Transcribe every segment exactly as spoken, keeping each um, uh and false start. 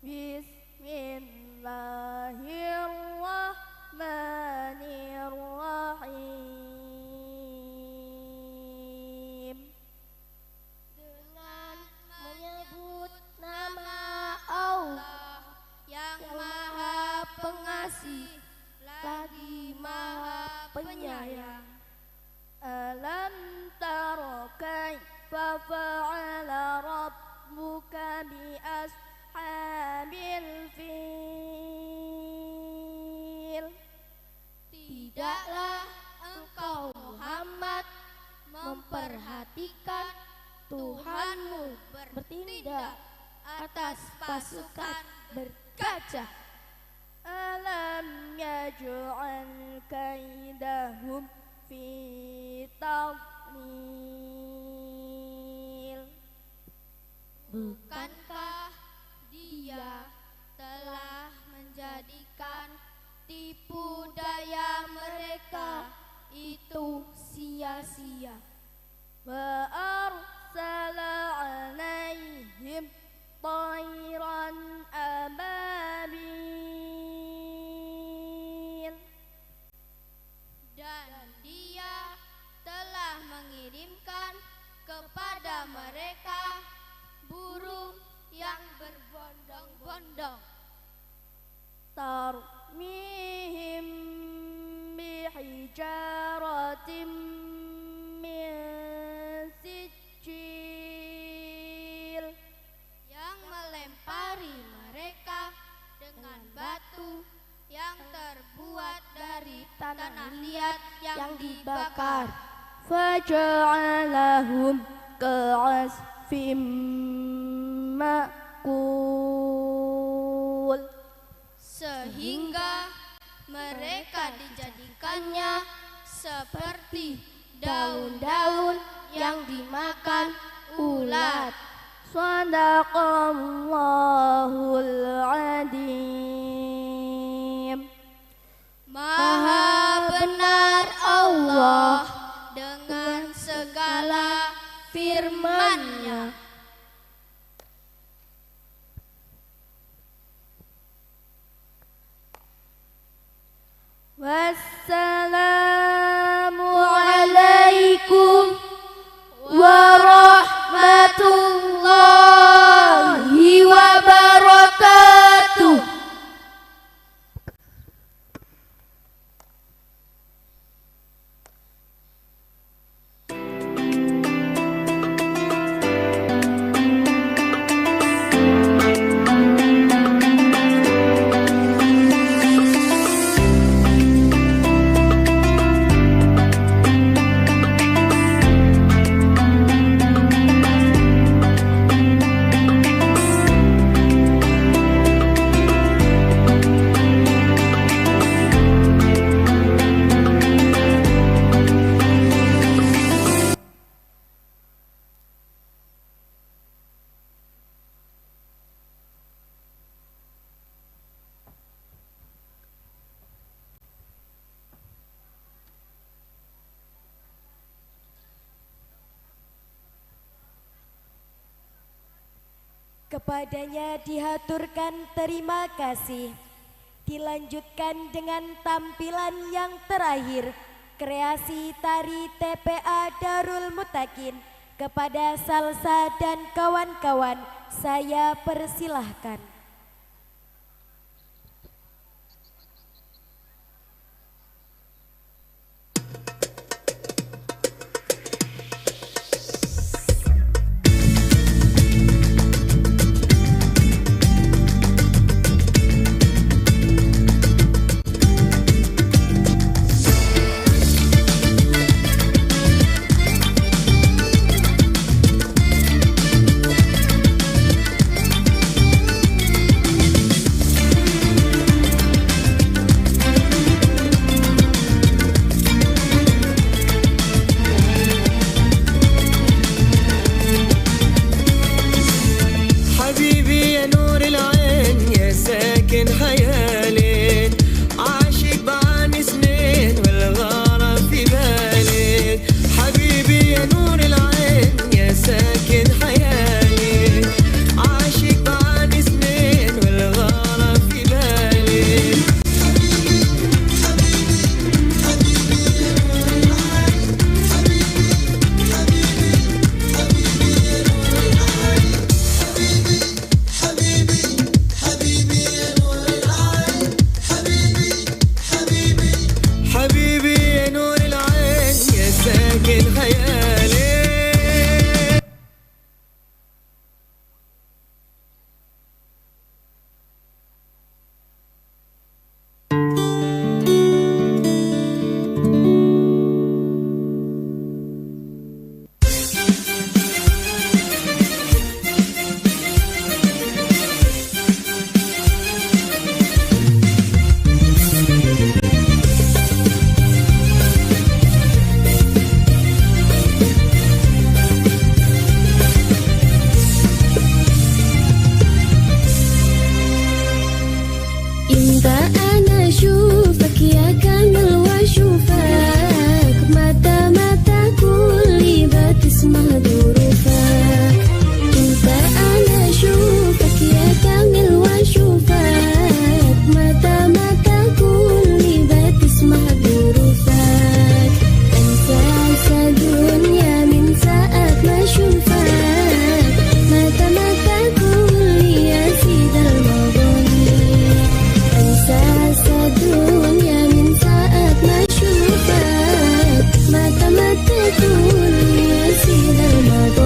Bismillahirrahmanirrahim. Dengan menyebut nama Allah yang Maha Pengasih lagi Maha Penyayang. Alam tara kaifa fa'ala rabbuka bi ashabil fil. Tidaklah engkau, Muhammad, memperhatikan Tuhanmu bertindak atas pasukan bergajah. Alam yaj'al kaidahum fi tadlil. Bukankah Dia telah menjadikan tipu daya mereka itu sia-sia? Wa arsala alaihim tairan ababil. Dan Dia telah mengirimkan kepada mereka burung yang berbondong-bondong. Tarmihim bihijaratim min sijil. Yang melempari mereka dengan batu yang terbuat dari tanah liat yang dibakar. Faja'alahum ka'asfim ma'kul. Sehingga mereka dijadikannya seperti daun-daun yang dimakan ulat. Shadaqallahul adzim. Maha benar Allah dengan segala firman-Nya. Wassalamu alaikum warahmatullahi wabarakatuh. Kepadanya dihaturkan terima kasih. Dilanjutkan dengan tampilan yang terakhir, kreasi tari T P A Darul Mutakin. Kepada Salsa dan kawan-kawan, saya persilahkan. يا كامل وشوفك، متى متى كل بتسمع ظروفك. انت انا اشوفك يا كامل وشوفك، متى متى كل بتسمع ظروفك. انسى انسى دنيا من ساعة ما اشوفك، متى متى كل يا سيد المغني. انسى انسى دنيا من ساعة ما اشوفك، متى متى كل يا سيد المغني.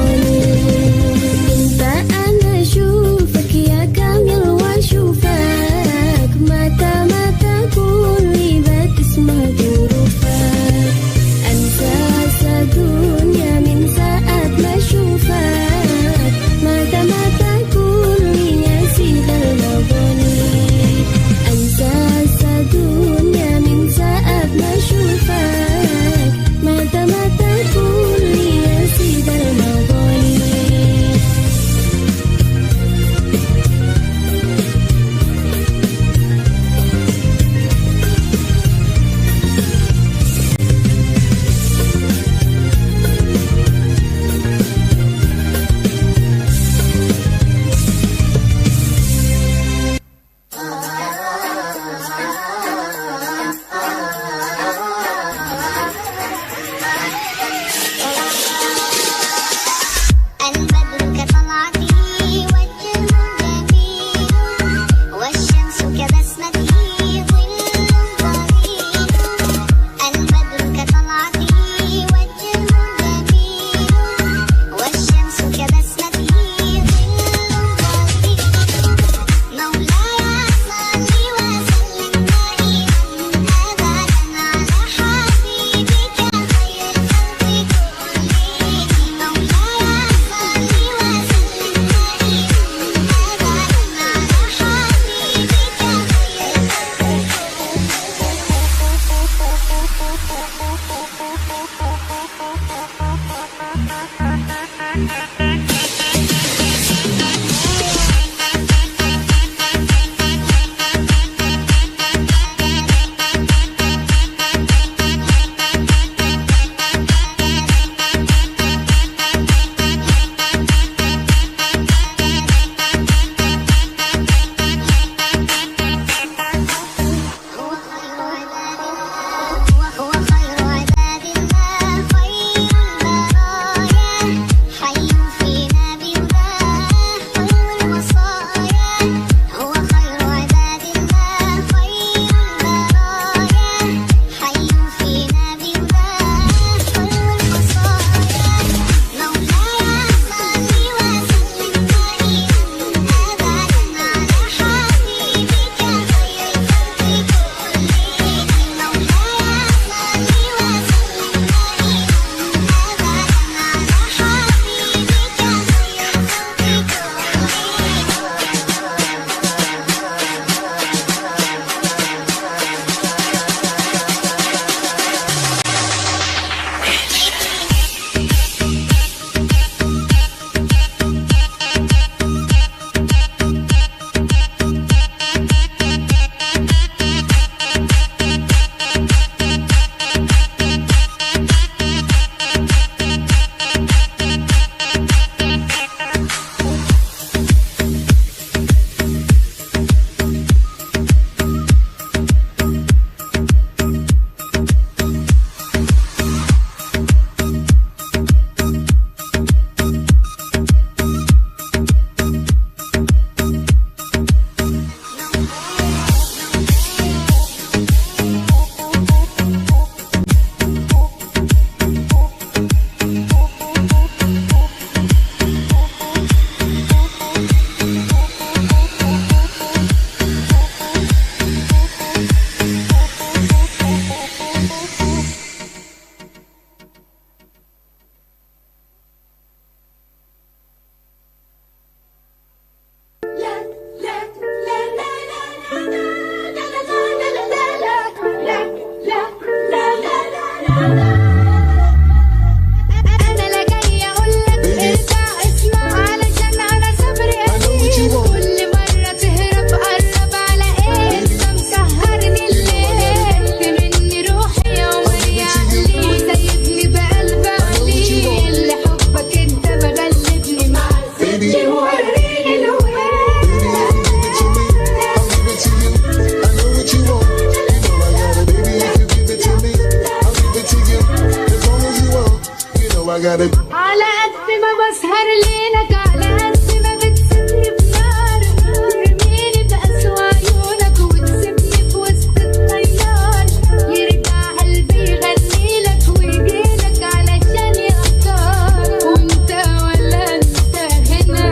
على قد ما بسهر ليلك، على قد ما بتسيبني بنار، ترميني بقسوى عيونك وتسيبني في وسط الطيار. يرجع قلبي يغني لك ويجي لك علشان يختار، وانت ولا انت هنا.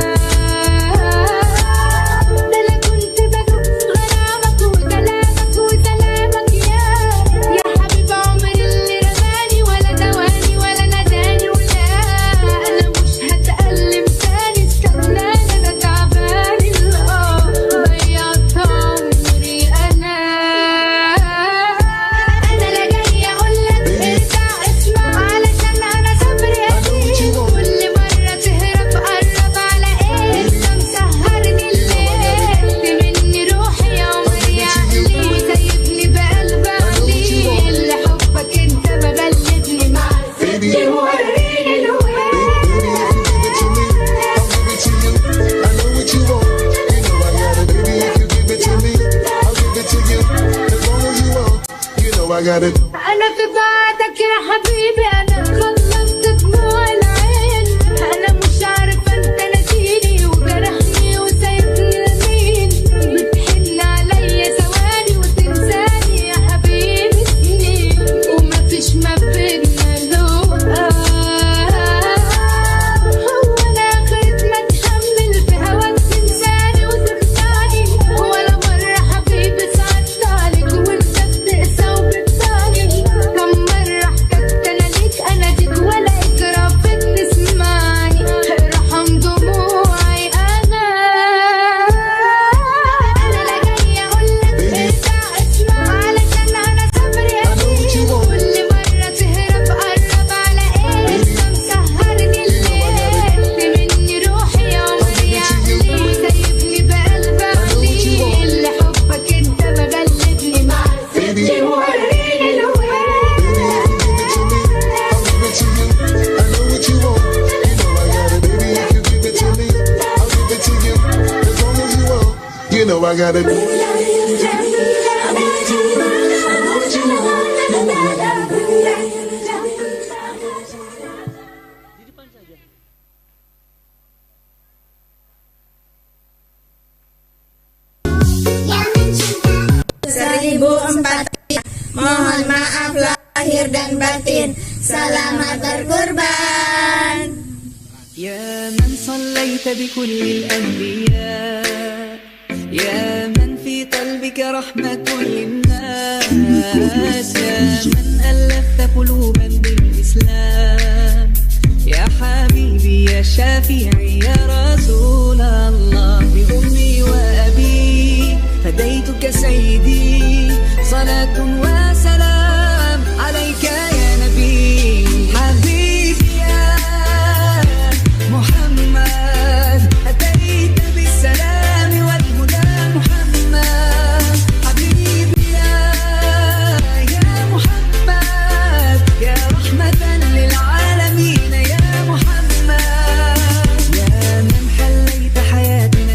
ده انا كنت بدوب غرامك وكلامك وسلامك يا، يا حبيب عمري اللي رماني ولا دواني ولا ناداني ولا. انا مش هتألم تاني، استناني، انا تعبان الاه، ضيعت عمري انا. انا لا جاي اقول لك ارجع اسمع، علشان انا صبري قليل. كل مرة تهرب قرب على ايه؟ انت مسهرني الليل، خدت مني روحي يا عمري يا عقلي، وسايبني بقلب عليل. اللي حبك انت مغلبني معاه. Baby, وريني الوين. Baby, if you give it to me, I'll give it to you. I know what you want, you know I got it. Baby, if you give it to me, I'll give it to you. As long as you want, you know I got it. انا في بعدك يا حبيبي، انا خلصت دموع العين. انا مش عارفه انت ناسيني وجرحني وسايبني لمين. بتحن عليا ثواني وتنساني يا حبيبي سنين، ومفيش ما بينا لقاء. هو انا اخرت ما اتحمل في هواك تنساني وتخدعني؟ ولا مره حبيبي سألت عليك وانت بتقسى وبتضايق. كم مره احتجت انا ليك، انا جيت ولا اكراه فيك تسمعني. ارحم دموعي انا. انا لا جاي اقول لك ارجع اسمع، علشان انا صبري قليل. كل مره تهرب قرب على ايه؟ انت مسهرني الليل، خدت مني روحي يا عمري يا عقلي، وسايبني بقلب عليل. اللي حبك انت مغلبني معاه. Baby, وريني الوين. Baby, if you give it to me, I'll give it to you. I know what you want, you know I got it. Baby, if you give it to me, I'll give it to you. As long as you want, you know I got it. Seribu empat. Mohon maaf lahir dan batin. Selamat berkurban. يا من صليت بكل الأنبياء، يا من في قلبك رحمة للناس، يا من ألفت قلوبا بالإسلام، يا حبيبي يا شفيعي يا رسول الله، بأمي وأبي فديتك سيدي، صلاة وسلام عليك يا نبي. حبيبي يا محمد، أتيت بالسلام والهدى محمد. حبيبي يا، يا محمد، يا رحمة للعالمين يا محمد، يا من حليت حياتنا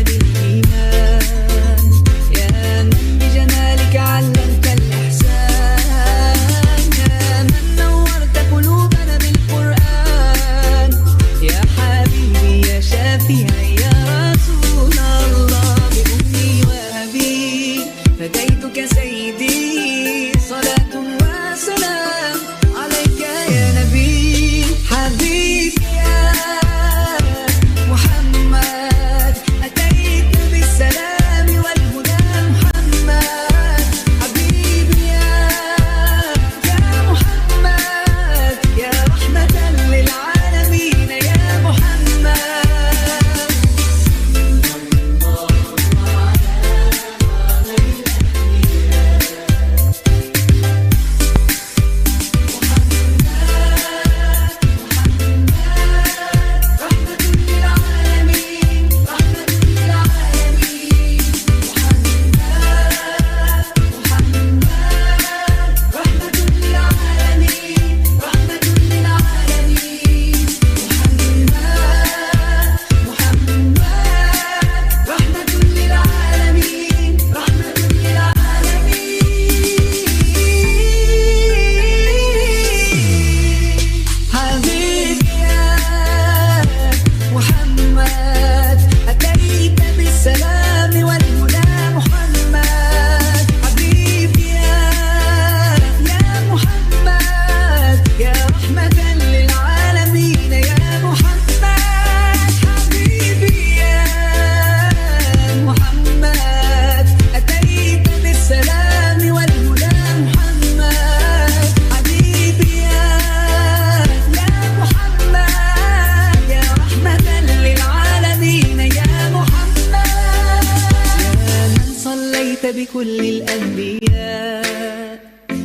بكل الأنبياء،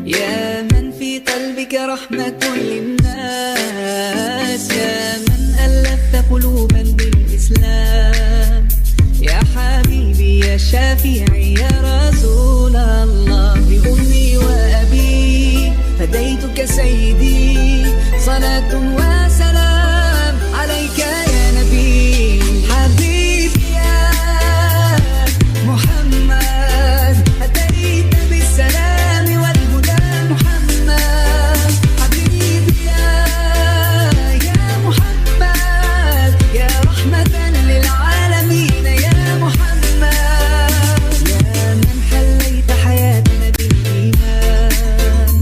يا من في قلبك رحمة للناس، يا من ألفت قلوبا بالإسلام، يا حبيبي يا شفيعي يا رسول الله، بأمي وأبي فديتك سيدي، صلاة وسلام عليك يا نبي، حبيبي يا محمد، أتيت بالسلام والهدى محمد، حبيبي يا، يا محمد، يا رحمة للعالمين يا محمد، يا من حليت حياتنا بالإيمان،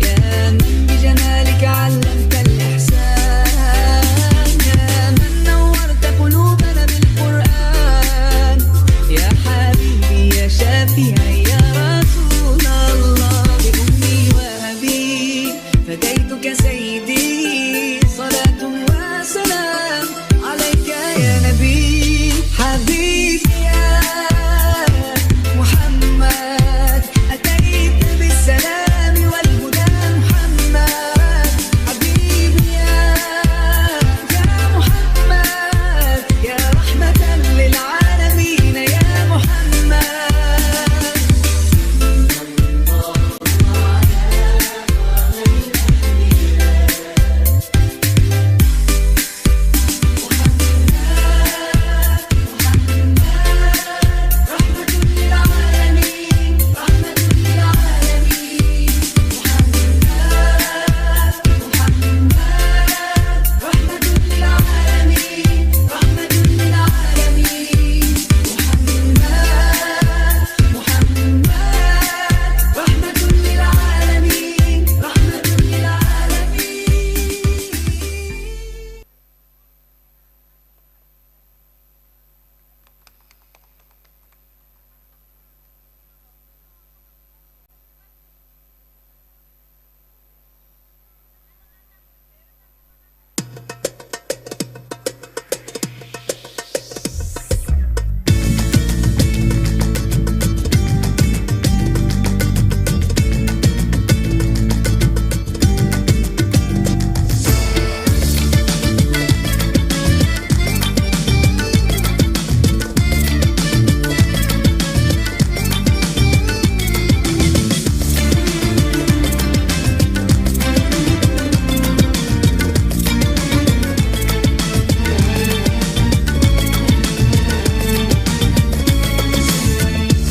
يا من بجمالك علمت الإحسان، يا من نورت قلوبنا بالقرآن، يا حبيبي يا شفيعي يا رسول الله، بأمي وأبي فديتك سيدي، صلاة وسلام عليك يا نبي، حبيبي يا محمد، أتيت بالسلام والهدى محمد، حبيبي يا، يا محمد، يا رحمة للعالمين يا محمد.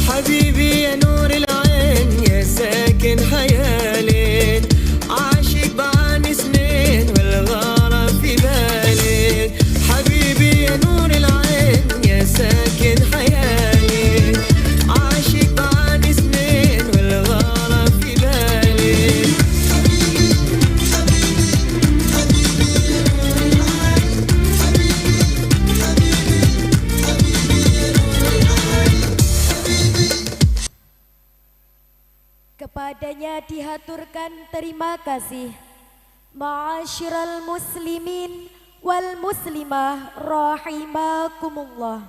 حبيبي يا نور العين، يا ساكن خيالي، عاشق بعين سنين والغرام في بالي. حبيبي يا نور العين، يا ساكن خيالي، عاشق بعين سنين والغرام في بالي. Kepadanya dihaturkan terima kasih. Ma'asyiral muslimin wal muslimah rahimakumullah.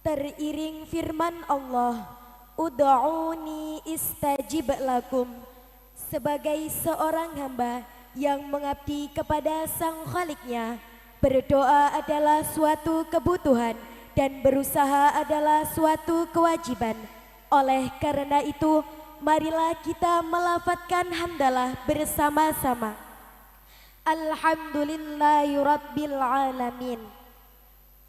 Teriring firman Allah, "Ud'uni istajib lakum." Sebagai seorang hamba yang mengabdi kepada Sang Khaliknya, berdoa adalah suatu kebutuhan dan berusaha adalah suatu kewajiban. Oleh karena itu, marilah kita melafadzkan hamdalah bersama-sama. Alhamdulillahirabbil alamin.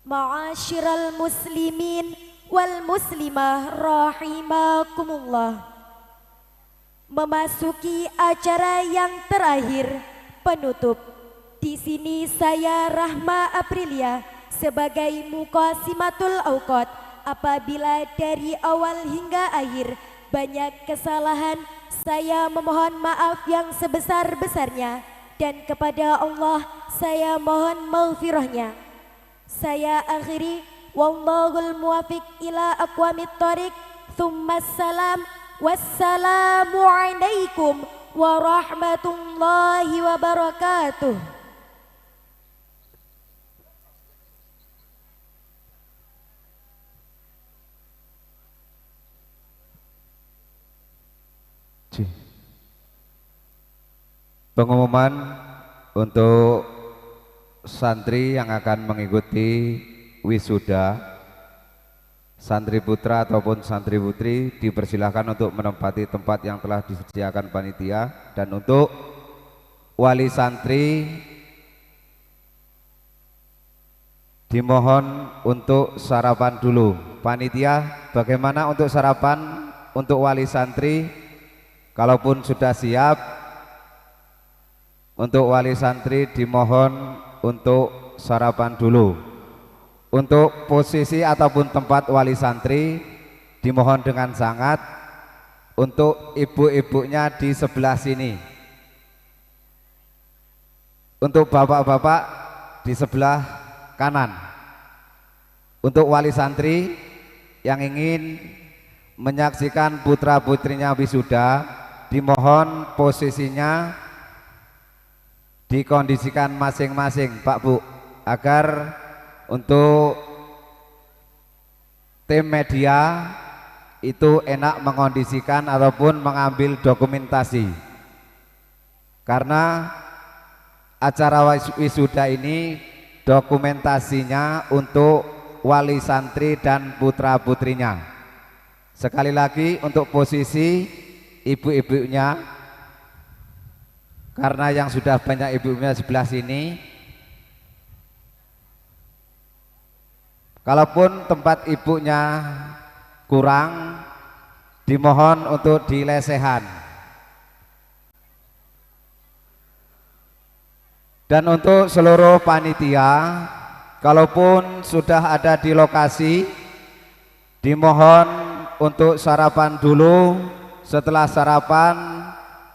Ma'asyiral muslimin wal muslimah rahimakumullah. Memasuki acara yang terakhir, penutup. Di sini saya, Rahma Aprilia, sebagai Muqaddimatul Auqad, apabila dari awal hingga akhir banyak kesalahan, saya memohon maaf yang sebesar-besarnya, dan kepada Allah saya mohon maghfirahnya. Saya akhiri, wallahul muwaffiq ila aqwamit thariq. Tsummas salam. Wassalamualaikum warahmatullahi wabarakatuh. Pengumuman untuk santri yang akan mengikuti wisuda, santri putra ataupun santri putri dipersilahkan untuk menempati tempat yang telah disediakan panitia, dan untuk wali santri dimohon untuk sarapan dulu. Panitia, bagaimana untuk sarapan untuk wali santri? Kalaupun sudah siap, untuk wali santri dimohon untuk sarapan dulu. Untuk posisi ataupun tempat wali santri dimohon dengan sangat, untuk ibu-ibunya di sebelah sini. Untuk bapak-bapak di sebelah kanan. Untuk wali santri yang ingin menyaksikan putra-putrinya wisuda, dimohon posisinya dikondisikan masing-masing, Pak Bu, agar untuk tim media itu enak mengondisikan ataupun mengambil dokumentasi. Karena acara wis- wisuda ini dokumentasinya untuk wali santri dan putra-putrinya. Sekali lagi, untuk posisi ibu-ibunya, karena yang sudah banyak ibunya sebelah sini. Kalaupun tempat ibunya kurang, dimohon untuk dilesehan. Dan untuk seluruh panitia, kalaupun sudah ada di lokasi, dimohon untuk sarapan dulu. Setelah sarapan,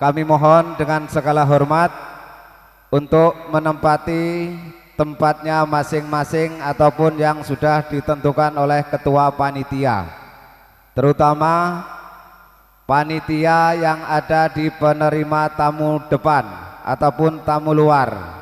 kami mohon dengan segala hormat untuk menempati tempatnya masing-masing ataupun yang sudah ditentukan oleh ketua panitia. Terutama panitia yang ada di penerima tamu depan ataupun tamu luar.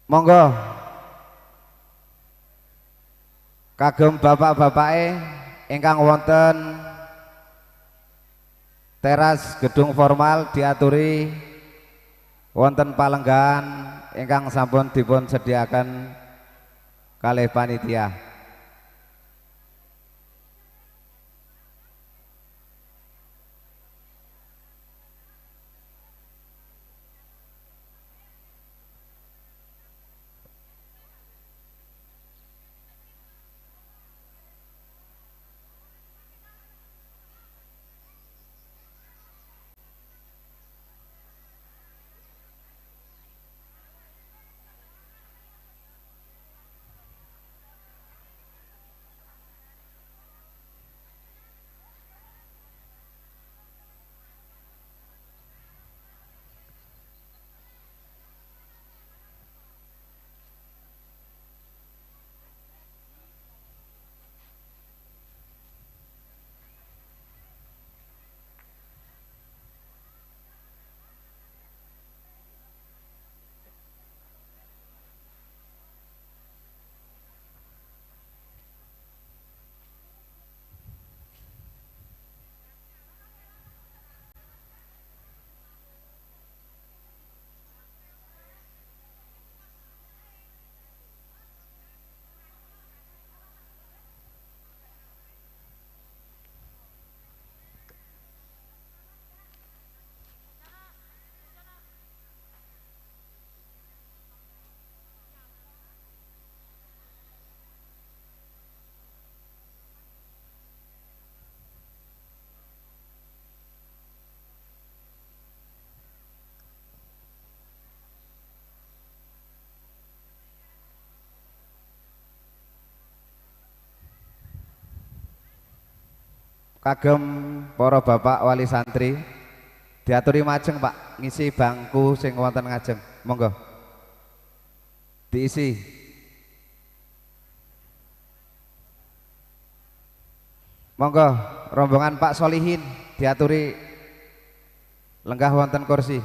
Monggo. Kagem bapak-bapake ingkang wonten teras gedung formal, diaturi wonten palenggahan ingkang sampun dipun sediaken kalih panitia. Kagem para bapak wali santri, diaturi majeng, Pak, ngisi bangku sing wonten ngajeng. Monggo. Diisi. Monggo, rombongan Pak Solihin diaturi lenggah wonten kursi.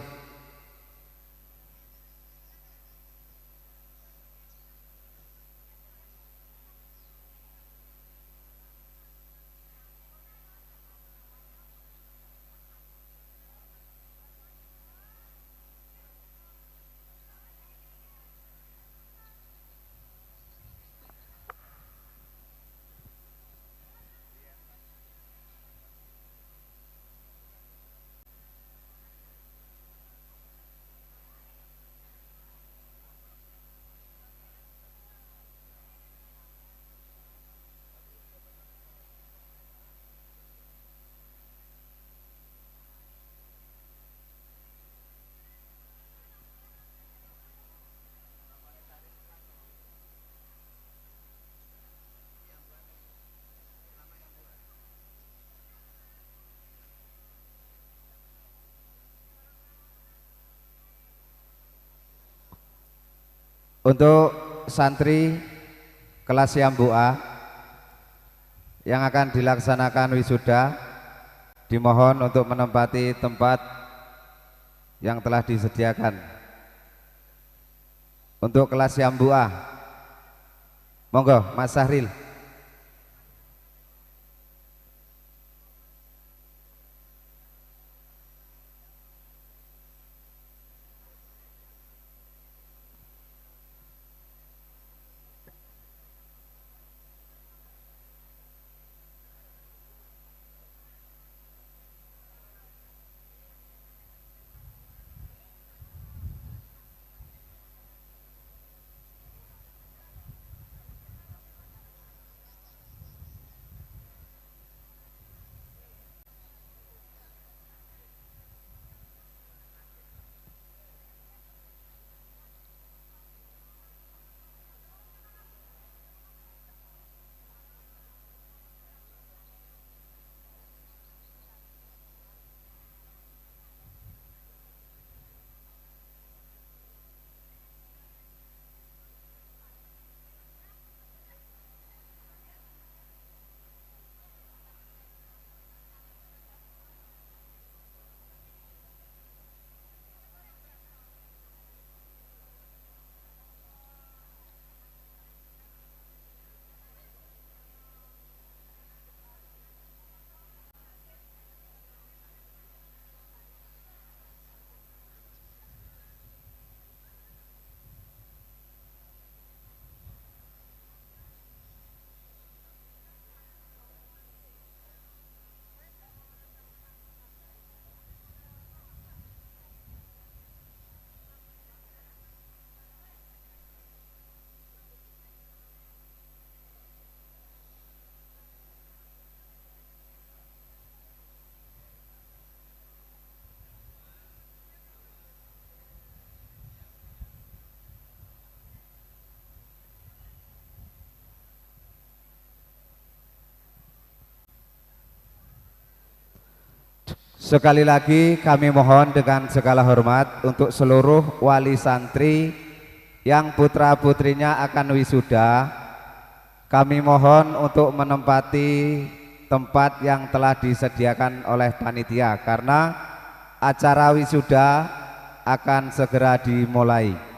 Untuk santri kelas Yambu A yang akan dilaksanakan wisuda, dimohon untuk menempati tempat yang telah disediakan. Untuk kelas Yambu A, monggo, Mas Sahril. Sekali lagi kami mohon dengan segala hormat untuk seluruh wali santri yang putra-putrinya akan wisuda, kami mohon untuk menempati tempat yang telah disediakan oleh panitia karena acara wisuda akan segera dimulai.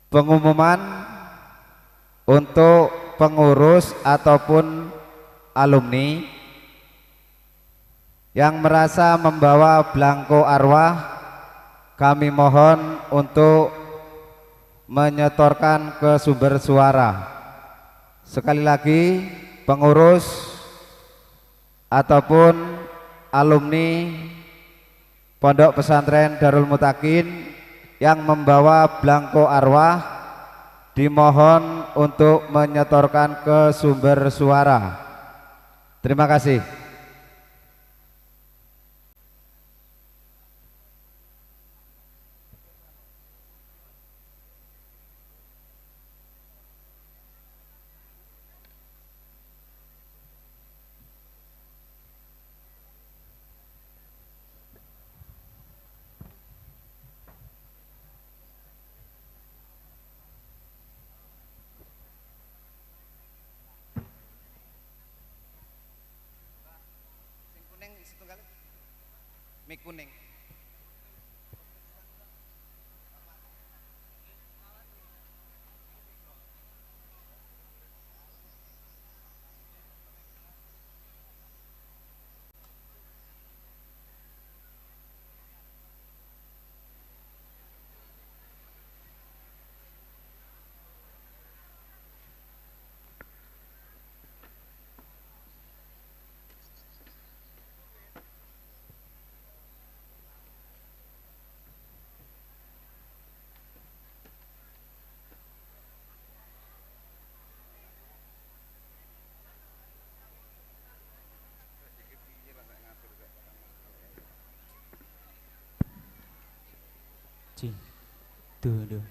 Pengumuman untuk pengurus ataupun alumni yang merasa membawa belangko arwah, kami mohon untuk menyetorkan ke sumber suara. Sekali lagi, pengurus ataupun alumni Pondok Pesantren Darul Mutakin yang membawa belangko arwah dimohon untuk menyetorkan ke sumber suara. Terima kasih. Sing kuning setunggal. Mik kuning. Cing. Tuh, tuh.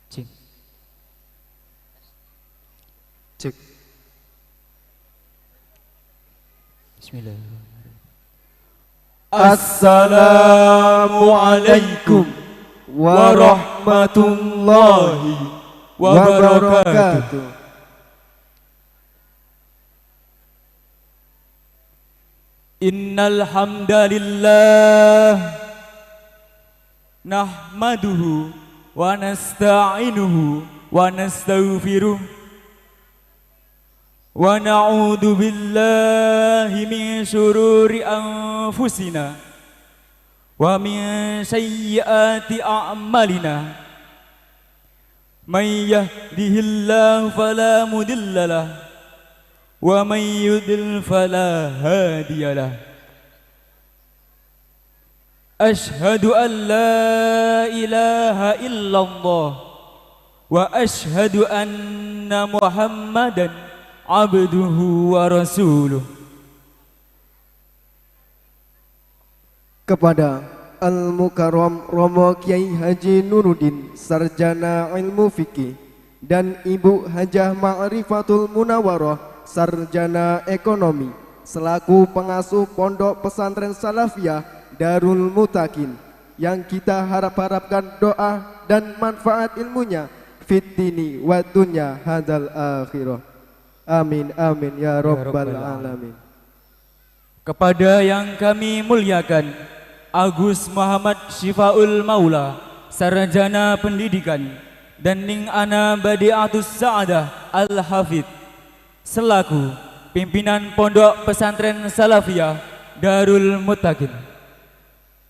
Cik. Cik. Bismillahirrahmanirrahim. Assalamualaikum warahmatullahi wabarakatuh. Innal hamdalillah, nahmaduhu wa nasta'inuhu wa nastaghfiruh, wa na'udzu billahi min syururi anfusina wa min sayyiati a'malina. May yahdihillahu fala mudhillalah, wa may yudlil fala hadiyalah. Asyhadu an la ilaha illallah, wa asyhadu anna Muhammadan abduhu wa rasuluh. Kepada Al-Mukarram Romo Kiai Haji Nuruddin, Sarjana Ilmu Fikih, dan Ibu Hajah Ma'rifatul Munawaroh, Sarjana Ekonomi, selaku pengasuh Pondok Pesantren Salafiyah Darul Mutakin, yang kita harap-harapkan doa dan manfaat ilmunya fid dini wa dunya hadal akhirah. Amin, amin, ya rabbal alamin. Kepada yang kami muliakan, Agus Muhammad Syifaul Maula, Sarjana Pendidikan, dan Ning Ana Badiatus Sa'adah Al-Hafidh, selaku pimpinan Pondok Pesantren Salafiyah Darul Muttaqin.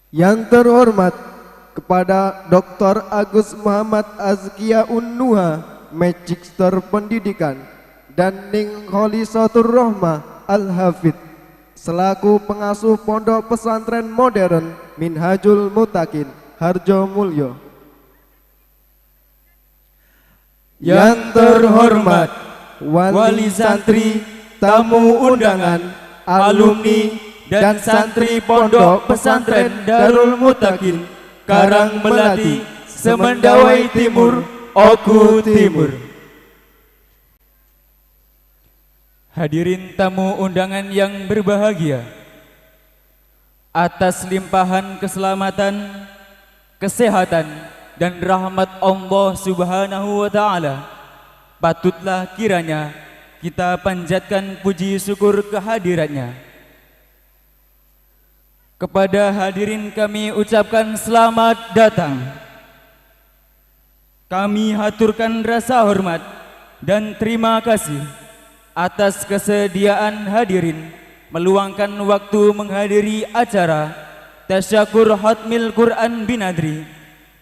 Yang terhormat kepada Doktor Agus Muhammad Azkia Unnuha, Magister Pendidikan, dan Ning Kholisatur Rohmah Al-Hafidh, selaku pengasuh Pondok Pesantren Modern Minhajul Mutakin, Harjo Mulyo. Yang terhormat wali santri, tamu undangan, alumni, dan santri Pondok Pesantren Darul Mutakin, Karang Melati, Semendawai Timur, Oku Timur. Hadirin tamu undangan yang berbahagia, atas limpahan keselamatan, kesehatan, dan rahmat Allah Subhanahu wa Ta'ala, patutlah kiranya kita panjatkan puji syukur kehadiratnya. Kepada hadirin kami ucapkan selamat datang. Kami haturkan rasa hormat dan terima kasih atas kesediaan hadirin meluangkan waktu menghadiri acara Tasyakur Hatmil Quran Binadri,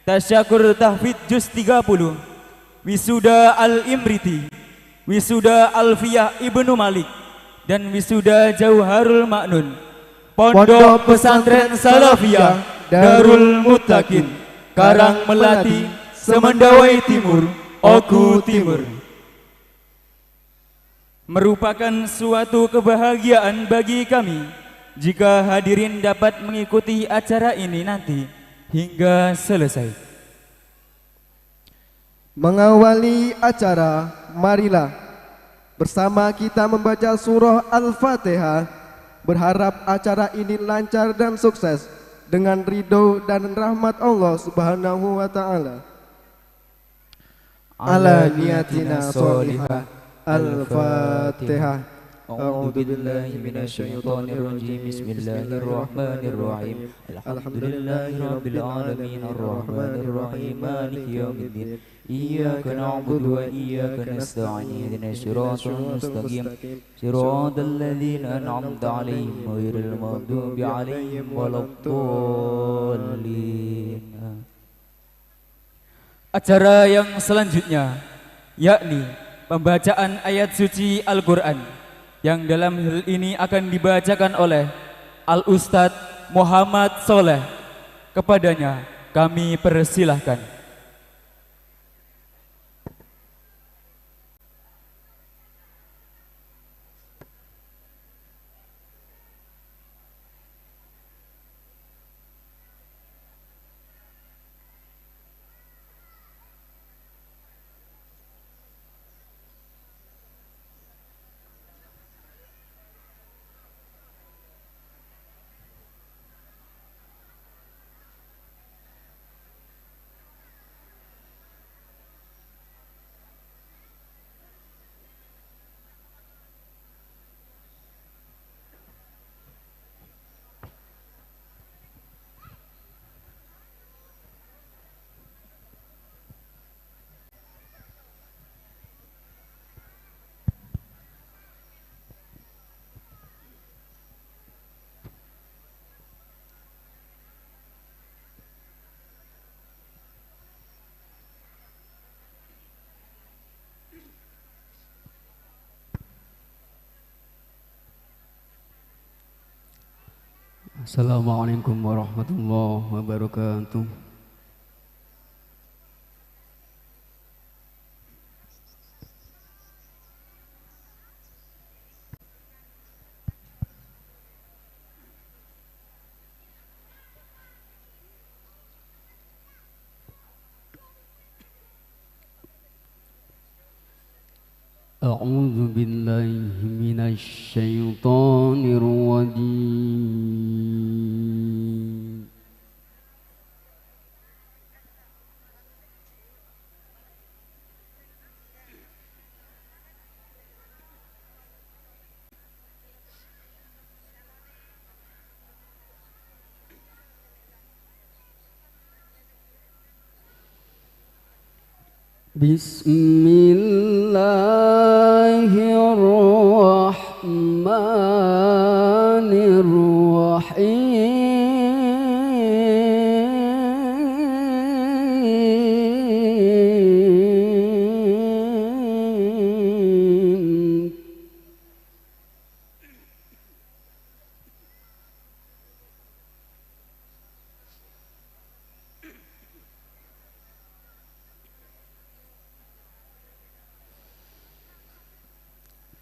Tasyakur Tahfidz Juz tiga puluh, Wisuda Al-Imriti, Wisuda Alfiyah Ibnu Malik, dan Wisuda Jauharul Ma'nun, Pondok Pesantren Salafiyah Darul Muttaqin, Karang Melati, Semendawai Timur, Oku Timur. Merupakan suatu kebahagiaan bagi kami jika hadirin dapat mengikuti acara ini nanti hingga selesai. Mengawali acara, marilah bersama kita membaca surah Al-Fatihah. Berharap acara ini lancar dan sukses dengan ridho dan rahmat Allah Subhanahu wa Ta'ala. Ala niyatina sholihah. Al-Fatihah. A'udzu billahi minasy syaithanir rajim. Bismillahirrahmanirrahim. Alhamdulillahi rabbil alamin. Arrahmanir rahim. Maliki yaumiddin. إياك نعبد وإياك نستعين. اهدنا الصراط المستقيم. صراط الذين أنعمت عليهم غير المغضوب عليهم ولا الضالين. Acara yang selanjutnya, yakni pembacaan ayat suci Al-Quran, yang dalam hal ini akan dibacakan oleh Al-Ustadz Muhammad Soleh. Kepadanya kami persilahkan. Assalamualaikum warahmatullahi wabarakatuh. أعوذ بالله من الشيطان الرجيم. بسم الله الرحمن الرحيم.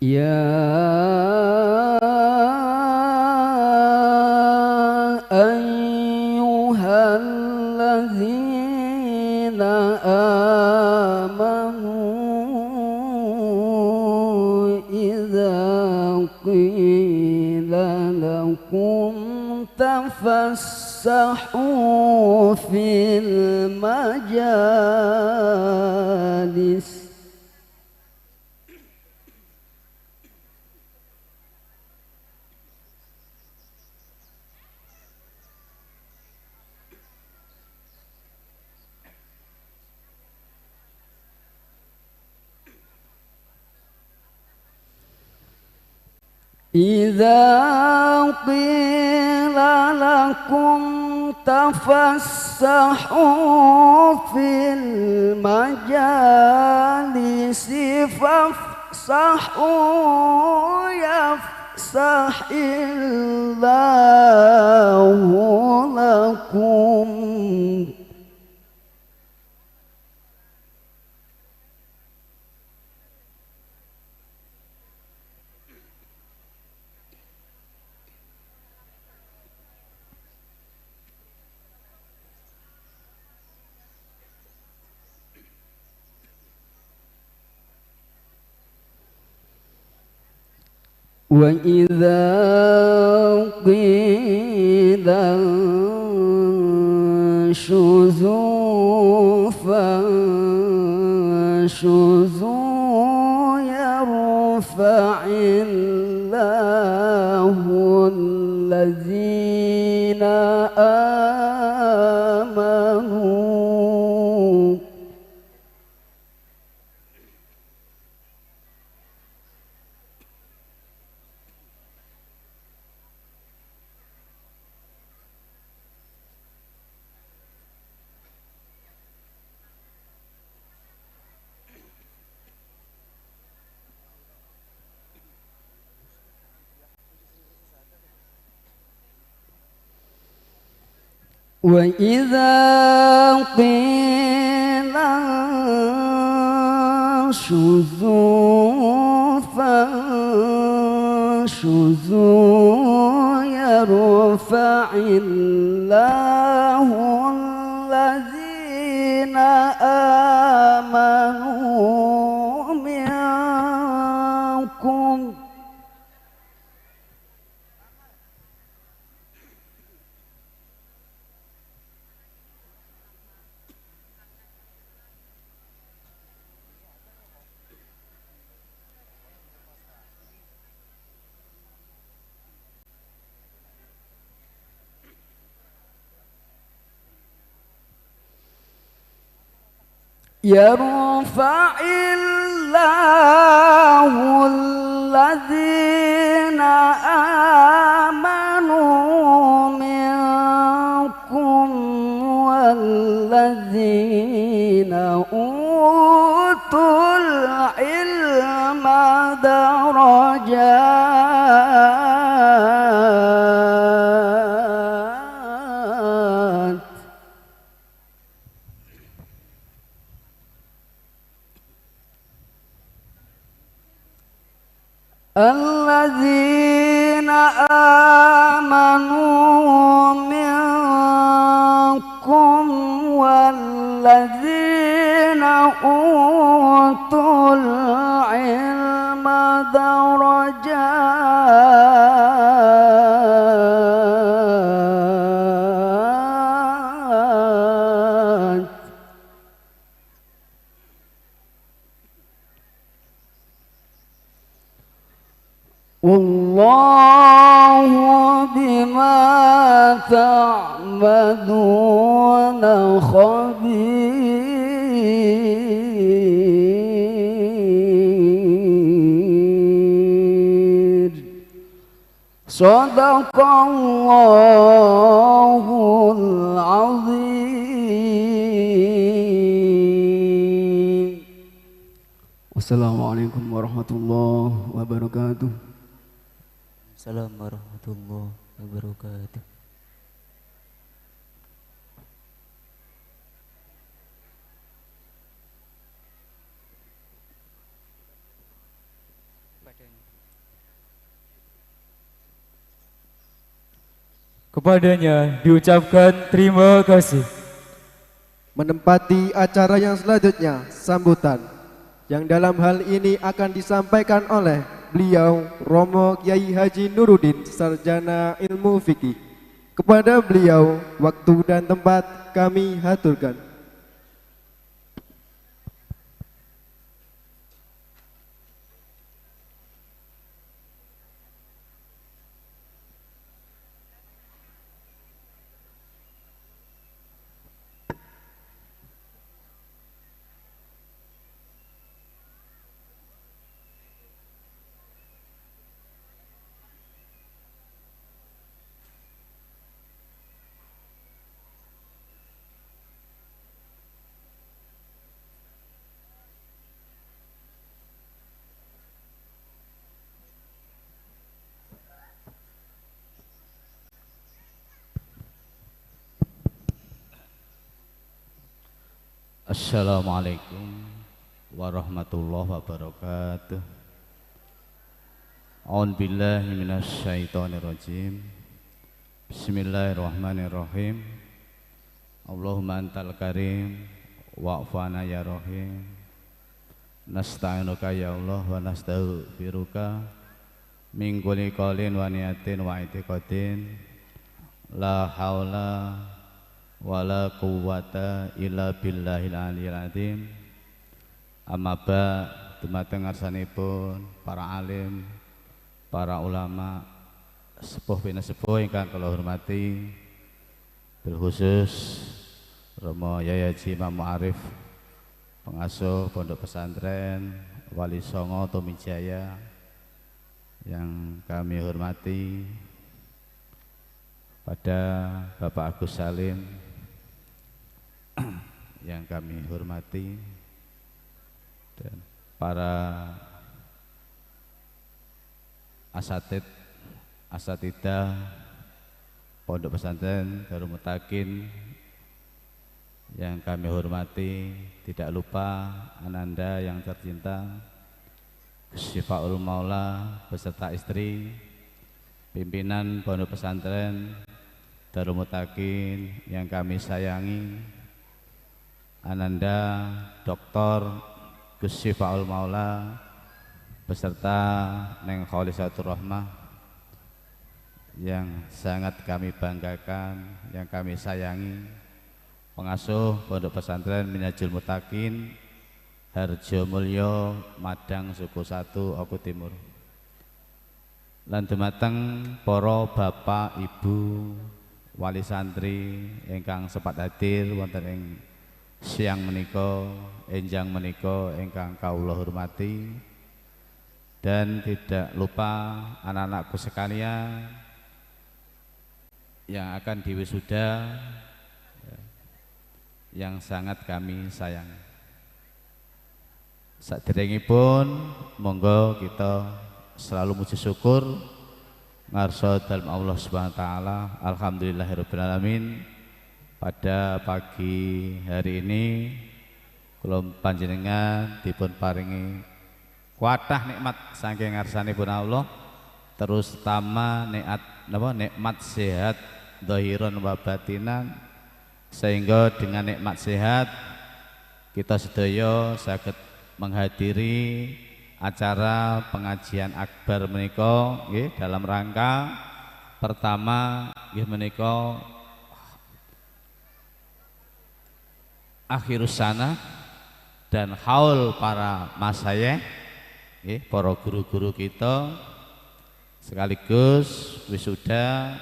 يا أيها الذين آمنوا إذا قيل لكم تفسحوا في المجالس. إذا قيل لكم تفسحوا في المجالس فافسحوا يفسح الله لكم. وإذا قيل انشزوا فانشزوا يرفع الله الذين آمنوا وإذا قيل انشزوا فانشزوا يرفع الله الذين آمنوا منكم يرفع الله الذين آمنوا منكم والذين أوتوا العلم درجات. الذين آمنوا منكم والذين أوتوا العلم درجات. والله بما تعملون خبير. صدق الله العظيم. Wassalamualaikum warahmatullahi wabarakatuh. Assalamualaikum warahmatullahi wabarakatuh. Kepadanya diucapkan terima kasih. Menempati acara yang selanjutnya, sambutan, yang dalam hal ini akan disampaikan oleh beliau Romo Kiai Haji Nuruddin, Sarjana Ilmu Fikih. Kepada beliau, waktu dan tempat kami haturkan. Assalamualaikum warahmatullahi wabarakatuh. A'udzubillahi minasyaitonirrajim. Bismillahirrahmanirrahim. Allahumma antal karim, wa'fu anna ya rahim. Nasta'inuka ya Allah wa nastaghfiruka min kulli qaulin wa niyatin wa i'tiqadin. La haula wa la quwwata illa billahil aliyil azim. Amma ba'd, dumateng ngarsanipun para alim, para ulama, sepuh bini sepuh ingkang kula hormati, bil khusus Romo Yai Haji Imam Muarif, pengasuh Pondok Pesantren Wali Songo Tomijaya, yang kami hormati, pada Bapak Agus Salim yang kami hormati, dan para asatid, asatidah, Pondok Pesantren Darul Mutakin yang kami hormati, tidak lupa Ananda yang tercinta, Syifaul Maula beserta istri, pimpinan Pondok Pesantren Darul Mutakin yang kami sayangi, Ananda Doktor Gus Syifaul Maula beserta Neng Kholisatur Rahmah yang sangat kami banggakan, yang kami sayangi, pengasuh Pondok Pesantren Minhajul Mutakin, Harjo Mulyo, Madang, Suku Satu, Oku Timur. Lan dumateng para bapak, ibu, wali santri ingkang sempat hadir wonten ing siang menika, enjang menika ingkang kawula hormati, dan tidak lupa anak-anakku sekalian yang akan diwisuda, yang sangat kami sayangi. Saderengipun, monggo kita selalu muji syukur ngarsa dalem Allah Subhanahu wa taala. Alhamdulillahirabbil alamin. Pada pagi hari ini, kula panjenengan dipun paringi kuatah nikmat saking ngarsanipun Allah, terus tama nikmat, napa, nikmat sehat zahiran wa batinan, sehingga dengan nikmat sehat kita sedaya saged menghadiri acara pengajian akbar menika, nggih, dalam rangka pertama, nggih, menika akhirus sanah dan haul para masayeh, nggih, para guru-guru kita, sekaligus wisuda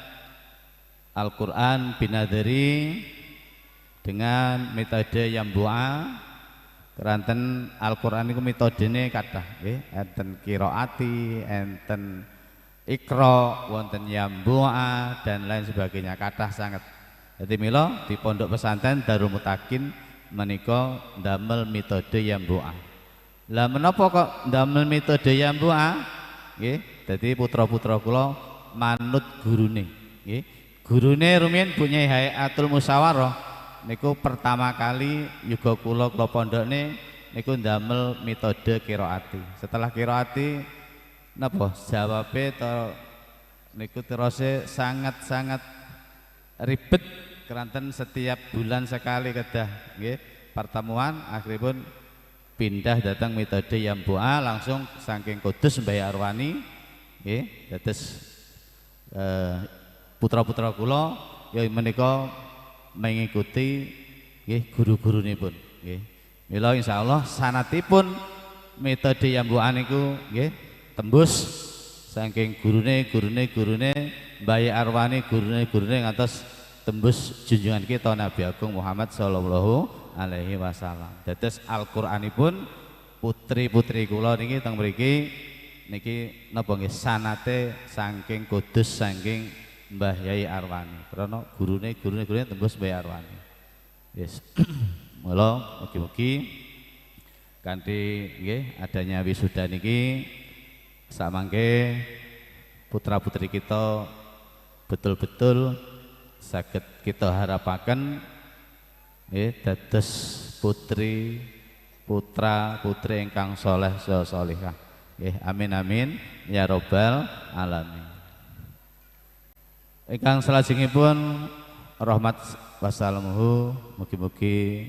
Al-Quran binadari dengan metode Yambu'a. Keranten Al-Quran niku metodene kathah, nggih, enten qiraati, enten Iqra, wonten Yambu'a, dan lain sebagainya, kathah sanget. Jadi mila di Pondok Pesantren Darul Mutakin menika ndamel metode Yambu'a. Lah, menapa kok ndamel metode Yambu'a? Nggih, dadi putra-putra kula manut gurune, nggih. Gurune rumiyin punya Hayatul Musyawarah niku pertama kali juga kula, kula pondokne niku ndamel metode qiraati. Setelah qiraati, napa jawabe to niku terose sangat-sangat ribet, keranten setiap bulan sekali kedah, nggih, pertemuan, akhiripun pindah datang metode Yambu'a, langsung saking Kudus Mbah Arwani, nggih, dados, eh, putra-putra kula ya menika mengikuti, nggih, guru-gurunipun, nggih. Mila insyaallah sanatipun metode Yambu'a niku, nggih, tembus saking gurune, gurune, gurune, Mbah Arwani, gurune, gurune, ngantos tembus junjungan kita Nabi Agung Muhammad sallallahu alaihi wasallam. Dados Al-Qur'anipun putri-putri kula niki teng mriki niki napa nggih sanate saking Kudus, saking Mbah Yai Arwani. Krana gurune, gurune, gurune tembus Mbah Yai Arwani. Yes. Mula mugi-mugi kanthi nggih adanya wisuda niki samangke putra-putri kita betul-betul saged kita harapaken nggih dados putri, putra, putri ingkang soleh, so-, solihah. Nggih, amin, amin, ya robbal alamin. Ingkang salajengipun rahmat wassalamuhu, mugi-mugi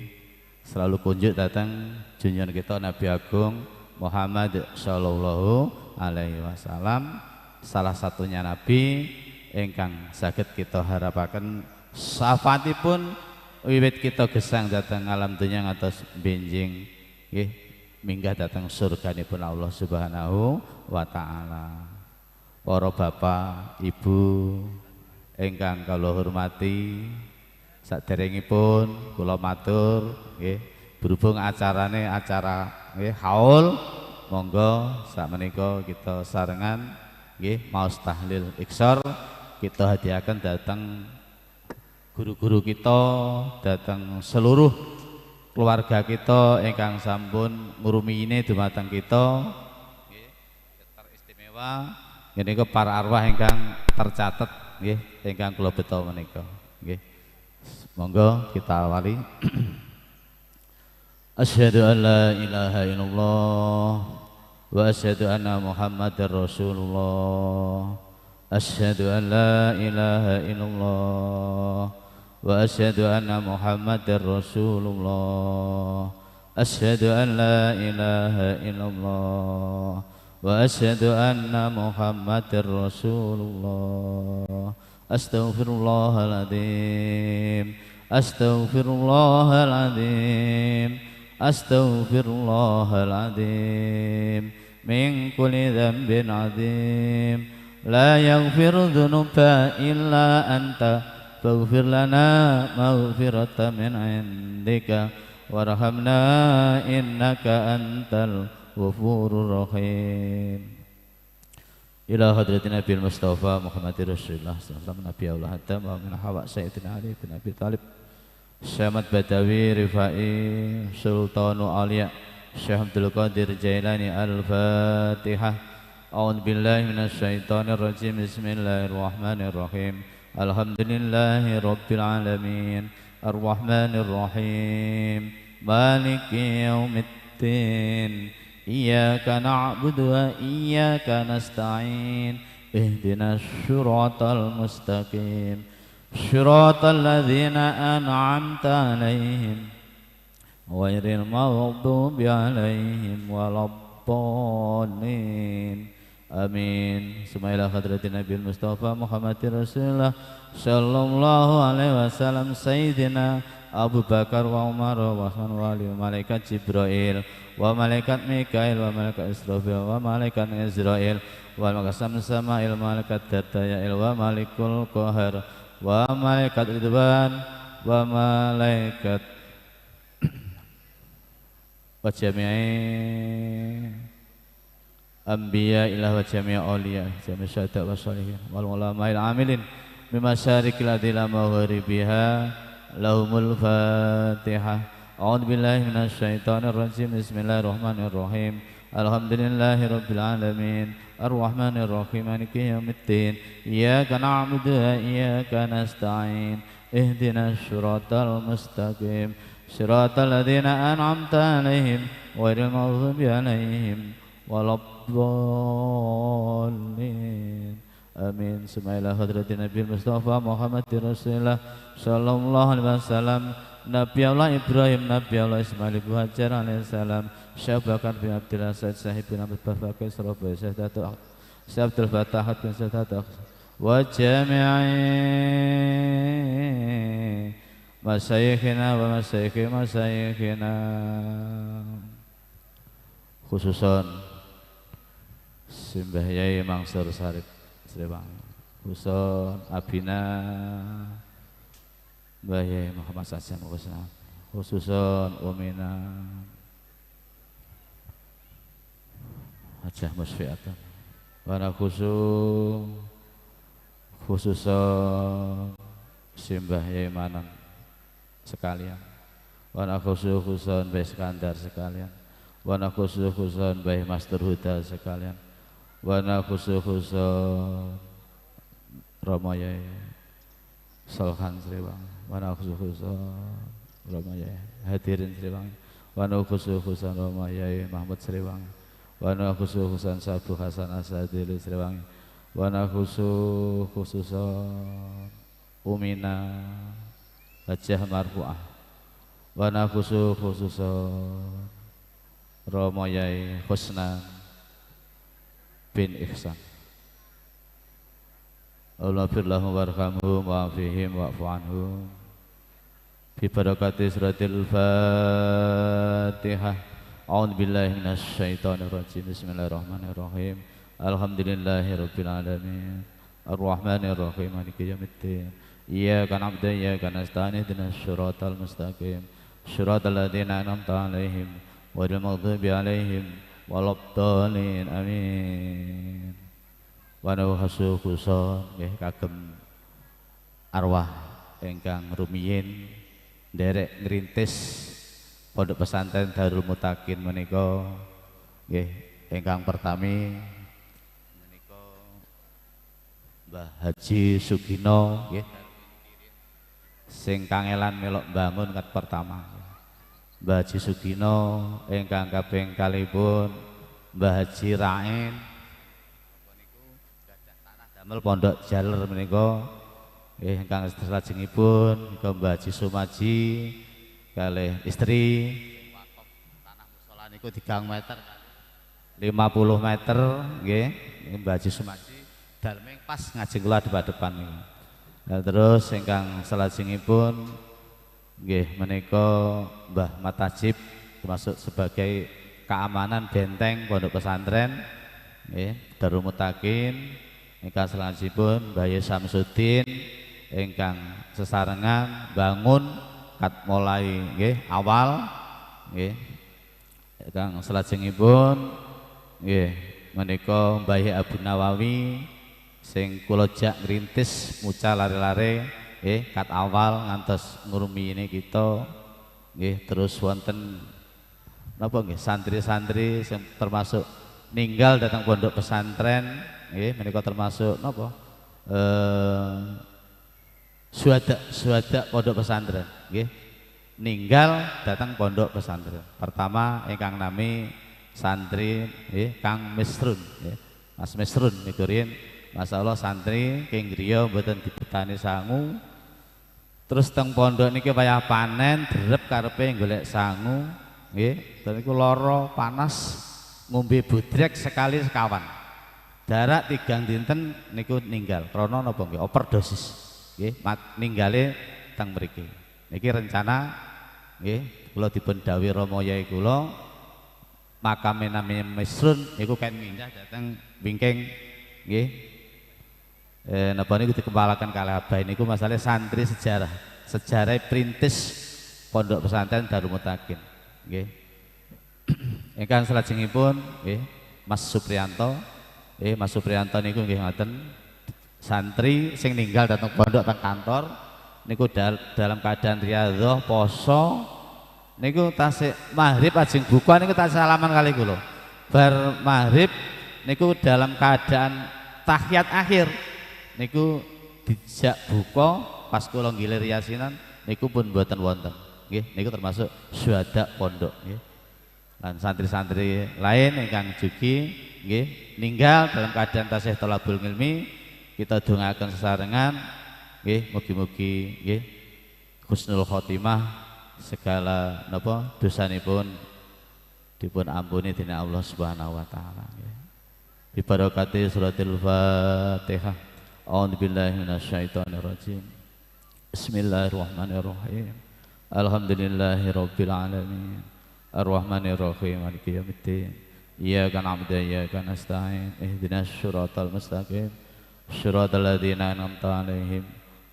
selalu kunjuk datang junjungan kita Nabi Agung Muhammad sallallahu alaihi wasallam, salah satunya Nabi ingkang saged kita harapaken syafaatipun wiwit kita gesang datang alam dunia ngantos benjing nggih minggah datang surganipun Allah Subhanahu wa taala. Para bapak, ibu ingkang kula hormati, saderengipun kula matur nggih, berhubung acarane acara nggih haul, monggo sakmenika kita sarengan nggih maos tahlil iksor kita hadiahkan datang guru-guru kita, datang seluruh keluarga kita ingkang sampun ngrumiine dumateng kita. Nggih, terus istimewa ngene para arwah ingkang tercatet nggih, ingkang kula beto menika. Nggih. Monggo kita awali. Asyhadu an la ilaha illallah wa asyhadu anna Muhammadar Rasulullah. Asyhadu an la ilaha illallah wa asyhadu anna Muhammadar Rasulullah. Asyhadu an la ilaha illallah wa asyhadu anna Muhammadar Rasulullah. Astaghfirullahaladzim. Astaghfirullahaladzim. Astaghfirullahaladzim. Min kulli dzambin adzim. La yaghfiru dzunuba illa anta. Faghfir lana maghfiratan min indika. Warhamna innaka antal ghafurur rahim. Ila hadratin Nabil Mustafa Muhammadir Rasulillah sallallahu alaihi wasallam, Nabi Allah Adam wa min Hawa, Sayyidina Ali bin Abi Thalib, Syekh Ahmad Badawi Rifai, Sultanul Aulia, Syekh Abdul Qadir Jailani. Al-Fatihah. A'udzu billahi minasy syaithanir rajim. Bismillahirrahmanirrahim. Alhamdulillahi rabbil alamin. Arrahmanir rahim. Maliki yaumiddin. Iyyaka na'budu wa iyyaka nasta'in. Ihdinas siratal mustaqim. Siratal ladzina an'amta 'alaihim ghairil maghdubi 'alaihim waladdallin. Amin. Summa ila hadratin Nabil Mustafa Muhammadir Rasulillah sallallahu alaihi wasallam, Sayyidina Abu Bakar wa Umar wa Utsman wa Ali, wa malaikat Jibrail, wa malaikat Mikail, wa malaikat Israfil, wa malaikat Izrail, wa malaikat Samsamail, wa malaikat Dardayail, wa malikul Qahar, wa malaikat Ridwan, wa malaikat wa jami'i anbiya illah wa jami'i awliya, jami'i syuhada wa sholihin, wal ulama'il amilin, min masyarikil ardi ila magharibiha, lahumul Fatihah. A'udzu billahi minasy syaithanir rajim. Bismillahirrahmanirrahim. Alhamdulillahi rabbil alamin. Arrahmanir rahim. Maliki yaumiddin. Iyyaka na'budu wa iyyaka nasta'in. Ihdinas siratal mustaqim. Siratal ladzina an'amta 'alaihim ghairil maghdubi 'alaihim waladdallin. Amin. Summa ila hadratin Nabil Mustafa Muhammadir Rasulillah sallallahu alaihi wasallam, Nabi Allah Ibrahim, Nabi Allah Ismail, Ibu Hajar alaihissalam, Syekh Bakar bin Abdillah, Said Sahib bin Ahmad Bafakir, Surabaya, Syekh Datuk Syekh Abdul Fatah bin Syekh Datuk wa jami'i masyayikhina wa masyayikhi masyayikhina. Khususon Simbah Yai Mansur Sarip Sriwangi. Khususon Abina Mbah Yai Muhammad Sajam Kusna. Khususon Umina Hajah Musfiatun. Wana khusu-, khususon Simbah Yai Manan sekalian. Wana khusu-, khususon Mbah Iskandar sekalian. Wana khusu-, khususon Mbah Master Huda sekalian. Wana khusu-, khususon Romo Yai Solhan Sriwangi. Wana khusu-, khususon Romo Yai Hadirin Sriwangi. Wana khusu-, khususon Romo Yai Mahmud Sriwangi. Wana khusu-, khususon Sabu Hasan Asadili Sriwangi. Wana khusu-, khususon Umina Hajah Marfuah. Wana khusu-, khususon Romo Yai Husnan bin Ihsan. Allahumma fir lahum warhamhum wa'afihim wa'fu anhum. Bi barakati suratil Fatihah. A'udzu billahi minasy syaithanir rajim. Bismillahirrahmanirrahim. Alhamdulillahi rabbil alamin. Arrahmanir rahim. Maliki yaumiddin. Iyyaka na'budu wa iyyaka nasta'in. Ihdinas siratal mustaqim. Siratal ladzina an'amta 'alaihim ghairil maghdubi 'alaihim waladdallin. Amin. Wana khusu-, khususon nggih kagem arwah ingkang rumiyin nderek ngrintis Pondok Pesantren Darul Mutakin menika, nggih, ingkang pertami menika Mbah Haji Sugino, nggih. Sing kangelan melok bangun kat pertama. Mbah Haji Sugino, ingkang kaping kalipun, Mbah Haji Rain. Damel Pondok Jaler menika, nggih, ingkang selajengipun, menika Mbah Haji Sumaji kalih istri. Tanah musola niku tigang meter. Lima puluh meter, nggih, Mbah Haji Sumaji, dalem pas ngajeng kula adep-adepan niku. Nah, terus ingkang salajengipun, nggih, menika Mbah Matajib, termasuk sebagai keamanan benteng pondok pesantren, nggih, Darul Mutakin. Ingkang salajengipun Mbah Yai Samsudin, ingkang sesarengan bangun kat mulai, nggih, awal, nggih. Kang salajengipun, nggih, menika Mbah Abu Nawawi sing kula jak ngrintis mucal lare-lare, nggih, kat awal ngantos ngrumiyine kita, nggih, terus wonten napa, nggih, santri-santri sing termasuk ninggal datang pondok pesantren, nggih, menika termasuk napa? Eh, Suada, suada pondok pesantren, nggih. Ninggal datang pondok pesantren. Pertama ingkang nami santri, nggih, Kang Misrun, nggih. Mas Misrun niku riyen, masyaallah, santri king griya mboten dibetani sangu. Terus teng pondok niki wayah panen, derep karepe golek sangu, nggih. Dan niku lara, panas, ngombe budrek sekali sekawan. Darak tigang dinten niku ninggal. Krana napa, nggih? Overdosis. Nggih, mat-, ninggale teng mriki. Niki rencana, nggih, kula dipun dawuhi Rama Yai kula, makame nami Misrun niku kan mindah dateng Bingking, nggih. Eh, napa niku dikembalaken kalih Abah niku masalah santri sejarah. Sejarah perintis Pondok Pesantren Darul Mutakin. Nggih. Ingkang salajengipun, nggih, Mas Supriyanto. Nggih, Mas Supriyanto niku nggih ngoten. Santri sing ninggal dateng pondok teng kantor niku dal-, dalam keadaan riyadhah, poso. Niku tasik maghrib ajeng buka niku tasik salaman kali kula. Bar maghrib niku dalam keadaan tahiyat akhir. Niku dijak buka pas kula nggilir yasinan niku pun mboten wonten. Nggih, niku termasuk syuhada pondok, nggih. Lan santri-santri lain ingkang jugi, nggih, ninggal dalam keadaan tasih thalabul ngilmi, kita dongaken sesarengan, nggih, mugi-mugi, nggih, husnul khotimah, segala napa dosanipun dipun ampuni dening Allah Subhanahu wa taala, nggih. Bibarakati suratil Fatihah. A'udzubillahi minasyaitonirrajim. Bismillahirrahmanirrahim. Alhamdulillahirabbil alamin. Arrahmanirrahim. Maliki yaumiddin. Iyyaka na'budu wa iyyaka nasta'in. Ihdinas siratal mustaqim. Siratal ladzina an'amta 'alaihim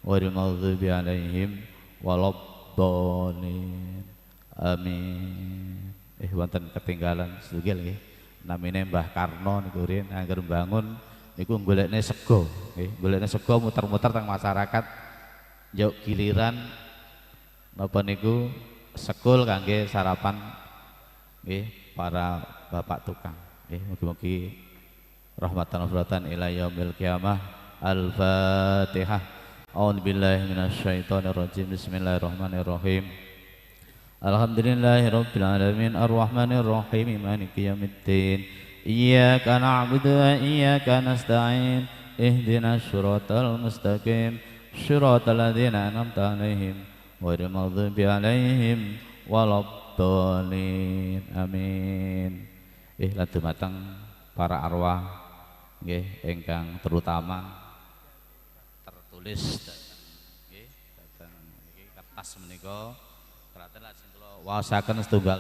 ghairil maghdubi 'alaihim waladdallin. Amin. Eh, wonten ketinggalan setunggal nggih. Namine Mbah Karno niku riyen angger bangun niku golekne sego, nggih. Golekne sego muter-muter teng masyarakat. Njuk giliran napa niku sekul kangge sarapan nggih para bapak tukang. Nggih, mugi-mugi rahmatan wa maghfiratan ila yaumil qiyamah. Al-Fatihah. A'udzubillahi minasyaitonirrajim. Bismillahirrahmanirrahim. Alhamdulillahirabbil alamin, arrahmanirrahim, maliki yaumiddin. Iyyaka na'budu wa iyyaka nasta'in. Ihdinas siratal mustaqim. Siratal ladzina an'amta 'alaihim ghairil maghdubi 'alaihim waladdallin. Amin. Eh, lan dumateng para arwah nggih ingkang terutama tertulis dateng nggih dateng niki kertas menika. Keraten lajeng kula waosaken setunggal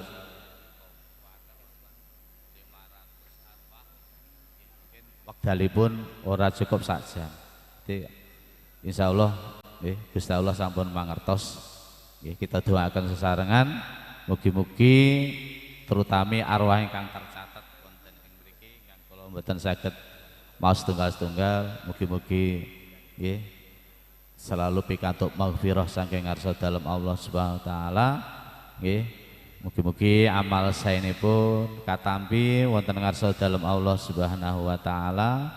lima ratus arwah. Mungkin wekdalipun ora cukup sak jam. Jadi, insyaallah, nggih, Gusti Allah sampun mangertos. Nggih, kita doakan sesarengan, mugi-mugi terutami arwah ingkang tercatet wonten ing mriki, ingkang kula mboten saged maos setunggal-setunggal, mugi-mugi, nggih, selalu pikantuk maghfirah saking ngarsa dalem Allah Subhanahu wa taala. Nggih. Mugi-mugi amal saenipun katampi wonten ngarsa dalem Allah Subhanahu wa taala.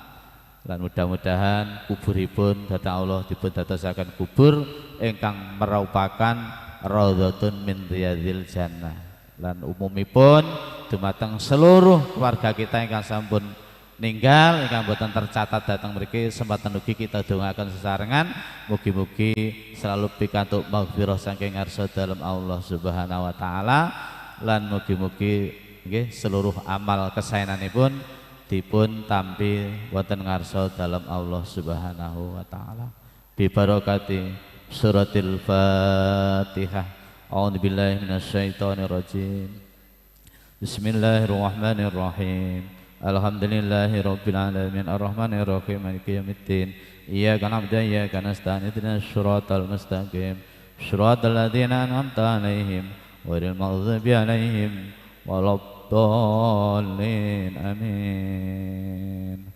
Lan mudah-mudahan kuburipun datang Allah dipun dadosaken kubur ingkang merupakan raudhatun min riyadil jannah. Lan umumipun dumateng seluruh keluarga kita ingkang sampun ninggal, ingkang boten tercatat datang mriki, sempatan ugi kita dongaken sesarengan, mugi-mugi selalu pikantuk maghfirah saking ngarsa dalem Allah Subhanahu wa taala, lan mugi-mugi nggih seluruh amal kesaenanipun dipun tampi wonten ngarsa dalem Allah Subhanahu wa taala. Bibarokati suratil Fatihah. A'udzubillahi minasyaitonirrajim. Bismillahirrahmanirrahim. Alhamdulillahirabbil alamin. Arrahmanirrahim. Maliki yaumiddin. Iyyaka na'budu wa iyyaka nasta'in. Ihdinas siratal mustaqim. Siratal ladzina an'amta 'alaihim ghairil maghdubi 'alaihim waladdallin. Amin.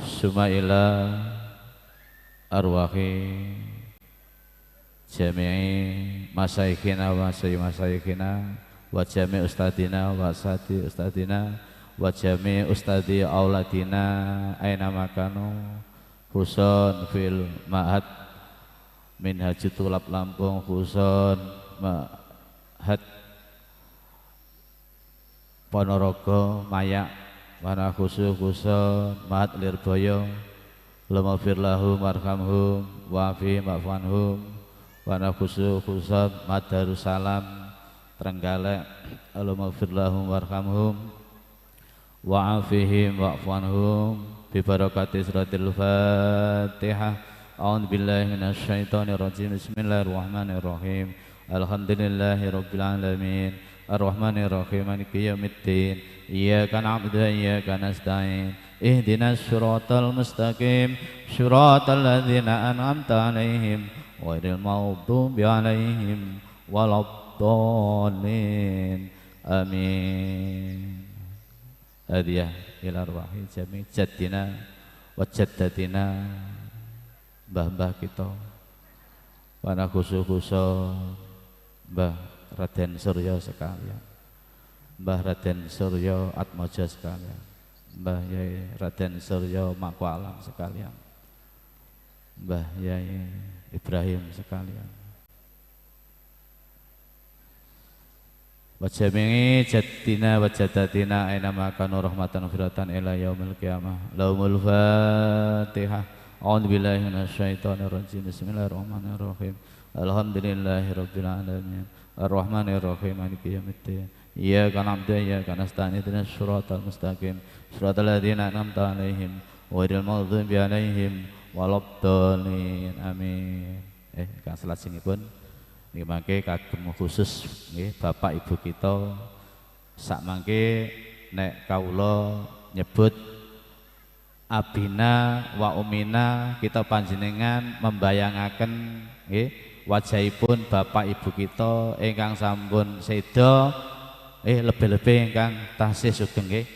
Summa ila arwahi jami'i masaikhina wa masai masaikhina wa jami'i ustadina wa sati ustadina wa jami'i ustadi auladina aina makanu, khususan fil ma'had Minhajut Tulab Lampung, khususan ma'had Ponorogo, Mayak, wa ana khusus khususan ma'had Lirboyo, Allahumma fir lahum warhamhum wa'afihim wa'fu anhum, wa ana khusus khususan ma'had Darussalam, Trenggalek, Allahumma fir lahum warhamhum wa'afihim wa'fu anhum, bibarakati suratil Fatihah. A'udzubillahi minasyaitonirrajim. Bismillahirrahmanirrahim. Alhamdulillahirabbil alamin. Arrahmanirrahim. Maliki yaumiddin. Iyyaka na'budu wa iyyaka nasta'in. Ihdinas siratal mustaqim. Siratal ladzina an'amta 'alaihim ghairil maghdubi 'alaihim waladdallin. Amin. Hadiah ila arwahi jami jaddina wa jaddatina, mbah-mbah kita. Wa ana khusus-khusus Mbah Raden Suryo sekalian. Mbah Raden Suryo Atmaja sekalian. Mbah Yai Raden Suryo Mangku Alam sekalian. Mbah Yai Ibrahim sekalian. Wa jami'i jaddina wa jaddatina aina ma kanu rahmatan firatan ila yaumil qiyamah. Lahumul Fatihah. A'udzubillahi minasyaitonirrajim. Bismillahirrahmanirrahim. Alhamdulillahirabbil alamin. Arrahmanirrahim. Maliki yaumiddin. Iyyaka na'budu wa iyyaka nasta'in. Ihdinas siratal mustaqim. Siratal ladzina an'amta 'alaihim ghairil maghdubi 'alaihim waladdallin. Amin. Eh, kang selajengipun niki mangke kagem khusus nggih Bapak Ibu kita. Sak mangke nek kawula nyebut abina wa umina, kita panjenengan membayangaken nggih wajahipun Bapak Ibu kita ingkang sampun seda, eh, lebih-lebih ingkang tasih sugeng nggih.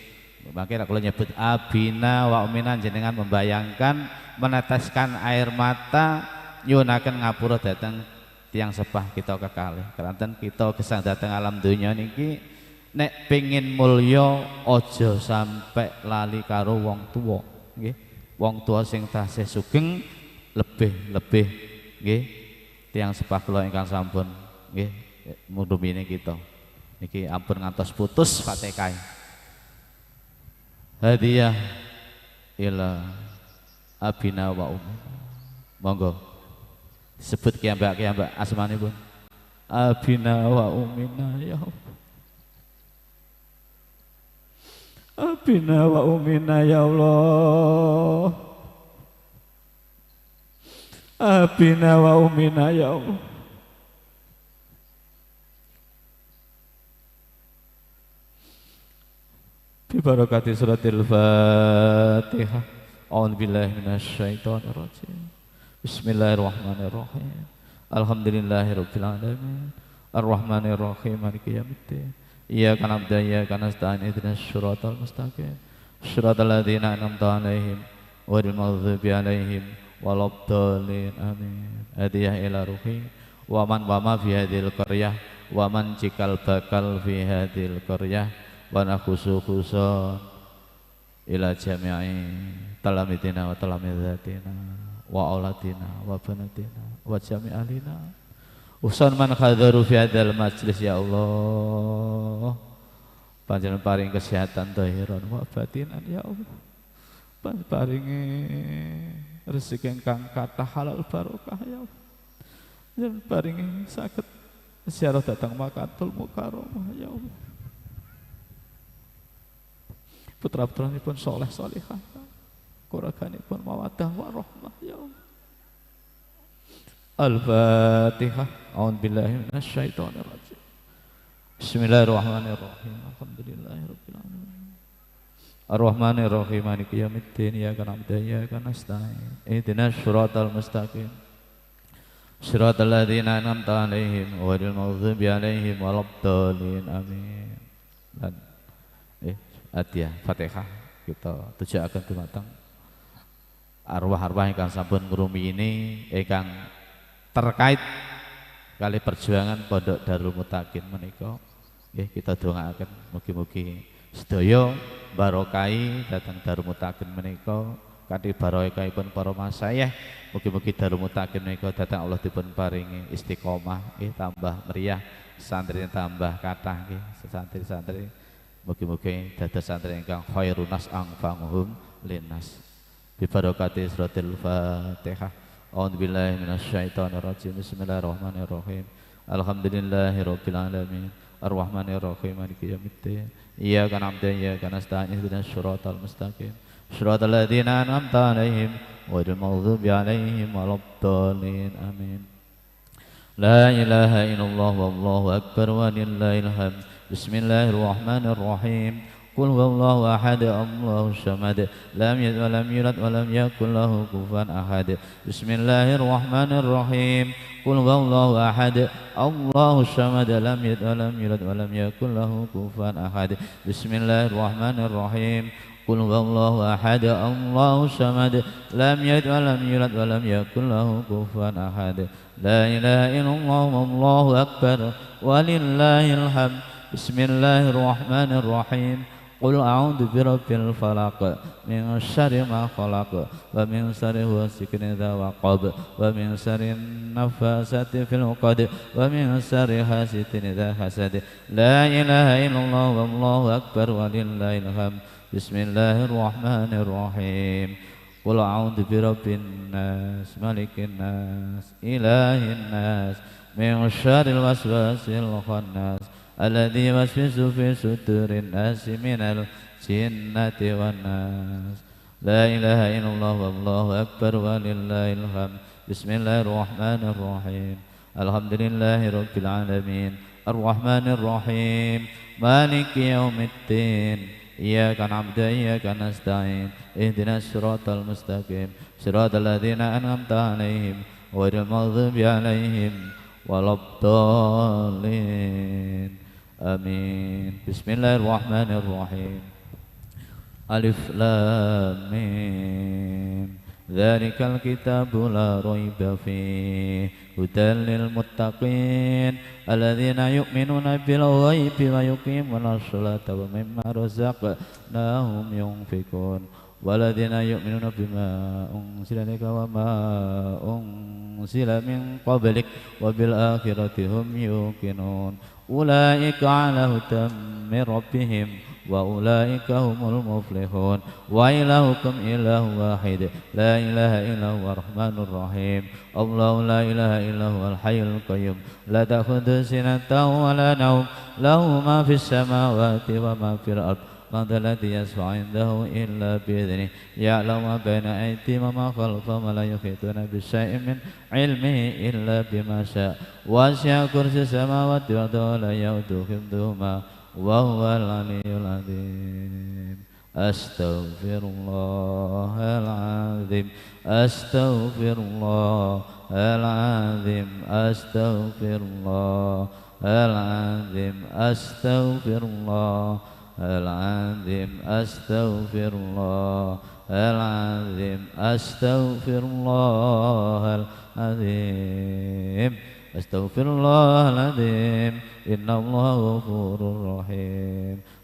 Mangke nek kula nyebut abina wa umina, jenengan membayangkan, meneteskan air mata, nyuwunaken ngapura dhateng tiang sepah kita kekalih. Keranten kita gesang dhateng alam donya niki, nek pengin mulya aja sampe lali karo wong tuwa, nggih. Wong tuwa sing tasih sugeng, lebih-lebih nggih tiang sepah kula ingkang sampun nggih mudumini kita. Niki ampun ngantos putus Fatihah. Hadiah ila abina wa umina. Monggo. Sebut kiambak-kiambak asmanipun. Abina wa umina ya Allah. Abina wa umina ya Allah. Abina wa umina ya Allah. Bi barakati suratil Fatihah. A'udzubillahi minasyaitonirrajim. Bismillahirrahmanirrahim. Alhamdulillahirabbil alamin. Arrahmanirrahim. Maliki yaumiddin. Iyyaka na'budu wa iyyaka nasta'in. Ihdinas siratal mustaqim. Siratal ladzina an'amta 'alaihim ghairil maghdubi 'alaihim waladdallin. Amin. Hadiah ila ruhi wa man wa ma fi hadzil qaryah wa man cikal bakal fi hadzil qaryah wa nakhusu khusan ila jami'i talamidina wa talamidatina wa auladina wa banatina wa jami'i ahlina. Khususan man hadaru fi hadzal majlis, ya Allah. Panjenengan paring kesehatan zahiran wa batinan, ya Allah. Pan-, paringi rezeki ingkang kathah halal barokah, ya Allah. Dan paringi saged ziarah datang Makkatul Mukarramah, ya Allah. Putra-putranipun soleh solihah, keluarganipun mawaddah warahmah, ya Allah. Al-Fatihah. A'udzubillahi minasyaitonirrajim. Bismillahirrahmanirrahim. Alhamdulillahirabbil alamin. Arrahmanirrahim. Maliki yaumiddin. Iyyaka na'budu wa iyyaka nasta'in. Ihdinas siratal mustaqim. Siratal ladzina an'amta 'alaihim ghairil maghdubi 'alaihim waladdallin. Amin. Dan, eh, hadiah Fatihah kita tujuaken dumateng arwah-arwah ingkang sampun ngrumiyini, ingkang terkait kali perjuangan Pondok Darul Mutakin menika. Nggih, kita dongaaken mugi-mugi sedaya barokai dateng Darul Mutakin menika, kanthi barokahipun para masayih, mugi-mugi Darul Mutakin menika dateng Allah dipun paringi istiqomah, nggih, tambah meriah, santri tambah kathah, nggih, santri-santri mugi-mugi dados santri ingkang khairun nas anfa'uhum linnas. Bi barakati suratil Fatihah. A'udzubillahi minasyaitonirrajim. Bismillahirrahmanirrahim. Alhamdulillahirabbil alamin. Arrahmanirrahim. Maliki yaumiddin. Iyyaka na'budu wa iyyaka nasta'in. Ihdinas siratal mustaqim. Siratal ladzina an'amta 'alaihim ghairil maghdubi 'alaihim waladdallin. Amin. La ilaha illallah wallahu akbar walillahil hamd. Bismillahirrahmanirrahim. Qul huwallahu ahad, Allahus samad, lam yalid walam yulad walam yakul lahu kufuwan ahad. Bismillahirrahmanirrahim. Qul huwallahu ahad, Allahus samad, lam yalid walam yulad walam yakul lahu kufuwan ahad. Bismillahirrahmanirrahim. Qul huwallahu ahad, Allahus samad, lam yalid walam yulad walam yakul lahu kufuwan ahad. La ilaha illallah wallahu akbar walillahil hamd. Bismillahirrahmanirrahim. Qul a'udzu birabbil falaq, min syarri ma khalaq, wa min syarri ghasiqin idza waqab, wa min syarri nafasati fil uqad, wa min syarri hasidin idza hasad. La ilaha illallah wallahu akbar walillahil hamd. Bismillahirrahmanirrahim. Qul a'udzu birabbin nas, malikin nas, ilahin nas, min syarril waswasil khannas, alladzi yuwaswisu fi sudurin nasi minal jinnati wan nas. La ilaha illallah wallahu akbar walillahil hamd. Bismillahirrahmanirrahim. Alhamdulillahirabbil alamin. Arrahmanirrahim. Maliki yaumiddin. Iyyaka na'budu wa iyyaka nasta'in. Ihdinas siratal mustaqim. Siratal ladzina an'amta 'alaihim ghairil maghdubi 'alaihim waladdallin. Amin. Bismillahirrahmanirrahim. Alif Lam Mim. Dzalikal kitabu la raiba fih, hudal lil muttaqin, alladzina yu'minuna bil ghaibi wa yuqimunas sholata wa mimma razaqnahum yunfiqun. Walladzina yu'minuna bima unzila ilaika wa ma unzila min qablik wa bil akhirati hum yuqinun. Ulaika ala hudan min rabbihim wa ulaika humul muflihun. Wa ilahukum ilahu wahid, la ilaha illa huwa rahmanur rahim. Allahu la ilaha illa huwal hayyul qayyum, la ta'khudhuhu sinatun wa la naum, lahu ma fis samawati wa ma fil ard. Man dzalladzi yashfa'u 'indahu illa bi'idznih. Ya'lamu ma baina aydihim wa ma khalfahum wa la yuhituna bi syai'in min 'ilmihi illa bima sya'. Wasi'a kursiyyuhus samawati wal arda wa la ya'uduhu hifdhuhuma wa huwal 'aliyyul 'azim. Astaghfirullahal 'azim. Astaghfirullahal 'azim. Astaghfirullah. Al-azim, astaghfirullahal azim, astaghfirullahal azim, astaghfirullahal azim, astaghfirullahal azim, innallaha ghafurur rahim.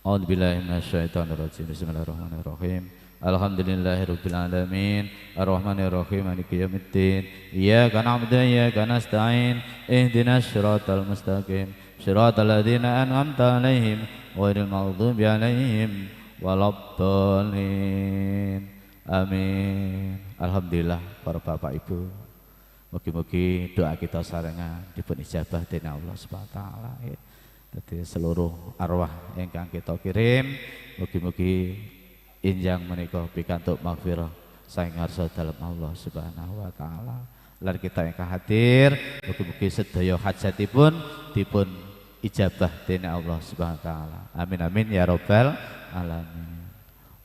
A'udzubillahi minasyaitonirrajim. Bismillahirrahmanirrahim. Alhamdulillahirabbil alamin. Arrahmanirrahim. Maliki yaumiddin. Iyyaka na'budu wa iyyaka nasta'in. Ihdinas siratal mustaqim. Siratal ladzina an'amta 'alaihim ghairil maghdubi 'alaihim waladdallin. Amin. Alhamdulillah, para bapak ibu. Mugi-mugi doa kita sarengan dipun ijabah dening Allah Subhanahu wa taala, ya. Dadi seluruh arwah ingkang kita kirim, mugi-mugi injang menika pikantuk maghfirah saking ngarsa dalem Allah Subhanahu wa taala. Lan kita ingkang hadir, mugi-mugi sedaya hajatipun dipun ijabah dening Allah Subhanahu wa taala. Amin, amin, ya rabbal alamin.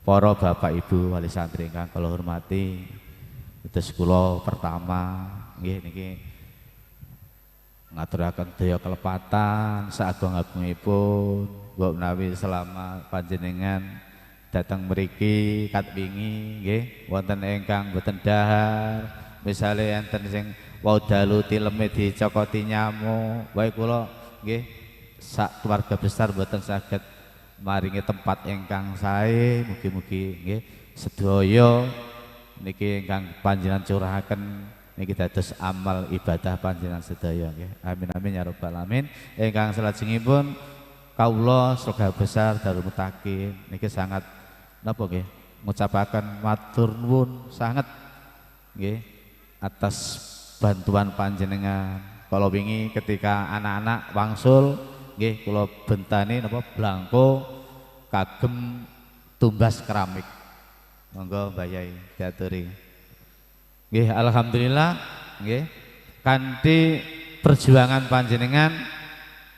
Para bapak ibu wali santri ingkang kula hormati, dados kula pertama nggih niki ngaturaken daya kelepatan seagung-agungipun, mbok menawi selama panjenengan dateng mriki kat wingi nggih, wonten ingkang mboten dahar, misale enten sing wau dalu tileme dicokoti nyamuk, wae kula nggih sak keluarga besar mboten saged maringi tempat ingkang sae. Mugi-mugi nggih sedaya niki ingkang panjenengan curahaken niki dados amal ibadah panjenengan sedaya nggih. Amin, amin, ya rabbal alamin. Ingkang salajengipun kawula sekeluarga besar Darul Mutakin niki sangat napa nggih ngucapaken matur nuwun sanget nggih atas bantuan panjenengan. Kala wingi ketika anak-anak wangsul nggih kula bentani napa blangko kagem tumbas keramik. Monggo Mbah Yai diaturi. Nggih, alhamdulillah nggih. Kanthi perjuangan panjenengan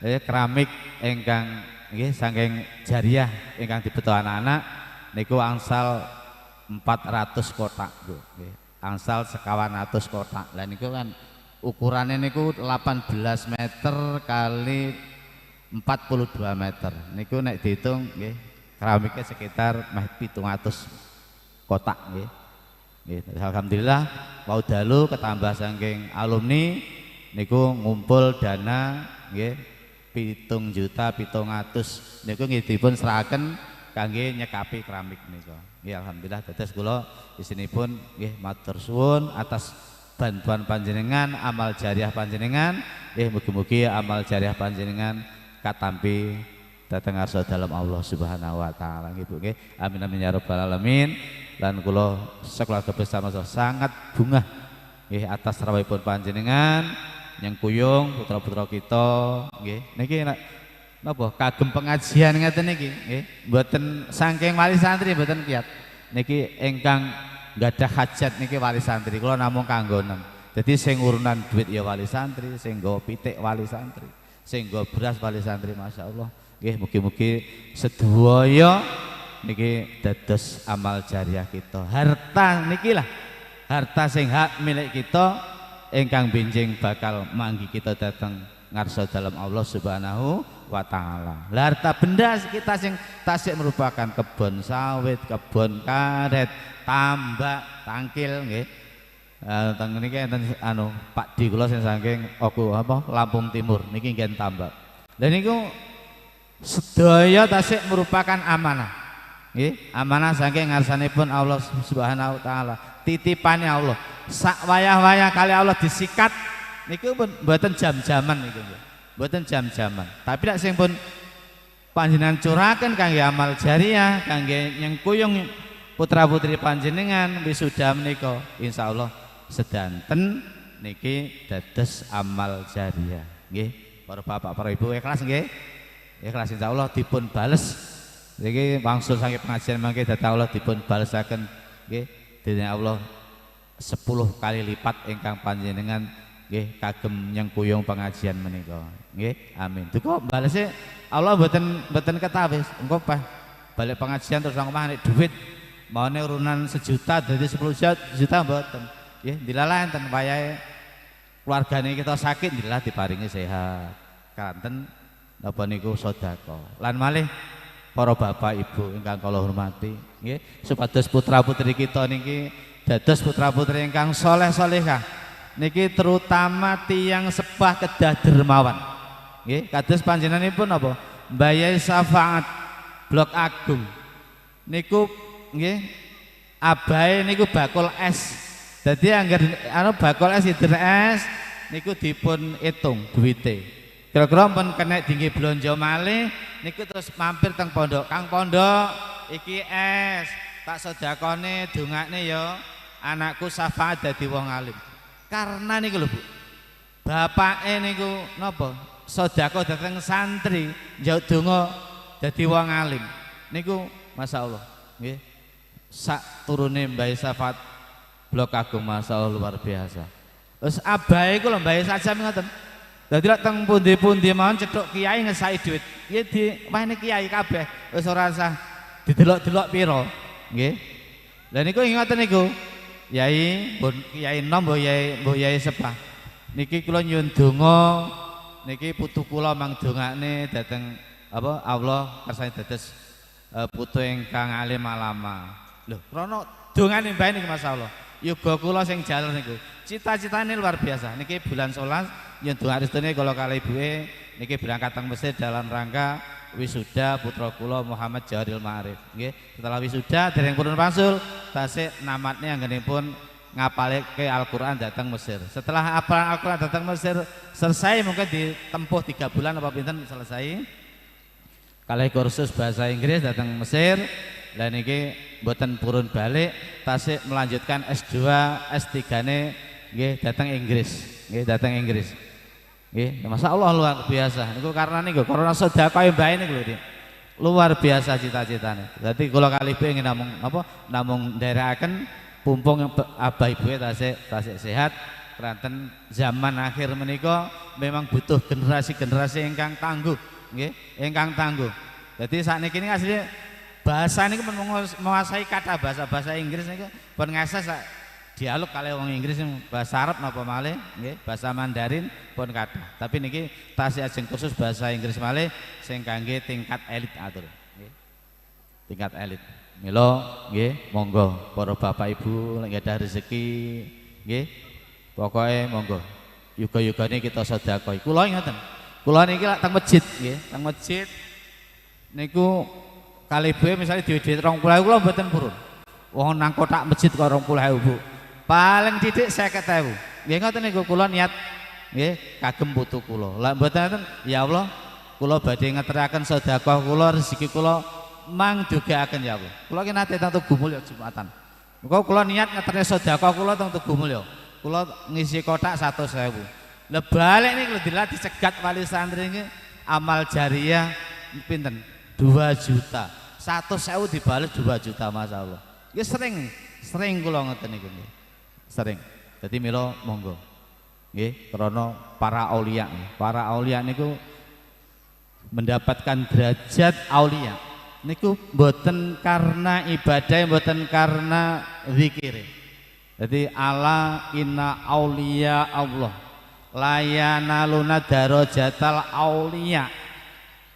nggih keramik ingkang nggih saking jariah ingkang dibeto anak-anak niku angsal empat ratus kotak, Bu, nggih. Angsal sekawan atus kotak. Lah niku kan ukurane niku delapan belas meter kali empat puluh dua meter. Niku nek diitung nggih, keramiknya sekitar meh pitung atus kotak nggih. Nggih, alhamdulillah wau dalu ketambah saking alumni niku ngumpul dana nggih pitung juta pitung atus niku nggih dipun serahaken kangge nyekapi keramik nika. Nggih, alhamdulillah dados kula isinipun nggih matur suwun atas bantuan panjenengan, amal jariah panjenengan. Nggih, mugi-mugi amal jariah panjenengan katampi dateng ngarsa dalem Allah Subhanahu wa taala nggih, Bu, nggih. Amin, amin, ya rabbal alamin. Lan kula sekeluarga besar sangat bungah nggih atas rawuhipun panjenengan nyengkuyung putra-putra kita nggih. Niki nak napa kagem pengajian ngeten niki nggih. Mboten saking wali santri mboten kiat. Niki ingkang gadah hajat niki wali santri. Kula namung kanggo nem. Dadi sing urunan duit ya wali santri, sing nggawa pitik wali santri, sing nggawa beras wali santri, masyaallah. Nggih, mugi-mugi sedaya niki dados amal jariah kita. Harta nikilah harta sing hak milik kita ingkang benjing bakal manggi kita dateng ngarsa dalem Allah Subhanahu wa taala. Lah harta benda kita sing tasik merupakan kebon sawit, kebon karet, tambak, tangkil nggih. Eh, teng niki enten anu Pak Di kula sing saking aku apa Lampung Timur niki nggen tambak. Lah niku sedaya tasik merupakan amanah. Nggih, amanah saking ngarsanipun Allah Subhanahu wa taala. Titipane Allah. Sak wayah-wayah kali Allah disikat niku pun mboten jam-jaman niku nggih. Mboten jam-jaman. Tapi nek sing pun panjenengan curahaken kangge amal jariah, kangge nyengkuyung putra-putri panjenengan wisuda menika, insyaallah sedanten niki dados amal jariah. Nggih, para bapak, para ibu ikhlas nggih? Ikhlas insyaallah dipun bales. Niki wangsul saking pengajian mangke dateng Allah dipun balesaken nggih dening Allah sepuluh kali lipat ingkang panjenengan nggih kagem nyengkuyung pengajian menika. Nggih, amin. Duka balese Allah mboten mboten ketawis. Engko pas balik pengajian terus nang omah nek duit maune urunan sejuta dadi sepuluh juta mboten. Nggih, dilalah enten wayahe keluargane kita sakit dilalah diparingi sehat. Kanten napa niku sedekah. Lan malih para bapak ibu ingkang kula hormati, nggih, supados putra putri kita niki dados putra putri ingkang soleh solehah. Niki terutama tiang sepah kedah dermawan. Nggih, kados panjenenganipun napa? Mbayai syafaat Blok Agung. Niku nggih, abahe niku bakul es. Dadi angger anu bakul es, hider es niku dipun itung duwite. Kira-kira pun kenek dingge blonjo malih niku terus mampir teng pondok. "Kang Pondok, iki es, tak sedekahne, dongakne ya anakku syafaat dadi wong alim." Karena niku lho, Bu. Bapake niku napa? Sedekah dateng santri, njauk donga dadi wong alim. Niku masyaallah, nggih. Sak turune Mbah Syafaat Blok Agung, masyaallah luar biasa. Terus abahe iku lho Mbah Sajam ngoten. Dadi lek teng pundi-pundi mawon cethuk kiai ngesai duit. Ya di wahne kiai kabeh. Wis ora usah didelok-delok piro, nggih. Lah niku ngoten niku. Yai, mbon Yai Nom, mbok Yai, mbok Yai Sepah. Niki kula nyuwun donga, niki putu kula mang dongakne dateng apa Allah kersane dados, eh, putu ingkang alim alama. Lho, krana dongane mbae niku masyaallah. Yoga kula sing jaler niku. Cita-citane luar biasa. Niki bulan sebelas nyuwun donga restune kula kali ibuke niki berangkat teng Mesir dalam rangka wisuda putra kula Muhammad Jawaril Ma'arif. Nggih. Setelah wisuda, dereng purun wangsul, tasik namatne anggenipun ngapalke Al-Quran dateng Mesir. Setelah apalan Al-Quran dateng Mesir selesai, mungkin ditempuh tiga bulan apa pinten selesai. Kalih kursus bahasa Inggris dateng Mesir. Lah niki mboten purun balik, tasik melanjutkan S dua, S tiga ne nggih dateng Inggris. Nggih dateng Inggris. Nggih, masyaallah luar biasa. Niku karena niku, karena sedekah mbae niku lho, Dik. Luar biasa cita-citane. Dadi kula kalih pengen namung apa? Namung nderekaken pumpung pe-, abah ibu tasik, tasik sehat. Keranten zaman akhir menika memang butuh generasi-generasi ingkang tangguh, nggih, ingkang tangguh. Dadi sakniki niki asli bahasa niku men menguas-, menguasai kata bahasa, bahasa Inggris niku pun ngasah sak dialog kalih wong Inggris, bahasa Arab napa malih, nggih, bahasa Mandarin pun kathah. Tapi niki tasik ajeng khusus bahasa Inggris malih sing kangge tingkat elit atur, nggih. Tingkat elit. Mila nggih, monggo para bapak ibu lek gadah rezeki, nggih. Pokoke monggo. Yuga-yugane kita sedekah. Kula ngoten. Kula niki lak teng masjid, nggih, teng masjid niku kalih ibu misalnya duit-duit rong puluh ewu kula mboten purun. Wong nang kotak masjid kok rong puluh ewu, Bu. Paling didik seket ewu. Nggih ngoten niku kula niat nggih kagem putu kula. Lah mboten ngoten, ya Allah, kula badhe ngeteraken sedekah kula, rezeki kula mang dugaaken ya Allah. Kula ki nate teng Tugu Mulya Jumatan. Engko kula niat ngeterne sedekah kula teng Tugu Mulya. Kula ngisi kotak satus ewu. Lah balik niku lho dilah dicegat wali santri niki amal jariah pinten? Dua juta. Satus ewu dibales dua juta, masyaallah. Nggih sering, sering kula ngoten niku nggih. Sering. Dadi mila monggo. Nggih, krana para aulia. Para aulia niku mendapatkan derajat aulia. Niku mboten karena ibadah, mboten karena zikir. Jadi ala inna aulia Allah la yanaluna darajatal aulia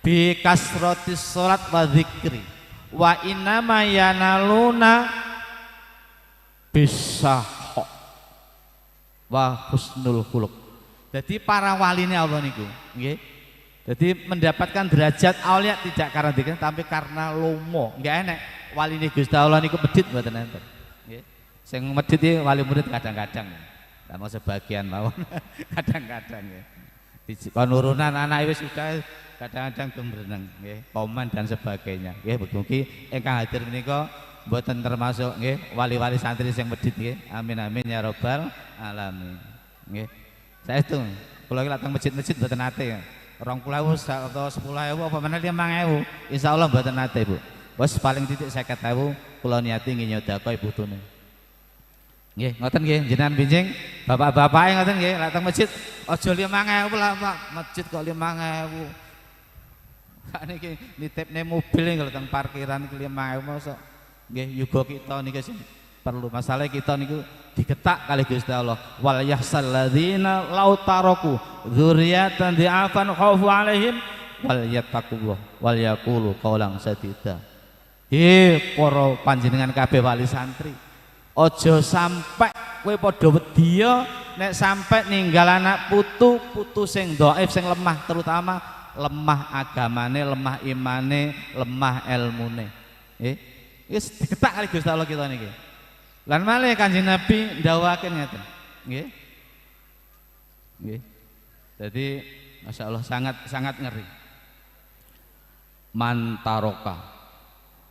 bi kasrotis sholat wa zikri wa innama yanaluna bisaho wa husnul khuluq. Jadi para wali ini Allah niku, nggih. Jadi mendapatkan derajat aulia tidak karena dikir, tapi karena lomo. Nggih enek wali ini Gusti Allah niku medit mboten enten. Nggih. Sing medit iki wali murid kadang-kadang. Lah mau sebagian mawon. Kadang-kadang nggih. Di penurunan anak wis sudah kadang-kadang gembereneng nggih, komen dan sebagainya. Nggih, mugi-mugi ingkang hadir menika mboten termasuk nggih wali-wali santri sing medit nggih. Amin amin ya robbal alamin. Nggih. Saestu kula iki lak teng masjid-masjid mboten nate. Rong puluh ewu sa-, atau sepuluh ewu apa meneh limang ewu. Insyaallah mboten nate, Bu. Wes paling titik seket ewu kula niati nggih nyedekah putune. Nggih, ngoten nggih, jenengan binjing, bapak-bapake ngoten nggih, lak teng masjid aja limang ewu lah, Pak. Masjid kok limang ewu. Sakniki nitipne mobil nggih lho teng parkiran iki limang ewu mosok. Nggih, yuga kita niki sing perlu. Masalah kita niku digetak kalih Gusti Allah. "Wal yahsal ladzina lau taraku dzurriyyatan dhi'afan khaufu 'alaihim wal yattaqullah wal yaqulu qaulan sadida." He, para panjenengan kabeh wali santri, aja sampe kowe padha wedi ya nek sampe ninggal anak putu, putu sing dhaif, sing lemah, terutama lemah agamane, lemah imane, lemah ilmune. Nggih. Wis diketak kali Gusti Allah kita niki. Lan malih Kanjeng Nabi ndawuhaken ngeten. Nggih. Nggih. Jadi, Masya Allah, sangat, sangat ngeri. "Man taroka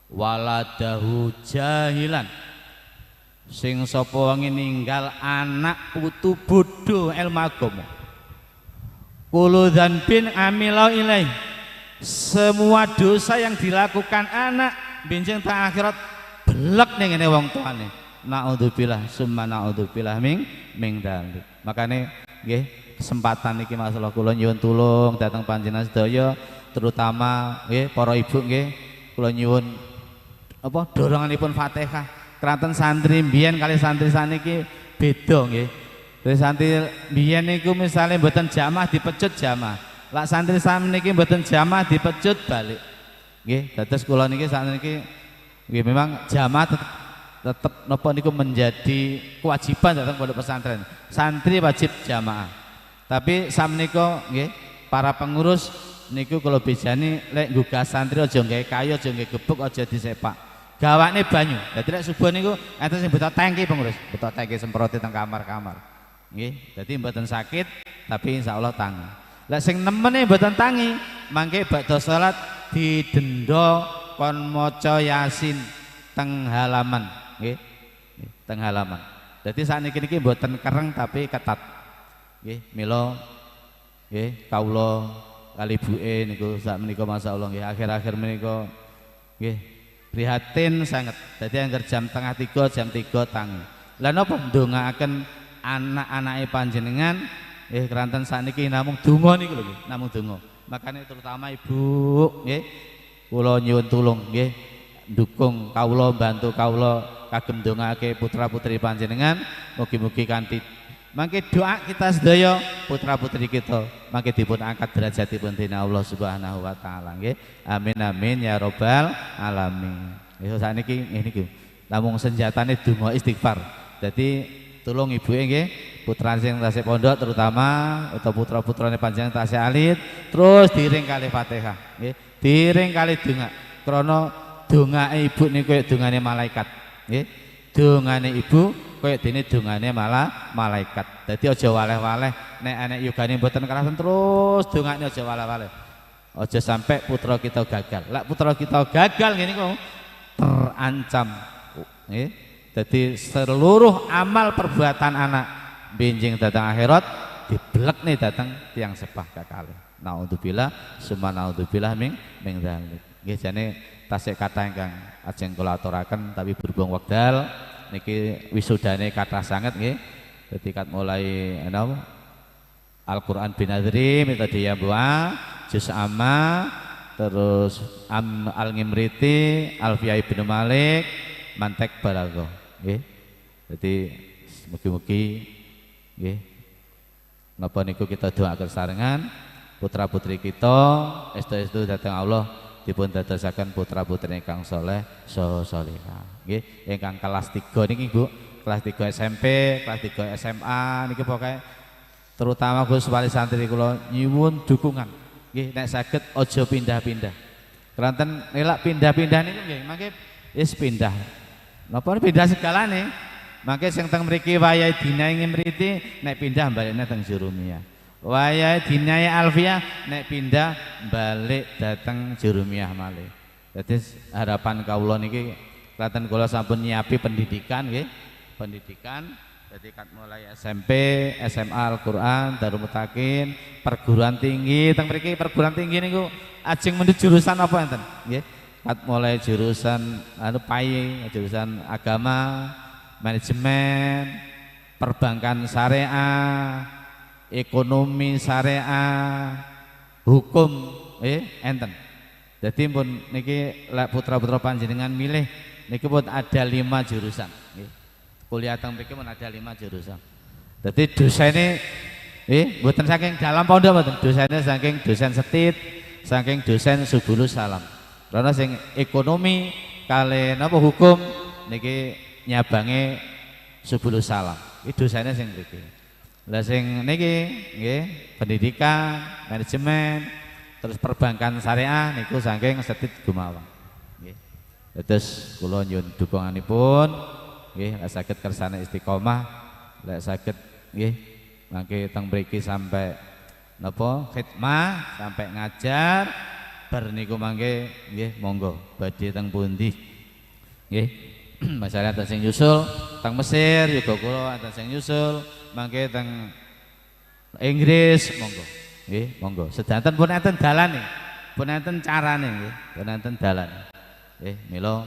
waladahu jahilan." Sing sapa wonge ninggal anak putu bodoh ilmu agama. "Kullu dzanbin amila ilaih." Semua dosa yang dilakukan anak, benjing tang akhirat, belek ning ngene wong tuane. Naudzubillah, summa naudzubillah ming, ming dzalik. Makane nggih, kesempatan niki Mas Allah kula nyuwun tulung dateng panjenengan sedaya, terutama nggih para ibu nggih, kula nyuwun apa doronganipun Fatihah. Keranten santri mbiyen kali santri saniki beda nggih. Jadi santri mbiyen niku misale mboten jamaah dipecut jamaah. Lak santri saniki mboten jamaah dipecut balik. Nggih, dados kula niki sakniki nggih memang jamaah tetep, tetep napa niku menjadi kewajiban dateng pondok pesantren. Santri wajib jamaah. Tapi sakmenika nggih, para pengurus niku kula bejani lek nggugah santri aja nggawe kayu, aja nggawe gebuk, aja disepak. Gawakne banyu. Dadi lek subuh niku enten sing betok tangki pengurus, betok tangki semproti teng kamar-kamar. Nggih, dadi mboten sakit tapi insyaallah tangi. Lek sing nemene mboten tangi, mangke ba'da salat didenda kon maca Yasin teng halaman, nggih. Teng halaman. Dadi sakniki niki mboten kereng tapi ketat. Nggih, mila nggih kawula kali ibuke niku sakmenika masyaallah nggih akhir-akhir menika nggih prihatin sanget. Dadi angger jam tengah tiga, jam tiga tangi. Lah napa ndongaaken anak-anake panjenengan nggih keranten sakniki namung donga niku lho nggih, namung donga. Makanya terutama ibu nggih kula nyuwun tulung nggih, dukung kawula, bantu kawula kagem ndongake putra putri panjenengan, mugi-mugi kanthi mangke doa kita sedaya putra putri kita mangke dipun angkat derajatipun dening Allah Subhanahu wa taala nggih. Amin amin ya robbal alamin. Nggih sakniki nggih niku. Namung senjatane donga istighfar. Dadi tulung ibuke nggih, putra sing tasik pondok terutama utawa putra-putrane panjenengan tasik alit, terus diiring kali Fatihah nggih. Diiring kali donga. Krana dongane ibu niku koyo dongane malaikat. Nggih. Dongane ibu koyo dene dongane malah malaikat. Dadi aja waleh-waleh nek anak yogane mboten kerasan terus dongane aja waleh-waleh. Aja sampai putra kita gagal. Lek putra kita gagal ngene niku terancam. Nggih. Dadi seluruh amal perbuatan anak benjing datang akhirat dibelekne datang tiang sepah kakale. Naudzubillah, summa naudzubillah ming ming dzalik. Nggih jane tasik kata ingkang ajeng kula aturaken tapi berhubung wekdal niki wisudane kathah sanget nggih. Dadi kat mulai napa Al-Quran bin Azri, Mitodiyah Buah, Juz Amma, terus Am, Al-Ngimriti, Alfiyah Ibnu Malik, Mantek Balaghah. Nggih. Jadi mugi-mugi nggih napa niku kita doakan sarengan putra putri kita estu-estu datang Allah dipun dadosaken putra putri ingkang soleh so solihah nggih ingkang kelas tiga niki Bu kelas tiga S M P kelas tiga S M A niki pokoknya terutama Gus wali santri kula nyuwun dukungan nggih nek saged aja pindah-pindah keranten ngelak pindah-pindah niku nggih mangke wis pindah napa pindah segalane mangke sing teng mriki wayahe dinae ngimriti nek pindah balikne teng Jurumiyah wayahe dinae Alfiah nek pindah balik dateng Jurumiyah malih Jadi harapan kawula niki klaten kula sampun nyiapi pendidikan nggih. Pendidikan dadi kat mulai S M P, S M A Al-Qur'an, Darul Mutakin, perguruan tinggi, teng mriki perguruan tinggi niku ajeng mendut jurusan apa enten nggih. Kat mulai jurusan anu pai, jurusan agama, manajemen, perbankan syariah, ekonomi syariah, hukum, eh enten. Jadi pun niki lek putra-putra panjenengan milih niki pun ada lima jurusan. Nggih. Kuliah teng mriki pun ada lima jurusan. Jadi dosene eh mboten saking dalam pondok mboten. Dosene saking dosen setit, saking dosen subulus salam. Karena sing ekonomi kali napa hukum niki nyabange subulus salam. Iki dosene sing mriki. Lah sing niki nggih pendidikan, manajemen, Terus perbankan syariah niku saking Sedit Gumawa. Nggih. Dados kula nyuwun dukunganipun, nggih, lek saged kersane istiqomah, lek saged, nggih, mangke teng mriki sampai napa, khidmah, sampai ngajar, bar niku mangke, nggih, monggo badhe teng pundi. Nggih. Masalah enten sing nyusul teng Mesir, juga kula enten sing nyusul, mangke teng Inggris, monggo. Nggih, monggo. Sedanten pun enten dalane, pun enten carane, nggih, pun enten dalane. Nggih, mila,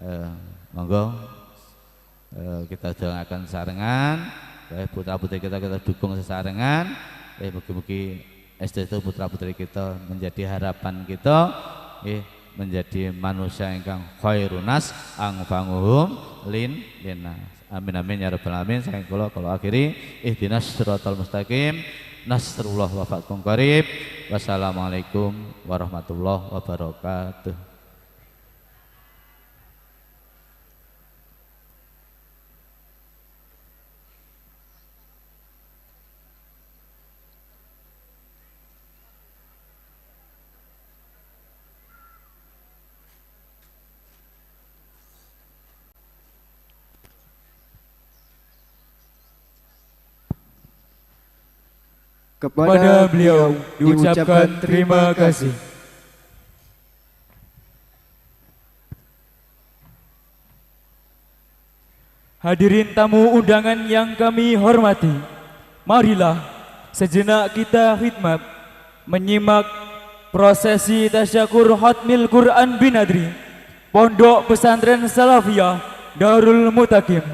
eh, monggo, eh, kita doakan sarengan, eh, putra putri kita, kita dukung sesarengan. Eh, mugi-mugi S D itu putra putri kita menjadi harapan kita, nggih, menjadi manusia ingkang khairunas, anfa'uhum lin linnas. Amin, amin, ya rabbal alamin. Saking kula, kula akhiri, ihdinas siratal mustaqim, nasrullah wa fathun qarib. Wassalamualaikum warahmatullahi wabarakatuh. Kepada beliau diucapkan terima kasih. Hadirin tamu undangan yang kami hormati, marilah sejenak kita khidmat menyimak prosesi tasyakur Khatmil Quran Binadri Pondok Pesantren Salafiyah Darul Mutakim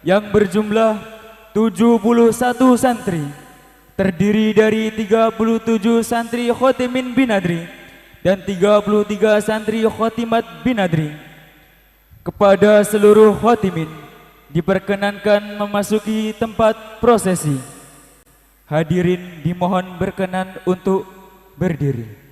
yang berjumlah tujuh puluh satu santri, terdiri dari tiga puluh tujuh santri Khotimin Binadri dan tiga puluh tiga santri Khotimat Binadri. Kepada seluruh Khotimin, diperkenankan memasuki tempat prosesi. Hadirin dimohon berkenan untuk berdiri.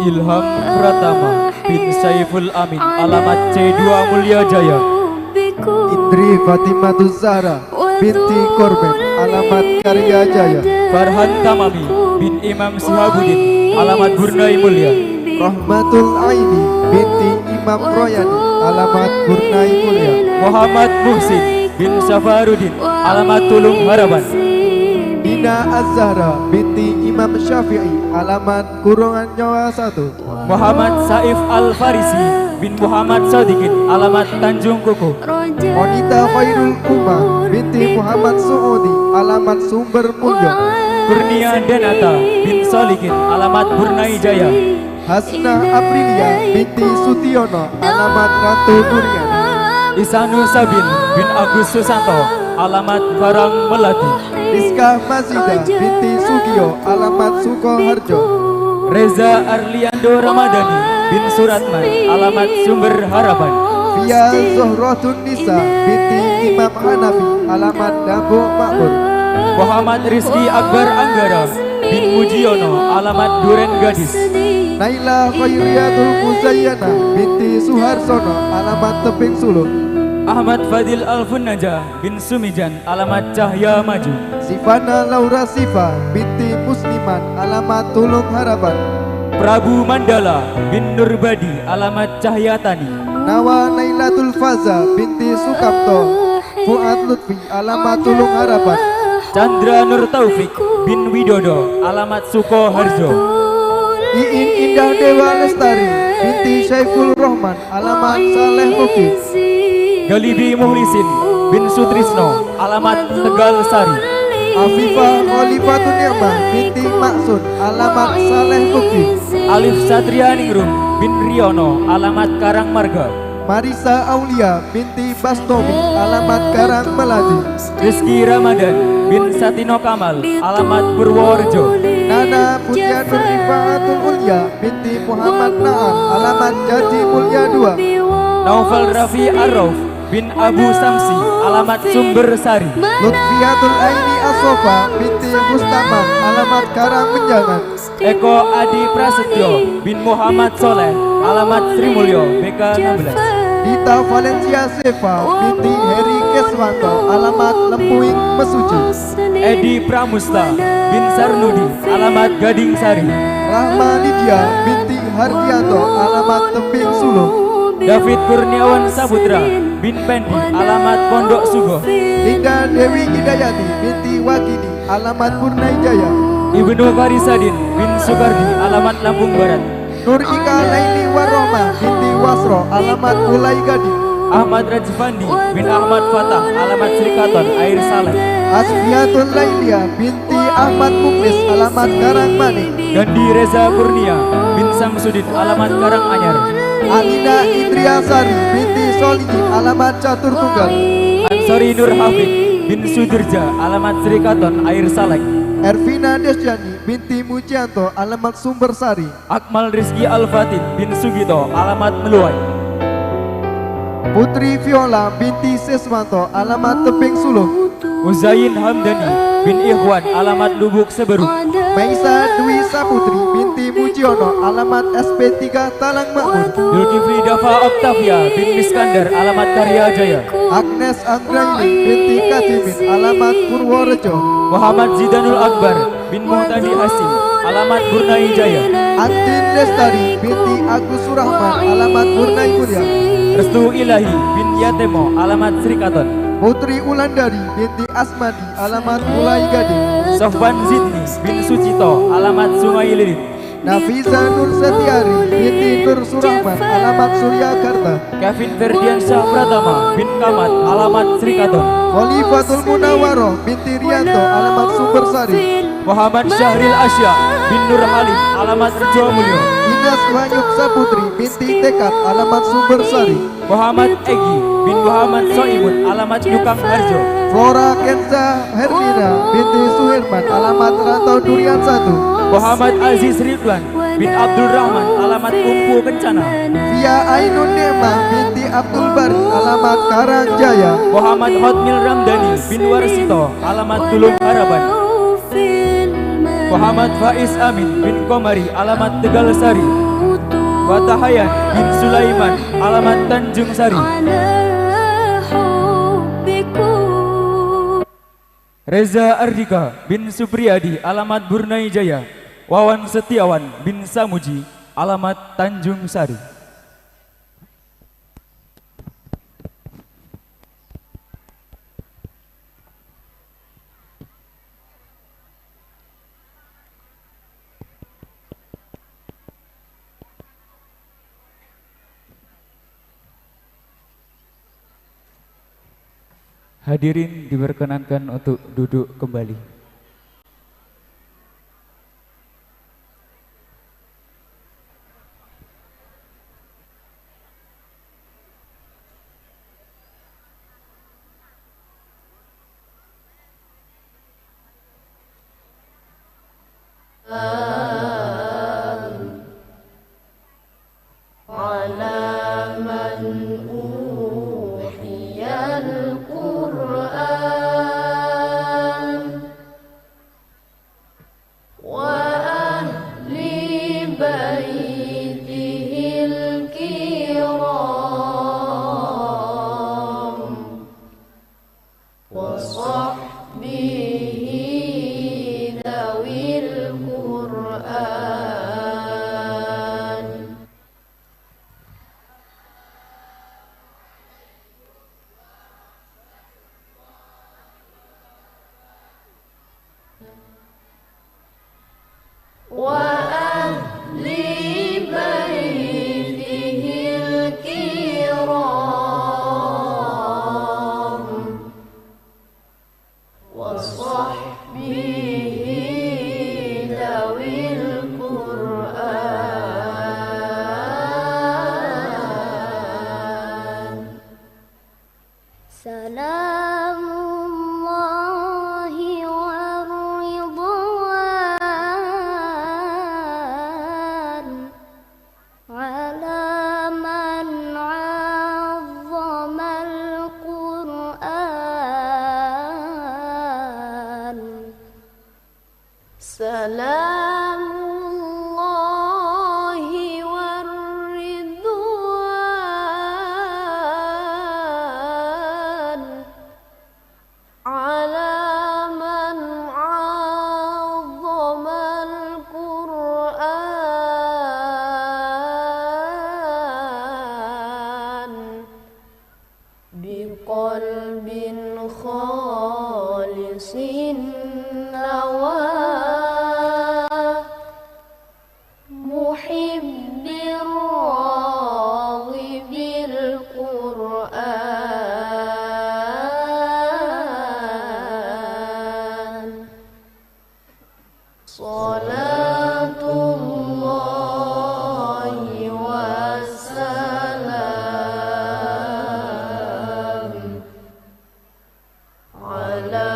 Ilham Pratama bin Saiful Amin, alamat C dua Mulia Jaya. Indri Fatimah Zahra binti Korben, alamat Karya Jaya. Farhan Tamami bin Imam Sihabuddin, alamat Burnai Mulia. Rahmatul Aini binti Imam Royani, alamat Burnai Mulia. Muhammad Muhsin bin Safaruddin, alamat Tulung Harapan. Nina Az-Zahra binti Imam Syafi'i, alamat Kurungan Nyawa satu. Muhammad Saif Al-Farisi bin Muhammad Sadikin, alamat Tanjung Kukuh. Monita Khairul Umah binti Muhammad Suudi, alamat Sumber Mulyo. Kurnia Danata bin Solikin, alamat Burnai Jaya. Hasnah Aprilia binti Sutiono, alamat Ratu Durian. Isanu Sabil bin Agus Susanto, alamat Karang Melati. Rizka Mazida binti Sugio, alamat Sukoharjo. Reza Arliando Ramadhani bin Suratman, alamat Sumber Harapan. Fia Zohrotunnisa binti Imam Hanafi, alamat Dambuk Makmur. Muhammad Rizki Akbar Anggara bin Mujiono, alamat Duren Gadis. Naila Khairiatul Muzayyana binti Suharsono, alamat Tebing Suluh. Ahmad Fadil Alfunaja bin Sumijan, alamat Cahya Maju. Sifana Laura Sifa binti Musliman, alamat Tulung Harapan. Prabu Mandala bin Nurbadi, alamat Cahya Tani. Nawa Nailatul Faza binti Sukamto, Fuad Lutfi, alamat Tulung Harapan. Chandra Nur Taufik bin Widodo, alamat Sukoharjo. Iin Indah Dewa Lestari binti Syaiful Rahman, alamat Saleh Mukim. Galibi Muhlisin bin Sutrisno, alamat Tegal Sari. Afifah Khalifatun Ni'mah binti Maksun, alamat Saleh Mukim. Alif Satria Ningrum bin Riono, alamat Karang Marga. Marisa Aulia binti Bastomi, alamat Karang Melati. Rizky Ramadan bin Satino Kamal, alamat Purworejo. Nana Putia Nurifaatul Ulia binti Muhammad Naam, alamat Jaji Mulia dua. Naufal Rafi Arrauf bin Abu Samsi, alamat Sumber Sari. Lutfiatul Aini Asofa binti Mustaman, alamat Karang Menjangan. Eko Adi Prasetyo bin Muhammad Soleh, alamat Sri Mulyo, B K enam belas. Dita Valencia Seva binti Heri Keswanto, alamat Lempuing Mesuji. Edi Pramusta bin Sarnudi, alamat Gading Sari. Rahma Lydia binti Hardianto, alamat Tebing Suluh. David Kurniawan Saputra bin Pendi, alamat Pondok Sugo. Linda Dewi Hidayati binti Wakini, alamat Purnai Jaya. Ibnu Farisadin bin Sukardi, alamat Lampung Barat. Nur Ika Laili Warohmah binti Wasro, alamat Ulai Gading. Ahmad Rajfandi bin Ahmad Fatah, alamat Srikaton, Air Saleh. Asfiatul Lailia binti Ahmad Muklis, alamat Karang Manik. Gandhi Reza Kurnia bin Samsudin, alamat Karang Anyar. Alina Indriasari binti Solihin, alamat Catur Tunggal. Ansori Nur Hafid bin Sudirja, alamat Srikaton, Air Salek. Ervina Desjani binti Mujianto, alamat Sumber Sari. Akmal Rizki Al-Fatin bin Sugito, alamat Meluai. Putri Viola binti Seswanto, alamat Tebing Suluh. Uzain Hamdani bin Ikhwan, alamat Lubuk Seberuk. Maisa Dwi Saputri binti Mujiono, alamat S P tiga Talang Makmur. Zulkifli Dafa Octavia bin Iskandar, alamat Karya Jaya. Agnes Anggraini binti Kadimin, alamat Purworejo. Muhammad Zidanul Akbar bin Muhtadi Hasim, alamat Burnai Jaya. Antin Lestari binti Agus Surahman, alamat Burnai Mulia. Restu Ilahi bin Yatemo, alamat Srikaton. Putri Ulandari binti Asmadi, alamat Mulai Gading. Sofwan Zidni bin Sucito, alamat Sungai Lilin. Nafiza Nur Setiari binti Nur Surahman, alamat Suryakarta. Kevin Ferdiansyah Pratama bin Kamat, alamat Srikaton. Khalifatul Munawaroh binti Rianto, alamat Sumber Sari. Muhammad Syahril Asya bin Nur Halim, alamat Rejo Mulyo. Ines Wahyu Saputri binti Tekad, alamat Sumber Sari. Muhammad Egi bin Muhammad Soimun, alamat Nyukang Harjo. Flora Kenza Hermina binti Suherman, alamat Rantau Durian satu. Muhammad Aziz Ridwan bin Abdul Rahman, alamat Umpu Kencana. Fia Ainun Nikmah binti Abdul Bari, alamat Karang Jaya. Muhammad Hotmil Ramdhani bin Warsito, alamat Tulung Harapan. Muhammad Faiz Amin bin Komari, alamat Tegal Sari. Watahayan bin Sulaiman, alamat Tanjung Sari. Reza Ardika bin Supriyadi, alamat Burnai Jaya. Wawan Setiawan bin Samuji, alamat Tanjung Sari. Hadirin diperkenankan untuk duduk kembali. على من أوحي القرآن وأهل بيته الكرام وصحبه ذوي القرآن. وأهل بيته الكرام وصحبه ذوي القرآن. سلام الله والرضوان على من عظم القرآن. سلام الله والرضوان على من عظم القرآن بقلب خالص نوى محب راغب القرآن. صلاة الله والسلام على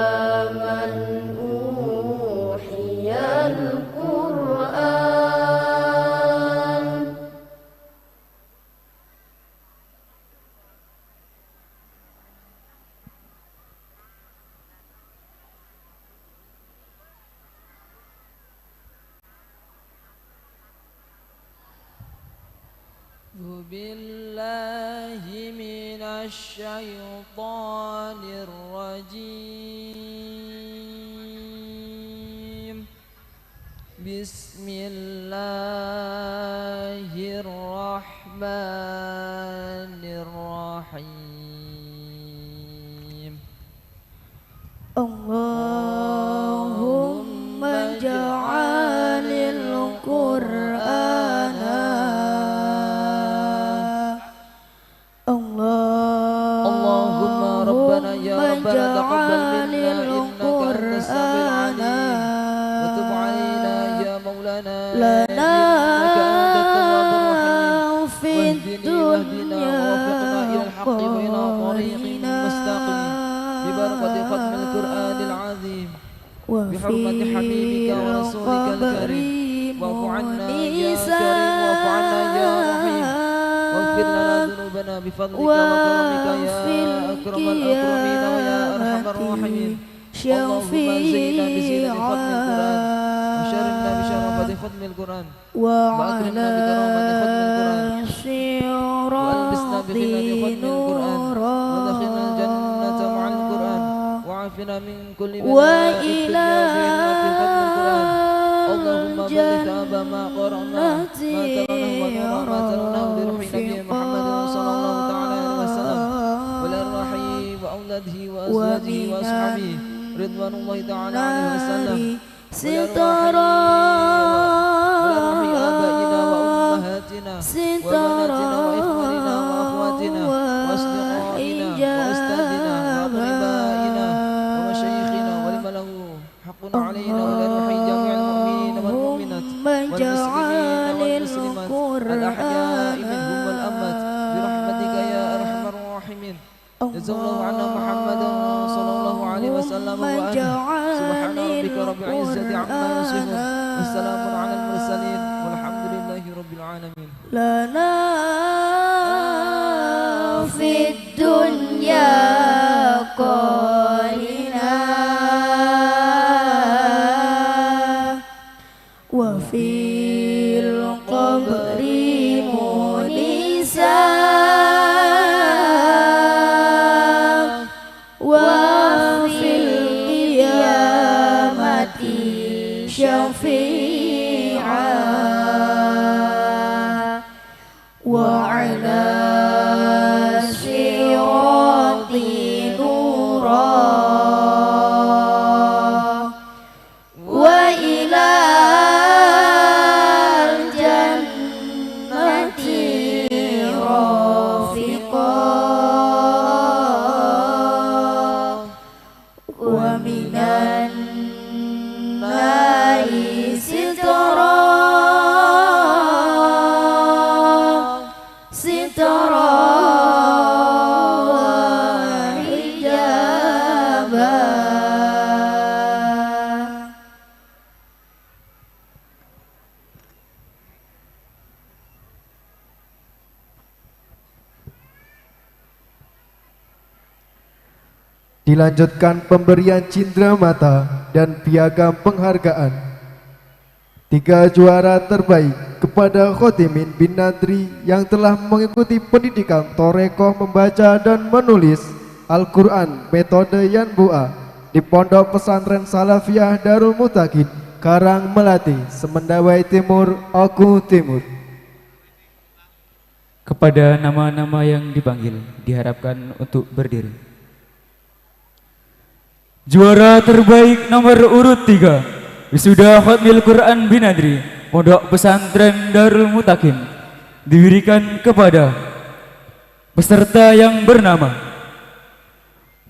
من أوحي القرآن. أعوذ بالله من الشيطان الرجيم. بسم الله الرحمن الرحيم. اللهم اجعل القرآن اللهم ربنا يا ربنا تقبل منا إنك أنت السميع العليم وتب علينا يا مولانا إنك أنت التواب الرحيم واهدني واهدنا ووفقنا إلى الحق وإلى طريق مستقيم ببركة ختم القرآن العظيم. بحرمة حبيبك ورسولك الكريم، واعف عنا يا كريم، واعف عنا يا رحيم، واغفر لنا ذنوبنا بفضلك وكرمك يا أكرم الأكرمين ويا أرحم الراحمين. اللهم زينا بزينة ختم القرآن، وشرفنا بشرفة ختم القرآن. وأكرمنا بكرامة ختم القرآن. وألبسنا بظلال ختم القرآن. وأدخلنا الجنة مع القرآن. وعافنا من كل بلاء الدنيا بحرمة ختم القرآن. اللهم بلغ ثواب ما قرأناه، ما تلوناه ونور ما تلوناه لروح نبينا محمد صلى الله تعالى عليه وسلم. ولأرواح وأولاده وأزواجه وأصحابه رضوان الله تعالى عليه وسلم. ولأرواح آبائنا وأمهاتنا وبناتنا وإخواننا وأخواتنا وأصدقائنا وأستاذنا وأقربائنا علينا وعلى روح جميع المؤمنين والمؤمنات والمسلمين والمسلمات الأحياء منهم والأموات برحمتك يا أرحم الراحمين. جزا الله عنا محمدا صلى الله عليه وسلم وآله. سبحان ربك رب العزة عما يصفون وسلام على المرسلين والحمد لله رب العالمين. لنا في الدنيا قالنا وفي القبر مونسا وفي القيامة شفيعا وعلى الصراط نورا وإلى الجنة رافقا ومن النار سترا سترا وحجابا. Dilanjutkan pemberian cindera mata dan piagam penghargaan tiga juara terbaik kepada Khotimin bin Nadri yang telah mengikuti pendidikan torekoh membaca dan menulis Al-Quran metode Yanbu'a di Pondok Pesantren Salafiyah Darul Mutakin, Karang Melati, Semendawai Timur, Oku Timur. Kepada nama-nama yang dipanggil, diharapkan untuk berdiri. Juara terbaik nomor urut tiga, wisuda Khatmil Quran Binadri, Pondok Pesantren Darul Mutakin, diberikan kepada peserta yang bernama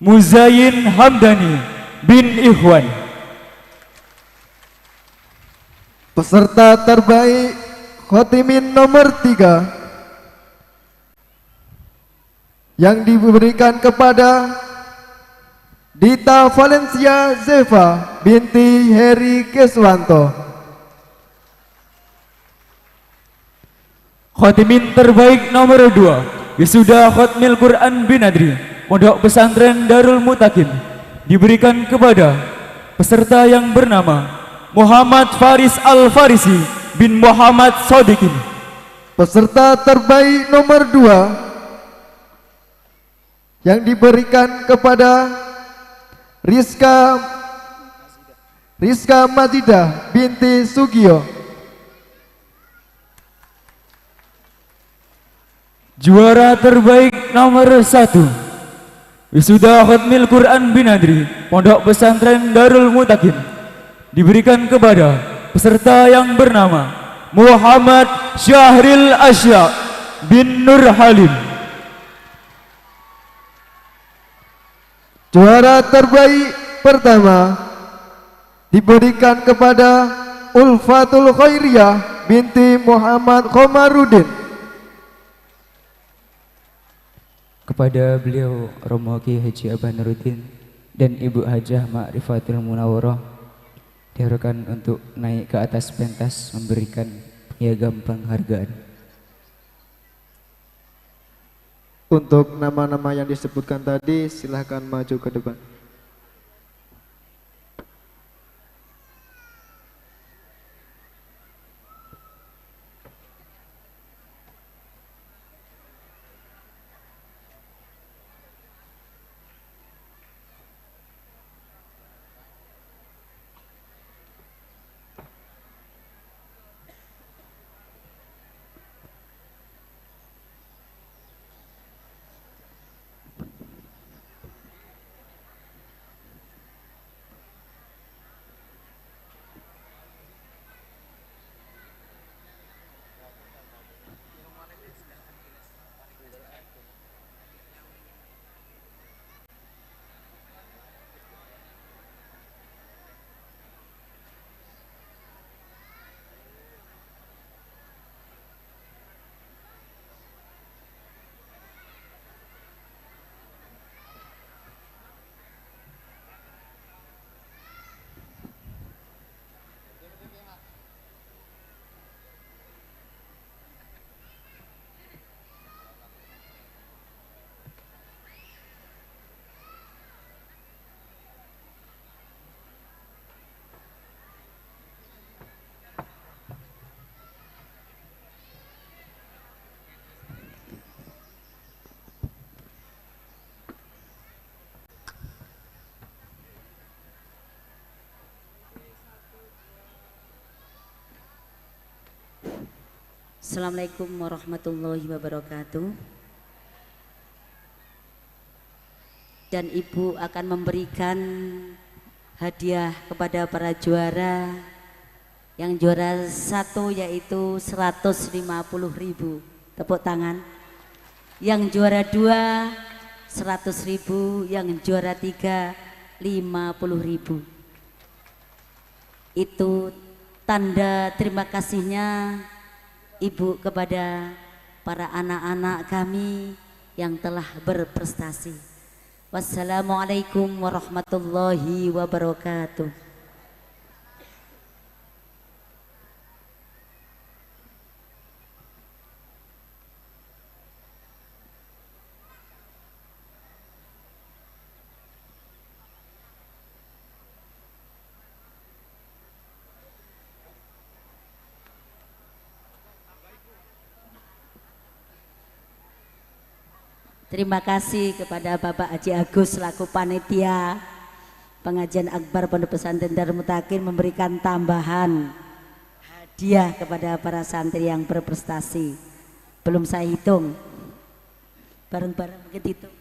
Muzayin Hamdani bin Ikhwan. Peserta terbaik Khotimin nomor tiga yang diberikan kepada Dita Valencia Zeva binti Heri Keswanto. Khotimin terbaik nomor dua, wisuda Khotmil Quran Binadri, Pondok Pesantren Darul Mutakin, diberikan kepada peserta yang bernama Muhammad Faris Al Farisi bin Muhammad Sodikin. Peserta terbaik nomor dua yang diberikan kepada Rizka, Rizka Mazidah binti Sugio. Juara terbaik nomor satu, wisuda Khotmil Quran Binadri, Pondok Pesantren Darul Mutakin, diberikan kepada peserta yang bernama Muhammad Syahril Asya bin Nur Halim. Juara terbaik pertama diberikan kepada Ulfatul Khairiyah binti Muhammad Khomarudin. Kepada beliau, Romo Kiai Haji Abah Nuruddin dan Ibu Hajah Ma'rifatul Munawwarah, diharapkan untuk naik ke atas pentas memberikan piagam penghargaan. Untuk nama-nama yang disebutkan tadi, silahkan maju ke depan. Assalamualaikum warahmatullahi wabarakatuh. Dan Ibu akan memberikan hadiah kepada para juara. Yang juara satu yaitu seratus lima puluh ribu. Tepuk tangan. Yang juara dua, seratus ribu. Yang juara tiga, lima puluh ribu. Itu tanda terima kasihnya Ibu kepada para anak-anak kami yang telah berprestasi. Wassalamualaikum warahmatullahi wabarakatuh. Terima kasih kepada Bapak Haji Agus selaku panitia pengajian akbar Pondok Pesantren Darul Mutakin memberikan tambahan hadiah kepada para santri yang berprestasi. Belum saya hitung. Bareng-bareng kita hitung.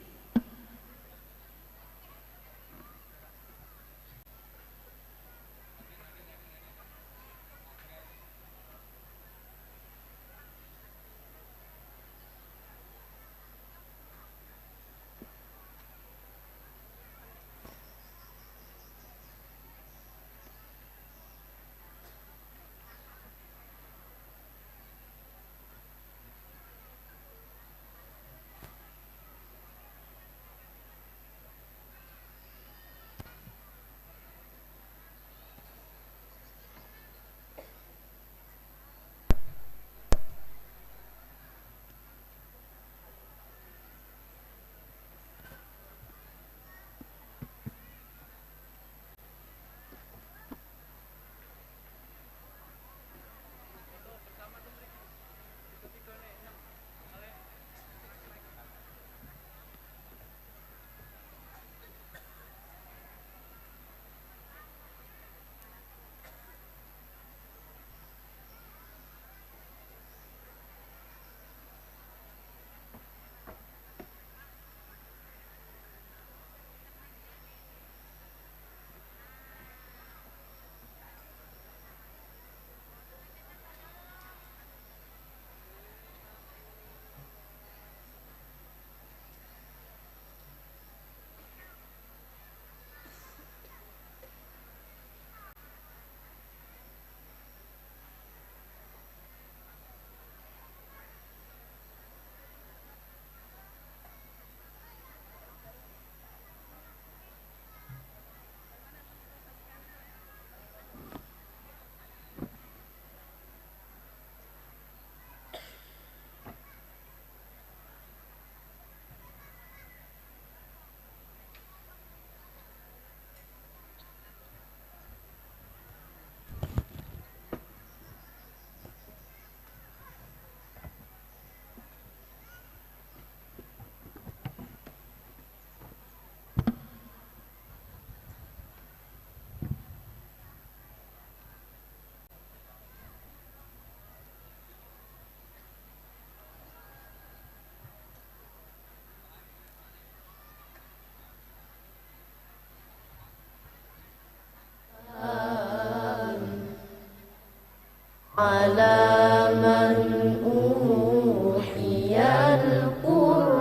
على من أوحي القرآن.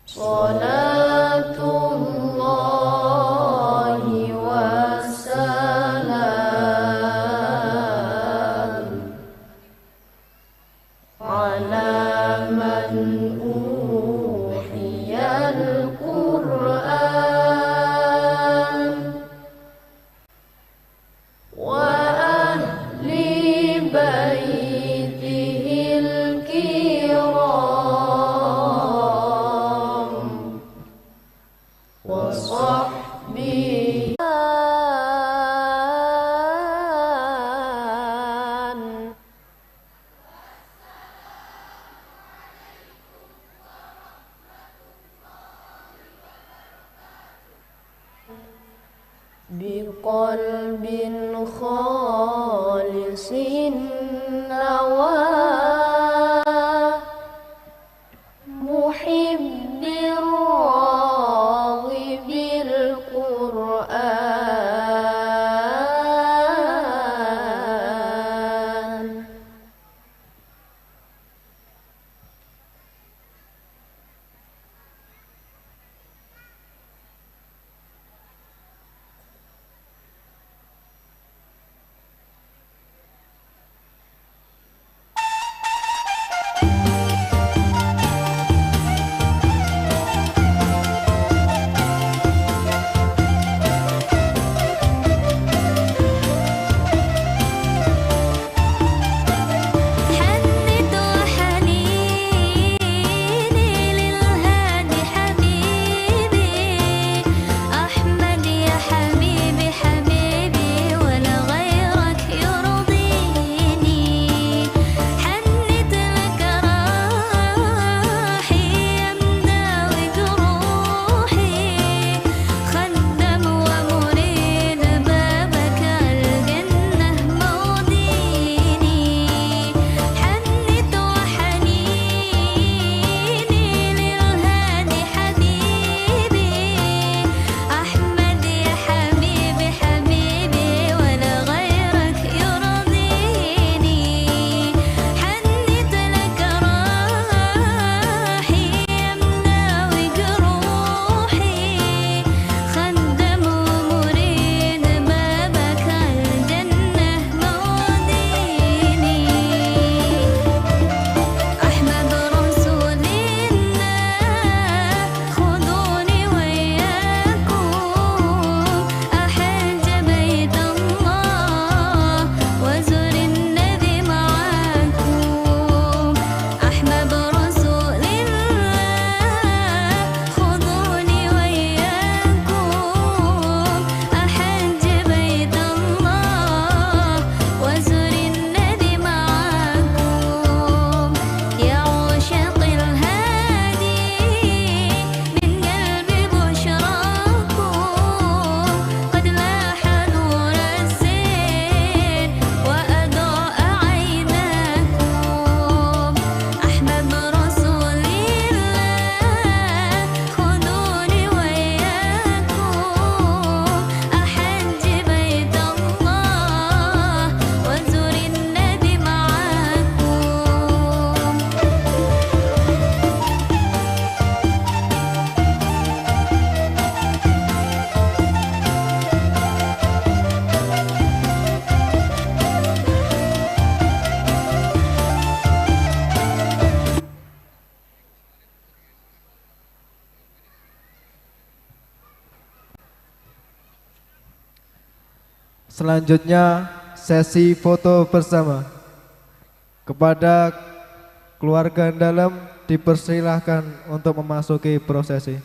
صلاة الله والسلام على من أوحي القرآن. وأهل بيته الكرام وصحبه. بقلب خالص نوى محب القرآن. Selanjutnya, sesi foto bersama. Kepada keluarga dalam dipersilahkan untuk memasuki prosesi.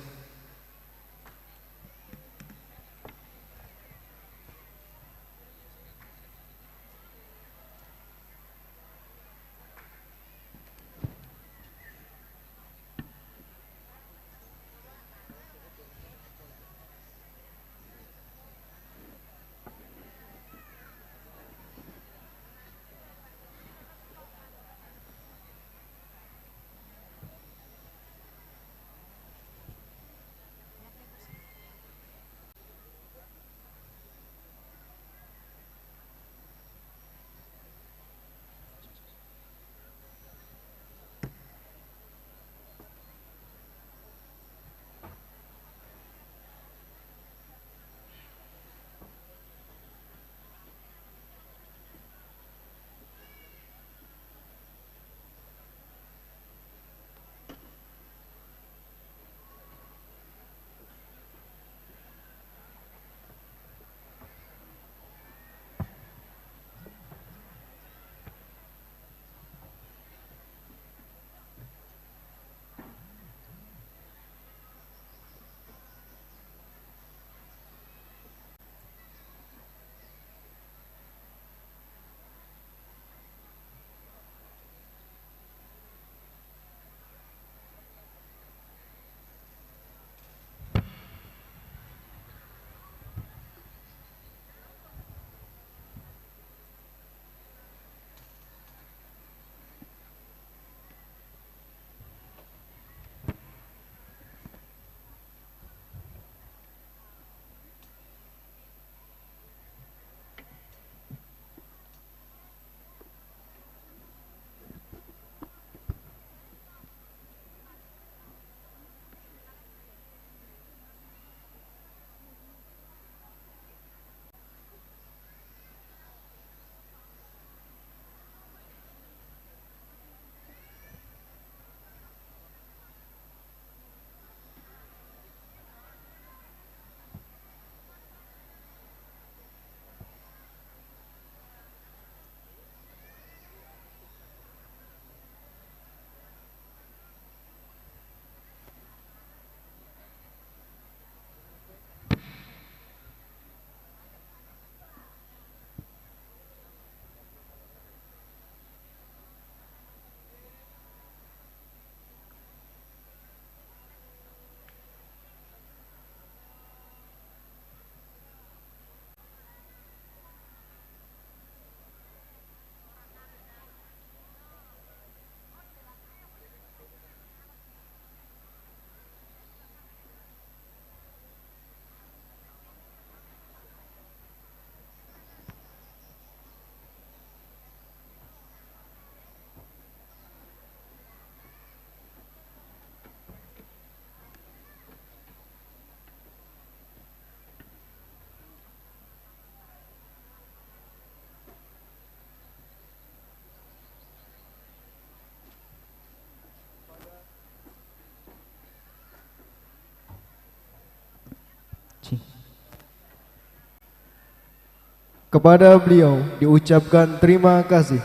Kepada beliau diucapkan terima kasih.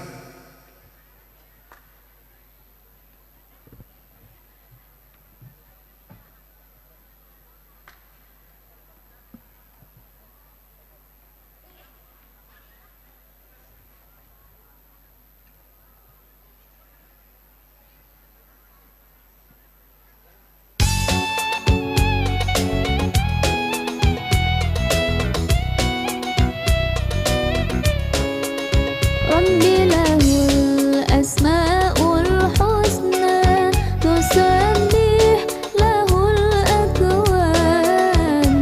رب له الأسماء الحسنى تسبح له الأكوان.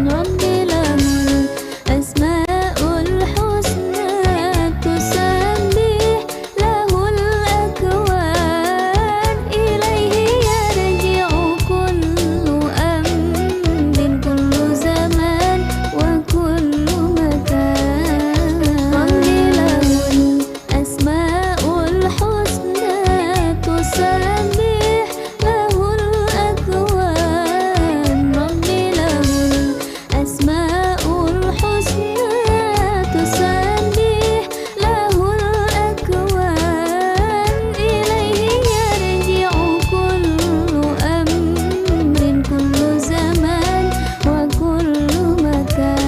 رب له الأسماء الحسنى تسبح له الأكوان. إليه يرجع كل أمر كل زمان وكل مكان. رب له الأسماء الحسنى تسبح له الأكوان. رب له الأسماء الحسنى تسبح له الأكوان. إليه يرجع كل أمر كل زمان وكل مكان.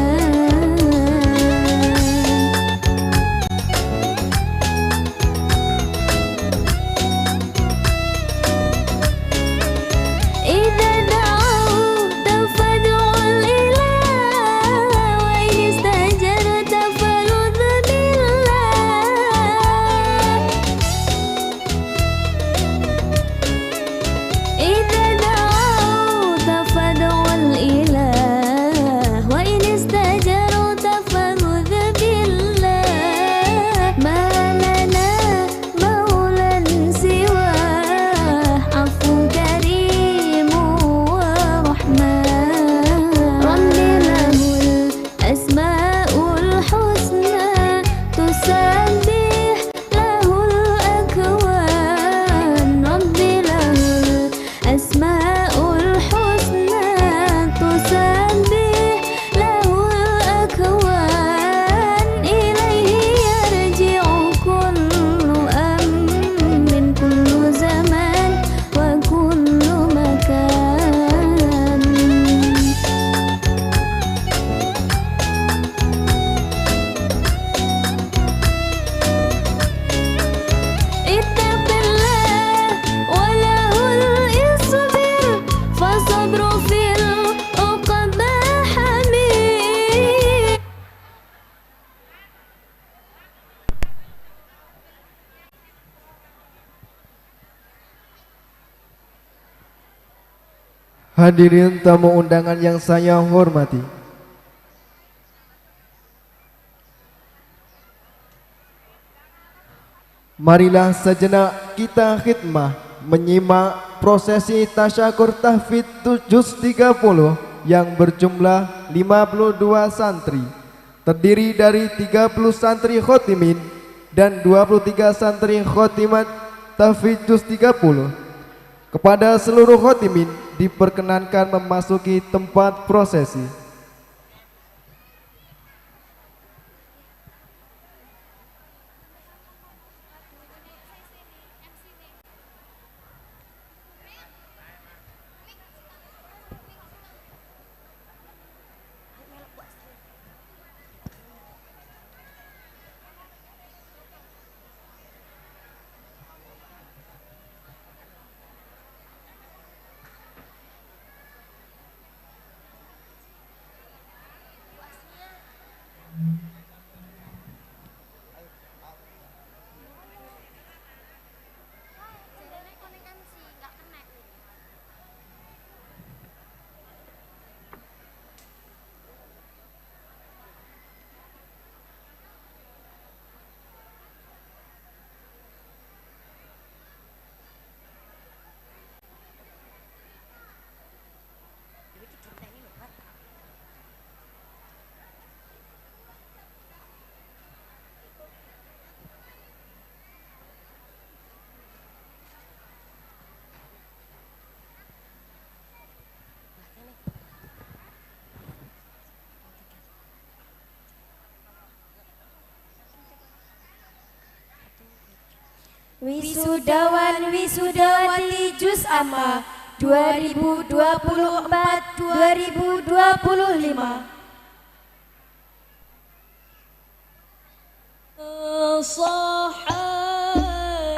إذا دعوت فادع الإله، وإن استجرت فلذ بالله. إذا دعوت فادع الإله، وإن استجرت فلذ بالله. ما لنا مولى سواه، عفو كريم ورحمن. رب له الأسماء الحسنى تسبح له الأكوان. رب له الأسماء الحسنى تسبح له الأكوان. إليه يرجع كل أمر كل زمان وكل مكان. اتق الله وله اصبر، فالصبر في العقبى حميد. Hadirin tamu undangan yang saya hormati, marilah sejenak kita khidmah menyimak prosesi tasyakur tahfidz tu-, juz tiga puluh yang berjumlah lima puluh dua santri, terdiri dari tiga puluh santri khotimin dan dua puluh tiga santri khotimat tahfidz juz tiga puluh. Kepada seluruh khotimin diperkenankan memasuki tempat prosesi. Wisudawan wisudawati Juz Amma dua ribu dua puluh empat dua ribu dua puluh lima.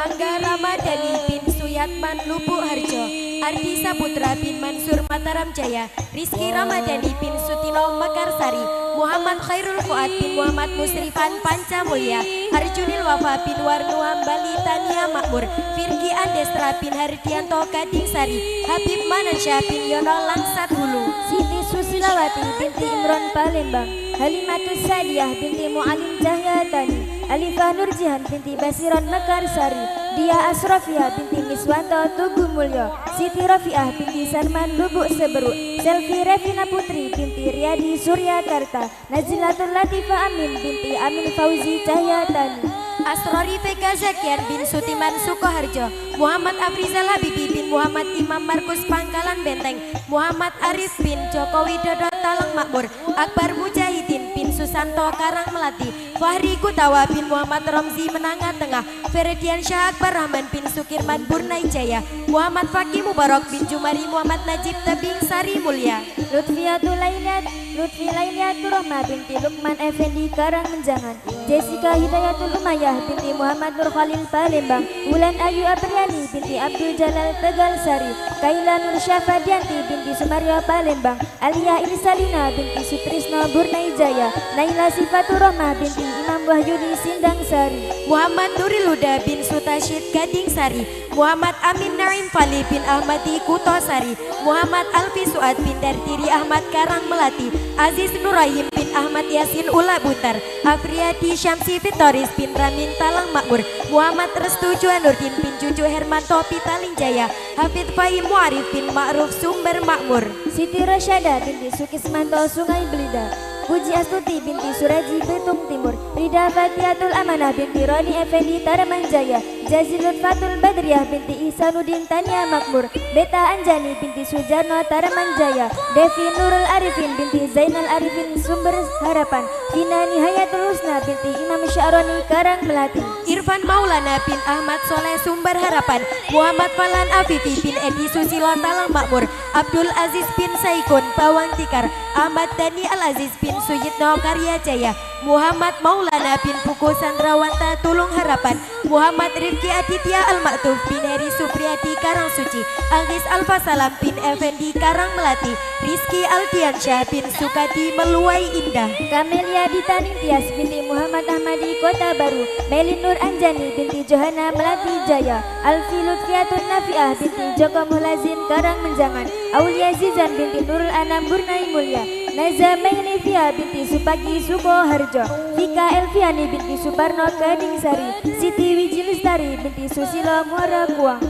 Angga Ramadhani bin Suyatman Lubuk Harjo, Ardi Saputra bin Mansur Mataram Jaya, Rizky Ramadhani bin Sutino Mekarsari, Muhammad Khairul Fuad bin Muhammad Musrifan Panca Mulia, Arjunil Wafa bin Warnu Hambali Tania Makmur, Firki Andestra bin Hardianto Gading Sari, Habib Manansyah bin Yono Langsat Hulu. Siti Susilawati binti Imron Palembang, Halimatus Sa'diyah binti Mualim Cahya Tani, Alifah Nurjihan binti Basiron Mekarsari, Diah Asrofiah binti Miswanto Tugu Mulyo, Siti Rofiah binti Sarman Lubuk Seberuk, Selvi Revina Putri binti Riyadi Suryakarta, Nazilatul Latifah Amin binti Amin Fauzi Cahya Tani. Asrori Vega Zakian bin Sutiman Sukoharjo, Muhammad Afrizal Habibi bin Muhammad Imam Markus Pangkalan Benteng, Muhammad Arif bin Joko Widodo Talang Makmur, Akbar Mujahidin bin Susanto Karang Melati, Fahri Gutawa bin Muhammad Romzi Menanga Tengah, Ferdiansyah Akbar Rahman bin Sukirman Burnai Jaya, Muhammad Fakih Mubarok bin Jumari Muhammad Najib Tebing Sari Mulia. Lutfiatul Lailiat, Lutfi Lailiatur Rahma binti Lukman Effendi Karang Menjangan, Jessica Hidayatul Umayyah binti Muhammad Nur Khalil Palembang, Wulan Ayu Apriani binti Abdul Jalal Tegal Sari, Kaila Nur Syafadianti binti Sumaryo Palembang, Alia Irisalina binti Sutrisno Burnai Jaya, Naila Sifatur Rahmah binti Imam Wahyudi Sindang Sari. Muhammad Nuril Huda bin Sutasyid Gading Sari, Muhammad Amin Naim Fali bin Ahmadi Kuto Sari, Muhammad Alfi Suad bin Dartiri Ahmad Karang Melati, Aziz Nurahim bin Ahmad Yasin Ulak Butar, Afriadi Syamsi Fitoris bin Ramin Talang Makmur, Muhammad Restu Juanurdin bin Cucu Hermanto Pitaling Jaya, Hafid Fahim Muarif bin Ma'ruf Sumber Makmur. Siti Rasyada binti Sukismanto Sungai Belida, Puji Astuti binti Suraji Betung Timur, Rida Fatiatul Amanah binti Roni Effendi Taraman Jaya, Jazilul Fatul Badriah binti Ihsanuddin Tania Makmur, Beta Anjani binti Sujarno Taraman Jaya, Devi Nurul Arifin binti Zainal Arifin Sumber Harapan, Vina Nihayatul Husna binti Imam Sya'roni Karang Melati. Irfan Maulana bin Ahmad Soleh Sumber Harapan, Muhammad Fahlan Afifi bin Edi Susilo Talang Makmur, Abdul Aziz bin Saikun Bawang Tikar, Ahmad Dani Al Aziz bin Suyitno Karya Jaya, Muhammad Maulana bin Puku Sandrawanta Tulung Harapan, Muhammad Rifki Aditya Al Maktuf bin Heri Supriyadi Karang Suci, Aris Alfa Salam bin Effendi Karang Melati, Rizky Aldiansyah bin Sukadi Meluai Indah. Kamelia Dita Ningtyas binti Muhammad Ahmadi Kota Baru, Melin Nur Anjani binti Johana Melati Jaya, Alfi Lutfiatun Nafiah binti Joko Mulazin Karang Menjangan, Aulia Zizan binti Nurul Anam Burnai Mulia, Naza Mehnifia binti Supagi Sukoharjo, Fika Elviani binti Suparno Gading Sari, Siti Wiji Lestari binti Susilo Muara Kuang.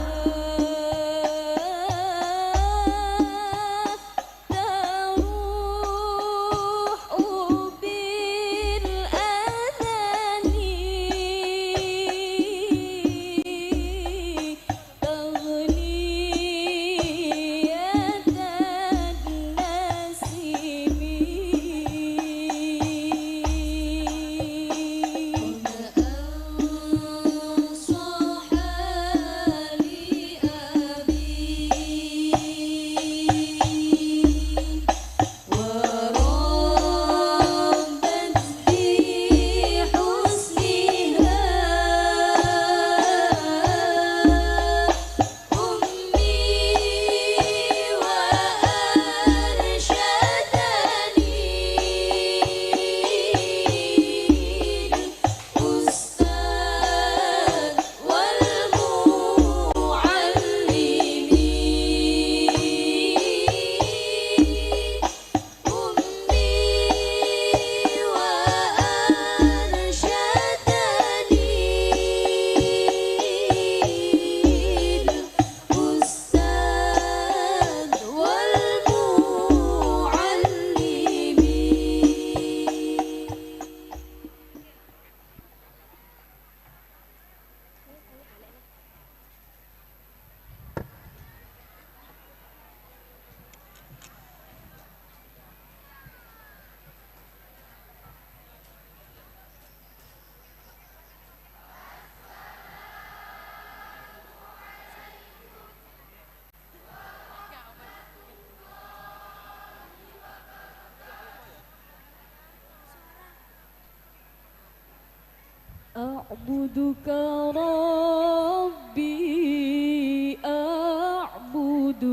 أعبدك ربي أعبد.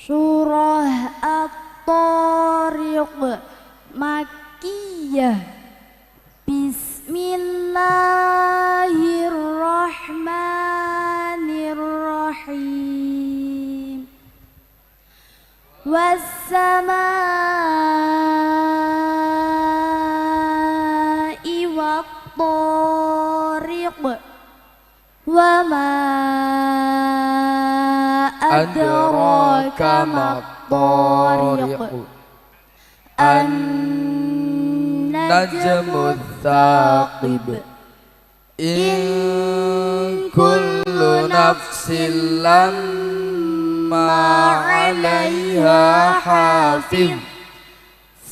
Surah At-Tariq, Makkiyah. Bismillahirrahmanirrahim. والسماء والطارق. وما أدراك ما الطارق. النجم الثاقب. إن كل نفس لما عليها حافظ.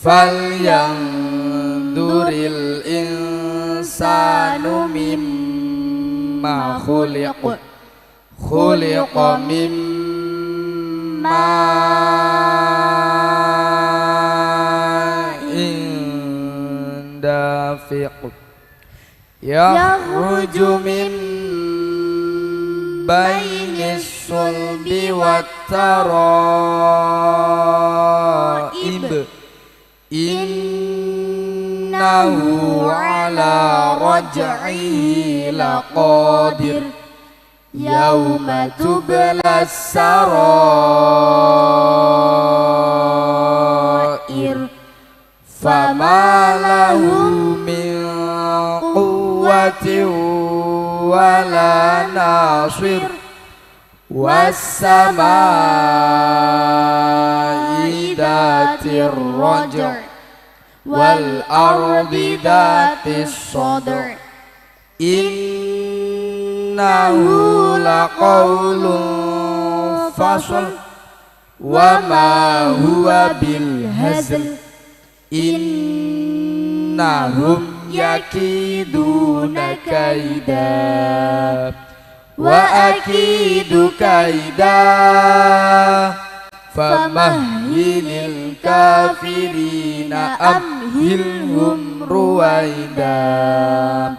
فلينظر الإنسان مما خلق. خلق من ماء دافق. يخرج من بين الصلب والترائب. إنه على رجعه لقادر. يوم تبلى السرائر. فما له من قوة ولا ناصر. والسماء ذات الرجع. والأرض ذات الصدع. إنه لقول فصل. وما هو بالهزل. إنهم يكيدون كيدا. وأكيد كيدا. فمهل الكافرين أمهلهم رويدا.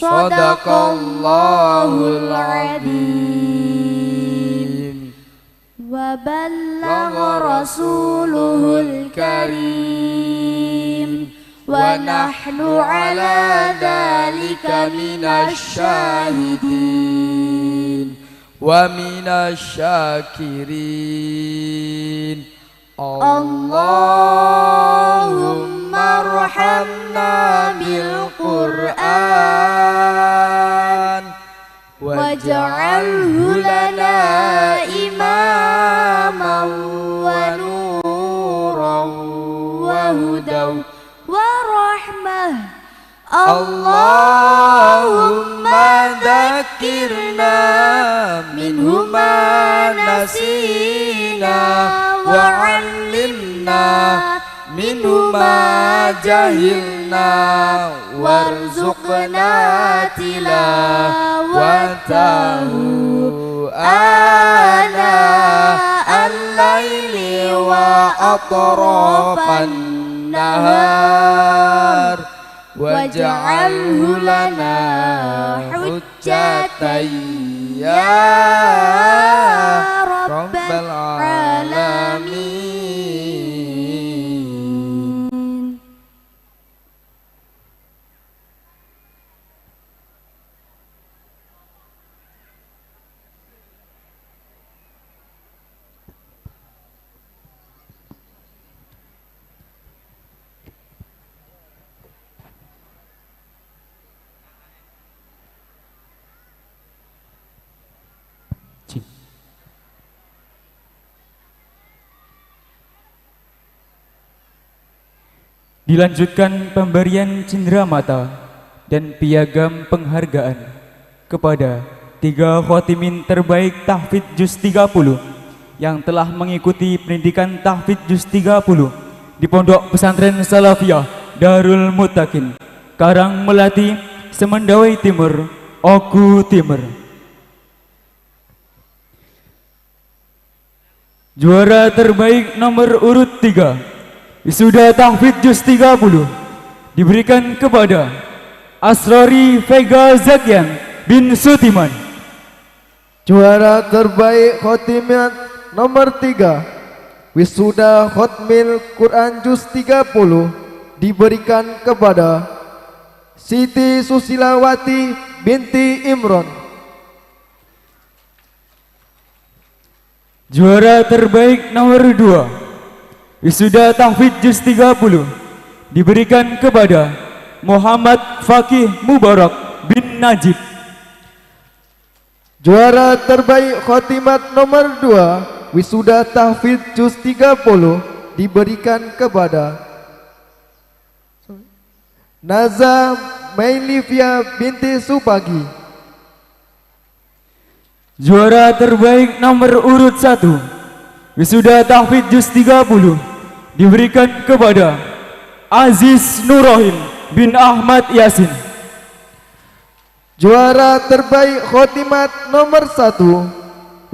صدق الله العظيم. وبلغ رسوله الكريم. ونحن على ذلك من الشاهدين ومن الشاكرين. اللهم ارحمنا بالقرآن واجعله لنا إماما ونورا وهدى ورحمة. اللهم ذكرنا منه ما نسينا وعلمنا منه ما جهلنا وارزقنا تلاوته آناء أطراف النهار واجعله لنا حجة يا رب العالمين. Dilanjutkan pemberian cindera mata dan piagam penghargaan kepada tiga khotimin terbaik tahfidz juz tiga puluh yang telah mengikuti pendidikan tahfidz juz tiga puluh di Pondok Pesantren Salafiyah Darul Muttaqin, Karang Melati, Semendawai Timur, Oku Timur. Juara terbaik nomor urut tiga, wisuda tahfidz juz tiga puluh, diberikan kepada Asrori Vega Zakian bin Sutiman. Juara terbaik khotimat nomor tiga, wisuda khotmil Quran juz tiga puluh, diberikan kepada Siti Susilawati binti Imron. Juara terbaik nomor dua, wisuda tahfidz juz tiga puluh, diberikan kepada Muhammad Fakih Mubarak bin Najib. Juara terbaik khotimat nomor dua, wisuda tahfidz juz tiga puluh, diberikan kepada Naza Mailivia binti Supagi. Juara terbaik nomor urut satu, wisuda tahfidz juz tiga puluh, diberikan kepada Aziz Nurohim bin Ahmad Yasin. Juara terbaik khotimat nomor satu,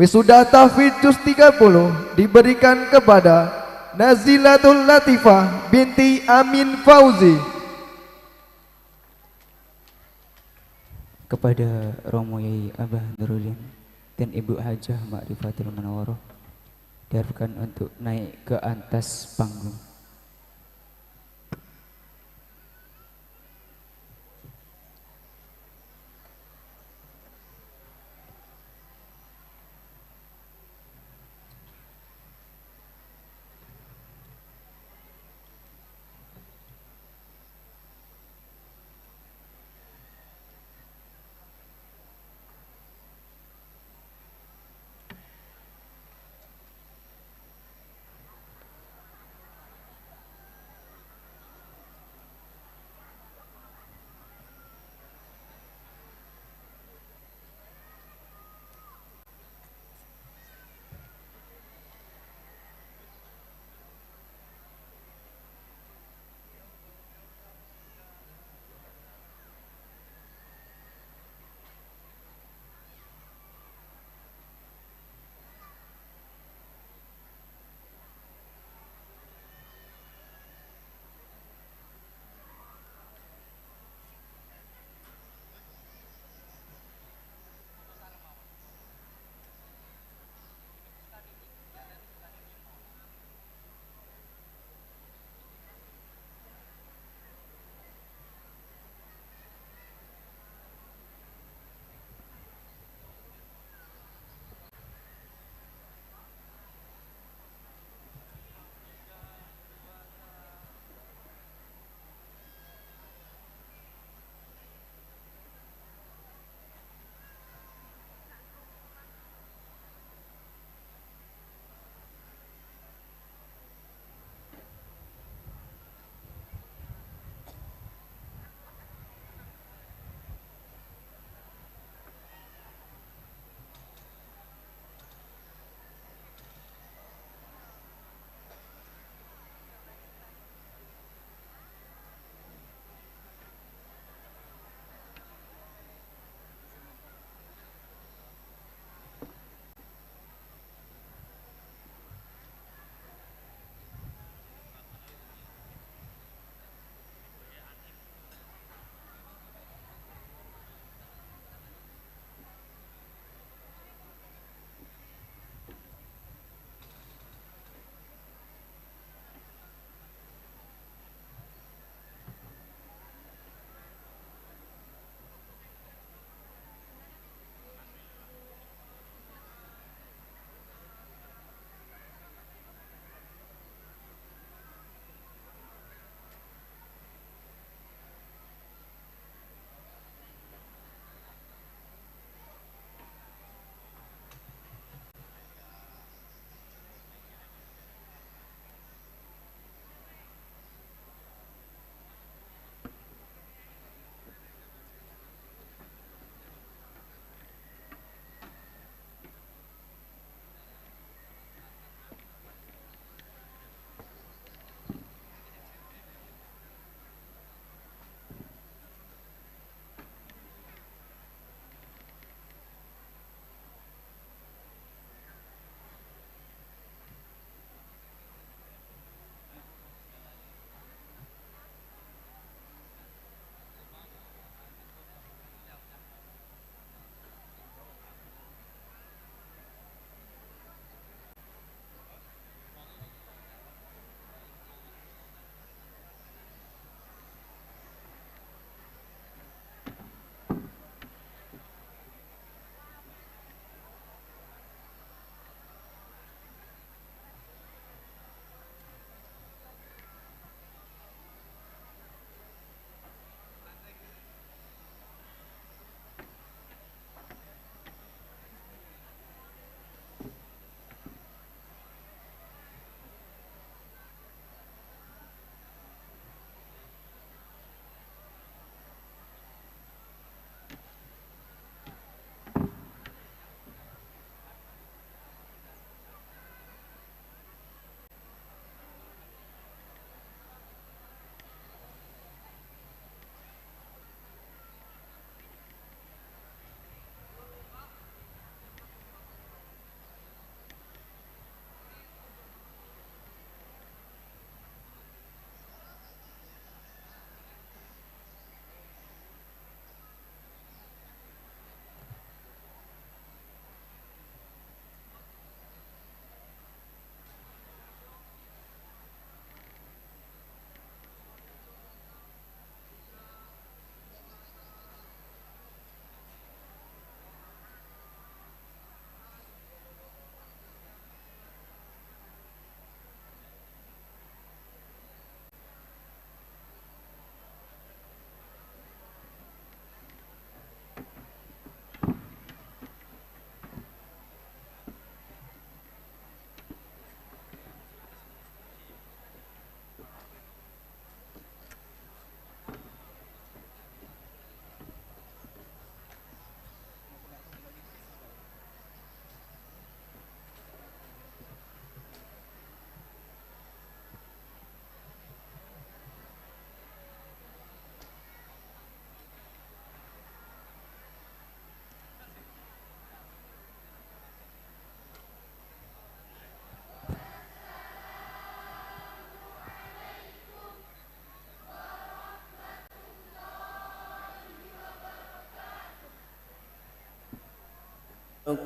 wisuda tahfidz juz tiga puluh, diberikan kepada Nazilatul Latifah binti Amin Fauzi. Kepada Romo Yai Abah Nurudin dan Ibu Hajah Makrifatul Munawwaroh diharapkan untuk naik ke atas panggung.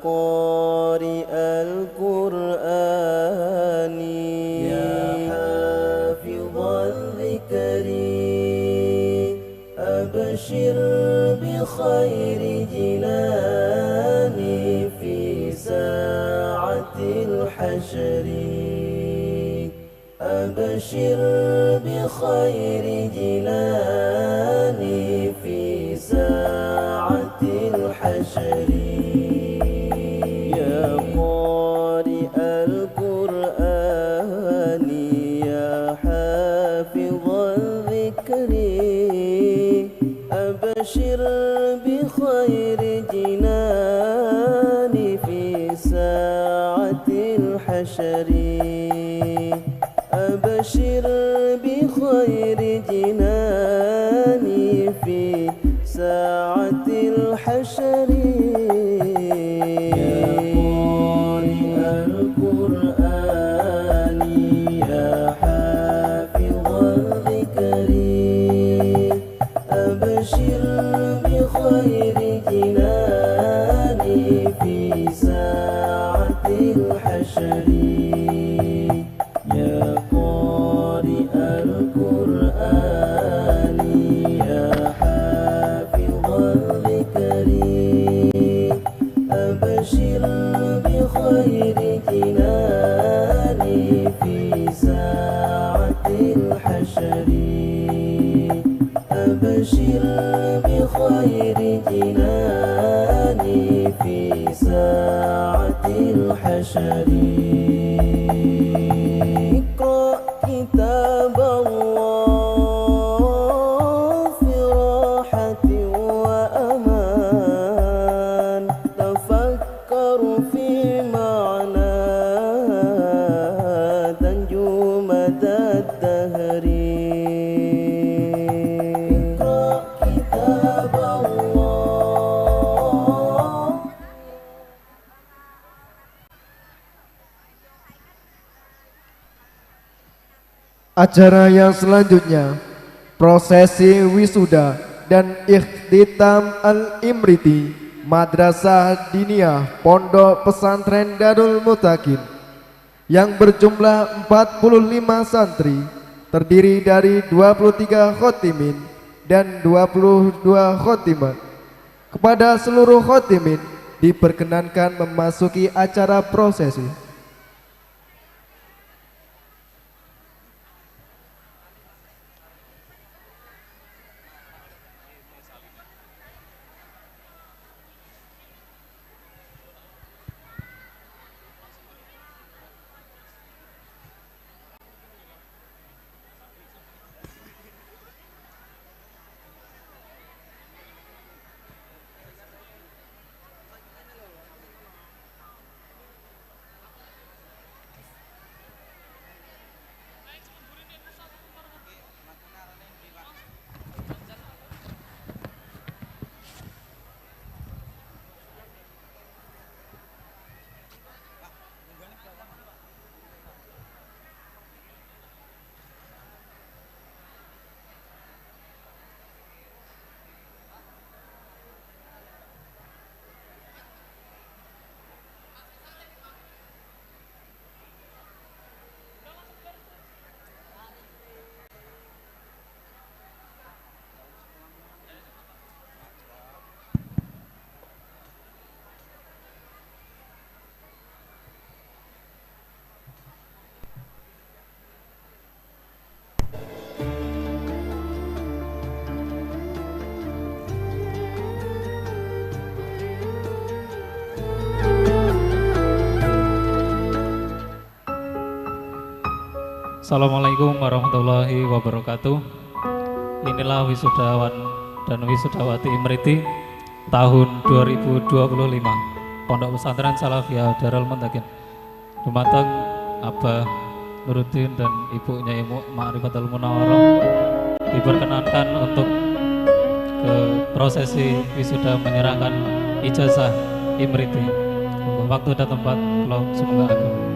قارئ القرآن يا حافظ الذكر، أبشر بخير جنان في ساعة الحشر. أبشر بخير جنان في ساعة الحشر. يا قارئ القرآن يا حافظ الذكر، أبشر بخير جنان في ساعة الحشر. أبشر بخير جنان في ساعة الحشر. يا قارئ القرآن يا حافظ الذكر، أبشر بخير جنان في ساعة الحشر. يا قارئ القرآن يا حافظ الذكر، أبشر بخير جنان في ساعة الحشر. أبشر بخير جنان في ساعة الحشر. اقرأ كتاب الله في راحة وأمان. تفكر في معنى تنجو مدى الدهر. اقرأ كتاب الله. Acara yang selanjutnya, prosesi wisuda dan ikhtitam Al-Imriti Madrasah Diniyah Pondok Pesantren Darul Mutakin, yang berjumlah empat puluh lima santri, terdiri dari dua puluh tiga khotimin dan dua puluh dua khotimat. Kepada seluruh khotimin diperkenankan memasuki acara prosesi. Assalamualaikum warahmatullahi wabarakatuh. Inilah wisudawan dan wisudawati Imriti tahun dua ribu dua puluh lima, Pondok Pesantren Salafiyah Darul Muntakin. Dumateng Abah Nuruddin dan Ibu Nyai Mu-, Ma'rifatul Munawwarah, diperkenankan untuk ke prosesi wisuda menyerahkan ijazah Imriti. Waktu dan tempat, kula sumenggaken.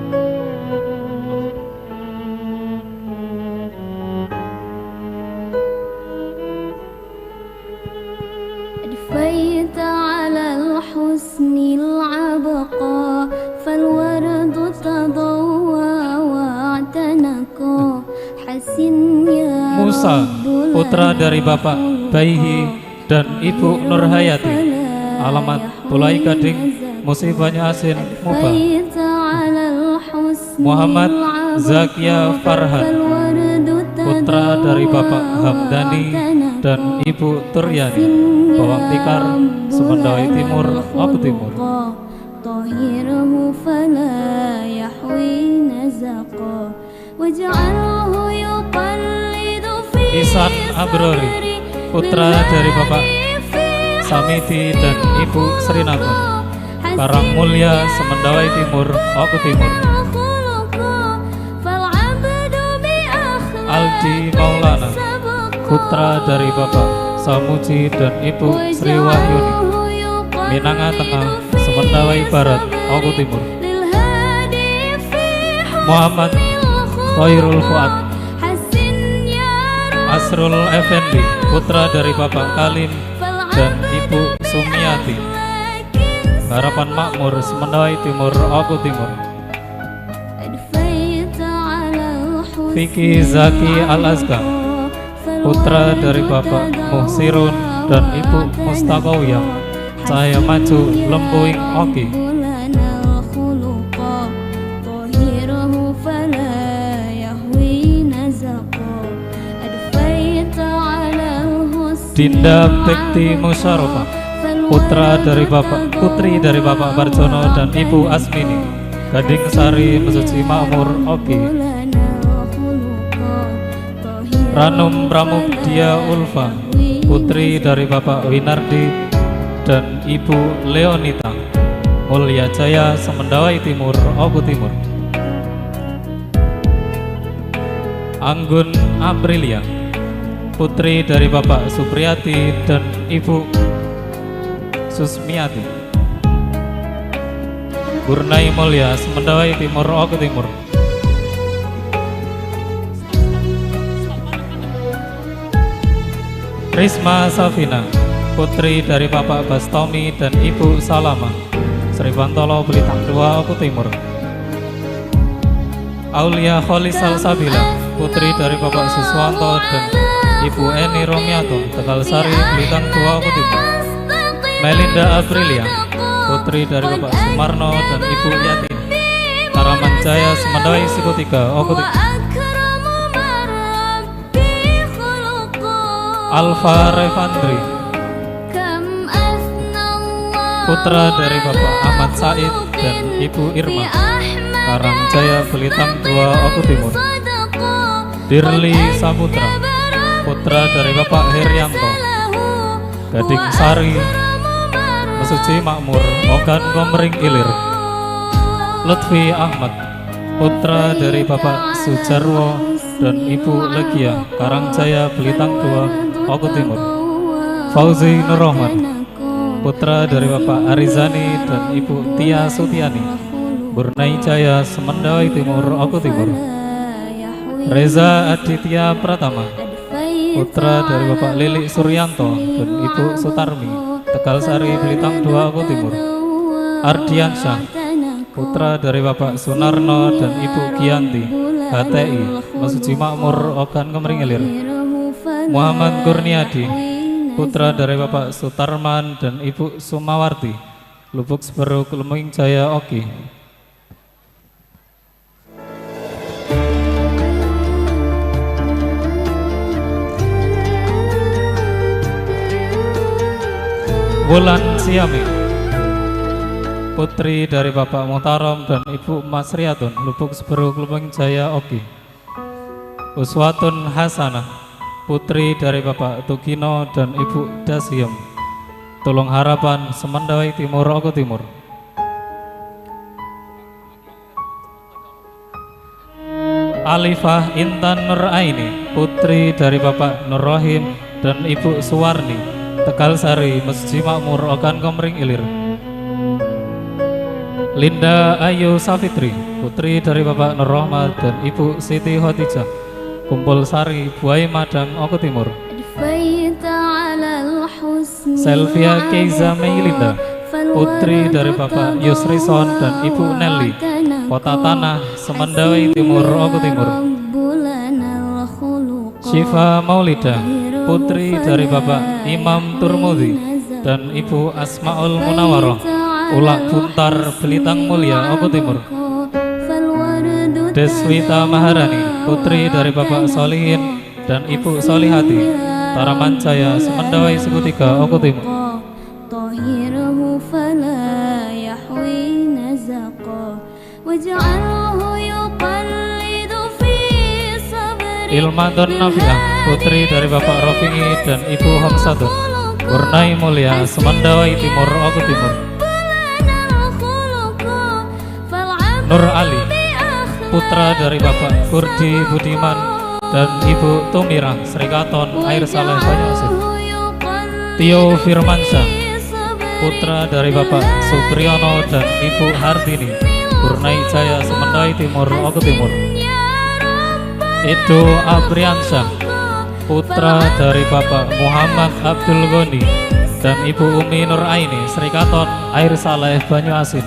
أضفيت على الحسن العبر Musa, putra dari Bapak Baihi dan Ibu Nurhayati, alamat Bulai Gading, Musi Banyu Asin, Muba. Muhammad Zakia Farhan, putra dari Bapak Hamdani dan Ibu Turyani, Bawang Tikar, Semendawai Timur, Oku Timur. Isan Abrori, putra dari Bapak Samidi dan Ibu Srinagun, Karang Mulia, Semendawai Timur, Oku Timur. Aldi Maulana, putra dari Bapak Samuji dan Ibu Sri Wahyuni, Minanga Tengah, Semendawai Barat, Oku Timur. Muhammad Khairul Fuad, Asrul Effendi, putra dari Bapak Kalim dan Ibu Sumiati, Harapan Makmur, Semendawai Timur, Oku Timur. Vicky Zaki Al Azkar, putra dari Bapak Muhsirun dan Ibu Mustakawiyah, Cahaya Maju, Lempuing, Oki. Dinda Bekti Musyarofa, putra dari Bapak, putri dari Bapak Barjono dan Ibu Asmini, Gading Sari, Mesuji Makmur, Oki. Ranum Pramukdia Ulfa, putri dari Bapak Winardi dan Ibu Leonita, Mulya Jaya, Semendawai Timur, Oku Timur. Anggun Aprilia, putri dari Bapak Supriyati dan Ibu Susmiati, Burnai Mulya, Semendawai Timur, Oku Timur. Risma Safina, putri dari Bapak Bastomi dan Ibu Salama, Sribantolo, Belitang Dua, Oku Timur. Aulia Kholis Salsabila, putri dari Bapak Siswanto dan Ibu Eni Romiato, Tegal Sari, Belitang Dua, Oku Timur. Melinda Aprilia, putri dari Bapak Sumarno dan Ibu Yati, Taraman Jaya, Semendawai, Siku Tiga, Oku Timur. Alfa Revandri, putra dari Bapak Ahmad Said dan Ibu Irma, Karang Jaya, Belitang Dua, Oku Timur. Dirli Saputra, putra dari Bapak Herianto, Gading Sari, Mesuji Makmur, Ogan Komering Ilir. Lutfi Ahmad, putra dari Bapak Sujarwo dan Ibu Legia, Karang Jaya, Belitang Dua, Oku Timur. Fauzi Nur Rahman, putra dari Bapak Arizani dan Ibu Tia Sutiani, Burnai Jaya, Semendawai Timur, Oku Timur. Reza Aditya Pratama, putra dari Bapak Lili Suryanto dan Ibu Sutarmi, Tegal Sari, Belitang Dua, Oku Timur. Ardiansyah, putra dari Bapak Sunarno dan Ibu Gianti, H T I, Mesuji Makmur, Ogan Komering Ilir. Muhammad Kurniadi, putra dari Bapak Sutarman dan Ibu Sumawarti, Lubuk Seberuk, Leming Jaya, Oki. Wulan Siami, putri dari Bapak Mutarom dan Ibu Masriatun, Lubuk Seberuk, Leming Jaya, Oki. Uswatun Hasanah, putri dari Bapak Tugino dan Ibu Dasiem, Tulung Harapan, Semendawai Timur, Oku Timur. Alifah Intan Nur Aini, putri dari Bapak Nur Rohim dan Ibu Suwarni, Tegal Sari, Mesuji Makmur, Ogan Komering Ilir. Linda Ayu Safitri, putri dari Bapak Nur Rahmat dan Ibu Siti Khadijah, Kumpul Sari, Buai Madang, Oku Timur. Selvia Keiza Meilinda, putri dari Bapak Yusrison dan Ibu Nelly, Kota Tanah, Semendawai Timur, Oku Timur. Syifa Maulida, putri dari Bapak Imam Turmudi dan Ibu Asmaul Munawaroh, Ulak Buntar, Belitang Mulia, Oku Timur. Deswita Maharani, putri dari Bapak Solihin dan Ibu Solihati, Taraman Jaya, Semendawai, Segutiga, Oku Timur. طهره فلا يحوي نزقا. واجعله يقلد في صبري Ilmadon Nafiah, putri dari Bapak Rofi'i dan Ibu Hamsatun, Burnai Mulia, Semendawai Timur, Oku Timur. Nur Ali, putra dari Bapak Kurdi Budiman dan Ibu Tumirah, Srikaton, Air Saleh, Banyuasin. Tio Firmansyah, putra dari Bapak Supriyono dan Ibu Hartini, Burnai Jaya, Semendawai Timur, Oku Timur. Edo Abriansyah, putra dari Bapak Muhammad Abdul Ghani dan Ibu Umi Nur Aini, Srikaton, Air Saleh, Banyuasin.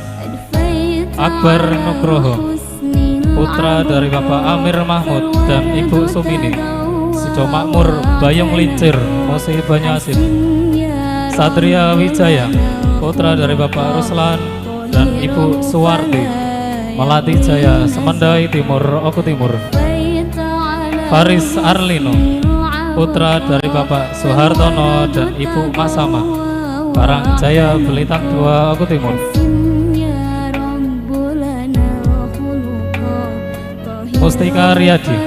Akbar Nugroho, putra dari Bapak Amir Mahmud dan Ibu Sumini, Sidomakmur, Bayung Lincir, Musi, Banyuasin. Satria Wijaya, putra dari Bapak Ruslan dan Ibu Suwardi, Melati Jaya, Semendawai Timur, Oku Timur. Faris Arlino, putra dari Bapak Suhartono dan Ibu Masama, Karang Jaya, Belitang Dua, Oku Timur. Mustika Riyadi,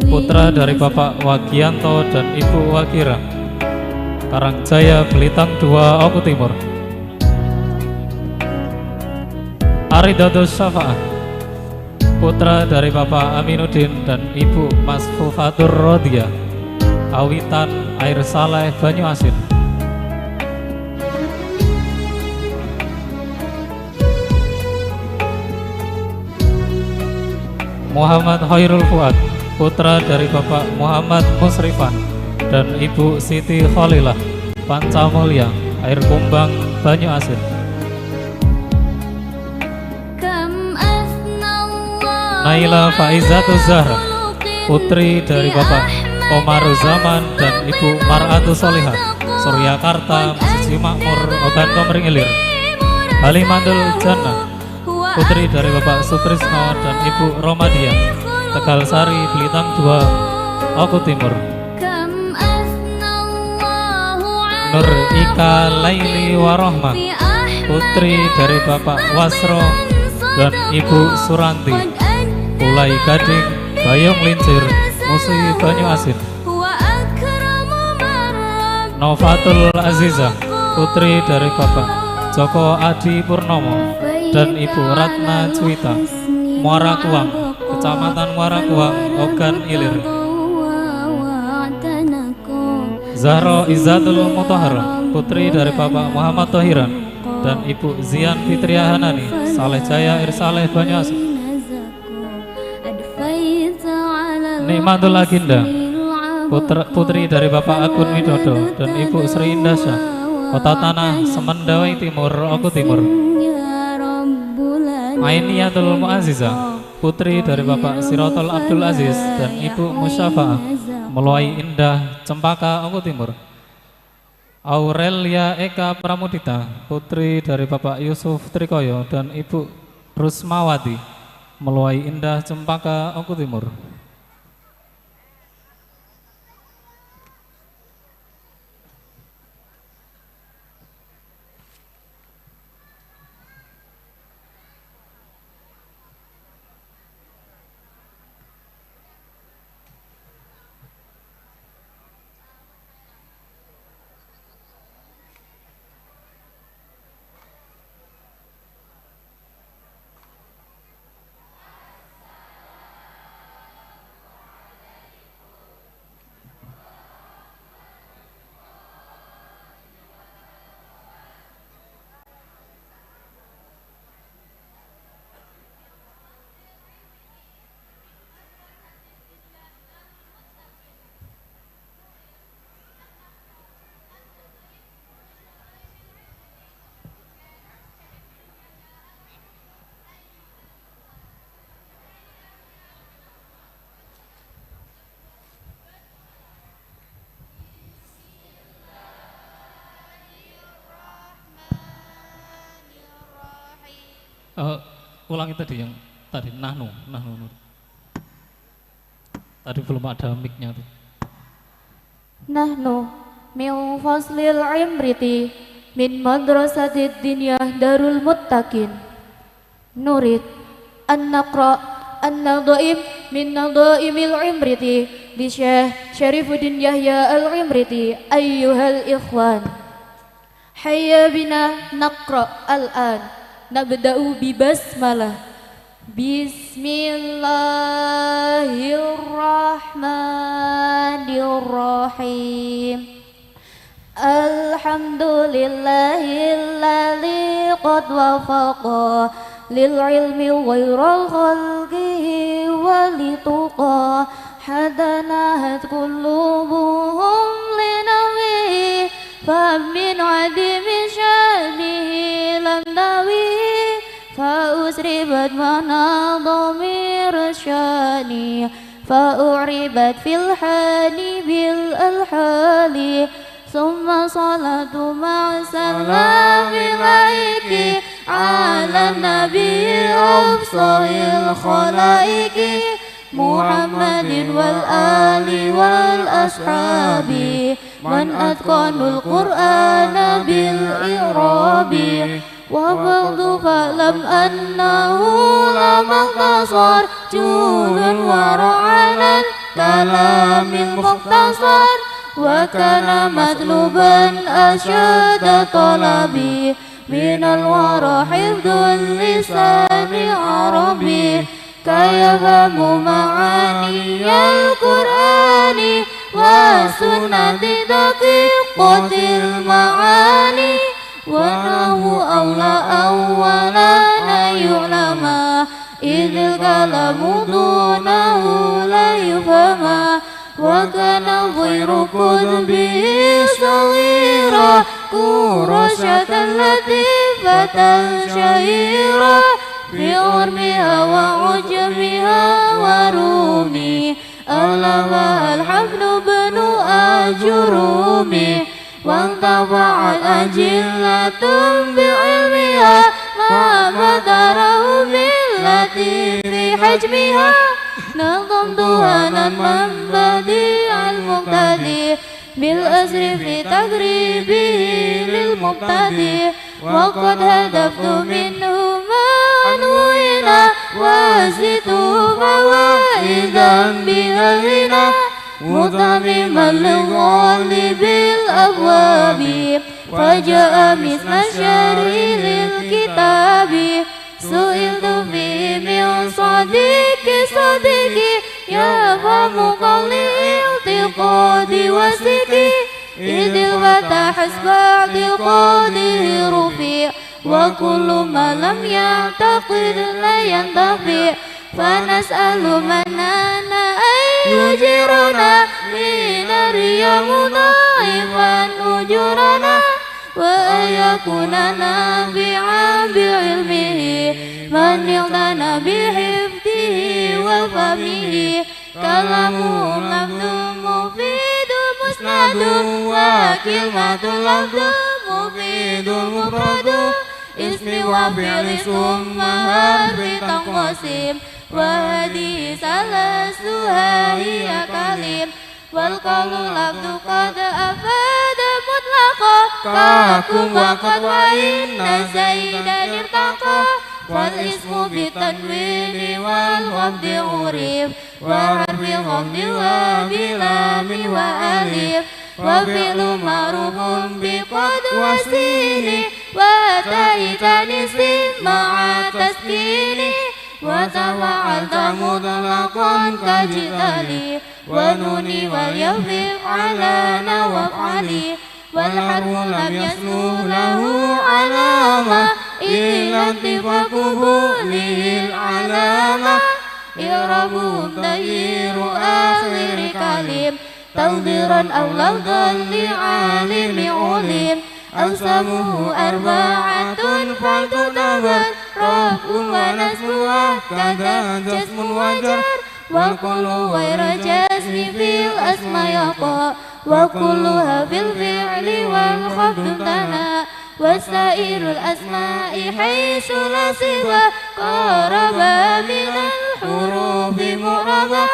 putra dari Bapak Wagianto dan Ibu Wagira, Karang Jaya, Belitang Dua, Oku Timur. Aridatus Syafaat, putra dari Bapak Aminuddin dan Ibu Masfufatur Rodia, Awitan, Air Saleh, Banyuasin. Muhammad Khairul Fuad, putra dari Bapak Muhammad Musrifan dan Ibu Siti Khalilah, Pancamulya, Air Kumbang, Banyuasin. Naila Faizatuz Zahra, putri dari Bapak Komaruzzaman dan Ibu Mar'atus Solihat, Suryakarta, Mesjid Makmur, Ogan Komering Ilir. Halimatul Jannah, putri dari Bapak Sutrisno dan Ibu Romadia, Tegal Sari, Belitang Dua, Oku Timur. Nur Ika Laili Warohmah, putri dari Bapak Wasro dan Ibu Suranti, Ulai Gading, Bayung Lincir, Musi, Banyuasin. Novatul Azizah, putri dari Bapak Joko Adi Purnomo dan Ibu Ratna Juwita, Muara Kuang, Kecamatan Muara Kuang, Ogan Ilir. Zahro Izzatul Mutahar, putri dari Bapak Muhammad Tohiran dan Ibu Zian Fitria Hanani, Saleh Jaya, Air Saleh, Banyuasin. Nikmatul Aginda, putra, putri dari Bapak Agun Widodo dan Ibu Sri Indah Syah, Kota Tanah, Semendawai Timur, Oku Timur. Ainiatul Muazzizah, putri dari Bapak Sirotol Abdul Aziz dan Ibu Musyafaah, Meluai Indah, Cempaka, Oku Timur. Aurelia Eka Pramudita, putri dari Bapak Yusuf Trikoyo dan Ibu Rusmawati, Meluai Indah, Cempaka, Oku Timur. Eh, ulangi tadi yang tadi, nahnu, nahnu, Nur. Tadi belum ada mic-nya tuh. Nahnu min faslil imriti min madrasatid dinyah Darul Muttaqin. Nurid an naqra an nadhaim min nadhaimil imriti li Syekh Syarifuddin Yahya al-Imriti. Ayyuhal ikhwan. Hayya bina naqra al-an. Nabda'u bi basmalah. Bismillahirrahmanirrahim. Alhamdulillahilladzi qad wafaqa lil ilmi ghairal khalqihi wa lituqa. Hadanahat qulubuhum linawi, fa min adimi sya'nihi lam tawi, fa usribat mana dhamir sya'ni, fa uribat fil hani bil alhali. Summa salatu ma'a salami laiki ala nabi afsahil khalaiki Muhammadin wal ali wal ashabi man atqanul qur'ana bil i'rabi. Wa ba'du fa'lam annahu la maqtasar julun wa ra'anal kalamil mukhtasar wa kana matluban asyadda talabi minal wara hifdhul lisani arabi. Kayafhamu ma'aniyal Qur'ani wa sunnati daqiqatil ma'ani. Wa nahu aula awwalan an yu'lama, idil kalamu dunahu la yufhama. Wa kana khairu qutbihi saghira, Qurasyatan latifatan syahira, fi urmiha wa ujmiha wa rumi. Ala wa al-Hafnu bnu Ajurumi, wa tafa'at ajillatun bi ilmiha, ma madarahu min latifi hajmiha. Nazamtuha nazman badi'al muqtadi, bil asri fi taqribihi lil mubtadi. Wa qad hadaftu minhu ma anhu ina, wa zidtu fawaidan bihal ghina, mutamiman li ghalibil abwabi, fa jaa misla syarhi lil kitabi. Su'iltu fihi min sadiqi sadiqi, yafhamu qawli i'tiqadi wa sidqi. Idil fata hasba i'tiqadihi rufi, wa kullu ma lam ya'taqid la yantafi. Fa nas'alu manana an yujirana minar riya mudha'ifan ujurana, wa an yakuna nafi'an bi ilmihi man iqtana bi hifdhihi wa fahmihi. Kalamu lafdhu mufidu musnadu, wa kalimatu lafdhu mufidu mufradu. Ismi wa fi'li summa harfi tanqasim, wa hadhihi salasu hiya kalim. Wal qawlu lafdhu qad afada mutlaqa, ka kum wa qad wa inna zaidan irtaqa. Wal ismu bit tanwini wal khafdi urif, wa harfi khafdi wa bi lami wa alif. Wa fi'lu ma'rufun bi qad wa sini, wa ta'i ta'nisi ma'a taskini. Wa tafa'alta mutlaqan ka ji'tani, wa nuni wal yakhfif ala na waf'ali. Wal harfu lam yasluh lahu alama, illa intifaquhu lihil alama. I'rabu taghyiru akhiri kalim, taqdiran aw lafdhan li alimi ulim. Aqsamuhu arba'atun faltutabar, raf'un wa nasbun wa kadha jazmun wa jar. Wal kullu ghaira jazmi fil asma yaqa, wa kulluha fil fi'li wal khafdu tana. وسائر الأسماء حيث لا سوى قرب من الحروف معربا،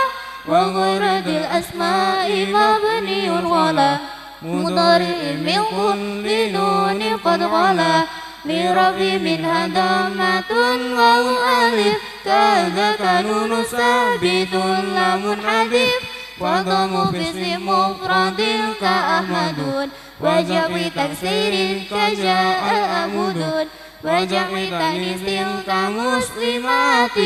وغير ذي الأسماء مبني على مضارع من كل نون قد خلا، لرفع منها ضمة واو ألف، كذاك نون ثابت لا منحذف، والضم في اسم مفرد كأحمد، وجمع تكسير كجاء أحمد، وجمع تأنيث كمسلمات،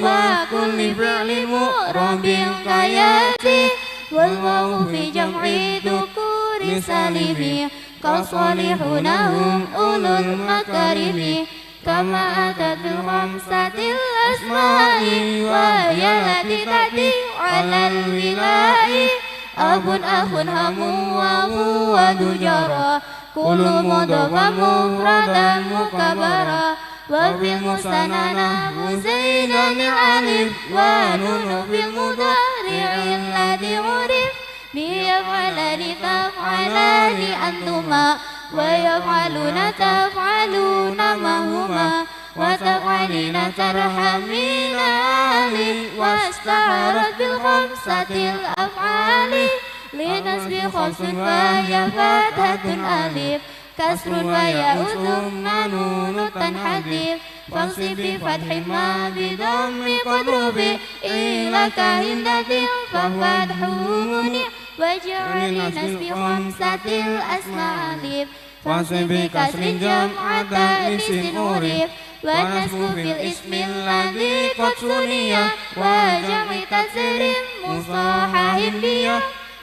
وكل فعل معرب كياتي، والواو في جمع الذكور سالم، كالصالحون هم أولو المكارم، كما أتت في الخمسة الأسماء، وهي التي تأتي على الولاء، أب أخ هم وأبو وذو جرى، كل مضاف مفردا مكبرا، وفي المثنى نحو زيدان ألف، ونون في المضارع الذي عرف، بيفعلان تفعلان أنتما، ويفعلون تفعلون ما هما، وتفعلين ترحمين ألف، واشتهرت بالخمسة الأفعال، لنصب خمس وهي فتحة ألف، كسر وياء ثم نون تنحذف، فانصب بفتح ما بضم قد رفع، إلى كهندة ففتح منع، وجر لنصب خمسة الأسماء ألف، فانصب بكسر جمع تأنيث عرف، والنصب في الاسم الذي قد ثني، وجمع تكسير مصحح بيا،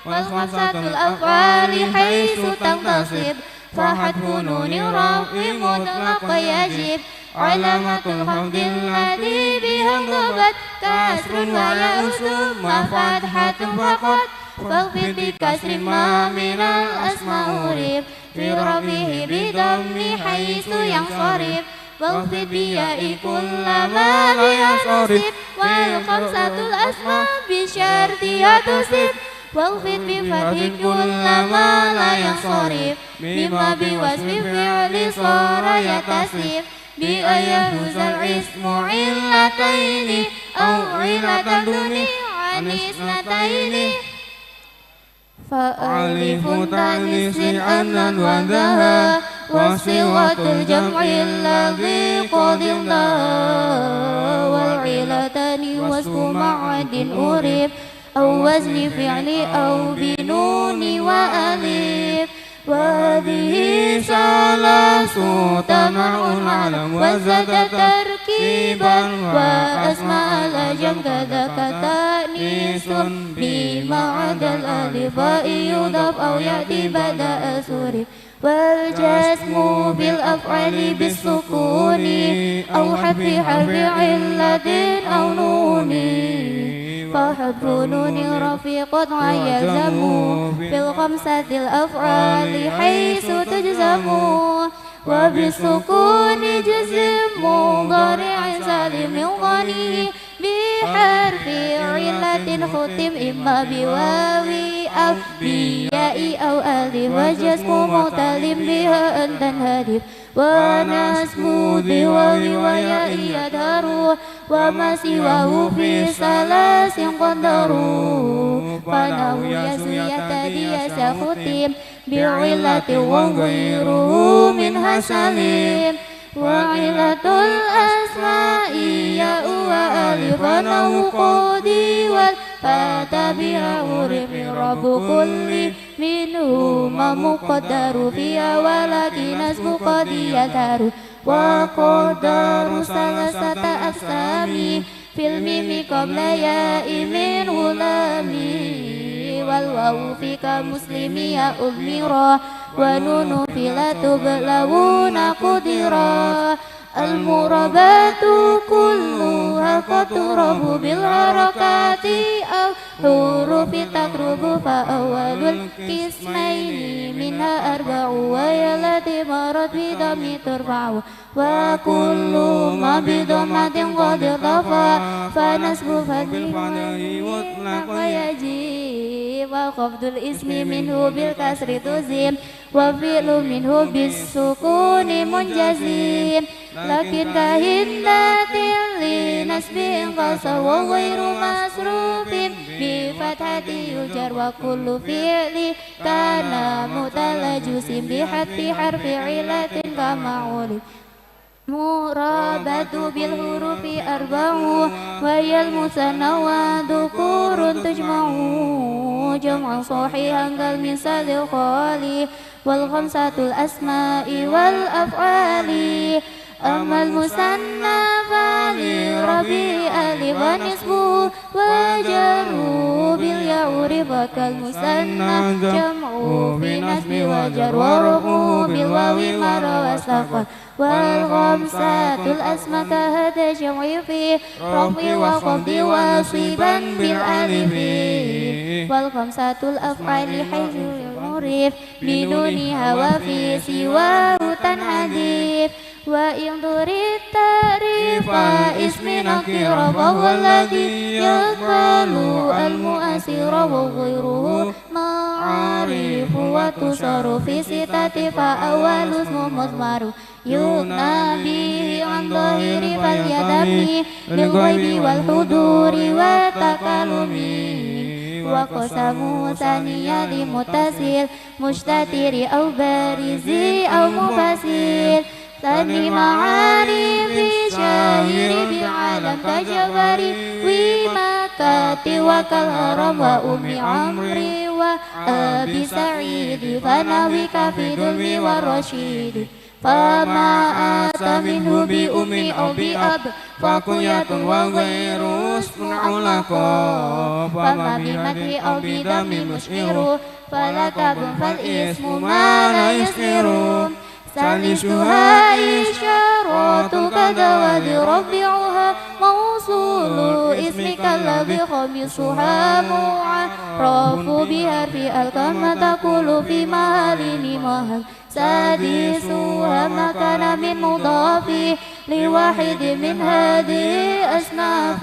والخمسة الأفعال حيث تنتصب، فحذف نون الرفع مطلقا يجب، علامة الخفض التي بها انضبط، كسر وياء ثم فتحة فقط، فاخفض بكسر ما من الأسماء عرف، في رفعه بضم حيث ينصرف، واخفض بياء كل ما لا ينصرف، والخمسة الأسماء بشرطها تصب، واخفض بفتح كل ما لا ينصرف، مما بوصف فعل صار يتصف، بأن يجوز الاسم علتين أو علة تغني عن اثنتين. فألف تأنيث أنا وذها، وصيغة الجمع الذي قد انتهى، والعلتان وصف معد عرف، أو وزن فعل أو بنون وألف. وهذه ثلاث تمع علم وزاد تركيبا، وأسماء العجم كذاك تأنيث، بما عدا الألف فإن يضاف أو يأتي بعد أسر. والجزم بالأفعال بالسكون أو حذف حرف علة أو نون، فحذف نون الرفع قطعا يلزم، في الخمسة الأفعال حيث تجزم. وبالسكون جزم مضارع سالم من ظنه، بحرف علة ختم إما بواو أو بياء أو ألف، وجزم معتل بها أن تنحذف، ونصب بواو وياء يظهر، وما سواه في ثلاث قدر، فنحو يسو يهتدي يسع ختم، بعلة وغيره منها سليم. وعلة الأسماء ياء وألف نحو قاضي والفتى بها عرف إعراب كل منهما مقدر فيها ولكن نصب قاضي يظهر. وقدر ثلاثة أقسام في الميم قبل ياء من غلام، والواو في كمسلم ياء أضمرا، ونون في لا تبلون قدرا. المعربات كلها قد تعرف بالحركات أو حروف تقرب، فأول القسمين منها أربع، وهي التي مرت بضم ترفع، وكل ما بضمة قد ارتفع، فنصب فتح بالفتح مطلقا يجب، وخفض الاسم منه بالكسر تجزم، والفعل منه بالسكون منجزم. لكن كهندة لنصب انقصر وغير مصروف بفتحة يجر، وكل فعل كان معتل جزم بحذف حرف علة كما علم. معربة بالحروف أربع، وهي المثنى والذكور تجمع، جمعا صحيحا كالمثال الخالي، والخمسة الأسماء والأفعال. أما المثنى فلرفعه ألف ونصبه وجره بالياء عرف، كالمثنى جمعه في نصب وجر، ورفعه بالواو مر واستقر. والخمسة الأسماء كهذا جمع في رفع وخفض واصبا بالألف. والخمسة الأفعال حيث عرف بنونها وفي سواه تنحذف. وإن ترد تعريف اسم نكرة فهو الذي يقبل المؤثر وغيره معارف، وتشار في ستة فأول اسم مضمر يغنى به عن ظاهر فليدم للغيب والحضور والتكلم. وقسم ثانية لمتصل مستتر أو بارز أو منفصل. ثاني معارف شاهر بعلم كجبر ومكة وكالهرم وأم عمرو وأبي سعيد فنحو كفي ظلم والرشيد. فما أتى منه بأم أو بأب فكنية وغير اسم أو لقب. فما بمدح أو بذم مشعر فلقب فالاسم ما لا يشعر. ثالثها إشارة كذا وذي رابعها موصول اسم كالذي. خامسها معرف بحرف أل كما تقول في محل محل. سادسها ما كان من مضاف لواحد من هذه الأصناف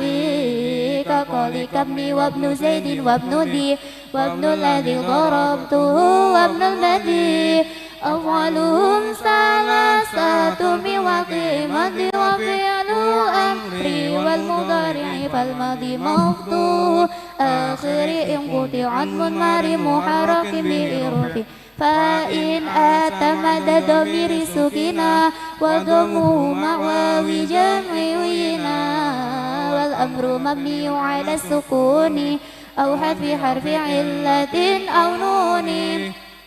كقولك ابني وابن زيد وابن ذي وابن الذي ضربته وابن الذي. أفعالهم ثلاثة من واقع ماض وفعل أمر والمضارع فالماضي مفتوح آخر انقطع عن مضمر محرك بحروف. فإن أتى مد ضمير سكنا وضمه مع واو جمع عينا والأمر مبني على السكون أو حذف حرف علة أو نون.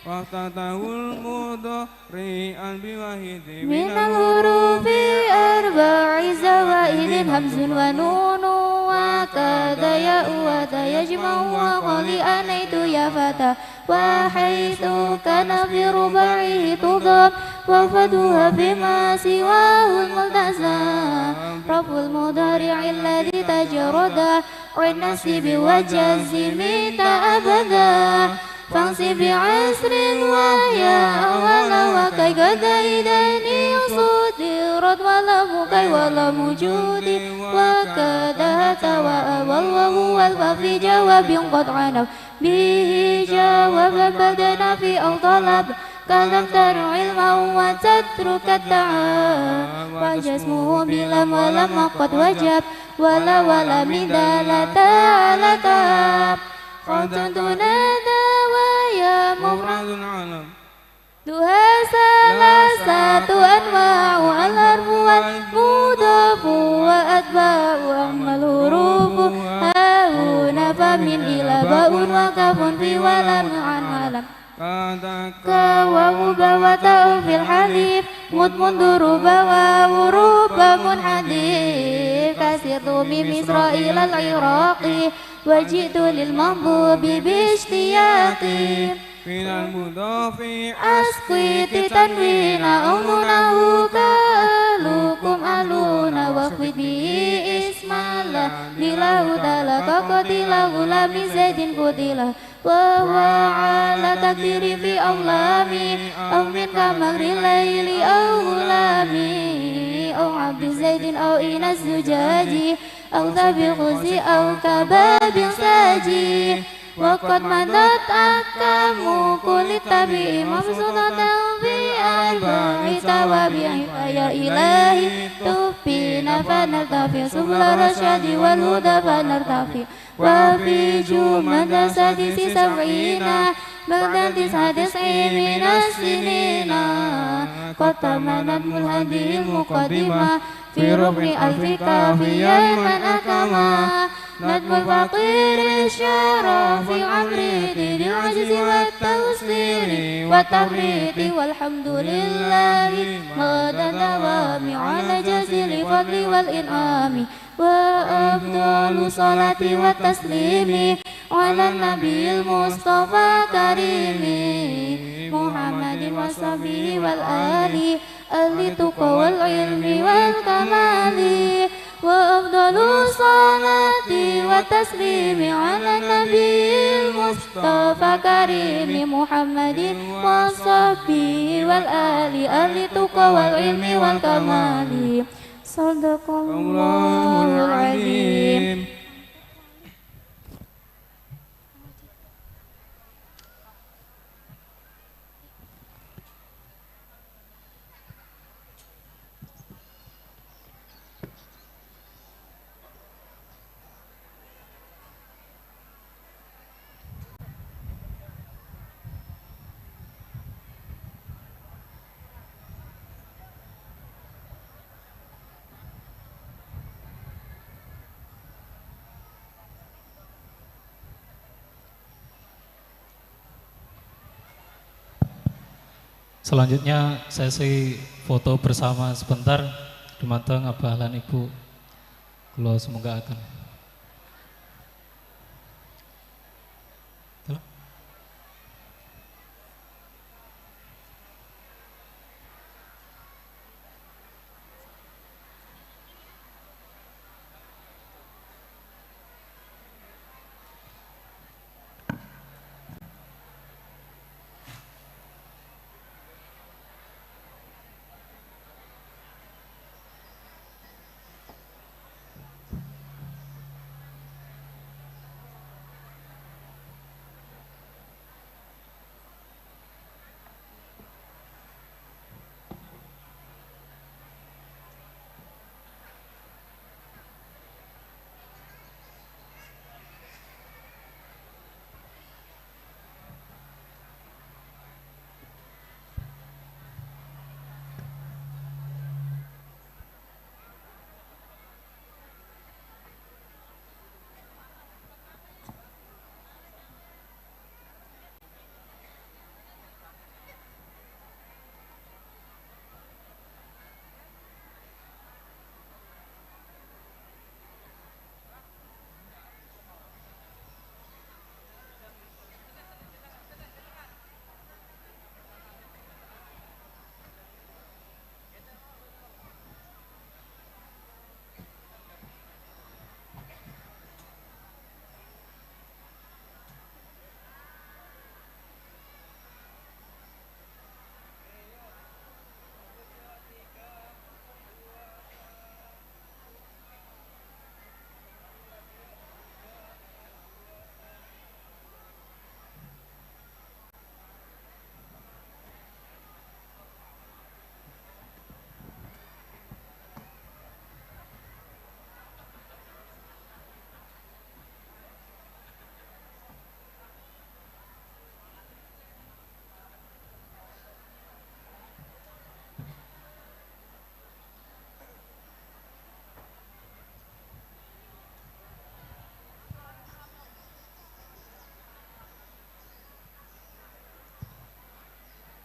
وافتتحوا المضارع بواحد من الحروف أربع زوائد همز ونون وكذا ياء وتاء يجمع وقل أنيت يا فتى. وحيث كان في رباعه تضم وفتحها فيما سواه الملتزم. رفع المضارع الذي تجرد عن نصب وجزم تأبدا. فانصب بعصر ويا أول وكي قد زيدين صدرت ولام كي ولام جود وكذا أتى وأول وهو الفاء في جواب قد عنوا به جوابا بدنا في أو طلب. كلم تر علما وتترك التعب وجزمه بلام ولام قد وجب ولا ولام دالة على تاب. خمس تنادى ويا مفرد علم. ثلاثة أنواع الحرف والمضاف وأتباع. أما الحروف هاهنا فمن إلى باء وكاف في ولام عن علم. كواو باء وتاء في الحليف مد منذ ربا وحروف منحذف. كسرت من مصر إلى العراق وجئت للمحبوب باشتياق. من المضاف أسقط تنوين أو نونه كأهلكم أهلنا واخفض به اسم Ami Zaidin kutila. Wa huwa ala takdiri fi aulami. Au min kamari laili au gulami. Au abdi Zaidin au inas zujaji. Au sabi khusi au kababin saji. Wa qad madat akamu kulit tabi'i mabsutatau fi arba'i tawabi'i. Fa ya ilahi tufina fanartafi subula rasyadi wal huda fanartafi. Wa fi jumada sadisi sab'ina ba'da tis'ati tis'in minas sinina. Qad tamanat mulhadil muqaddimah fi rukni alfi kafi ya man akama. Nadmul faqiri syarafi amri didil ajizi wa tawsiri wa tafriti walhamdulillahi madada wa mi'ala jazili fadli wal in'ami. Wa afdalu salati wa taslimi ala nabiyil mustafa karimi Muhammadin wa sahbihi wal ali ahli tuqa wal ilmi wal kamali. Wa afdalu salati wa taslimi ala nabiyil mustafa karimi Muhammadin wa sahbihi wal ali ahli tuqa wal ilmi wal kamali. Sadaqallahul azim. Selanjutnya, sesi foto bersama sebentar dumateng Abah lan Ibu. Kula semoga akan.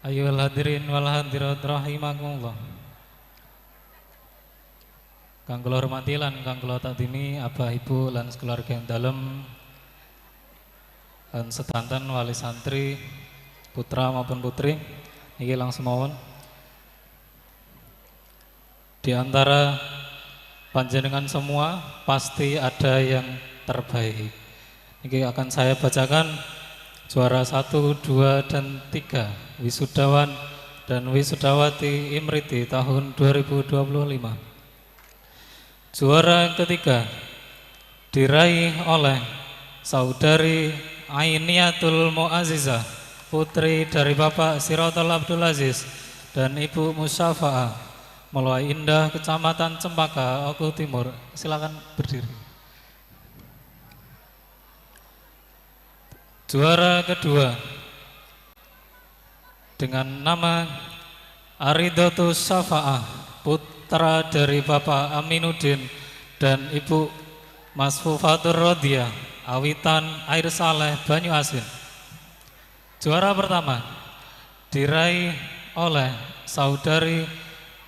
Ayuhal hadirin wal hadirat rahimakumullah. Kang kula hormati lan kang kula takdimi, Abah, Ibu, lan sekeluarga yang dalem, lan sedanten wali santri, putra maupun putri, niki langsung mawon. Di antara panjenengan semua, pasti ada yang terbaik. Ini akan saya bacakan juara satu, dua, dan tiga, wisudawan dan wisudawati Imriti tahun dua ribu dua puluh lima. Juara ketiga diraih oleh saudari Ainiatul Muazzizah, putri dari Bapak Sirotol Abdul Aziz dan Ibu Musyafaah, Meluai Indah, Kecamatan Cempaka, Oku Timur. Silakan berdiri. Juara kedua dengan nama Aridotus Syafaah, putra dari Bapak Aminuddin dan Ibu Masfufatur Rodiah, Awitan, Air Saleh, Banyu Asin. Juara pertama diraih oleh saudari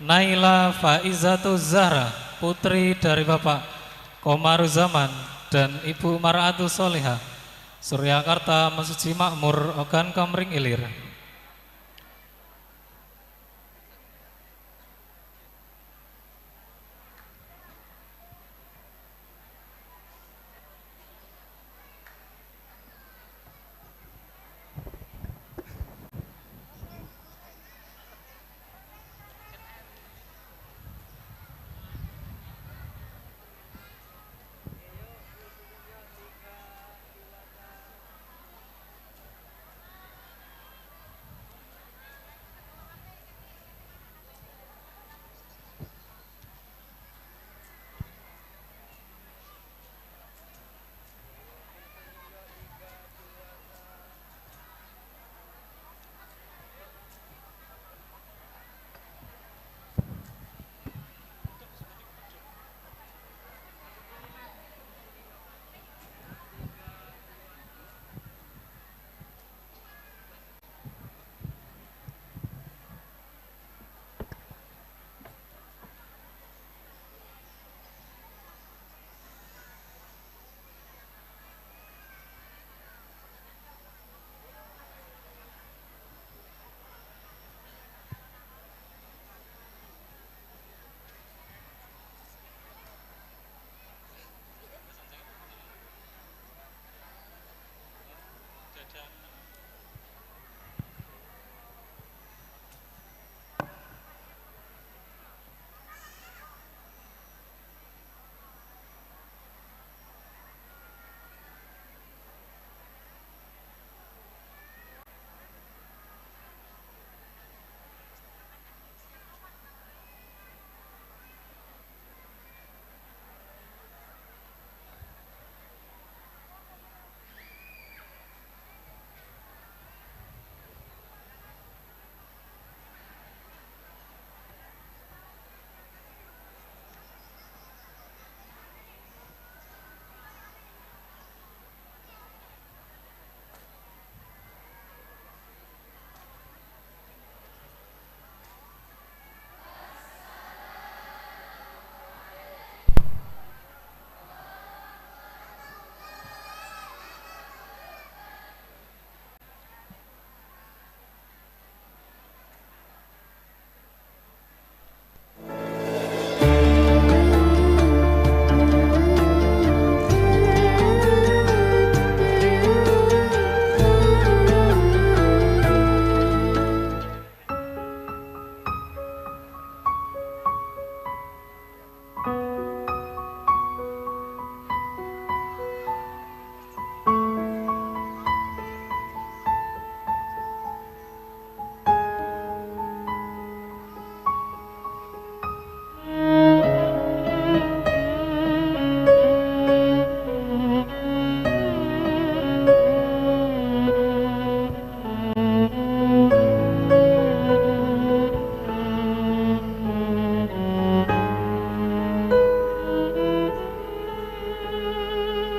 Naila Faizatu Zahra, putri dari Bapak Komaruzaman dan Ibu Maratu Solihah, Suryakarta, Mesuji Makmur, Ogan Komering Ilir.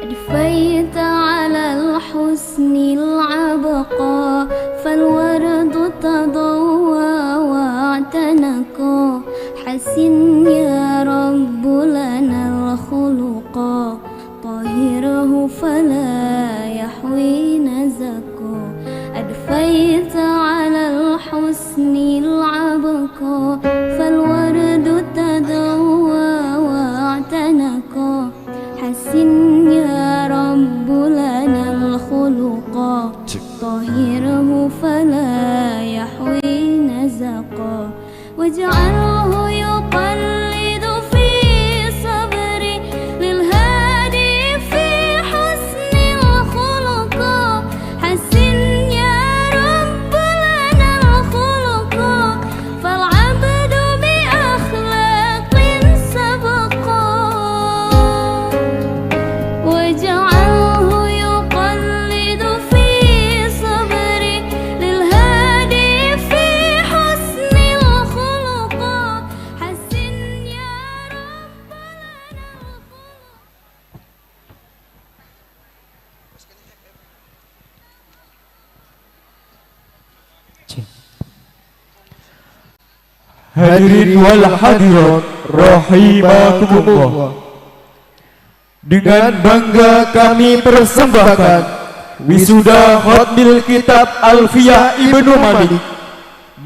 أضفيت على الحسن العبقى، فالورد تضوى واعتنقى. حسن يا رب لنا الخلقا، طهره فلا يحوي نزقا. أضفيت على الحسن العبقى، فالورد تضوى واعتنقى. حسن يا رب لنا Hadirin wal hadirat rahimakumullah. Dengan bangga kami persembahkan wisuda Khatmil Kitab Alfiyah Ibnu Malik,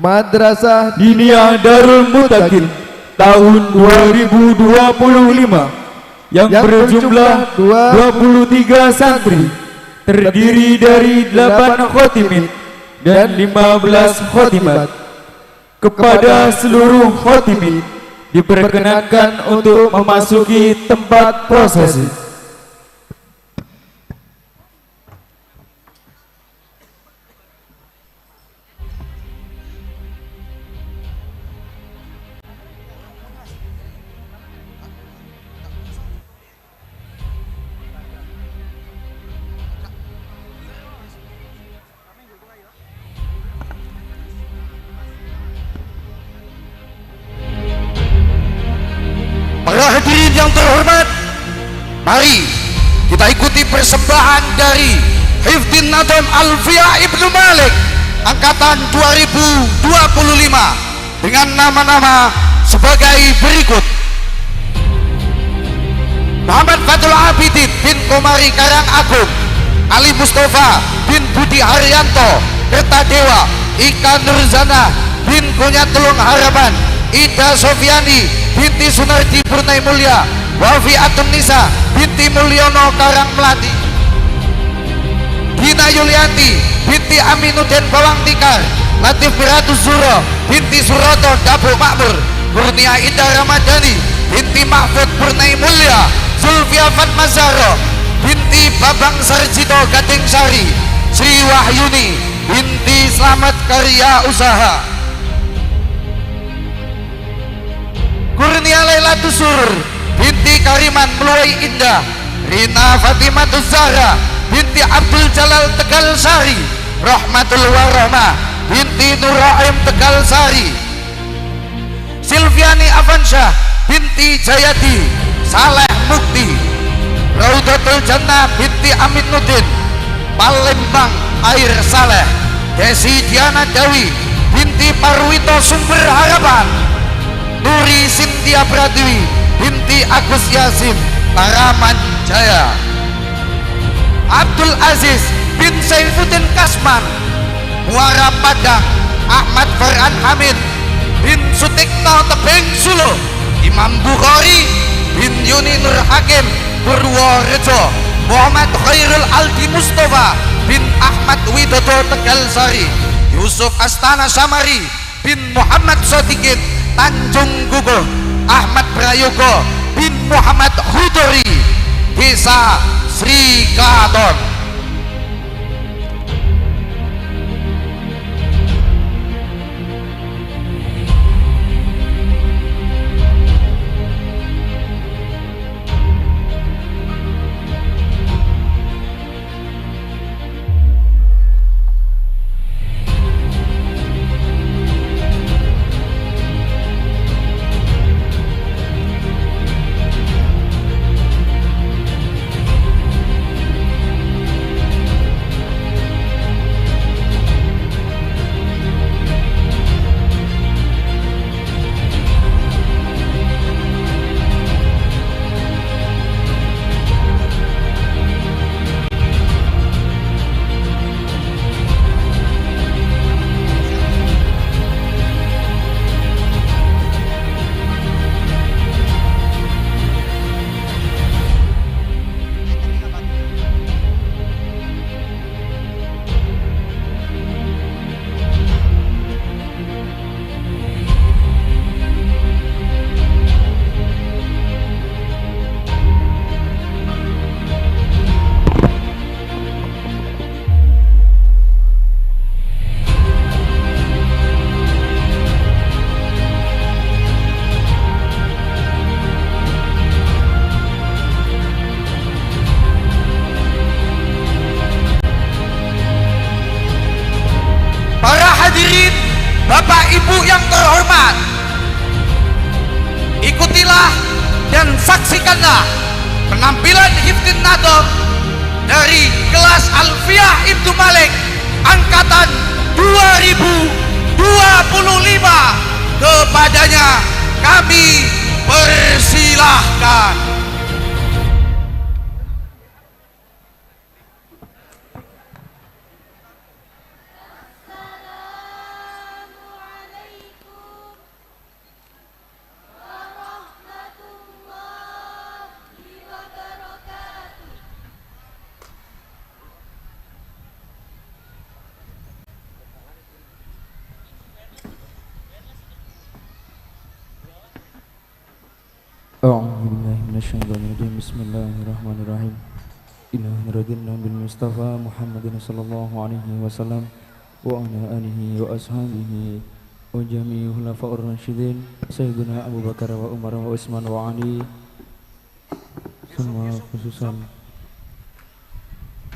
Madrasah Diniyah Darul Mutakin tahun dua ribu dua puluh lima yang berjumlah dua puluh tiga santri, terdiri dari delapan khotimin dan lima belas khotimat. Kepada seluruh khotimin diperkenankan untuk memasuki tempat prosesi. Para hadirin yang terhormat, mari kita ikuti persembahan dari Hifdin Nadham Alfiyah Ibnu Malik angkatan dua ribu dua puluh lima dengan nama-nama sebagai berikut: Muhammad Fatul Abidin bin Komari Karang Agung, Ali Mustafa bin Budi Haryanto Kertadewa, Ika Nurzana bin Kunyat Tulung Harapan, Ida Sofiani binti Sunardi Purnai Mulia, Wafiatun Nisa binti Mulyono Karang Melati, Dina Yulianti binti Aminuddin Bawang Tikar, Latif Biratus Zuro binti Suroto Dabuk Makmur, Kurnia Indah Ramadhani binti Mahfud Purnai Mulia, Zulfia Fatma Zahro binti Babang Sarjito Gading Sari, Sri Wahyuni binti Slamet Karya Usaha, Kurnia Laila Tusur binti Kariman Meluai Indah, Rina Fatimah Zahra binti Abdul Jalal Tegal Sari, Rahmatul Warahmah binti Nuraim Tegal Sari, Silviani Avansyah binti Jayadi, Saleh Mukti, Raudatul Jannah binti Aminuddin, Palembang Air Saleh, Desi Diana Dawi binti Parwito Sumber Harapan, Nuri Sintia Pratiwi binti Agus Yasin Taraman Jaya, Abdul Aziz bin Saifuddin Kasman Muara Padang, Ahmad Farhan Hamid bin Sutikno Tebing Sulu, Imam Bukhari bin Yuni Nur Hakim Purworejo, Muhammad Khairul Aldi Mustafa bin Ahmad Widodo Tegal Sari, Yusuf Astana Samari bin Muhammad Sodikin Tanjung Guguh, Ahmad Prayogo bin Muhammad Hudori Desa Sri Katon. Para hadirin, Bapak Ibu yang terhormat, ikutilah dan saksikanlah penampilan Hifdin Nadham dari kelas Alfiah Ibnu Malik angkatan dua ribu dua puluh lima. Kepadanya kami persilahkan. أعوذ بالله من الشيطان الرجيم. بسم الله الرحمن الرحيم. إلهي رضينا بالمصطفى محمد صلى الله عليه وسلم وعلى آله وأصحابه وجميع خلفاء الراشدين سيدنا أبو بكر وعمر وعثمان وعلي. Semua khususan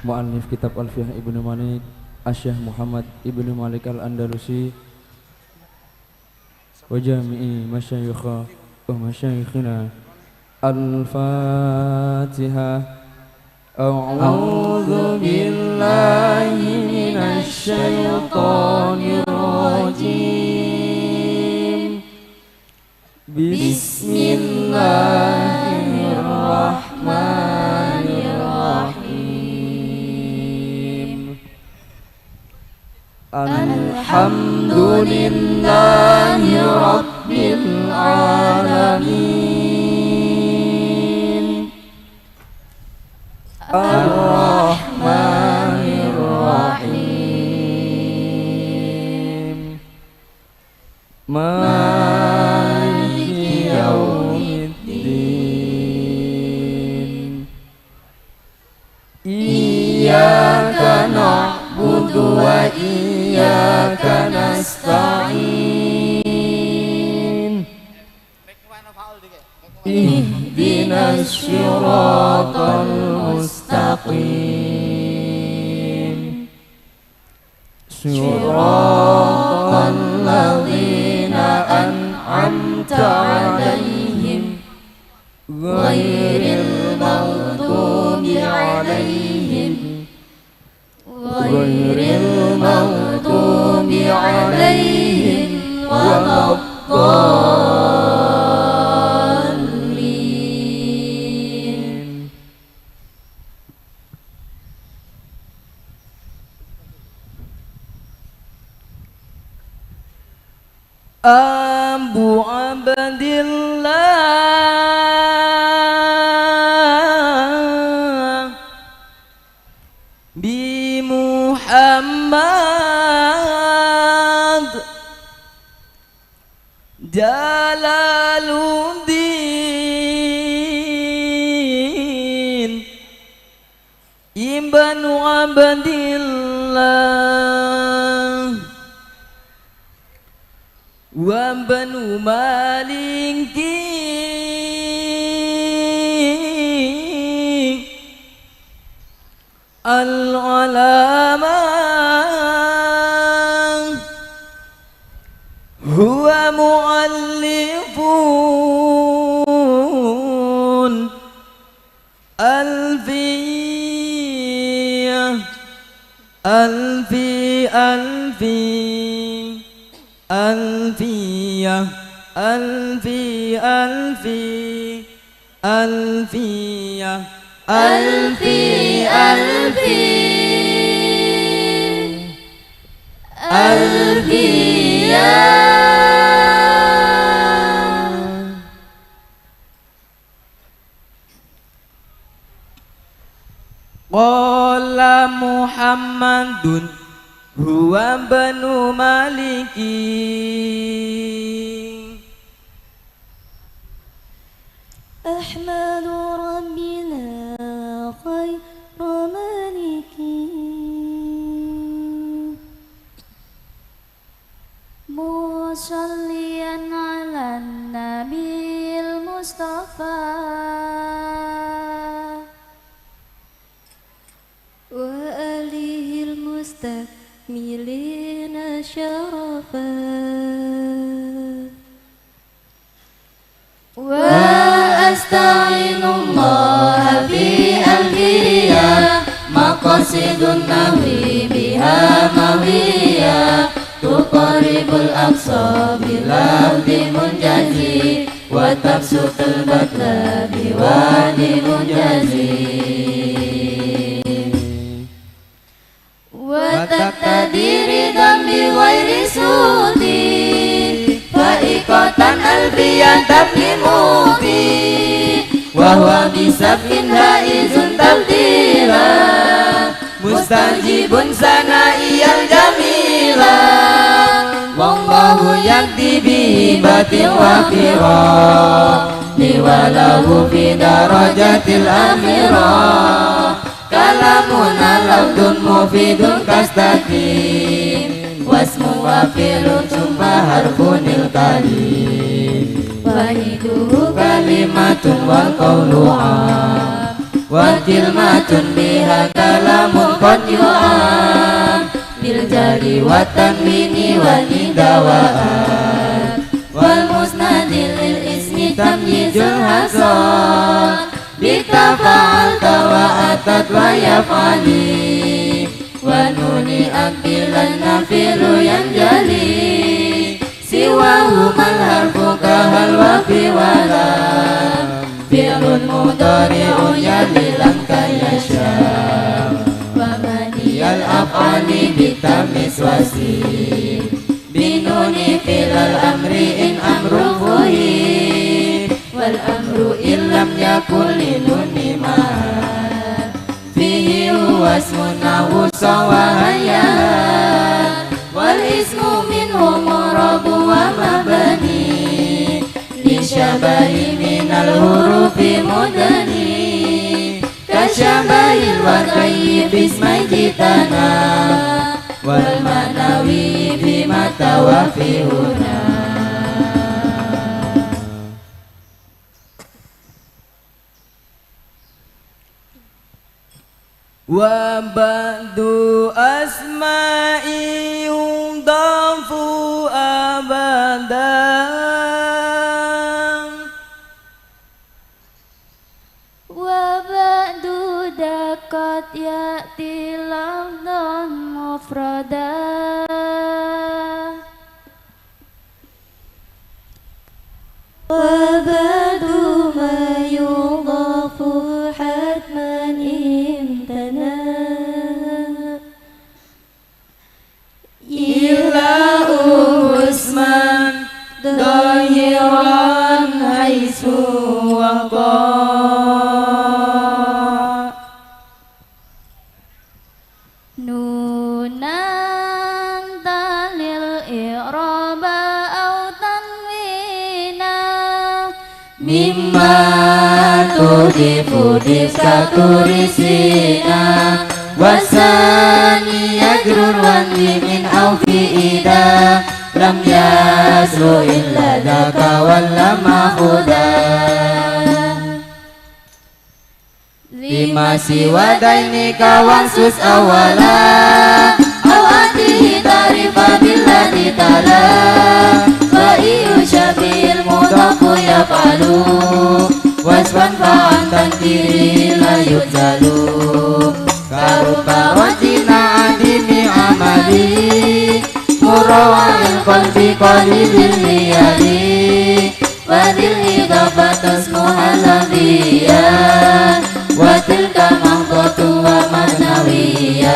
muallif kitab Alfiyah Ibnu Malik, Asy-Syaikh Muhammad Ibnu Malik Al-Andalusi, wa jami'i masyayikha wa masyayikhina. Al-Fatihah. أعوذ بالله من الشيطان الرجيم. بسم الله الرحمن الرحيم. الحمد لله رب العالمين. الرحمن الرحيم. مالك يوم الدين. إياك نعبد وإياك نستعين. اهدنا الصراط المستقيم. صراط الذين أنعمت عليهم غير المغضوب عليهم، غير المغضوب عليهم ولا الضالين. Abu Abdillah bi Muhammad Jalaluddin ibnu Abdillah wa bnu Maliki al-alama huwa muallifun Alfiyah, Alfi, Alfi, Alfiyah, Alfi, Alfi, Alfiyah, Alfi, Alfi, Alfiyah. Qala Muhammadun huwa bnu Maliki. Ahmadu Rabbi la khaira maliki. Musalliyan ala nabiyil mustafa wa alihil mustakmilina syarafa. Wa asta'inullaha fi alfiya, maqasidun nahwi biha mahwiya, Qaribul aqsa bilafdi munjazi, wa tabsutul batla biwadi munjazi. Wa taqtadi ridan bi ghairi suti, faiqatan alfiyan tabni muti, wa huwa bi sabqin haizun tabdila, mustajibun sana'iyal jamila, wallahu yakdi bi hibatil wafira, li walahu fi darajatil akhirah. Kalamuna lafdun mufidun kastaqim, wasmu wa fi'lun tsumma harfunil kalim. Wahiduhu kalimatun wal qawlu am, wa kalimatun biha kalamun qad yu'am, bil jari wa tanwini wa nida wa at, wal musnadi lil ismi tamyizul hasad. Bika fa'alta wa atat wa yaf'ali, wa nuni aqbilan nafilu yanjali, siwahumal harfu kahal wa fi wa lam, fi'lun mudhari'un yali lam kayasha, wa madiyal af'ali bitamis wasil. Binuni filal amri in amru fuhim, wal amru illam yakul linuni ma'an. Fihi huwa ismun nahu sawa hayya, wal ismu minhu mu'rabu wa mabni, li syabahi minal hurufi mudni. Kasyabahil wad'i fi ismai jitana, wal ma'nawi fi mata wa fi huna. Wa ba'du asma'i yudhafu abadan. Wa ba'du daqat ya'ti lafdhan mufrada. Wa ba'du ma yudhafu hatman imtana. Illa usman dhahiran haitsu waqa. Nunan talil i'raba au tanwina. Mimma tudhifu dhifka turisina. Wasani yajrur wan limin au fi ida. Lam yaslu illa dzaka wal lam ma'khuda. Lima siwa daini kawansus awala. Au atihi tarifa billadhi tala. Wa iyu syabil mudhafu yaf'alu. Wasfan fa'an tangkiri la yujzalu. Karuba wajina adimi amali. Murawa'il qalbi qalilil hiyali. Wa dzil idhafatu ismuha lafdhiyan. Wa tilka mahdhatun wa ma'nawiyan.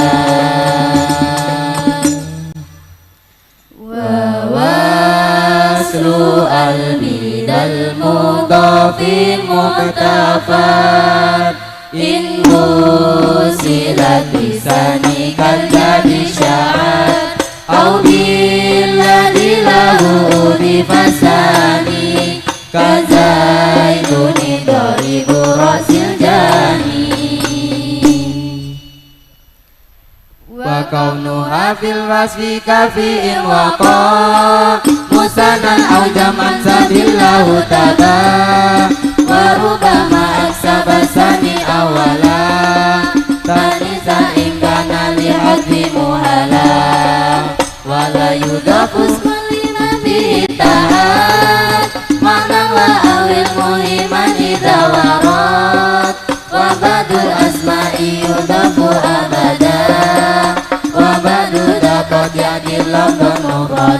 Wa waslu al bidal mudhafi muhtafat. In wusilat bisani kal jadi sya'at. Au billadhi lahu udhifa sani. Ka Zaiduni dharibu ra'sil jani. Wa kaunuha fil wasfi ka fi'il waqa. Musannan au jam'an sadillahu taba. Wa rubama aksaba sani awala. Tanisa in kana li hadfi muhala. Wa la yudhafu ismun li nafihi tahat. Ma'na wa awil muhiman idha warad. Wa ba'dul asma'i yudhafu abada. Wa ba'du daqat ya'ti lafdhan mufrada.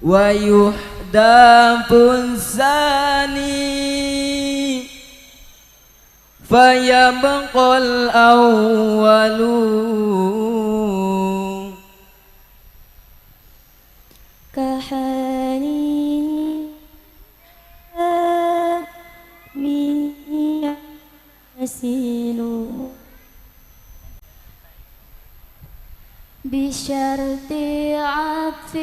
ويحذف الثاني فيبقى الأول. كحنين يصل بشرط عطف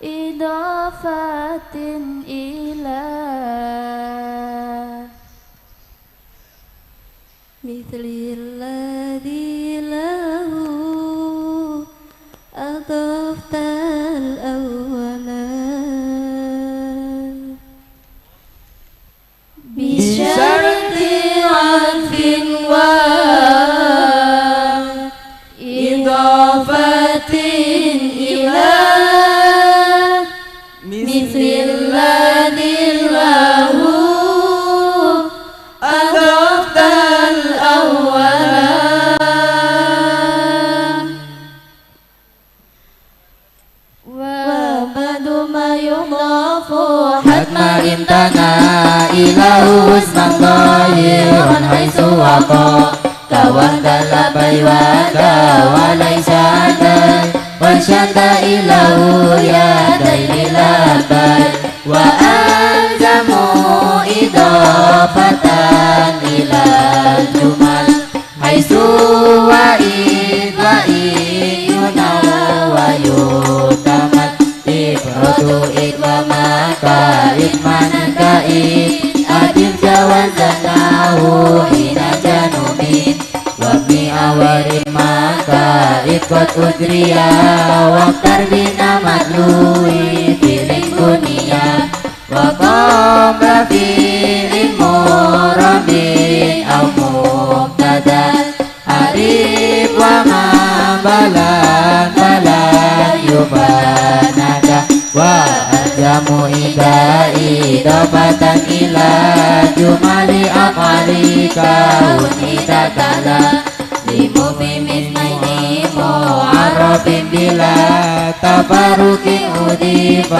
وإضافة إلى مثل الذي له أضفت الأول. بشرط عطف وإضافة إلى مثل الذي له أضفت الأول. وبعد ما يضاف حتما امتنع إلى اسما ظاهرا حيث وقع. كوحد لبي وذا وليس ذا وشد إله يدي لبي. وألزم إضافة إلى الجمل حيث وإذ وإن ينال ويعتمد. إفراد إذ وما كإذ من كإذ أدم جوازناه حين جنوب. وابن أوار ما كإذ قد أجريا واختر بنا مدلول فعل بنيا. وقبل فعل معرب أو مبتدا أعرب وما بلا فلا يفند. وألزم إذا إضافة إلى جمل أفعال كون إذا تلا لمفهم اثنين معرف بلا تفرق أضيف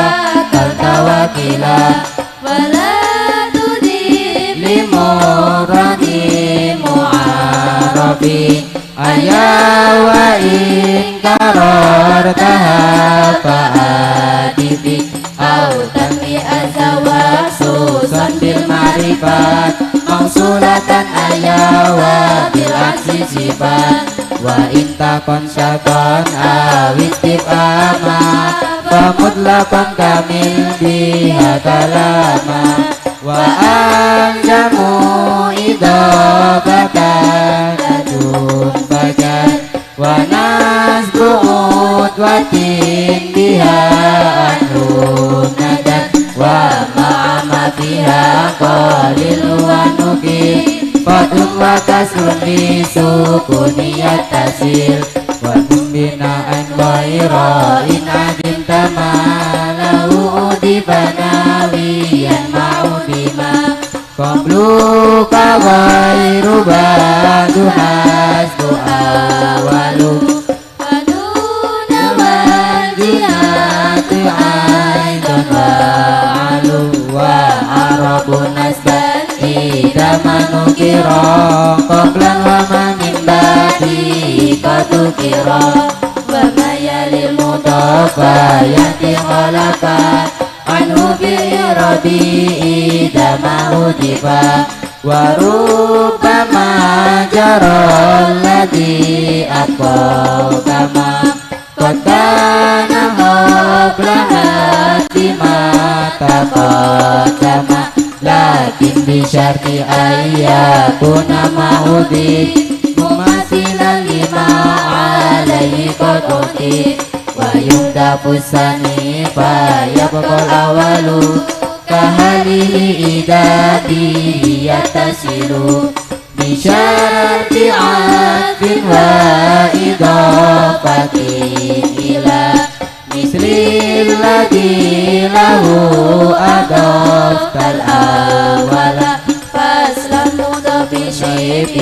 كلتا وكلا. ولا تضف لمفرد معرف أيا وإن كررتها فأضف أو تنبه أيا وخصوصا بالمعرفة موصولة أيا وبالعكس صفة. وإن تكن شرطا أو استفهاما فمطلقا كمل بها كلاما. وألزم إضافة لدن فجر ونصب عدوة بها عنه ندت. ومع ما فيها قليل ونكر فتح وكسر لسكون يتصل. وكن بناء غير إن عدمت ما له أضيف ناويا معه بما قبلك غير بعد حذف أول. ودون والجهات أيضا وعلو. وأعرب نصبا إذا ما نكر قبلا وما من بعده قد ذكر. وما يلي المضاف يأتي خلفا عنه في الإعراب إذا ما حذف. وربما جرى الذي أبقى كما قد كان قبل حذف ما تقدم. لكن بشرط أن يكون ما حذف مماثلا لما عليه قد عطف. ويحذف الثاني فيبقى الأول كحاله إذا به يتصل بشرط عطف وإضافة إلى مثل الذي له أضفت الأول. فأصل مضاف شبه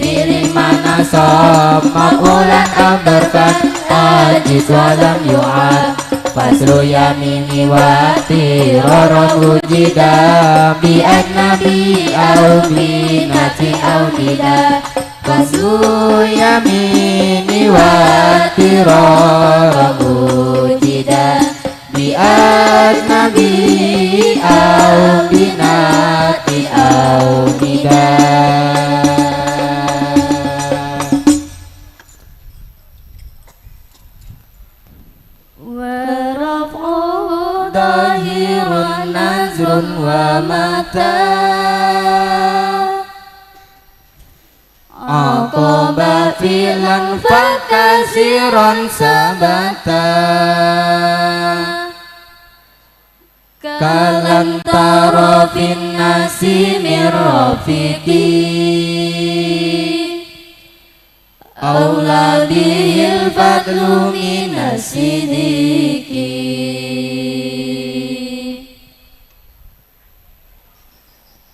فعل مع نصب Sama ulan ambar fan ajiz walam yu'ad. Faslu yamini wa tirara ujida bi annabi au bi nati au nida. Faslu yamini wa tirara ujida bi annabi au bi nati au nida. Wa raf'uhu dhahirun nazrun wa mata. Aqaba fi'lan fakasiran sabata. Kalam tara fin nasi min rafiqi. Aula bihil fadlu minas sidiki.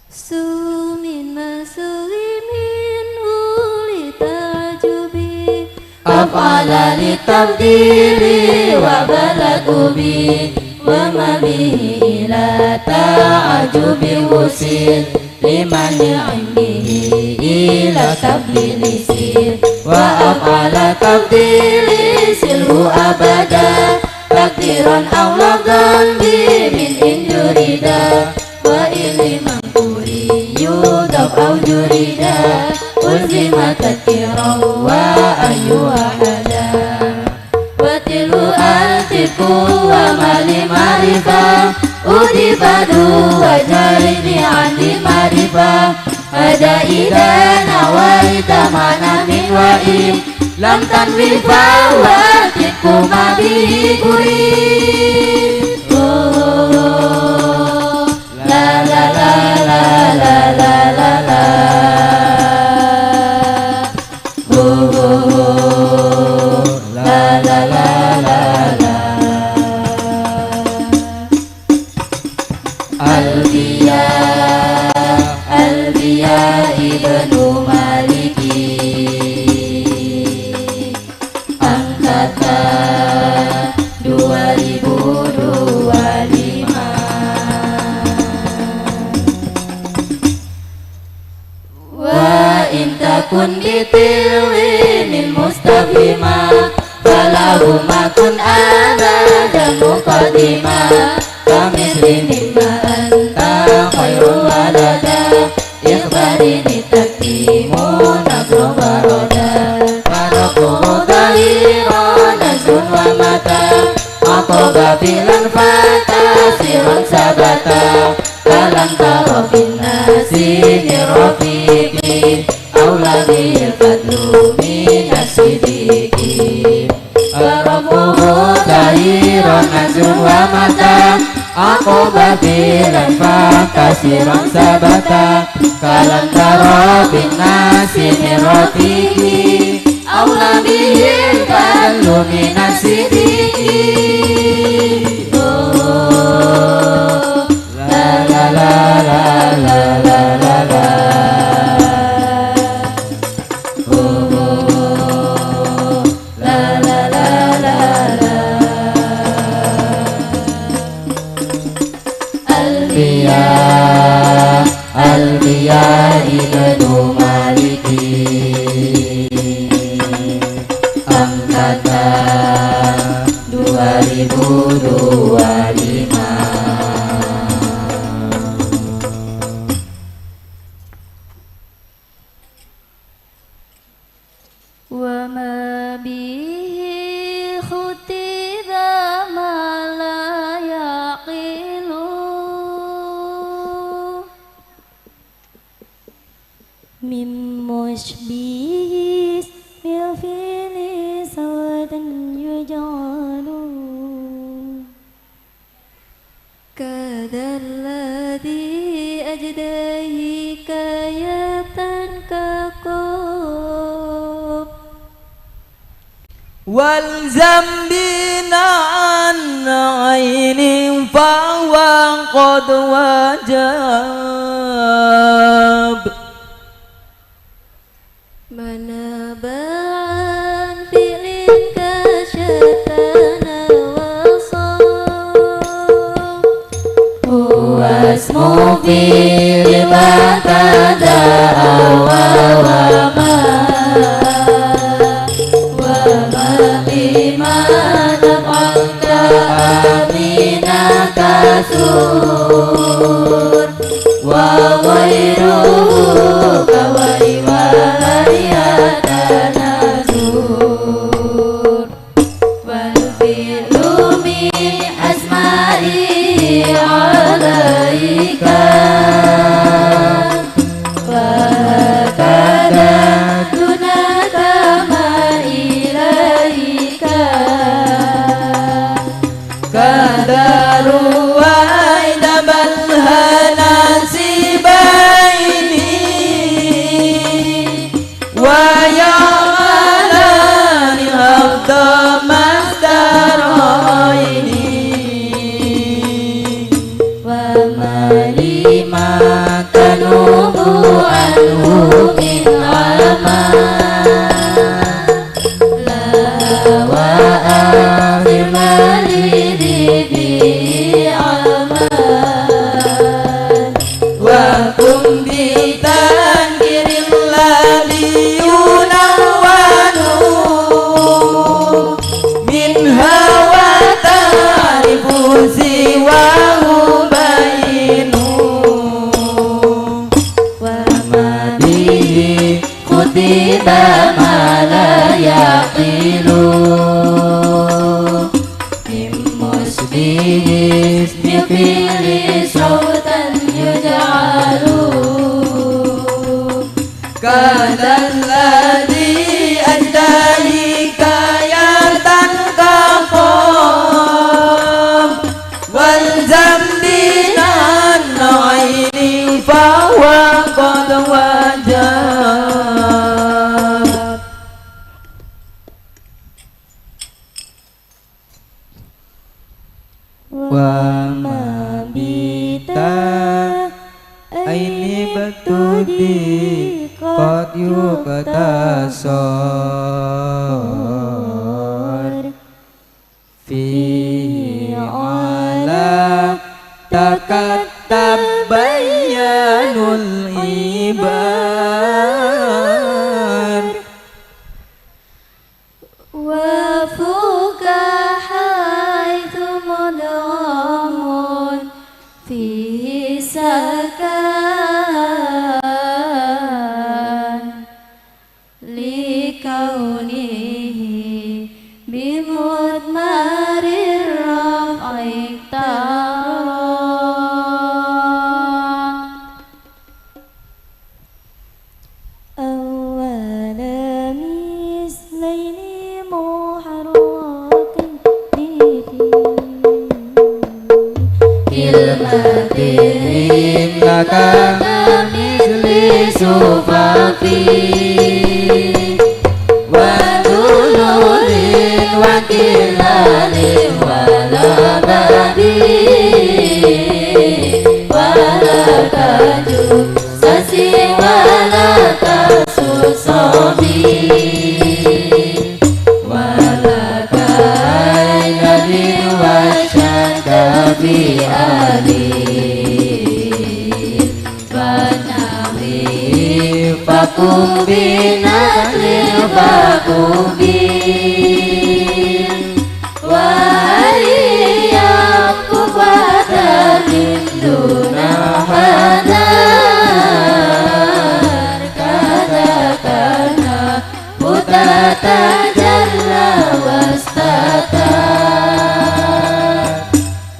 Sumin masuri min uli tajubi. Af'ala litafdili wa balagh ubi. Wa ma bihi ila ta'ajubi wusil. Liman yu'in bihi ila tafdili sil. Wa af'ala tafdili silhu abada. Takdiran aw lafzan bi min in jurida. Wa ili mangkuri yudaf aw jurida. Ulzima tadkiran wa ayu ahada. Wa tilu atiku wa mali ma'rifah. Udifa dua jaini ani ma'rifah. Ada ida nawaita mana min wa in. Lam tanwi fa wa atiku ma bihi kuri. Oh, la, la, la. Oh, oh, oh. La, la, la, la, la. Alfiya, Alfiya Ibnu Maliki. Angkatan dua ribu dua lima. Wa in takun bitilwini mustafhima, falahu ma kun abadan muqaddima. Kamithli mimma anta khairu walada. Ikhbarini takdimu nasrun wa rada. Wa rafuhu dhahirun nasrun wa mata. Aqaba fi'lan fakasiran sabata. Kalam tara fin nasi min rafiqi. Aula bihil fadlu minas sidiki. Rafuhu dhahiran nasrun wa mata. Aqaba fi'lan fakasiran sabata. Kalam tara fin nasi min rafiqi. Aula bihil fadlu minas sidiki. Oh, la, la, la, la. Oh, oh, oh. La, la, la, la, la. Alfiya, Alfiya Ibnu Maliki. Angkatan dua ribu dua lima. Wa ma bihi khutiba ma la yaqilu. Min musybihi ismil fi'li sawtan yuj'alu. Kadalladhi ajda hikayatan kaqub. Walzam bina'an ainin fahuwa qad wajab. Mana بما نفعك من كسور وغيره كوي وهي تنازور. والفعل من أسمائي عليك، فهكذا دونك ما إليك. كدار وعند بل هنا سبيني. ويعملان أفضل ما استرعيني. وما لي ما تنوب عنه من عمل. لا وآخر ما لي به عمل. وقم بتنكير الذي ينون منها وتعريف سواه بين. وما به خطب ما لا يعقل. من مشبه اسم فعل صوتا يجعل. كذا الذي أجدى حكاية كقام. والزم بناء عين فهو قد وجب. وما بتاء عين مفتوحة قد يقتصر. فيه على تكتب بيان العبار. وفوق حيث مدغم فيه سكن. لكونه بمضمر الرفع اقترن. أول مثلين محرك به. كلمتين لك كمثل صفافي. وذلول وكلال ولبب. ولك جسس ولك صبي. ولك عين وشك بأهلي. ونحوه فقم بنقل فقبل. وهيا قوة من دون حذر. كذاك نحو تجلى واستتر.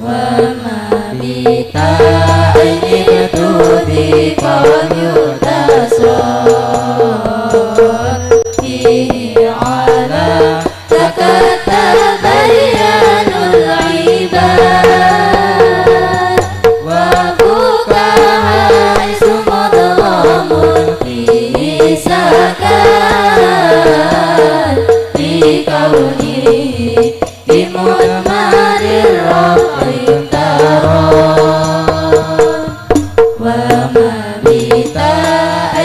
وما بتاء مفتوحة قد يقتصر. فيه على تكتب بيان العباد. وفوق حيث مدغم فيه سكن. لكونه بمضمر الرفع اقترن. وما بتاء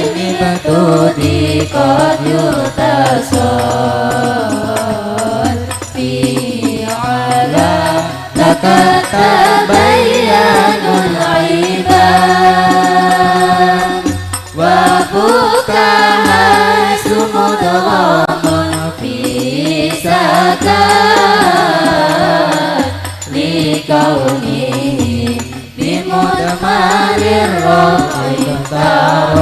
مفتوحة قد يقتصر. فيه على لك تبين العباد. وفوق حيث مدغم فيه سكن. لكونه بمضمر الروح يختار.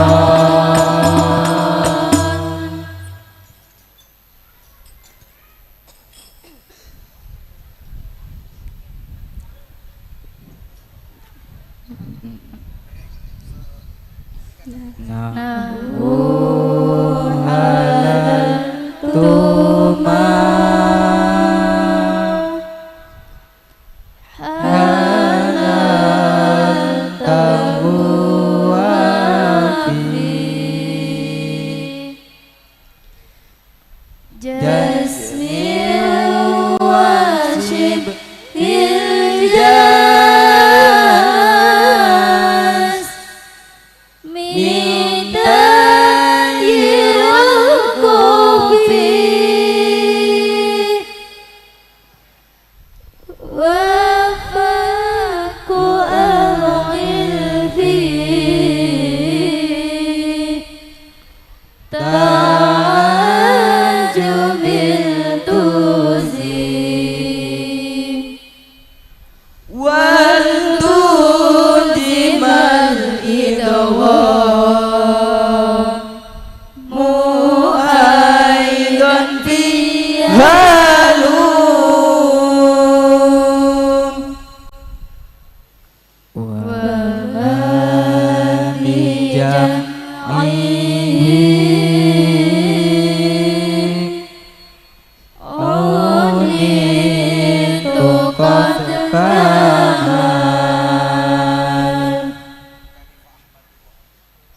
نحو هللتما هللته وفي جسم وشبه الجسم تنير الكفي وفك الغلف تعجب التوزي والتوزي ما الإدغام أيضا فيها لوم. وما من جمعه عنيت قد كمل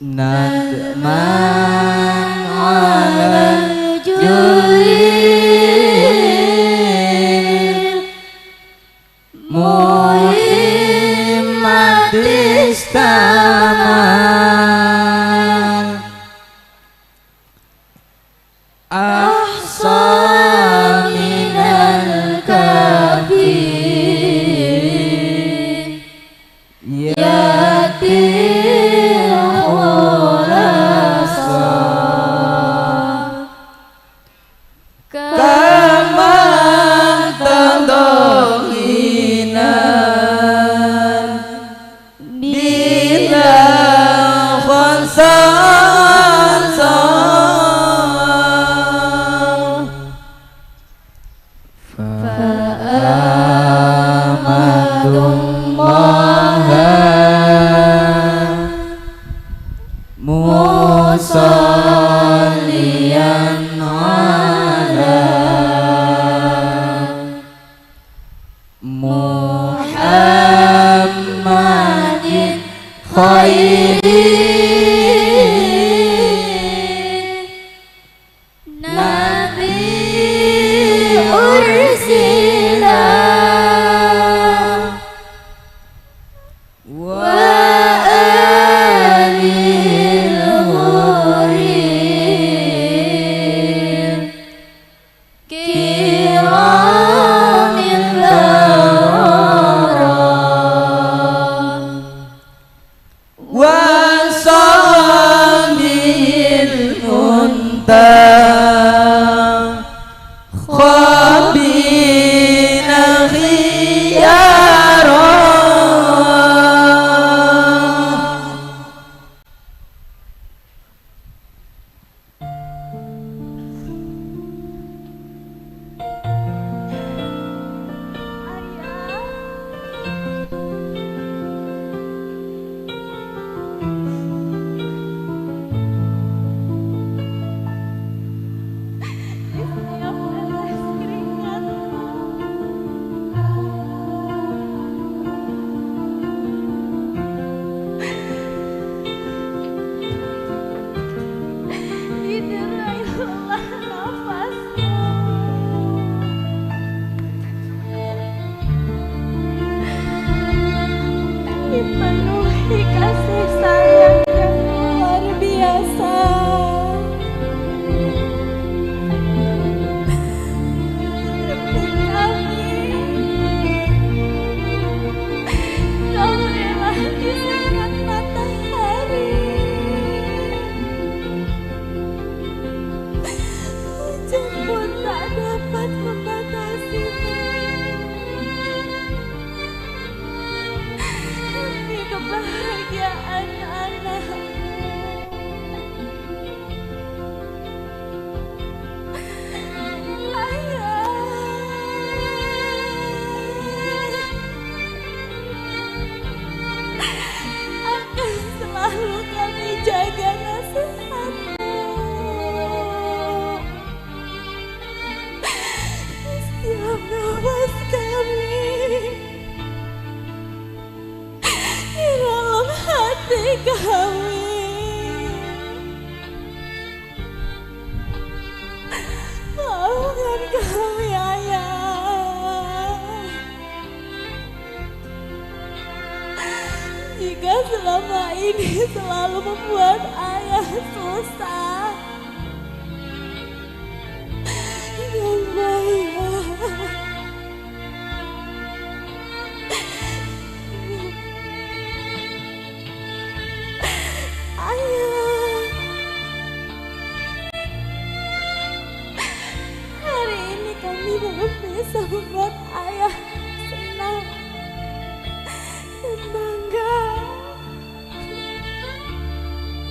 ندما على الجل مهمة اشتمل أحصى من الكافي يأتي الخلاصة كما تنظر غنى بلا خصاصة. فأحمد الله مصليا على محمد خير نبي أرسل وآله الغر الكرام البررة. وصحبه المنتخبين خيارا. Diderai lelah nafasku. Dipenuhi kasih sayang yang luar biasa. Demi kami, kau rela disengat matahari. Hujan pun tak dapat membantu. selama ini selalu membuat ayah susah. Ya Allah, ya. Ayah, hari ini kami belum bisa membuat ayah senang dan bangga.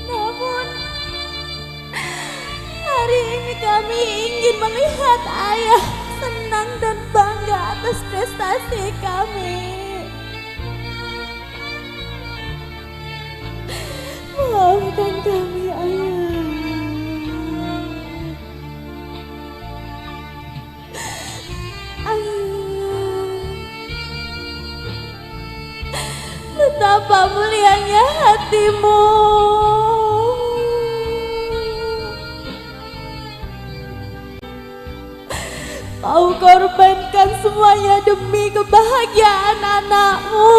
Namun, hari ini kami ingin melihat ayah senang dan bangga atas prestasi kami. Maafkan kami, Ayah. Ayah, betapa mulianya hatimu. Kau korbankan semuanya demi kebahagiaan anakmu.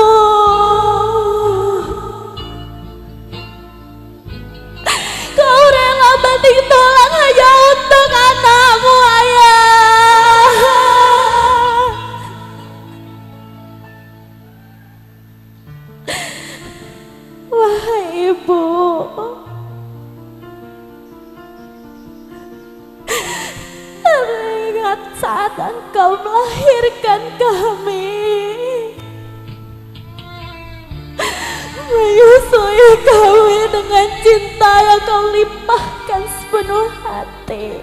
Kau rela banting tulang hanya untuk anakmu, Ayah. Wahai Ibu, teringat saat engkau melahirkan kami, menyusui kami dengan cinta yang kau limpahkan sepenuh hati.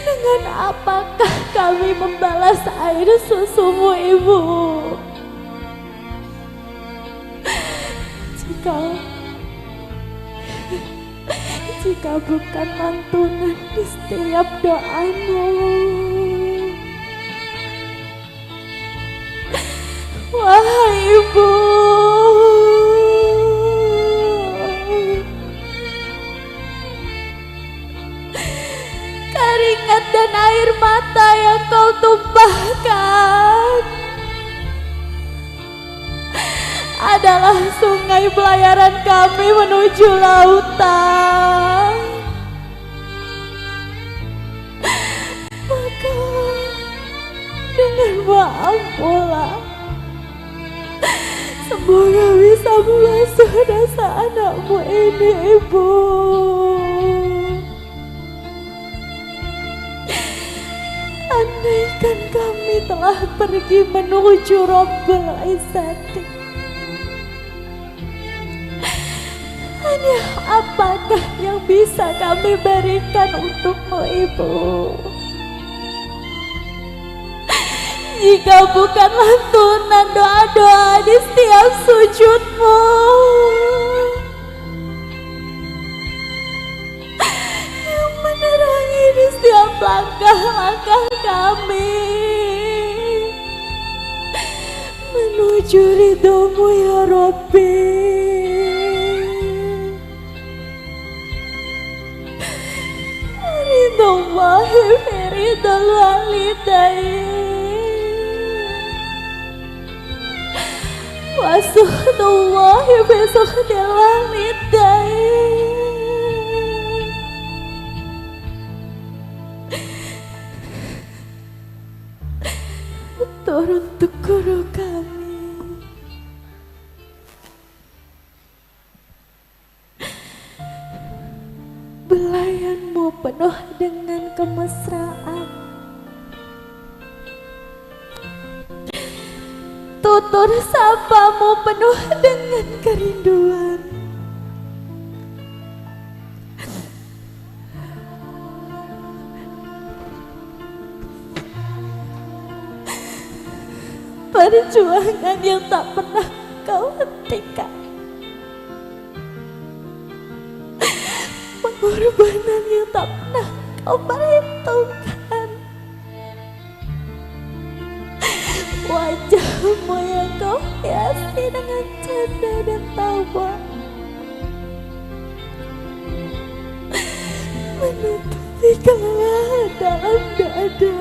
Dengan apakah kami membalas air susumu, Ibu? Jika, jika bukan lantunan di setiap doamu. Wahai Ibu, keringat dan air mata yang kau tumpahkan adalah sungai pelayaran kami menuju lautan. Maka, dengan maaf pula, semoga bisa membasuh dosa anakmu ini, Ibu. Andaikan kami telah pergi menuju Rabbul Izzati, hadiah apakah yang bisa kami berikan untukmu, Ibu? Jika bukan lantunan doa-doa di setiap sujudmu yang menerangi di setiap langkah-langkah kami menuju ridhomu, ya Rabbi. Ridhallahi fi ridhal walidain. Wa sukhtullahi fi sukhtil walidain. Turun tu guru kami. Belayanmu penuh dengan kemesraan. Tutur sapamu penuh dengan kerinduan. Perjuangan yang tak pernah kau hentikan. Pengorbanan yang tak pernah kau perhitungkan. Wajahmu yang kau hiasi dengan canda dan tawa menutupi kelelah dalam dada.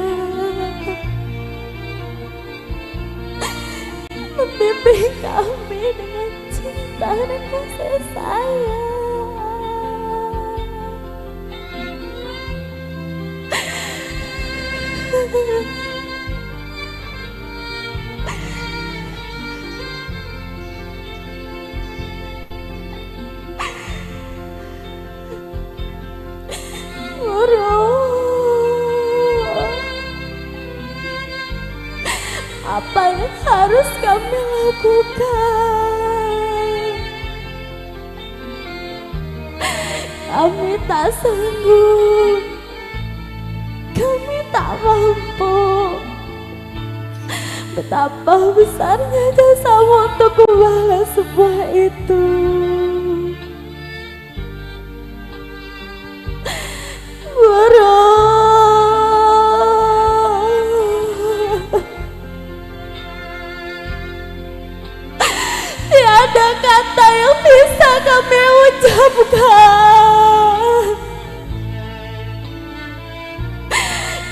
Beri kami dengan cinta dan kasih sayang. Guru, apa yang harus kami lakukan? Kami tak sanggup. Kami tak mampu. Betapa besarnya jasamu untuk membalas semua itu. Guru, tiada kata yang bisa kami ucapkan.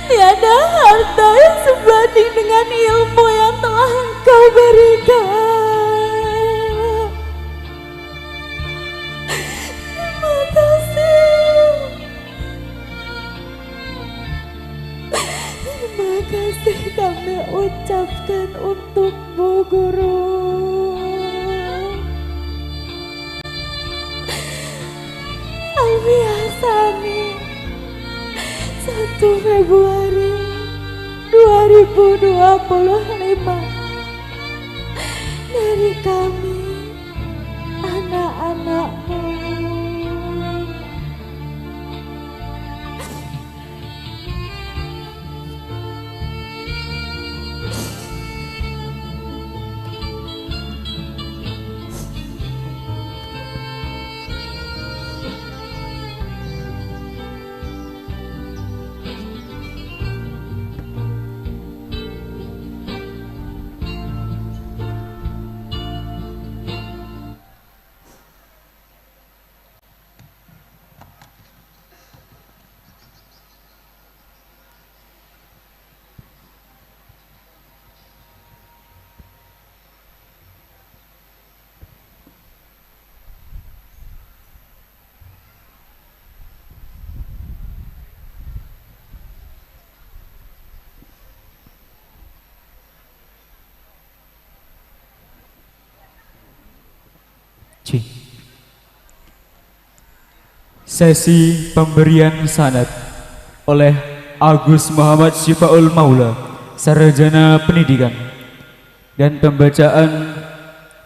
Tiada harta yang sebanding dengan ilmu yang telah Engkau berikan. Terima kasih. Terima kasih kami ucapkan untukmu, Guru. Alfiah Sani, satu Februari dua ribu dua puluh lima, dari kami, anak-anakmu. Cih. Sesi pemberian sanad oleh Agus Muhammad Syifaul Maula, Sarjana Pendidikan, dan pembacaan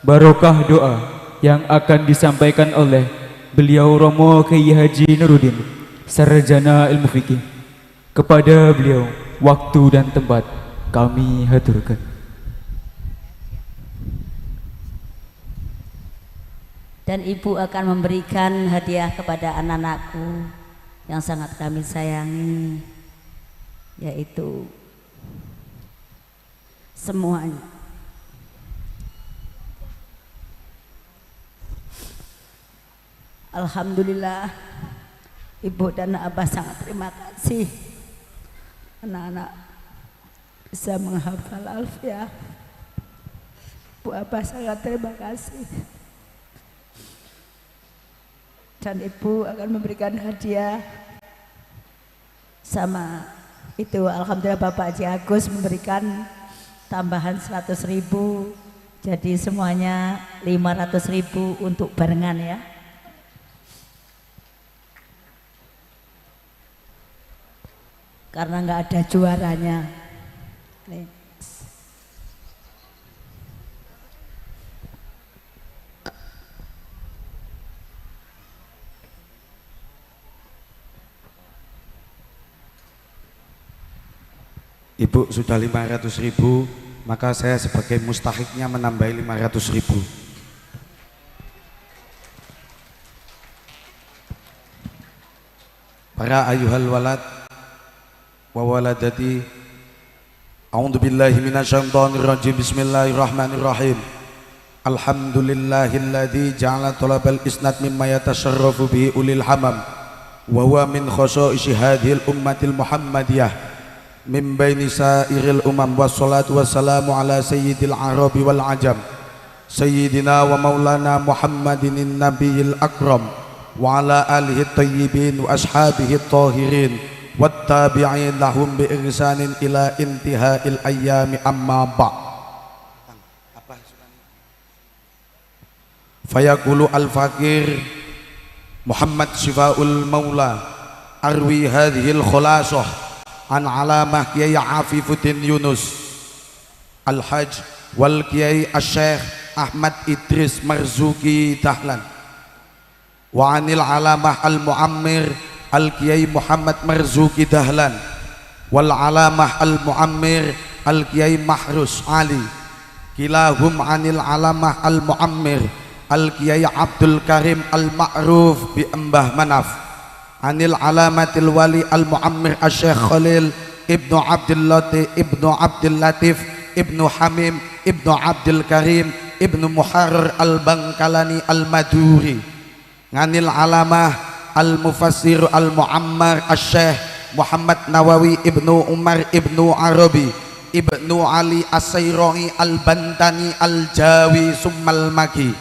barokah doa yang akan disampaikan oleh beliau Romo Kiai Haji Nuruddin, Sarjana Ilmu Fikih. Kepada beliau, waktu dan tempat kami haturkan. Dan ibu akan memberikan hadiah kepada anak-anakku yang sangat kami sayangi, yaitu semuanya. Alhamdulillah, ibu dan abah sangat terima kasih. Anak-anak bisa menghafal Alfiah. Bu Abah sangat terima kasih. Dan Ibu akan memberikan hadiah sama itu. Alhamdulillah, Bapak Haji Agus memberikan tambahan seratus ribu. Jadi semuanya lima ratus ribu untuk barengan, ya. Karena nggak ada juaranya. Nih. Ibu sudah lima ratus ribu, maka saya sebagai mustahiknya menambahi lima ratus ribu. Para ayuhal walad wa waladati. A'udzubillahi minasyaitonirrajim. Bismillahirrahmanirrahim. Alhamdulillahilladzi ja'ala thalabal isnad mimma yatasyarrafu bihi ulil hamam, wa huwa min khasha'ishi hadhil ummatil Muhammadiyah min baini sa'iril umam. Wassalatu wassalamu ala sayyidil arabi wal ajam, Sayyidina wa maulana Muhammadin nabiyil akram wa ala alihi tayyibin wa ashabihi tahirin wat tabi'in lahum bi ihsanin ila intihail ayyami, amma ba'd. Fayaqulu al-faqir Muhammad Syifaul Maula, arwi hadhil khulasah an alamah Kiai Afifuddin Yunus Al-Hajj wal Kiai Asy-Syaikh Ahmad Idris Marzuki Dahlan, wa anil alamah al-muammir al-Kiai Muhammad Marzuki Dahlan, wal alamah al-muammir al-Kiai Mahrus Ali, kilahum anil alamah al-muammir al-Kiai Abdul Karim al-Ma'ruf bi Embah Manaf, anil alamatil wali al-muammir asy-Syaikh Khalil ibnu Abdul Latif ibnu Abdul Latif ibnu Hamim ibnu Abdul Karim ibnu Muharrar al-Bangkalani al-Maduri, nganil alamah al-mufassir al-muammar asy-Syaikh Muhammad Nawawi ibnu Umar ibnu Arabi ibnu Ali as-Sairoi al-Bantani al-Jawi summal Maki,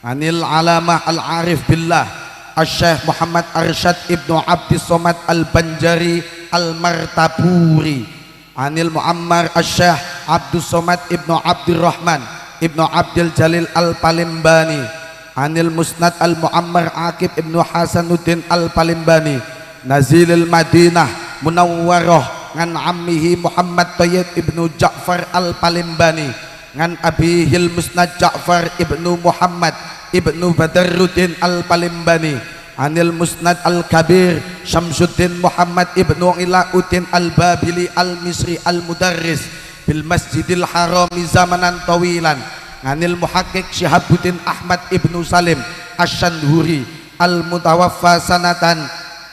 anil alamah al-arif billah asy-Syaikh Muhammad Arsyad ibnu Abdis Somad al-Banjari al-Martaburi, anil muammar asy-Syaikh Abdus Somad ibnu Abdurrahman ibnu Abdil Jalil al-Palimbani, anil musnad al-muammar Aqib ibnu Hasanuddin al-Palimbani, nazilil Madinah Munawwarah, ngan ammihi Muhammad Thayyib ibnu Ja'far al-Palimbani, ngan abihil musnad Ja'far ibnu Muhammad ibnu Badarruddin al-Palimbani, anil musnad al-kabir Syamsuddin Muhammad ibnu Ilauddin al-Babili al-Misri al-Mudarris bil Masjidil Harami zamanan tawilan, nganil muhakik Syihabuddin Ahmad ibnu Salim asy-Syanhuri al-mutawaffa sanatan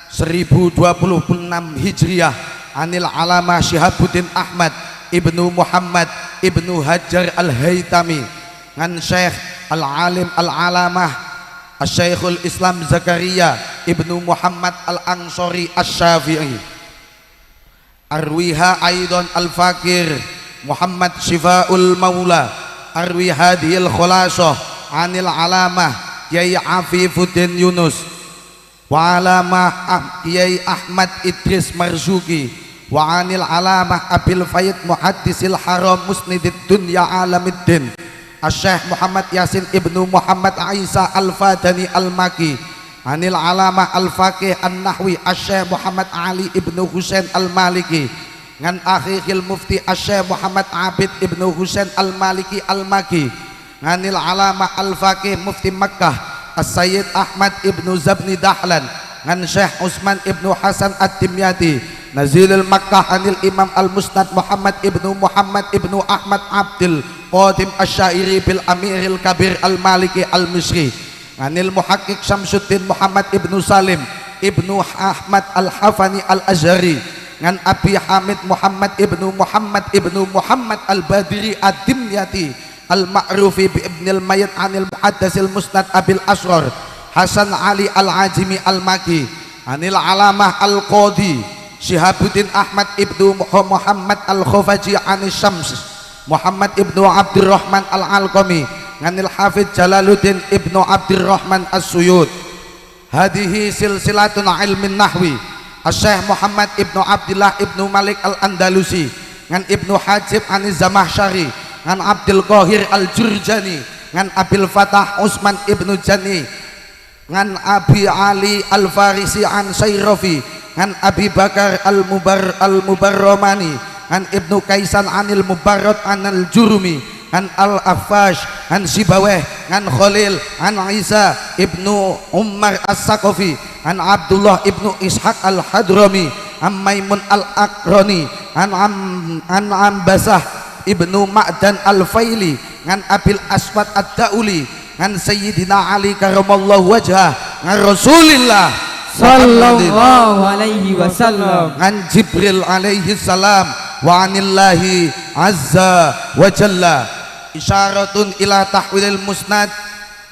seribu dua puluh enam Hijriah, anil alamah Syihabuddin Ahmad ibnu Muhammad ibnu Hajar al-Haytami, ngan Syekh al-Alim al-Alamah Asy-Syaikhul Islam Zakaria ibnu Muhammad al-Ansori asy-Syafi'i. Arwiha aidon al-Fakir Muhammad Syifaul Maula, arwi hadhil khulasah anil alamah Kiai Afifuddin Yunus, wa alamah Ah-, Kiai Ahmad Idris Marzuki, wa anil alamah Abil Faid Muhaddisil Haram Musnidid Dunya Alamiddin, Asy-Syaikh Muhammad Yasin ibnu Muhammad Isa Al-Fadani Al-Maki, anil alamah Al-Faqih An-Nahwi Asy-Syaikh Muhammad Ali ibnu Husain Al-Maliki, ngan akhihil mufti Asy-Syaikh Muhammad Abid ibnu Husain Al-Maliki Al-Maki, nganil alamah Al-Faqih Mufti Makkah As-Sayyid Ahmad ibnu Zabni Dahlan, ngan Syekh Usman ibnu Hasan Ad-Dimyati, nazilil Makkah anil Imam Al-Musnad Muhammad ibnu Muhammad ibnu Ahmad Abdil Qadim Asy-Syairi bil Amiril Kabir Al-Maliki Al-Misri, nganil muhakik Syamsuddin Muhammad ibnu Salim ibnu Ahmad Al-Hafani Al-Azhari, ngan Abi Hamid Muhammad ibnu Muhammad ibnu Muhammad Al-Badiri Ad-Dimyati Al-Ma'rufi bi Ibnil Mayyit anil Muhaddasil Musnad Abil Asrar Hasan Ali Al-Ajimi Al-Maki, anil alamah Al-Qadhi Syihabuddin Ahmad ibnu Muhammad Al-Khafaji anis Syams Muhammad ibnu Abdurrahman Al-Alqami, nganil Hafidz Jalaluddin ibnu Abdurrahman As-Suyut. Hadhihi silsilatun ilmin nahwi Asy-Syaikh Muhammad ibnu Abdillah ibnu Malik Al-Andalusi, ngan Ibnu Hajib Aniz Zamakhsyari, ngan Abdul Qahir Al-Jurjani, ngan Abil Fatah Usman ibnu Jani, ngan Abi Ali Al-Farisi an Sairafi, ngan Abi Bakar Al-Mubar-, Al-Mubarromani, ngan Ibnu Kaisan anil Mubarrod anil Jurumi, ngan Al-Akhfash, ngan Sibaweh, ngan Khalil, ngan Isa ibnu Umar As-Saqafi, ngan Abdullah ibnu Ishaq Al-Hadrami, ngan Maimun Al-Aqrani, ngan Am-, ngan Ambasah ibnu Ma'dan Al-Faili, ngan Abil Aswad Ad-Dauli, ngan Sayyidina Ali karamallahu wajhah, ngan Rasulillah Muhammadin, sallallahu alaihi wasallam, ngan Jibril alaihi salam, wa anillahi azza wa jalla. Isyaratun ila tahwilil musnad,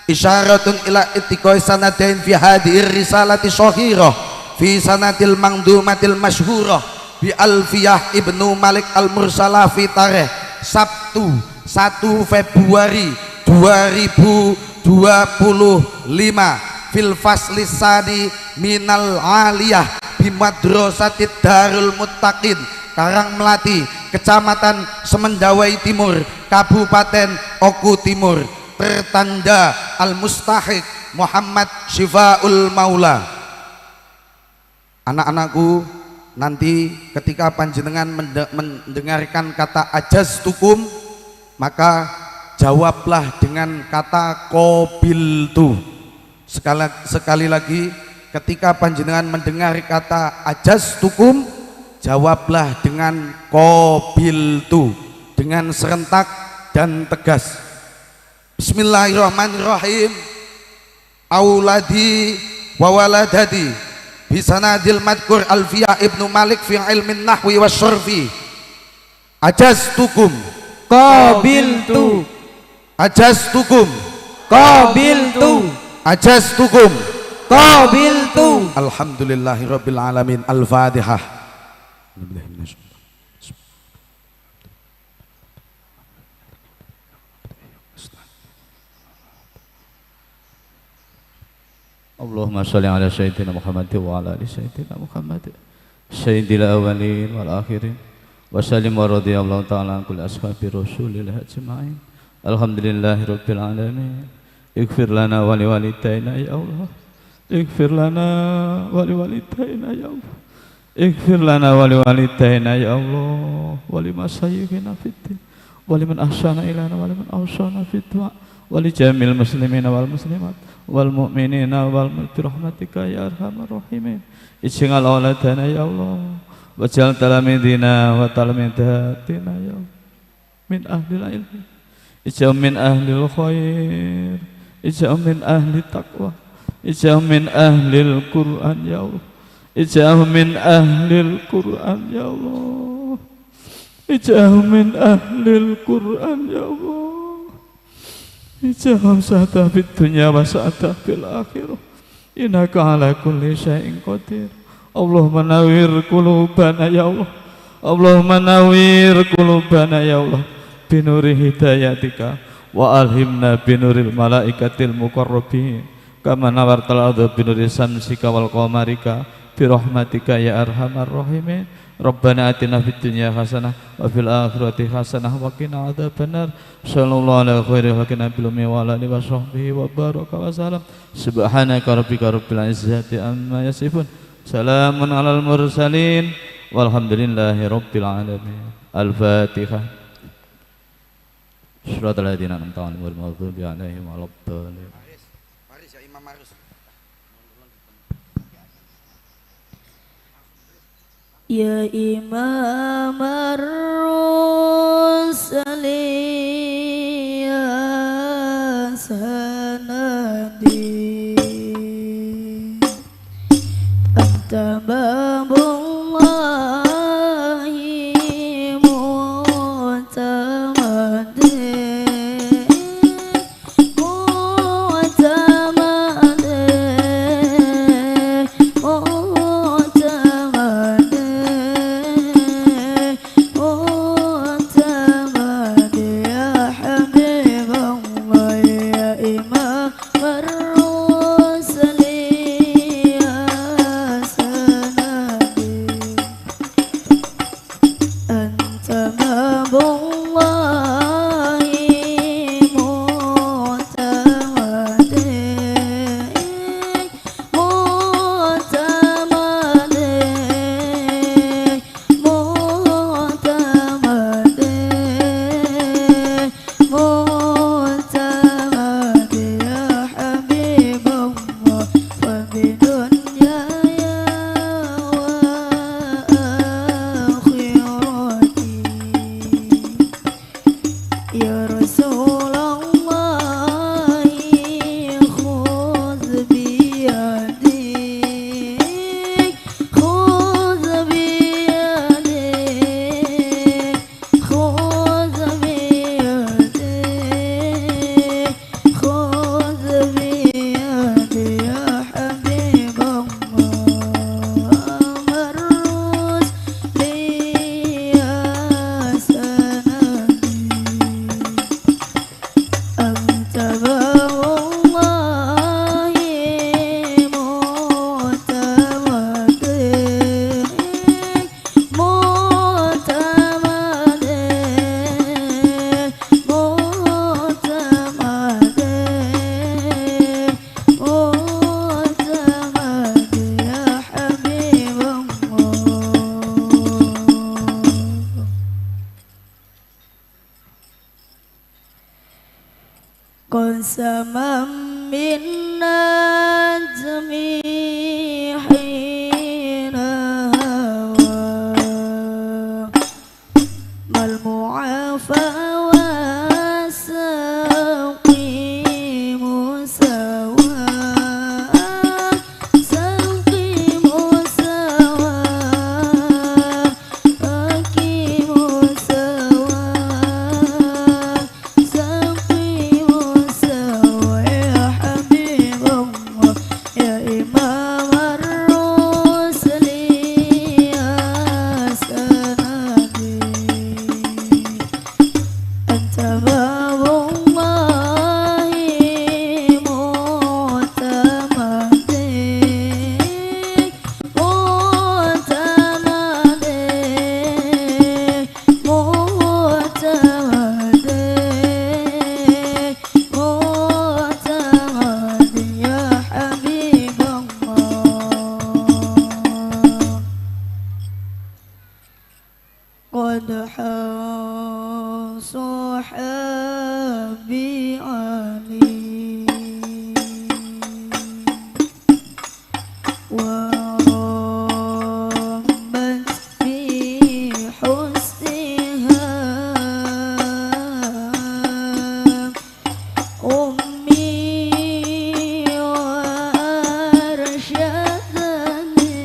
isyaratun ila ittiqai sanadain fi hadhihi risalati syahirah fi sanatil mangdumatil masyhurah bi Alfiyah Ibnu Malik Al-Mursalah fi tarikh Sabtu satu Februari dua ribu dua puluh lima, fil fasli sani minal aliyah bi Madrasatid Darul Muttaqin, Karang Melati, Kecamatan Semendawai Timur, Kabupaten Oku Timur, tertanda Al Mustahiq Muhammad Syifaul Maula. Anak-anakku, nanti ketika panjenengan mende-, mendengarkan kata ajaztukum, maka jawablah dengan kata qabiltu. Sekali, sekali lagi, ketika panjenengan mendengar kata ajaztukum, jawablah dengan qabiltu, dengan serentak dan tegas. Bismillahirrahmanirrahim. Auladi wa waladadi bisanadil madkur Alfiyah Ibnu Malik fi ilmin nahwi wa syarfi. Ajaztukum. Qabiltu. Ajaztukum. Qabiltu. Ajaztukum. Qabiltu. Alhamdulillahirabbil alamin. Al-Fatihah. Allahumma shalli ala sayyidina Muhammad wa ala ali sayyidina Muhammad, sayyidil awwalin wal akhirin. Wa sallim wa radhiyallahu ta'ala an kulli ashabi Rasulillah ajma'in. Alhamdulillahi rabbil alamin. Ighfir lana wa liwalidaina ya Allah. Ighfir lana wa liwalidaina ya Allah. Ighfir lana wa liwalidaina ya Allah, wa limasyayikhina fid din, wa liman ahsana ilaina, wa liman awsana fid du'a, wa li jamil muslimina wal muslimat, wal mu'minina wal mu-, bi rahmatika ya arhamar rahimin. Ij'al auladana ya Allah, waj'al talamidina wa talamidatina ya Allah min ahlil ilmi, ij'alhum min ahlil khair, ij'alhum min ahli taqwa, ij'alhum min ahlil Qur'an ya Allah, ij'alhum min ahlil Qur'an ya Allah, ij'alhum min ahlil Qur'an ya Allah. Ij'alhum sa'adah fid dunya wa sa'adah fil akhirah. Innaka ala kulli syai'in qadir. Allahumma nawwir qulubana ya Allah. Allahumma nawwir qulubana ya Allah. Binuri hidayatika. Wa alhimna binuril malaikatil muqarrabin. Kama nawartal arda binuri syamsika wal qamarika. Birahmatika ya arhamar rahimin. Rabbana atina fid dunya hasanah wa fil akhirati hasanah wa qina adzabannar. Sallallahu ala khairi khalqi Nabil Ummi wa ala alihi wa sahbihi wa baraka wa salam. Subhanaka rabbika rabbil izzati amma yasifun. Salamun alal mursalin. Walhamdulillahi rabbil alamin. Al-Fatihah. Shiratal ladzina an'amta alaihim ghairil maghdubi alaihim waladdallin. Ya Imam ar-Rusli ya Sanadi, anta babullahi mu'tamadi. سما بالنجم حين هوى ما المعافى والساقي مساوى ساقي مساوى ساقي مساوى ساقي مساوى يا حبيب الله يا إمام الرسل يا سندي أنت باب الله معتمدي معتمدي معتمدي معتمدي يا حبيب الله قد حاص حبي علي وربت في حسنها أمي وأرشدني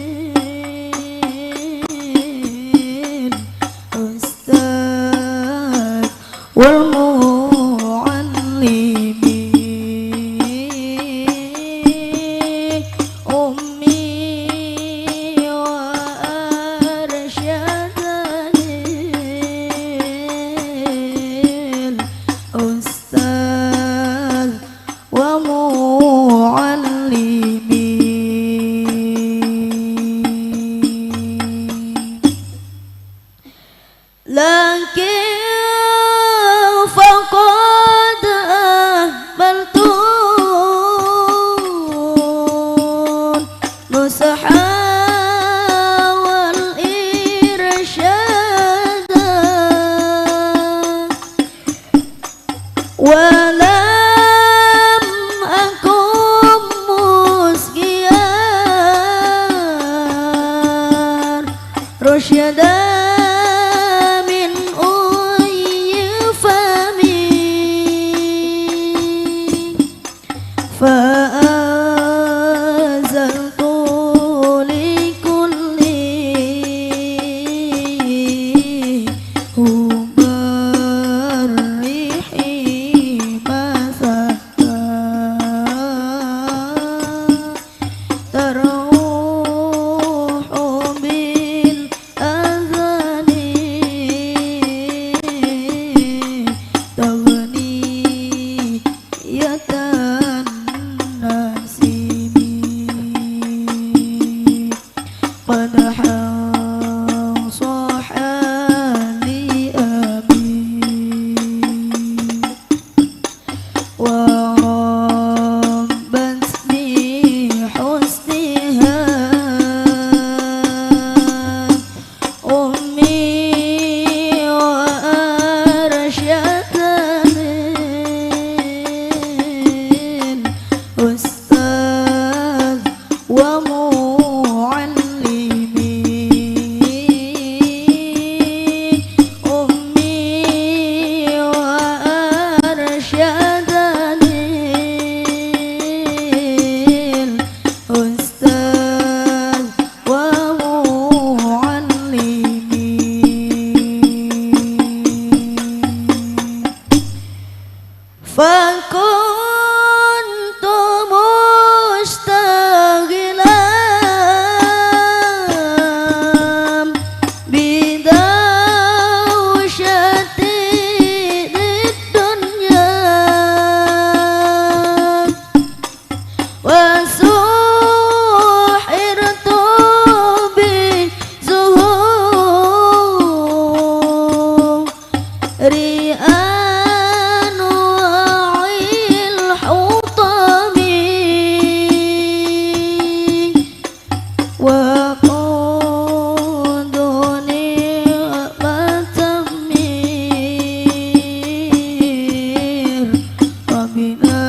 الأستاذ والمعلم أمي وأرشدني الأستاذ ومعلمي لكن فقد أهملت النصح والإرشاد ولم أكن مسقيا رشدا من أي فم فأزلت لكل مبرح ما ثبت تروح بالأذان تغني يتناسمي قد حاص حالي أبي وربت بحسنها أمي وأرشدني الأستاذ ومعلمي أمي وأرشدني الأستاذ ومعلمي فكنت مشتغلا بدوشة الدنيا وسحرت بزهور أنواع الحطام وقود نعمة من ربنا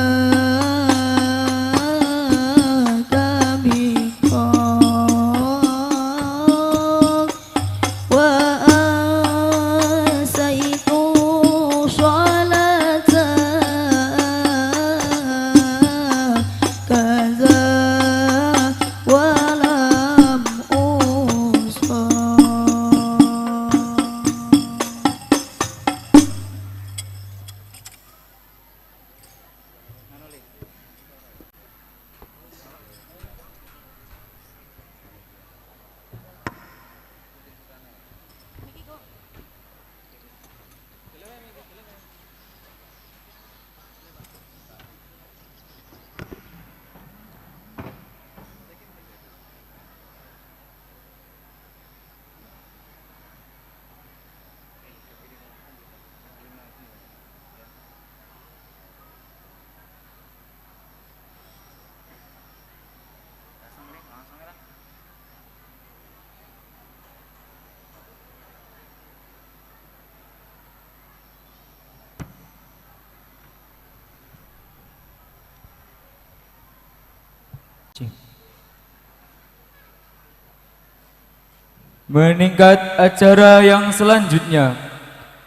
Meningkat acara yang selanjutnya,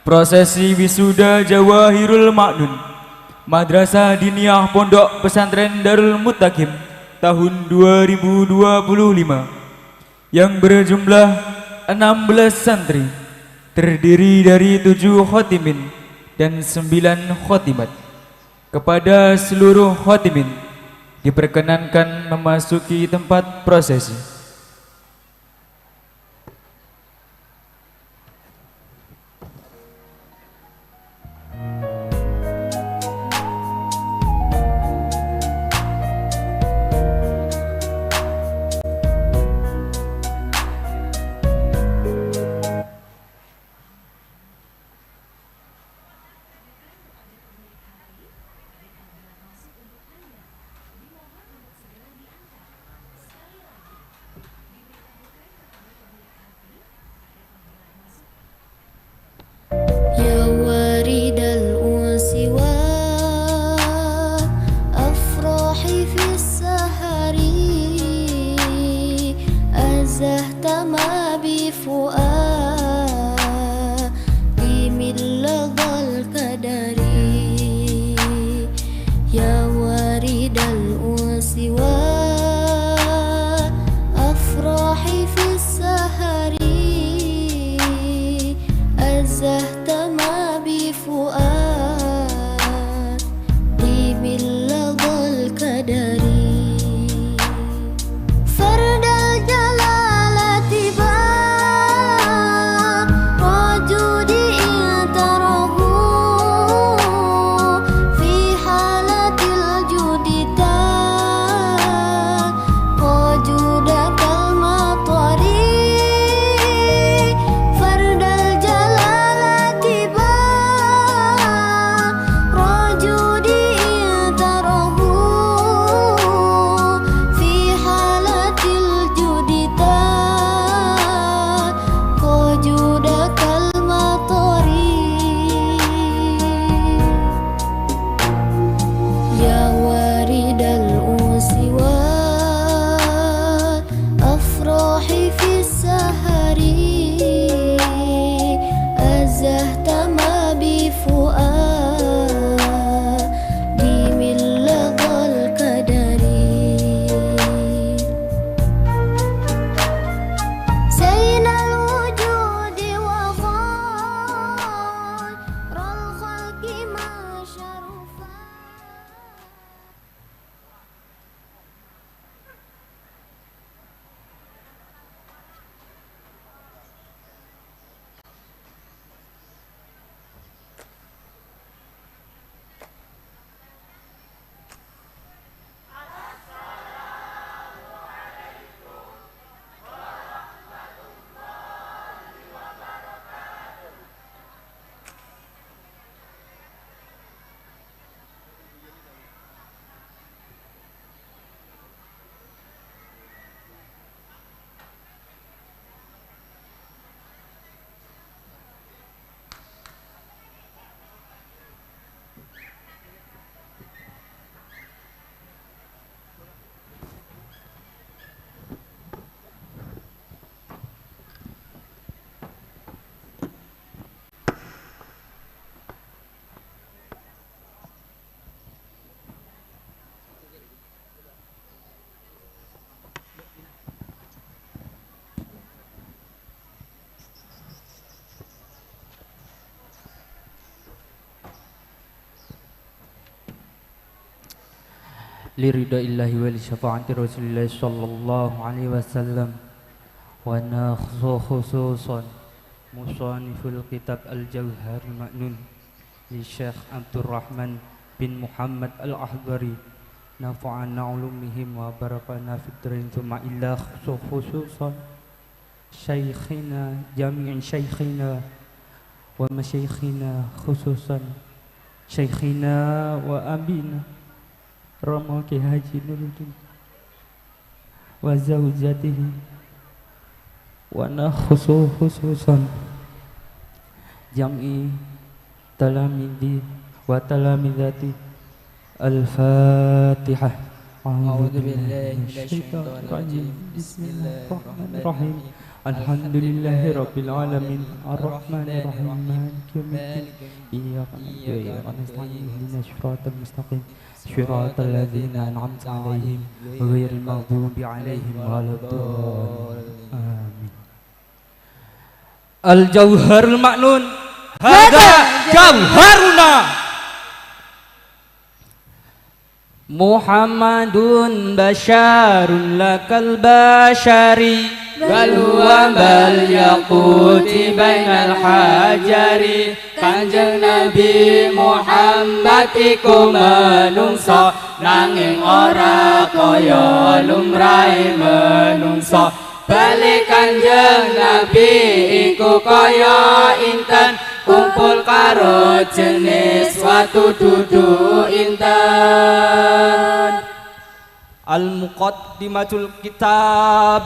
prosesi wisuda Jawahirul Ma'nun, Madrasah Diniyah Pondok Pesantren Darul Muttaqin tahun dua ribu dua puluh lima, yang berjumlah enam belas santri, terdiri dari tujuh khotimin dan sembilan khotimat. Kepada seluruh khotimin, diperkenankan memasuki tempat prosesi. يا وارد الأنس والأفراح في السهر، أزهت ما بفؤادي من لظى القدر. يا وارد الأنس والأفراح في السهر، أزهت ما بفؤادي من لظى القدر. فرد الجلالة با وجودي إن تراه في حالة الجود تاج وجودك المطر. فرد الجلالة با وجودي إن تراه في حالة الجود تاج وجودك المطر. يا وارد الأنس والأفراح في السهر، أزهت ما بفؤادي من لظى القدر. زين الوجود وغار الخلق ما شرفا. لرضا الله ولشفاعة رسول الله صلى الله عليه وسلم. وأنا خصوصا مصنف الكتاب الجوهر المكنون للشيخ عبد الرحمن بن محمد الأخضري، نفعنا علومهم وبارك لنا في الدارين، ثم إلى خصوصا شيخنا، جميع شيخنا ومشايخنا، خصوصا شيخنا وأبينا رموكي حاجي نور الدين وزوجته، ونخص خصوصا جميع تلاميذه وتلامذته. الفاتحة. أعوذ بالله من الشيطان الرجيم. بسم الله الرحمن الرحيم. الحمد لله رب العالمين. الرحمن الرحيم. مالك يوم الدين. إياك نعبد وإياك نستعين. اهدنا الصراط المستقيم. صراط الذين أنعمت عليهم غير المغضوب عليهم ولا الضالين. آمين. الجوهر المكنون. هذا جوهرنا. محمد بشر لك البشر، بل هو كالياقوت بين الحجر. Kanjeng Nabi Muhammad iku menungso, nanging ora kaya lumrahe menungso. Balik Kanjeng Nabi iku kaya inten, kumpul karo jenis watu dudu inten. Al-Muqaddimatul Kitab.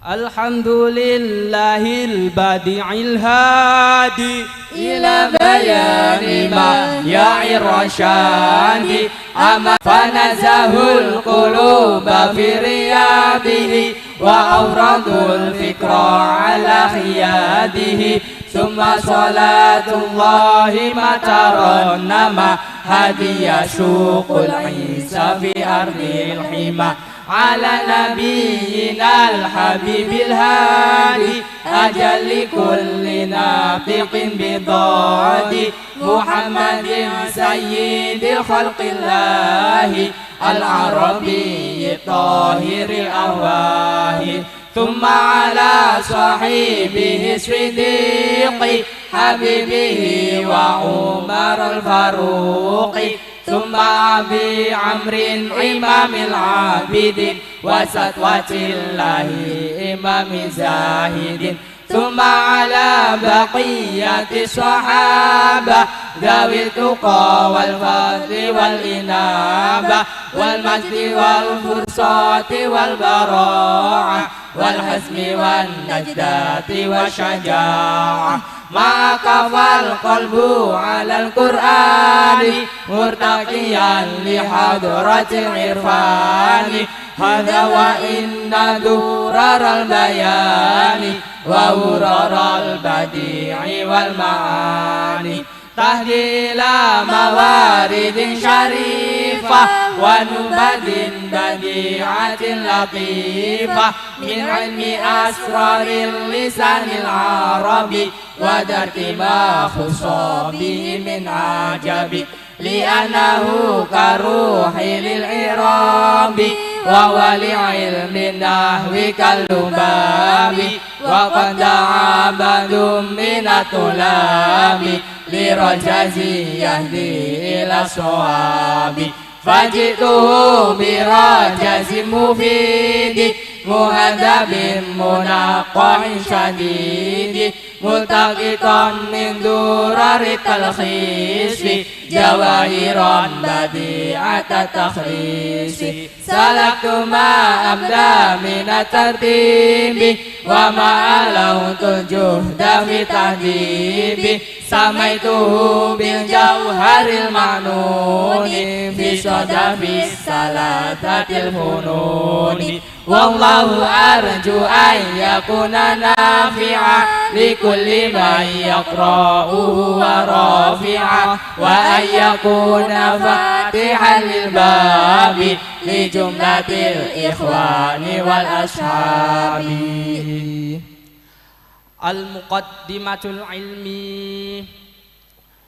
Alhamdulillahil Badi'il Hadi ila bayani ma ya'ir rasyadi. Ama fanazahul quluba fi riyadihi wa awradul fikra ala khiyadihi. Summa salatullahi matarannama hadiya syuqul isa fi ardil hima. Ala nabiyyinal habibil hadi ajalli kulli natiqin bidadi. Muhammadin sayyidil khalqillahi al-arabiyyi tahiril ahwahi. Thumma ala sahibihi siddiqi habibihi wa Umarul Faruqi. Thumma Abi Amrin imamil abidin wa satwatillahi imamiz zahidin. Thumma ala baqiyati sahabah dawit tuqa wal fadli wal inabah wal majdi wal fursati wal bara'ah wal hazmi wan najdati wa syaja'ah. Ma kafal qalbu alal Qur'ani murtaqiyan li hadratil irfani. Hadza wa inna duraral bayani wa uraral badi'i wal ma'ani. Tahdi ila mawaridin syarifah wa nubadin badi'atin latifah min ilmi asraril lisanil arabi wa darki ma khussa bihi min ajabi. Li'annahu karuhi lil irabi wa huwa li ilmi nahwi kal lubabi. Wa qad da'a ba'dun minat tulami li rajazi yahdi ila shawabi. Faji'tuhu bi rajazin mufidi muhadzabin munaqqahin syadidi multaqitan min durari talkhisi jawahiran badi'ata takhlisi. Salaktu ma amda minat tartibi wa ma alautul juhda fi tahdibi. Samaituhu bil jauharil ma'nuni fi sadafi salatatil fununi. Wallahu arju an yakuna nafi'a li kulli man yaqra'uhu wa rafi'a wa an yakuna fatihan lil babi li jumlatil ikhwani wal ashabi. Al-Muqaddimatul Ilmi.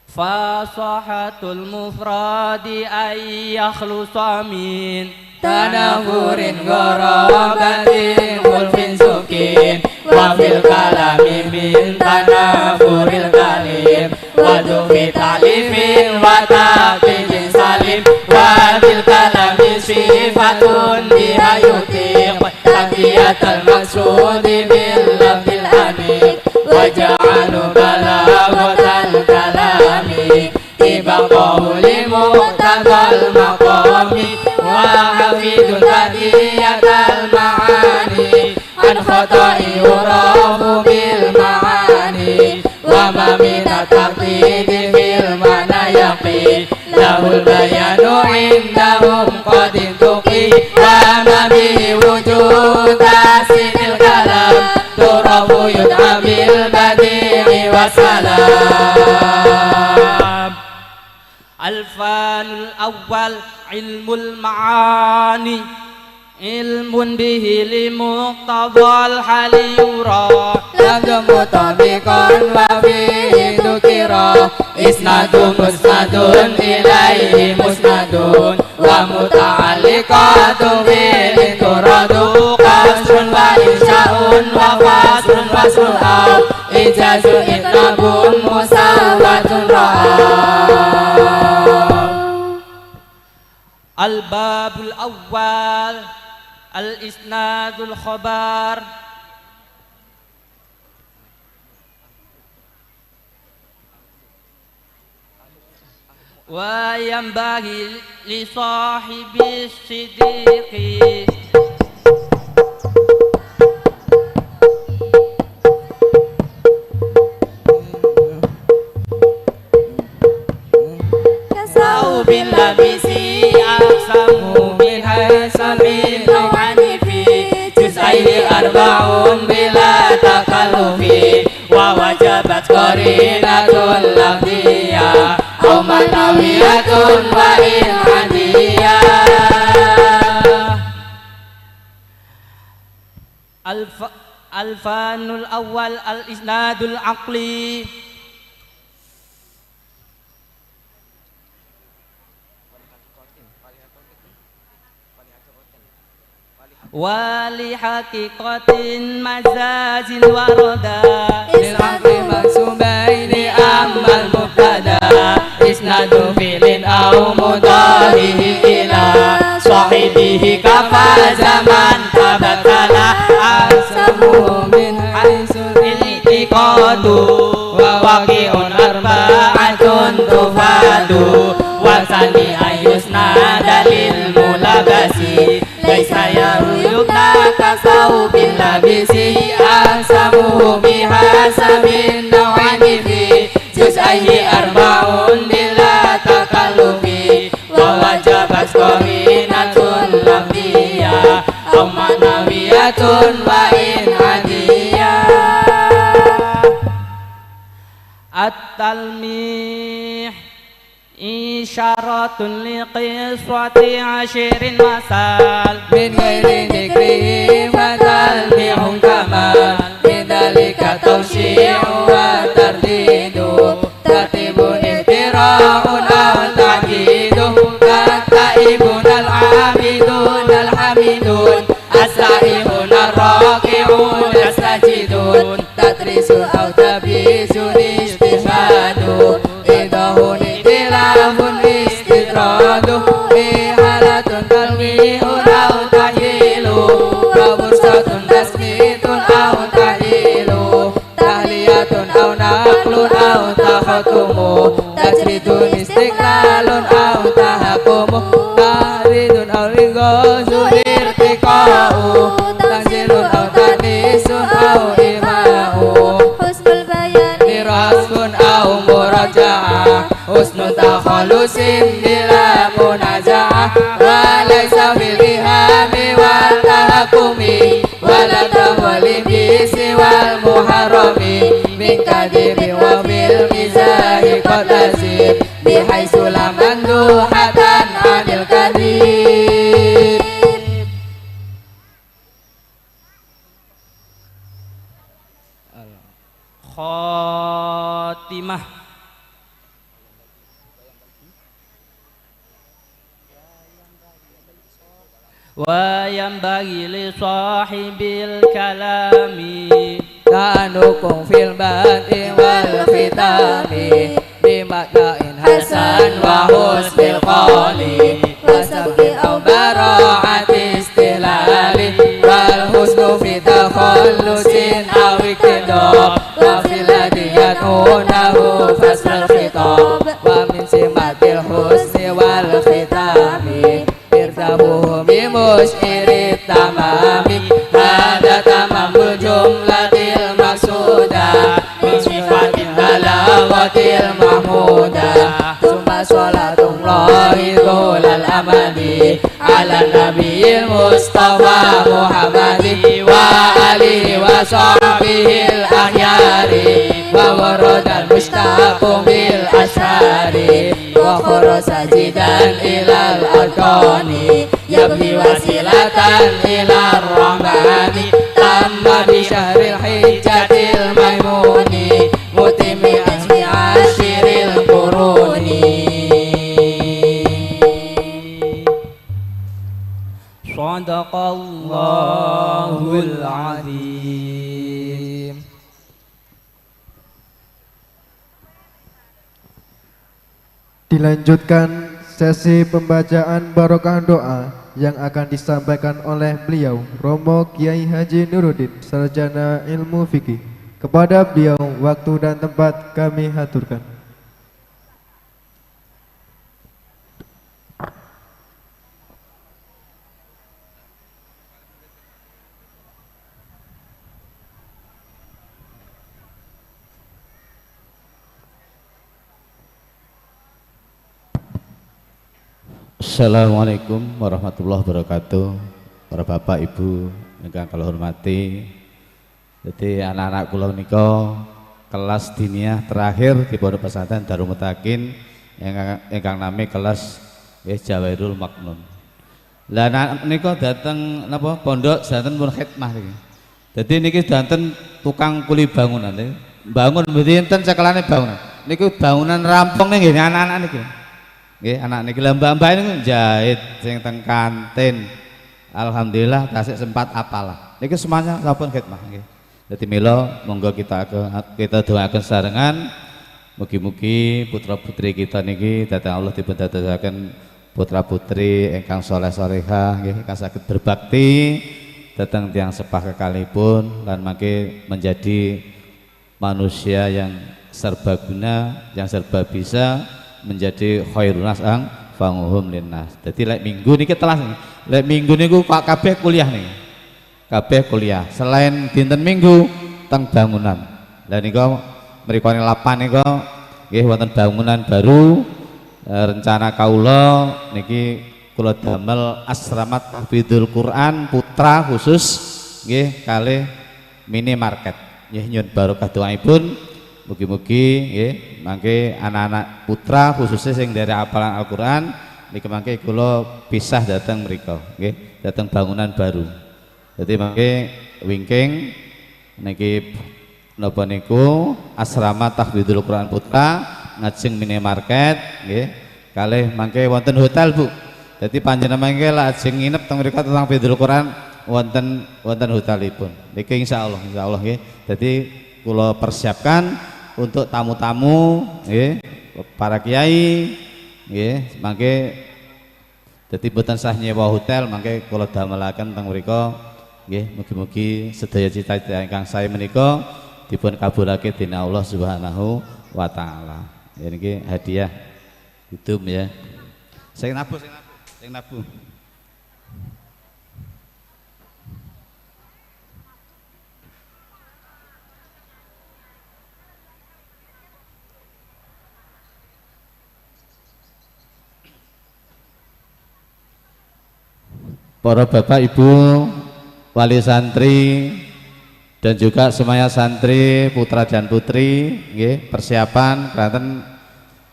Fasahatul mufradi ay yakhlusa min tanafurin gharabatin khulfin sukin wa fil kalami min tanafuril kalim wa dufi ta'lifin wa ta'kidin salim wa fil kalami sifatun biha yutiq taqdiyatal maqsudi bil lafzil aniq wa ja'alu balaghatal kalami tibaqahu li muqtadal maqami wa hafidun taqdiyatal ma'ani an khata'i yurafu bil ma'ani wa ma minat taqdidi fil ma'na yaqi lahu البيان عندهم قد انتقي، وما به وجود تحسين الكلام، تعرف يدعى بالبديع والسلام. الفن الأول علم المعاني، علم به لمقتضى الحال يرى، لفظ مطابق وفيه ذكرى، إسناد مسند إليه مسند، ومتعلقات فيه تراد، قصر وإنشاء وفصل وصل أو إيجاز إطناب مساواة رأى. الباب الأول، الإسناد الخبر. وينبغي لصاحب الصدق كثوب لبيس أقسم من حيث العين عنف، جزئيه أربع بلا تكلف، ووجبت قرينة لفظية أو معنوية وإن عادية. الف-، الفن الأول الإسناد العقلي. ولحقيقة مجاز وردا، للعقل منسوبين أما المبتدا، إسناد فعل أو مضارع إلى صاحبه كفى زمن تبتلى، أقسم من حيث الاعتقاد، وواقع أربعة تفاد، وثاني أن يسند للملبس، ليس يريد كثوب لبيس، أقسم بحسب النوع في جزئيه أربع بلا تكلف، ووجبت قرينة لفظية أو معنوية وإن عادية. التلميح إشارة لقصة عشر مثل، من غير ذكره فتلميح كمال، من ذلك التوسيع والترديد، ترتيب اضطراب أو تعديد، التائبون العابدون الحامدون، السائحون الراكعون الساجدون، تدريس أو تبييز اجتهاد، إيضاح ائتلاف استطراد، إحالة تلميح أو تحييل، وفرصة تسميت أو تحليل، تحلية أو نقل أو تختم، تجريد استقلال أو تحكم، تحريض أو إيقاظ ارتقاء، تنزيل أو تأنيس أو إيماء، حسن البيان رسم أو مراجعة، حسن تخلص بلا منازعة، وليس في الإيهام والتهكم، ولا تولي بسوى المحرم، من كذب وفي المزاح قد لزم، بحيث لا مندوحة عن الكذب. الخاتمة. وينبغي لصاحب الكلام تأنق في البدء والختام، بمبدأ حسن وحسن القول، وسبق أو براعة استهلال، والحسن في تخلص أو اقتضاب، وفي الذي يدعونه فصل الخطاب، ومن سمات الحسن والختام، ارتابوه بمشعر التمام، هذا تمام الجملة المقصودة، من صفات البلاغة المحمودة، ثم صلاة الله طول الأمد على النبي المصطفى محمد وآله وصحبه الأخيار، وورد المشتاق بالأشعار، وخر ساجدا إلى الأركان، يبغي وسيلة إلى الرحمن، تم بشهر الحجة الميمون، متم عشر القرون. صدق الله العظيم. Dilanjutkan sesi pembacaan barokah doa yang akan disampaikan oleh beliau, Romo Kiai Haji Nuruddin, Sarjana Ilmu Fikih. Kepada beliau, waktu dan tempat kami haturkan. Assalamualaikum warahmatullahi wabarakatuh. Para bapak ibu ingkang kula hormati, jadi anak-anak kula menika kelas diniyah terakhir di Pondok Pesantren Darul Mutakin ingkang, ingkang nami kelas, eh, Jawairul Maknun. Lah anak nika dateng napa pondok sedanten pun khidmah niki. Dadi niki sedanten tukang kuli bangunan niki. Bangun mboten enten cekelane bangunan. Niku bangunan rampung nih nggih anak-anak niki. Nggih, anak niki lah mbak-mbak niku jahit sing teng kantin. Alhamdulillah tasik sempat apalah. Niki semuanya sampun khidmah nggih. Dadi mila monggo kita ke, kita doakan sesarengan. Mugi-mugi putra putri kita niki datang Allah dipun dadosaken putra putri ingkang soleh solehah nggih, ingkang saged berbakti dhateng tiang sepah kekalipun lan mangke menjadi manusia yang serbaguna, yang serba bisa, menjadi khairunas ang fanguhum linnas. Dadi lek minggu niki telas niki. Lek minggu niku kok kabeh kuliah niki. Kabeh kuliah. Selain dinten Minggu teng bangunan. Lah nika mrikone lapan nika nggih wonten bangunan baru. Eh, rencana kaula niki kula damel asrama tahfidzul Quran putra khusus nggih kalih minimarket. Nggih nyuwun barokah doaipun. Mugi-mugi nggih mangke anak-anak putra khususnya sing dari apalan Al-Qur'an niki mangke kula pisah dateng mriko nggih, dateng bangunan baru. Dadi mangke wingking niki napa niku asrama tahfidzul Quran putra ngajeng minimarket nggih. Kalih mangke wonten hotel, Bu. Dadi panjenengan mangke lajeng nginep teng mriko tentang tahfidzul Quran wonten, wonten hotelipun. Niki insyaallah, insyaallah nggih. Dadi kula persiapkan untuk tamu-tamu nggih, para kiai nggih, mangke dadi mboten sah nyewa hotel, mangke kula damelaken teng mriko. Nggih, mugi-mugi sedaya cita-cita ingkang sae menika dipun kabulake dening Allah Subhanahu wa taala. Ya niki hadiah. Didum ya. Sing nabuh, sing nabuh, sing nabuh. Para bapak ibu, wali santri, dan juga semuanya santri, putra dan putri, nggih, persiapan keranten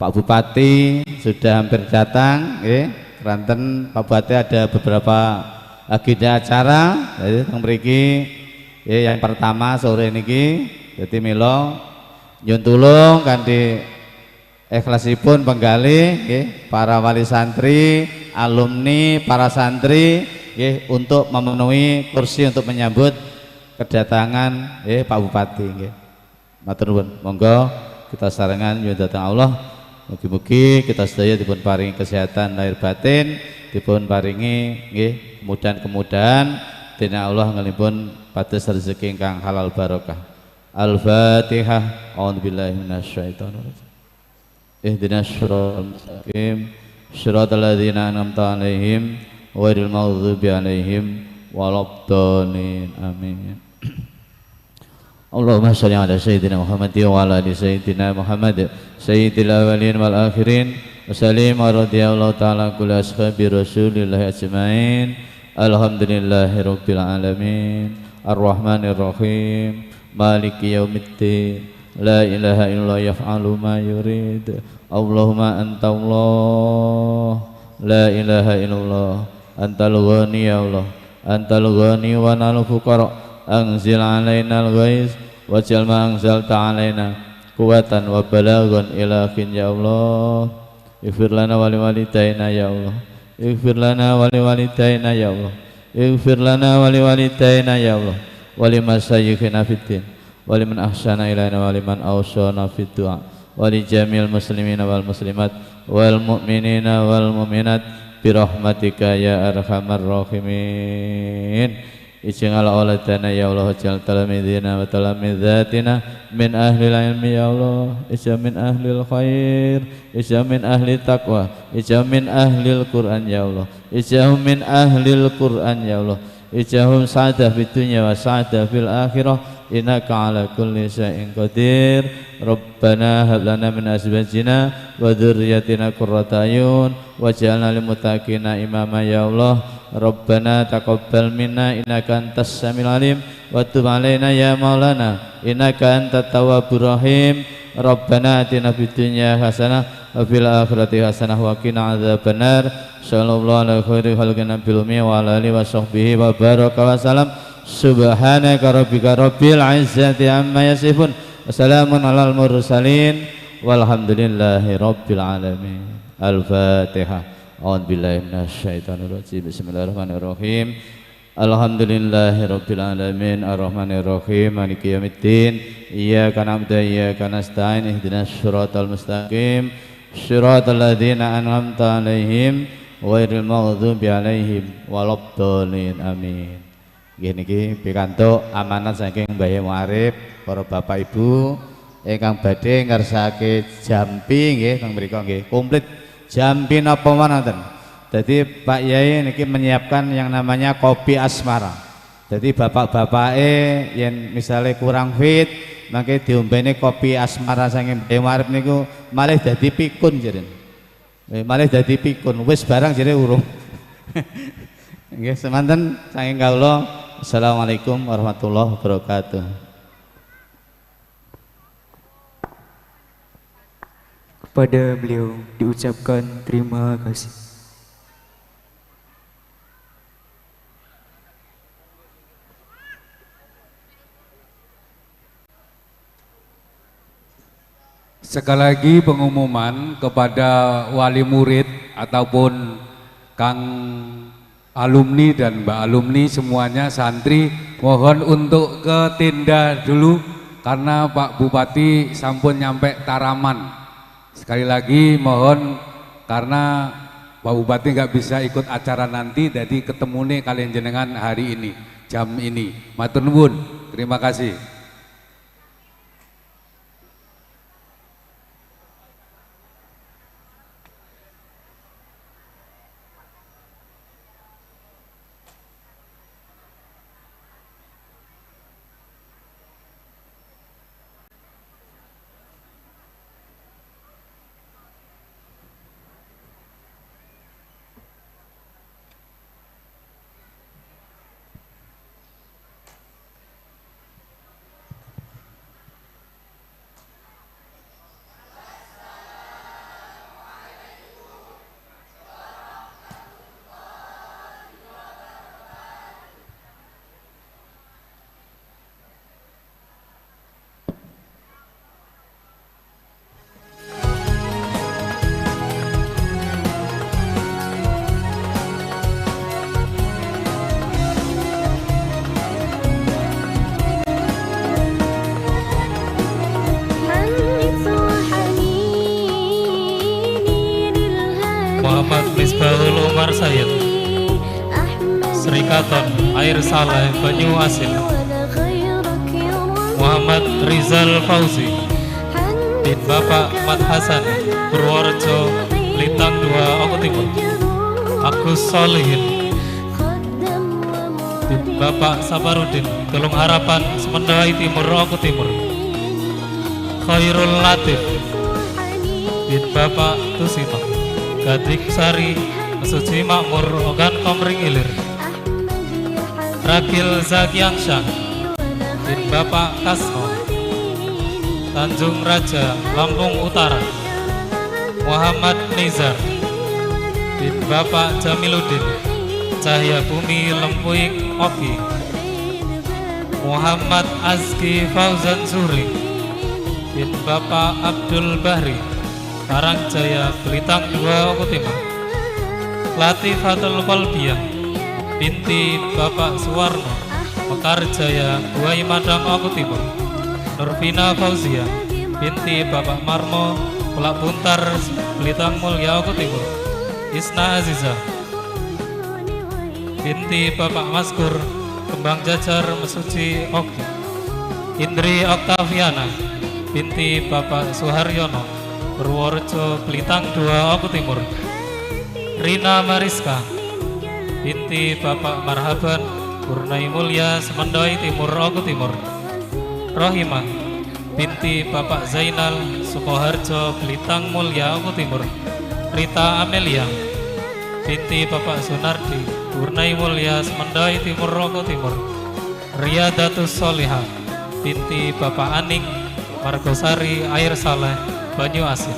Pak Bupati sudah hampir datang, nggih. Keranten Pak Bupati ada beberapa agenda acara, jadi teng mriki, nggih, yang pertama sore niki, jadi milo nyun tulung kanthi ikhlasipun penggalih, nggih, para wali santri, alumni, para santri, nggih, untuk memenuhi kursi untuk menyambut kedatangan, nggih, Pak Bupati, nggih. Matur nuwun. Monggo kita sarengan nyuwun dhateng Allah. Mugi-mugi kita sedaya dipun paringi kesehatan lahir batin, dipun paringi, nggih, kemudahan-kemudahan, dina Allah ngelipun pados rezeki ingkang halal barokah. Al-Fatihah. A'udzubillahi minasyaitonirrajim. Ihdinas siratal mustaqim, siratal ladzina an'amta 'alaihim, ghairil maghdubi 'alaihim waladdallin. Amin. Allahumma shalli ala sayyidina Muhammad wa ala ali sayyidina Muhammad, sayyidil awwalin wal akhirin, Wasallim wa radhiyallahu ta'ala an kulli ashabi Rasulillah ajmain. Alhamdulillahirabbil alamin. Arrahmanirrahim. Maliki yaumiddin. La ilaha illallah yaf'alu ma yurid. Allahumma anta Allah. La ilaha illallah. Antal ghani ya Allah. Antal ghani wa nahnu fuqara. Anzil alainal ghais. Waj'al ma anzalta alaina quwwatan wa balaghan ila khin ya Allah. Ighfir lana wa liwalidaina ya Allah. Ighfir lana wa liwalidaina ya Allah. Ighfir lana wa liwalidaina ya Allah. Wa limasyayikhina fid din. Wa liman ahsana ilaina wa liman awsana fid du'a. Wa li jami'il muslimina wal muslimat. Wal mu'minina wal mu'minat. Birahmatika ya arhamar rahimin. Ij'al auladana ya Allah, ij'al talamidina wa talamidatina min ahlil ilmi ya Allah, ij'al min ahlil khair, ij'al min ahli taqwa, ij'al min ahlil Qur'an ya Allah, ij'al min ahlil Qur'an ya Allah, ij'alhum sa'adah fid dunya wa sa'adah fil akhirah, innaka ala kulli syai'in qadir. Rabbana hab lana min azwajina wa dzurriyyatina qurrata ayun waj'alna lil muttaqina imama ya Allah. Rabbana taqabbal minna innaka antas samiul alim wa tub alaina ya maulana innaka antat tawwabur rahim. Rabbana atina fid dunya hasanah wa fil akhirati hasanah wa qina adzabannar. Sallallahu ala khairi khalqin nabil ummi wa ala alihi wa sahbihi wa baraka wa salam. Subhanaka rabbika rabbil izzati amma yasifun. Wassalamun alal mursalin. Walhamdulillahi rabbil alamin. Al-Fatihah. A'udzubillahi minasyaitonirrajim. Bismillahirrahmanirrahim. Alhamdulillahi rabbil alamin. Arrahmanirrahim. Maliki yaumiddin. Iyyaka na'budu wa iyyaka nasta'in. Ihdinas siratal mustaqim. Siratal ladzina an'amta 'alaihim ghairil maghdubi 'alaihim waladdallin. Amin. Nggih, niki pikantuk amanat saking Mbah Yai Muarif, para bapak ibu ingkang badhe ngersake jampi nggih teng mriko nggih. Komplit jampi napa mawon wonten. Dadi Pak Yai niki menyiapkan yang namanya kopi asmara. Dadi bapak-bapake yen misale kurang fit, mangke diombeni kopi asmara saking Mbah Yai Muarif niku malih dadi pikun jeren. Eh, malih dadi pikun. Wis barang jere urung. Nggih, semanten saking kawula. Assalamualaikum warahmatullahi wabarakatuh. Kepada beliau diucapkan terima kasih. Sekali lagi pengumuman kepada wali murid ataupun kang alumni dan mbak alumni semuanya, santri, mohon untuk ke tenda dulu karena Pak Bupati sampun nyampe Taraman. Sekali lagi mohon karena Pak Bupati nggak bisa ikut acara nanti, jadi ketemune kalian jenengan hari ini, jam ini. Matur nuwun. Terima kasih. Muhammad Misbahul Umar Sayyid, Sri Katon, Air Saleh, Banyu Asin. Muhammad Rizal Fauzi bin Bapak Mat Hasan, Purworejo, Lintang dua, Oku Timur. Agus Solihin bin Bapak Saparudin, Tulung Harapan, Semendawai Timur, Oku Timur. Khairul Latif bin Bapak Tusito. Badik Sari, Mesuji Makmur, Ogan Komering Ilir. Ragil Zakiansyah bin Bapak Kasno, Tanjung Raja, Lampung Utara. Muhammad Nizar bin Bapak Jamiluddin, Cahya Bumi, Lempuing, Oki. Muhammad Azki Fauzan Zuhri bin Bapak Abdul Bahri, Karang Jaya, Belitang dua, Oku Timur. Latifatul Kolbiah binti Bapak Suwarno, Mekar Jaya, Buai Madang, Oku Timur. Nurfina Fauzia binti Bapak Marmo, Pulak Buntar, Belitang Mulia, Oku Timur. Isna Aziza binti Bapak Maskur, Kembang Jajar, Mesuji, Oki. Indri Oktaviana binti Bapak Suharyono, Purworejo, Belitang dua, Oku Timur. Rina Mariska binti Bapak Marhaban, Purnai Mulia, Semendoi Timur, Oku Timur. Rohimah binti Bapak Zainal, Sukoharjo, Belitang Mulia, Oku Timur. Rita Amelia binti Bapak Sunardi, Purnai Mulia, Semendoi Timur, Oku Timur. Riadatus Solihah binti Bapak Aning, Margosari, Air Saleh, Banyu Asin.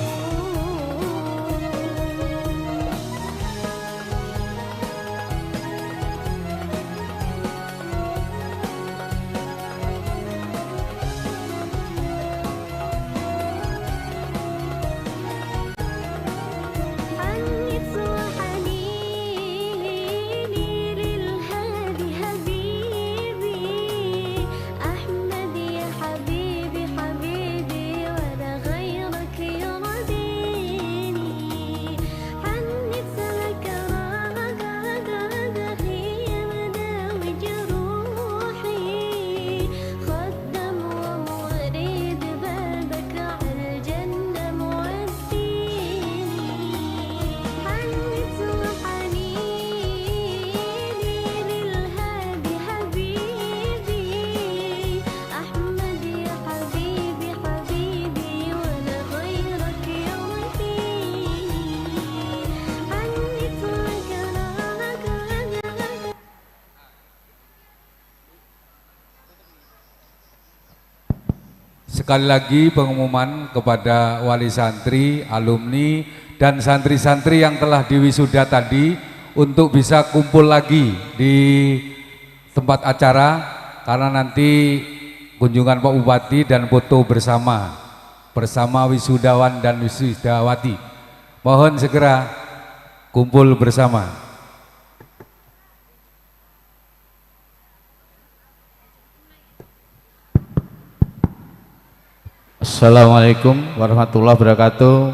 Sekali lagi pengumuman kepada wali santri, alumni, dan santri-santri yang telah diwisuda tadi untuk bisa kumpul lagi di tempat acara, karena nanti kunjungan Pak Bupati dan foto bersama, bersama wisudawan dan wisudawati. Mohon segera kumpul bersama. Assalamualaikum warahmatullahi wabarakatuh.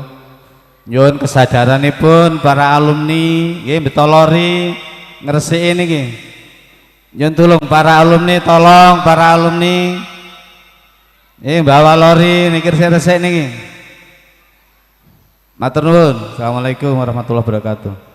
Nyuwun kesadaranipun para alumni, nggih, betolori ngresiki niki. Nyuwun tulung para alumni, tolong para alumni. Nggih, bawa lori niki resik-resik niki. Matur nuwun. Assalamualaikum warahmatullahi wabarakatuh.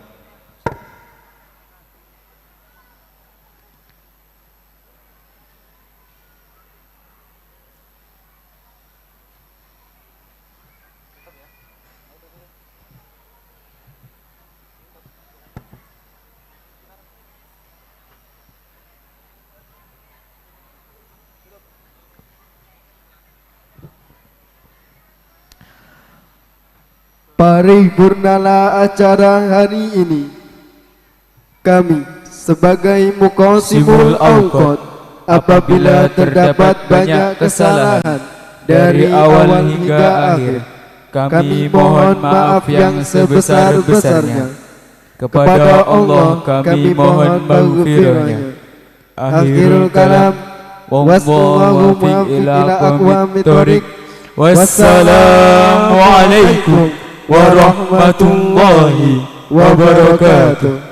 Paripurnala acara hari ini. Kami, sebagai Muqasimul Auqad, apabila terdapat banyak kesalahan dari awal hingga akhir, kami mohon maaf yang sebesar-besarnya. Kepada Allah kami mohon maghfirahnya. Akhirul kalam. Wallahu muwaffiq ila aqwamit thoriq. Wassalamualaikum warahmatullahi wabarakatuh.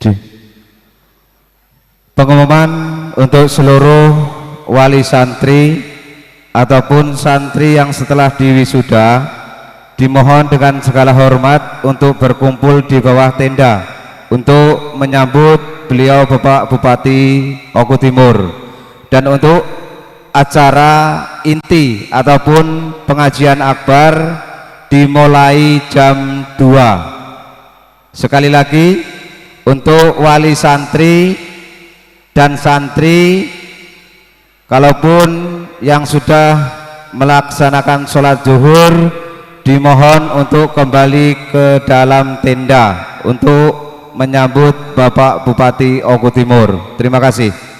Di- Pengumuman untuk seluruh wali santri ataupun santri yang setelah diwisuda, dimohon dengan segala hormat untuk berkumpul di bawah tenda untuk menyambut beliau Bapak Bupati Oku Timur. Dan untuk acara inti ataupun pengajian akbar dimulai jam dua. Sekali lagi, untuk wali santri dan santri, kalaupun yang sudah melaksanakan sholat zuhur, dimohon untuk kembali ke dalam tenda untuk menyambut Bapak Bupati Oku Timur. Terima kasih.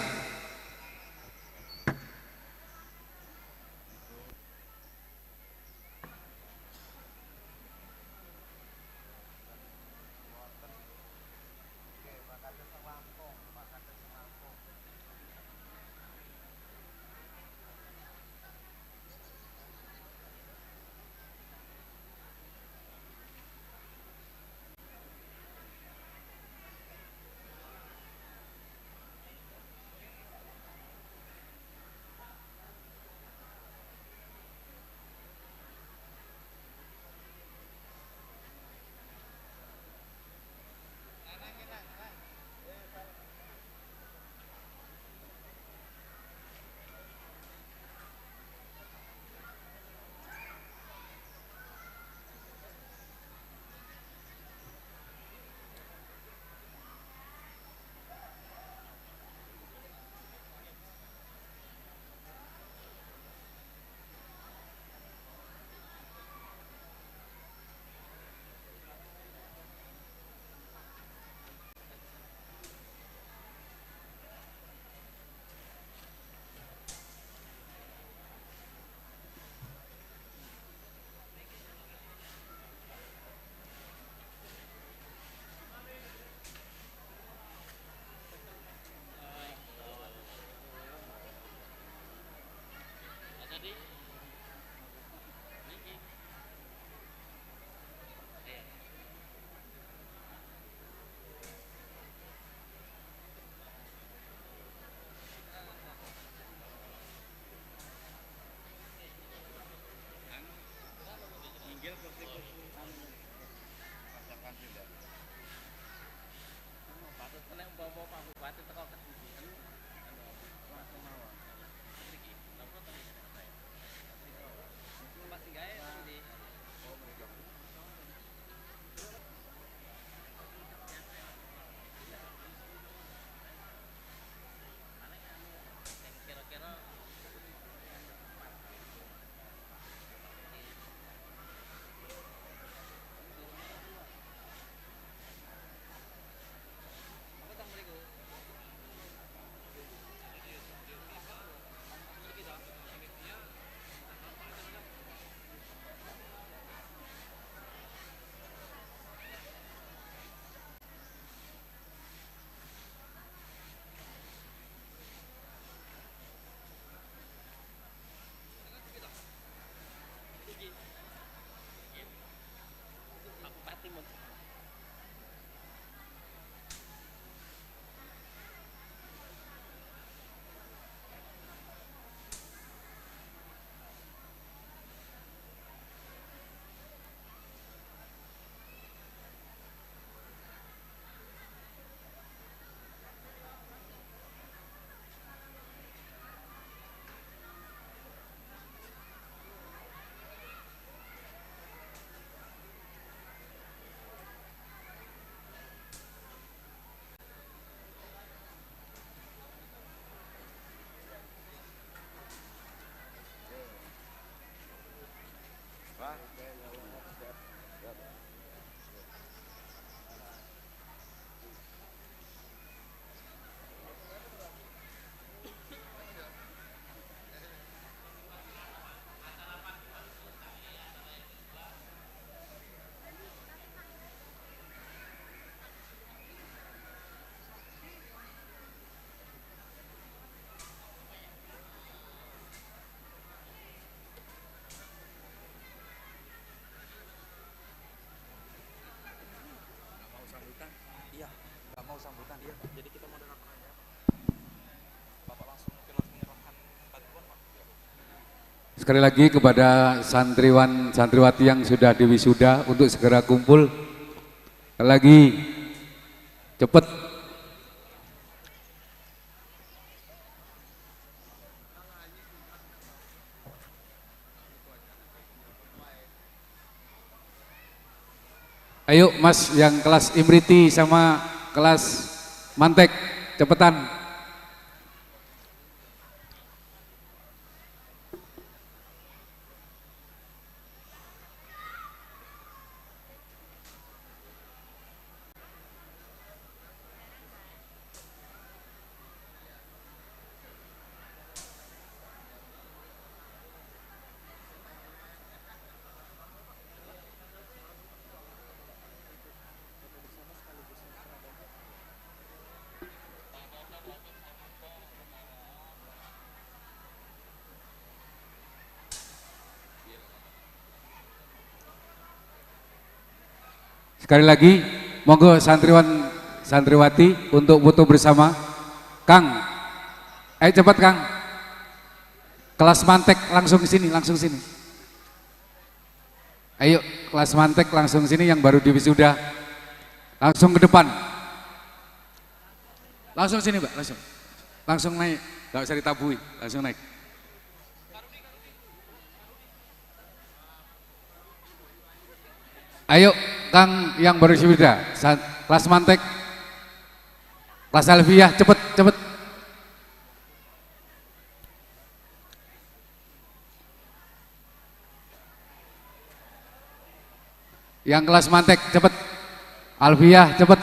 Sekali lagi kepada santriwan santriwati yang sudah diwisuda untuk segera kumpul. Sekali lagi, cepet. Ayo Mas, yang kelas Imriti sama kelas Mantek, cepetan. Sekali lagi, monggo santriwan santriwati untuk foto bersama. Kang, ayo cepat Kang. Kelas Mantek langsung ke sini, langsung sini. Ayo, kelas Mantek langsung sini yang baru diwisuda. Langsung ke depan. Langsung sini, Mbak, langsung. Langsung naik, nggak usah ditabui, langsung naik. Ayo, Kang yang baru wisuda, sa- kelas Mantek, kelas Alfiah, cepet, cepet. Yang kelas Mantek, cepet. Alfiah, cepet.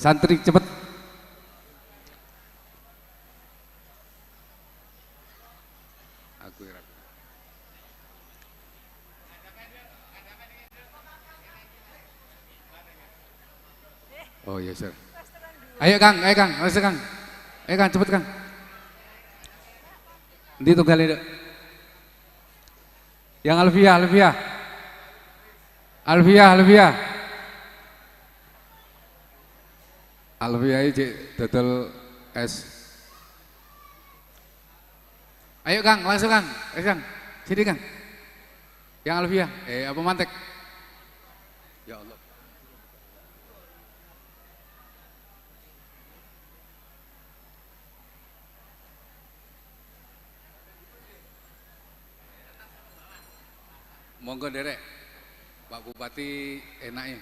Santri, cepet. Aku irap. Oh iya, sir. Ayo Kang, ayo Kang, ayo Kang. Ayo Kang, cepet Kang. Nanti tunggal itu. Yang Alfiah, Alfiah. Alfiah, Alfiah. Alfiah ini cek dodol es. Ayo Kang, langsung Kang. Ayo Kang. Sini Kang. Yang Alfiah, eh apa Mantek? Ya Allah. Monggo derek, Pak Bupati enaknya.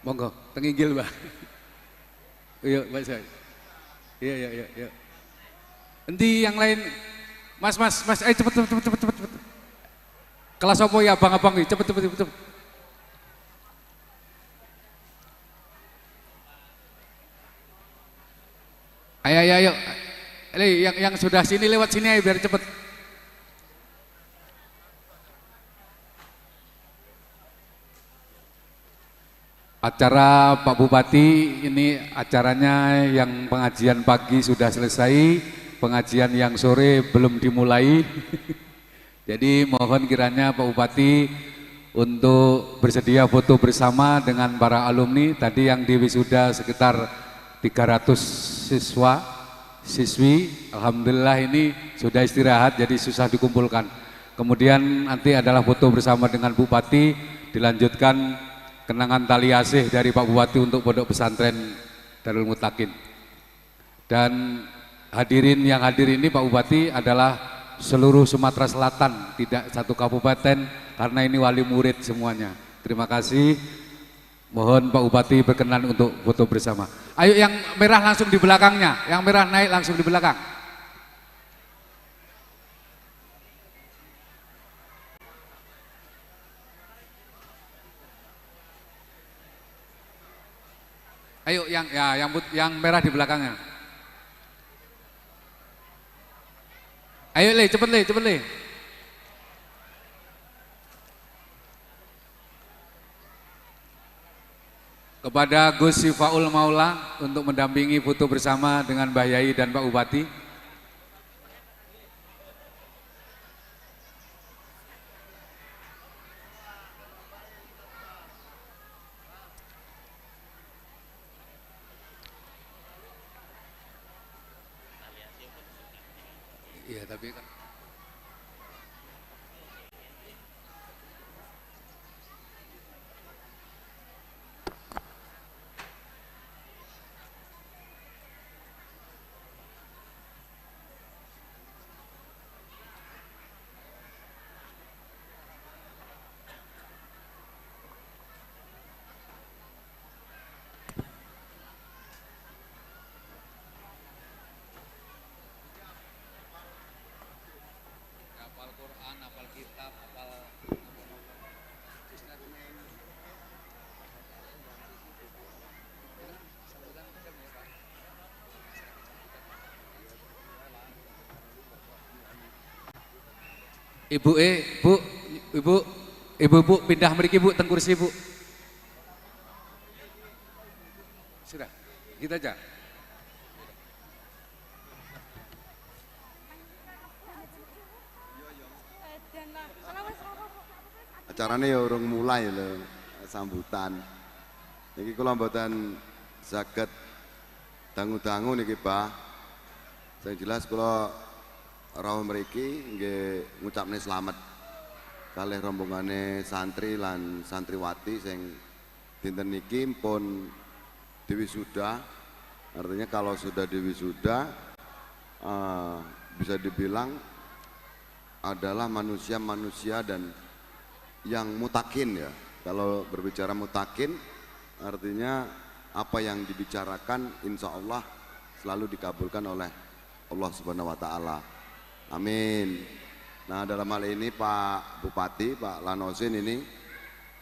Monggo, tenginggil, Bah. Iya, Mas. Iya, iya, iya, iya. Endi yang lain? Mas, Mas, Mas, ayo cepet, cepet, cepet, cepet, cepet. Kelas apa ya, abang-abang? Cepet, cepet, cepet, cepet. Ayo, ayo, ayo. Li, yang, yang sudah sini lewat sini ayo biar cepet. Acara Pak Bupati ini acaranya yang pengajian pagi sudah selesai, pengajian yang sore belum dimulai. Jadi mohon kiranya Pak Bupati untuk bersedia foto bersama dengan para alumni tadi yang diwisuda sekitar tiga ratus siswa, siswi. Alhamdulillah ini sudah istirahat jadi susah dikumpulkan. Kemudian nanti adalah foto bersama dengan Bupati, dilanjutkan kenangan tali asih dari Pak Bupati untuk Pondok Pesantren Darul Mutakin. Dan hadirin yang hadir ini Pak Bupati adalah seluruh Sumatera Selatan, tidak satu kabupaten, karena ini wali murid semuanya. Terima kasih. Mohon Pak Bupati berkenan untuk foto bersama. Ayo yang merah langsung di belakangnya, yang merah naik langsung di belakang. Ayo yang ya yang put- yang merah di belakangnya. Ayo le, cepet le, cepet le. Kepada Gus Sifaul Maula untuk mendampingi foto bersama dengan Mbah Yai dan Pak Bupati. Ya, tapi kan Apal Quran, apal kitab, apal Ibu, eh, Bu, Ibu, Ibu, Bu, pindah mriki, Bu, teng kursi, Bu. Sudah, gitu aja. Acarane ya urung mulai lho, sambutan. Niki kula mboten saged dangu-dangu niki, Bah. Sing jelas kula rawuh mriki nggih ngucapne selamet kalih rombongane santri lan santriwati sing dinten niki pun diwisuda. Artinya kalau sudah diwisuda, eh, bisa dibilang adalah manusia-manusia dan yang mutakin ya. Kalau berbicara mutakin, artinya apa yang dibicarakan insya Allah selalu dikabulkan oleh Allah Subhanahu wa Ta'ala. Amin. Nah, dalam hal ini Pak Bupati, Pak Lanosin ini,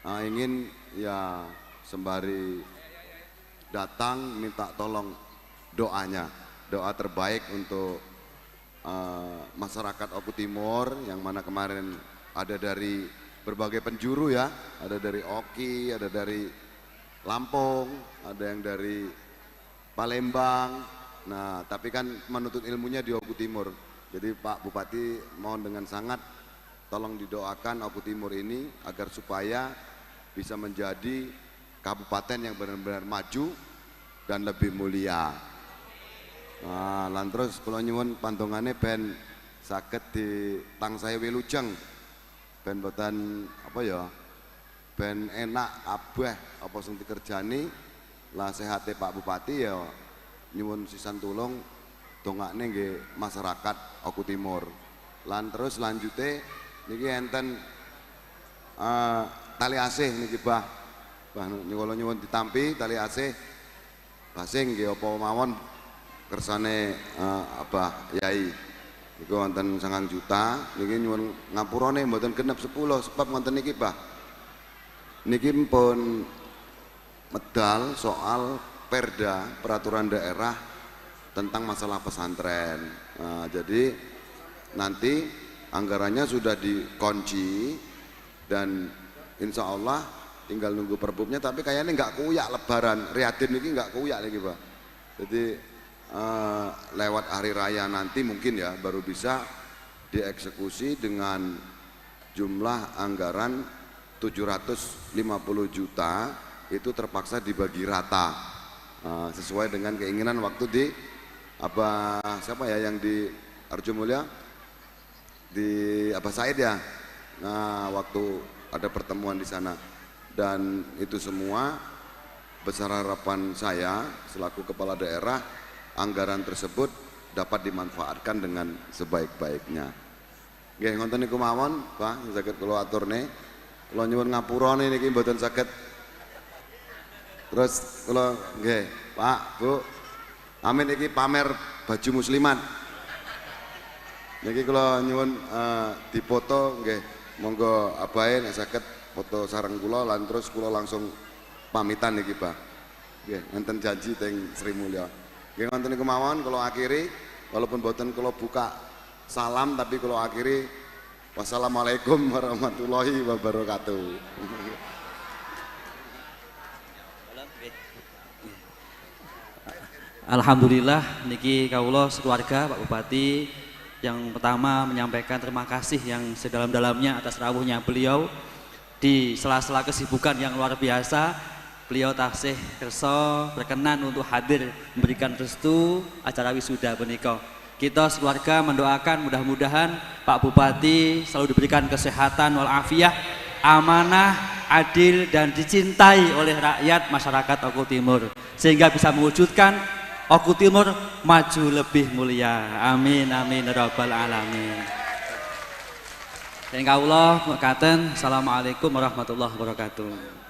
eh, ingin ya sembari datang minta tolong doanya, doa terbaik untuk eh, masyarakat Oku Timur, yang mana kemarin ada dari berbagai penjuru ya, ada dari Oki, ada dari Lampung, ada yang dari Palembang. Nah, tapi kan menuntut ilmunya di Oku Timur. Jadi Pak Bupati mohon dengan sangat tolong didoakan Oku Timur ini agar supaya bisa menjadi kabupaten yang benar-benar maju dan lebih mulia. Nah, lan terus kula nyuwun pantungane ben saged ditangsai wilujeng. Ben mboten apa ya? Ben enak kabeh apa sing dikerjani. Lah sehate Pak Bupati ya nyuwun sisan tulung dongakne nggih masyarakat Oku Timur. Lan terus lanjute niki enten eh, tali asih niki, Bah. Bah, nyuwun, nyuwun ditampi tali asih. Basing nggih apa mawon kersane eh, Abah Yai. Niku wonten sangang juta, niki nyuwun ngapurane mboten genep sepuluh sebab ngoten niki, Bah. Niki pun medal soal perda, peraturan daerah tentang masalah pesantren. Nah, jadi nanti anggarannya sudah dikunci dan insya Allah tinggal nunggu perbubnya, tapi kayaknya nggak kuyak lebaran, Riyadin ini nggak kuyak lagi, Pak. Jadi eh, lewat hari raya nanti mungkin ya baru bisa dieksekusi dengan jumlah anggaran tujuh ratus lima puluh juta itu terpaksa dibagi rata. Eh, sesuai dengan keinginan waktu di apa siapa ya yang di Arjo Mulia? Di Abah Said ya. Nah, waktu ada pertemuan di sana. Dan itu semua besar harapan saya selaku kepala daerah, anggaran tersebut dapat dimanfaatkan dengan sebaik-baiknya. Nggih, ngoten niku mawon, Pak, sing saged kula aturne. Kula nyuwun ngapurane niki mboten saged. Terus kula nggih, Pak, Bu. Amin iki pamer baju muslimat. Niki kula nyuwun eh, dipoto nggih. Monggo abahe nek saged foto sareng kula lan terus kula langsung pamitan niki, Bah. Nggih, ngenten janji teng Sri Mulya. Nggih, ngoten niku mawon kula akhiri, walaupun mboten kula buka salam tapi kula akhiri. Wassalamualaikum warahmatullahi wabarakatuh. Alhamdulillah, niki kawula sekeluarga Pak Bupati yang pertama menyampaikan terima kasih yang sedalam-dalamnya atas rawuhnya beliau di sela-sela kesibukan yang luar biasa. Beliau tasih kersa berkenan untuk hadir memberikan restu acara wisuda punika. Kita sekeluarga mendoakan mudah-mudahan Pak Bupati selalu diberikan kesehatan walafiat, amanah, adil, dan dicintai oleh rakyat masyarakat Oku Timur, sehingga bisa mewujudkan Oku Timur maju lebih mulia. Amin, amin, ya rabbal alamin. Sehingga Allah mekaten. Assalamualaikum warahmatullahi wabarakatuh.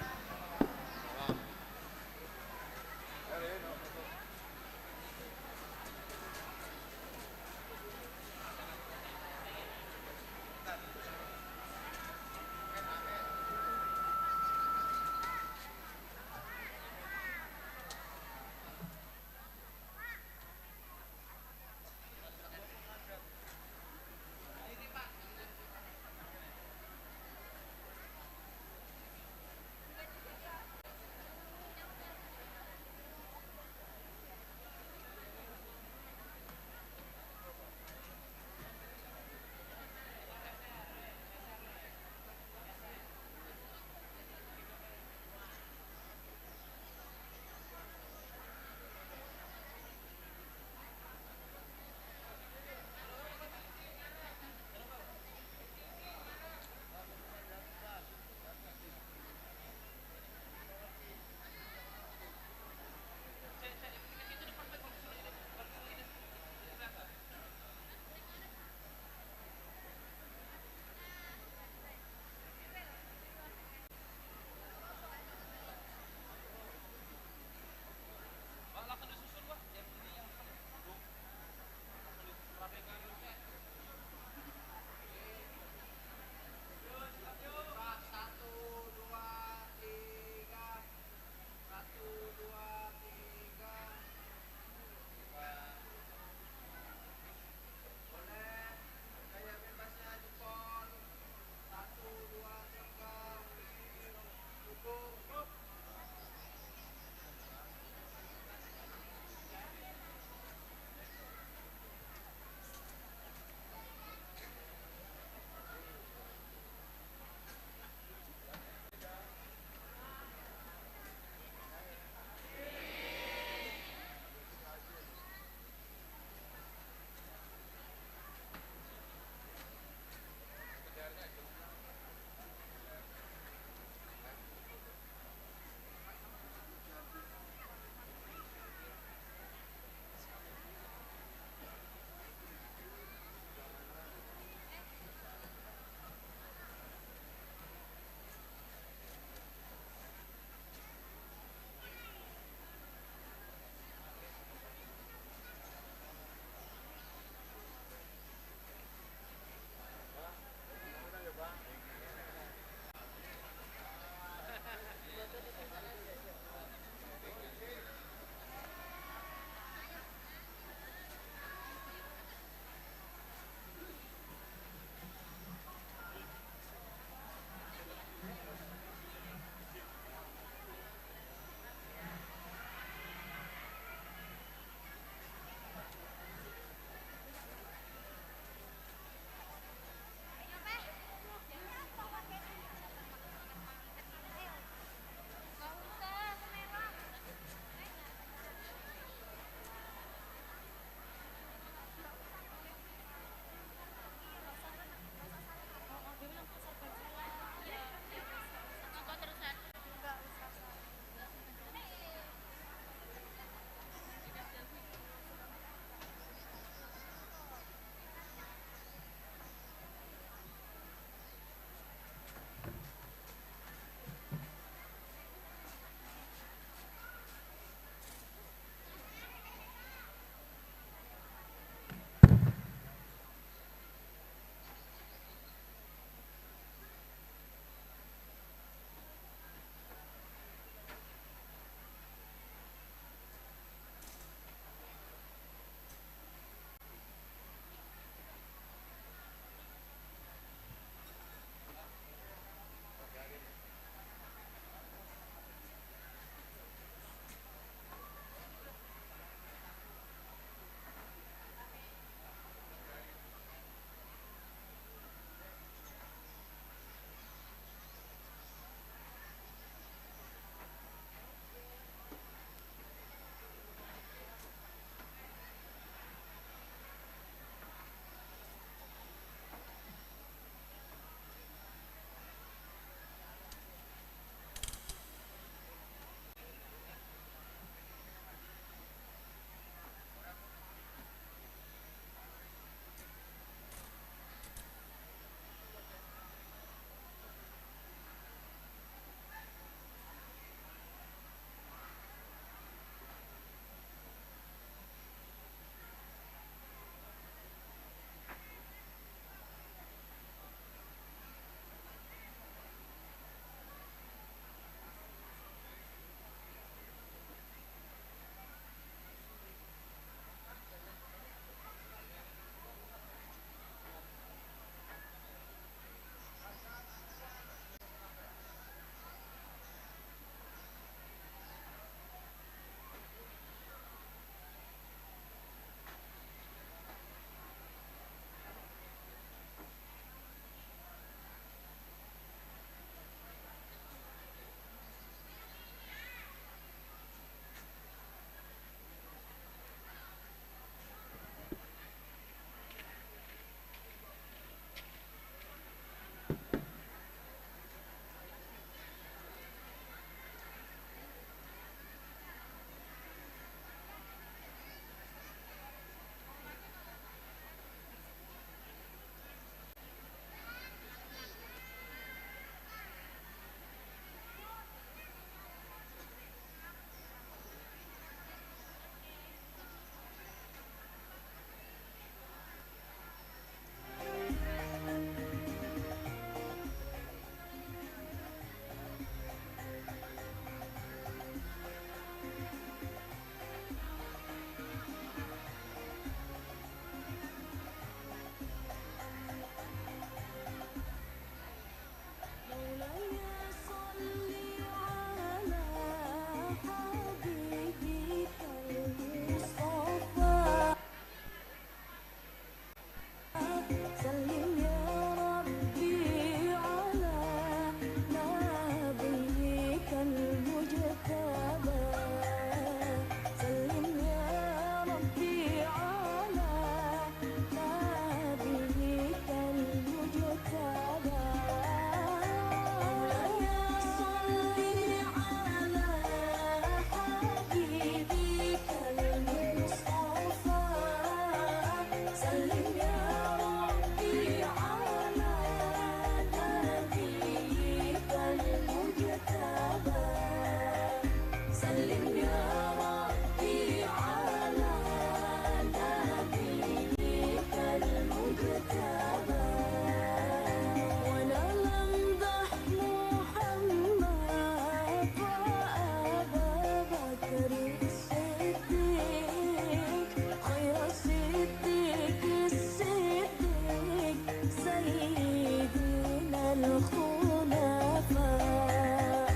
الحنفاء،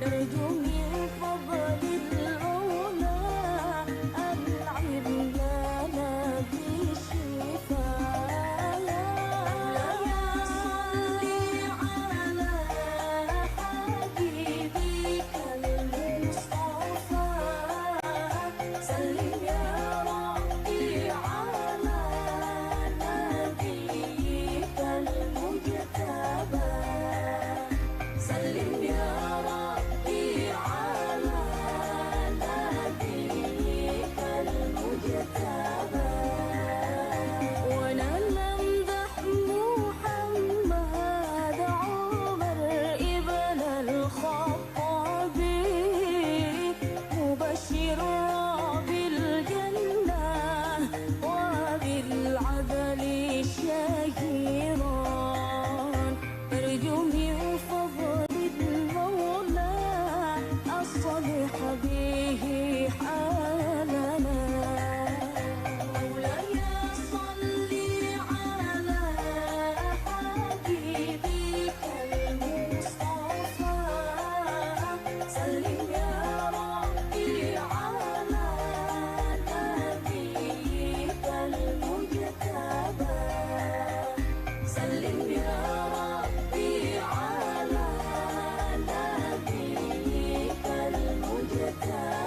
نرجو من فضل المولى أنعم لنا بالشفاء. مولاي صل على حبيبك المصطفى، سلم يا ربي على نبيك المجتبى. سلم يا ربي على نبيك المجتبى. وانا نمدح محمد عمر ابن الخطاب، مبشرا بالجنة وبالعدل شهيرا. نرجو من فضل المولى أصلح به حالنا. مولاي صل على حبيبك المصطفى، سلم يا ربي على نبيك المجتبى. سلم يا ربي على نبيك المجتبى.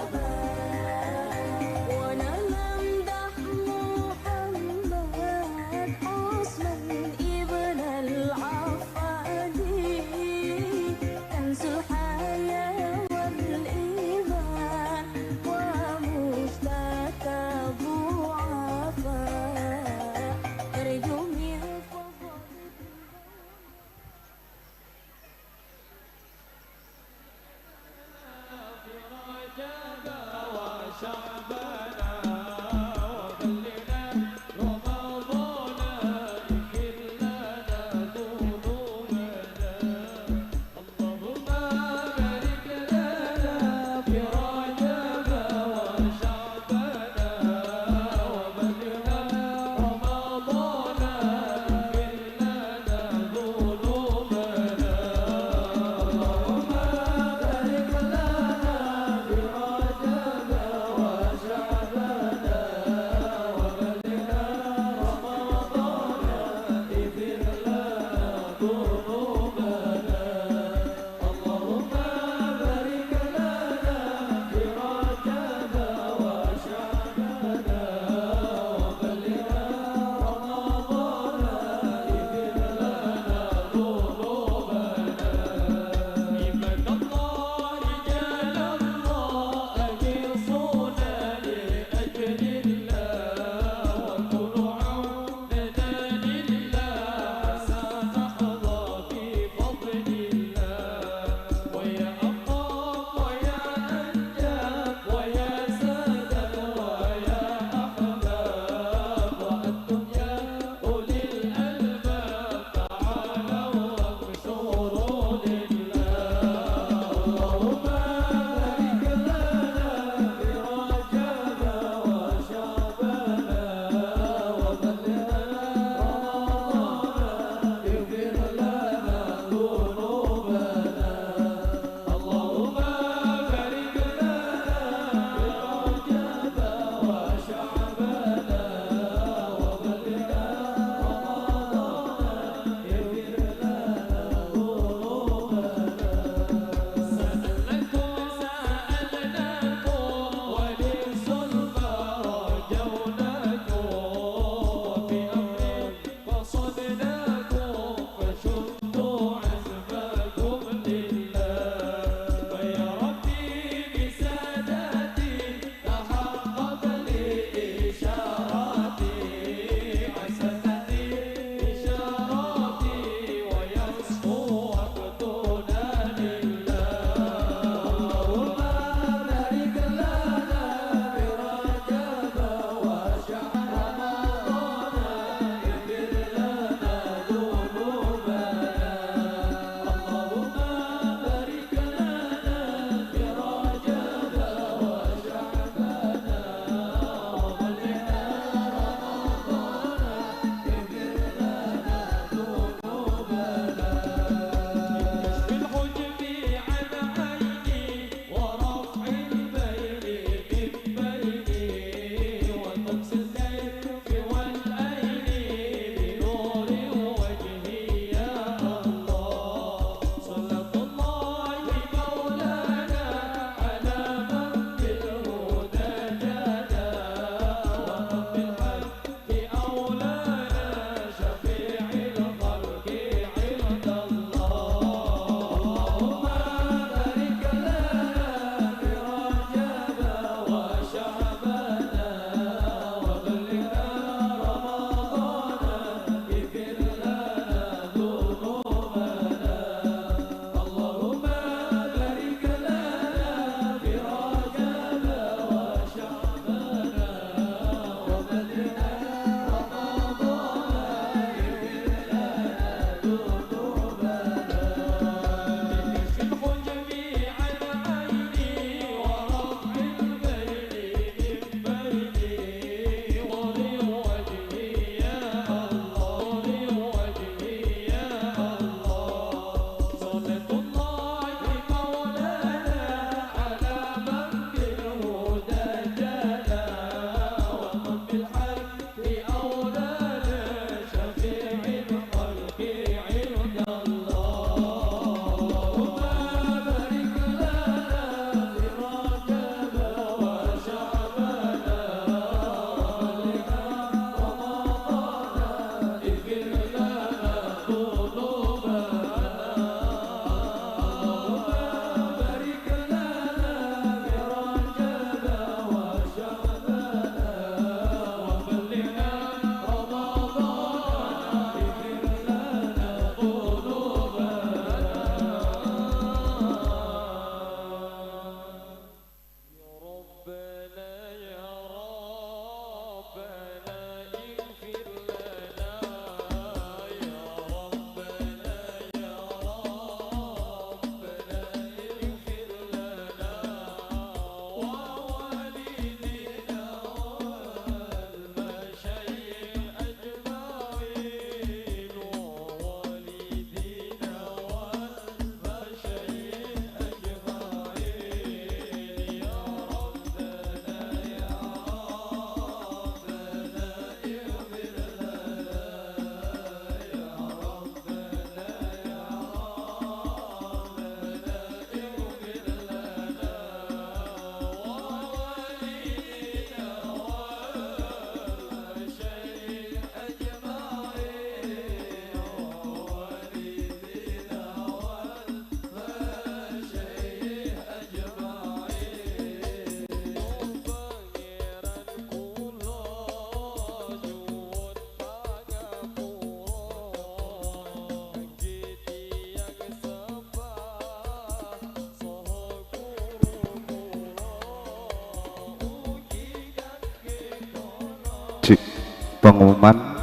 pengumuman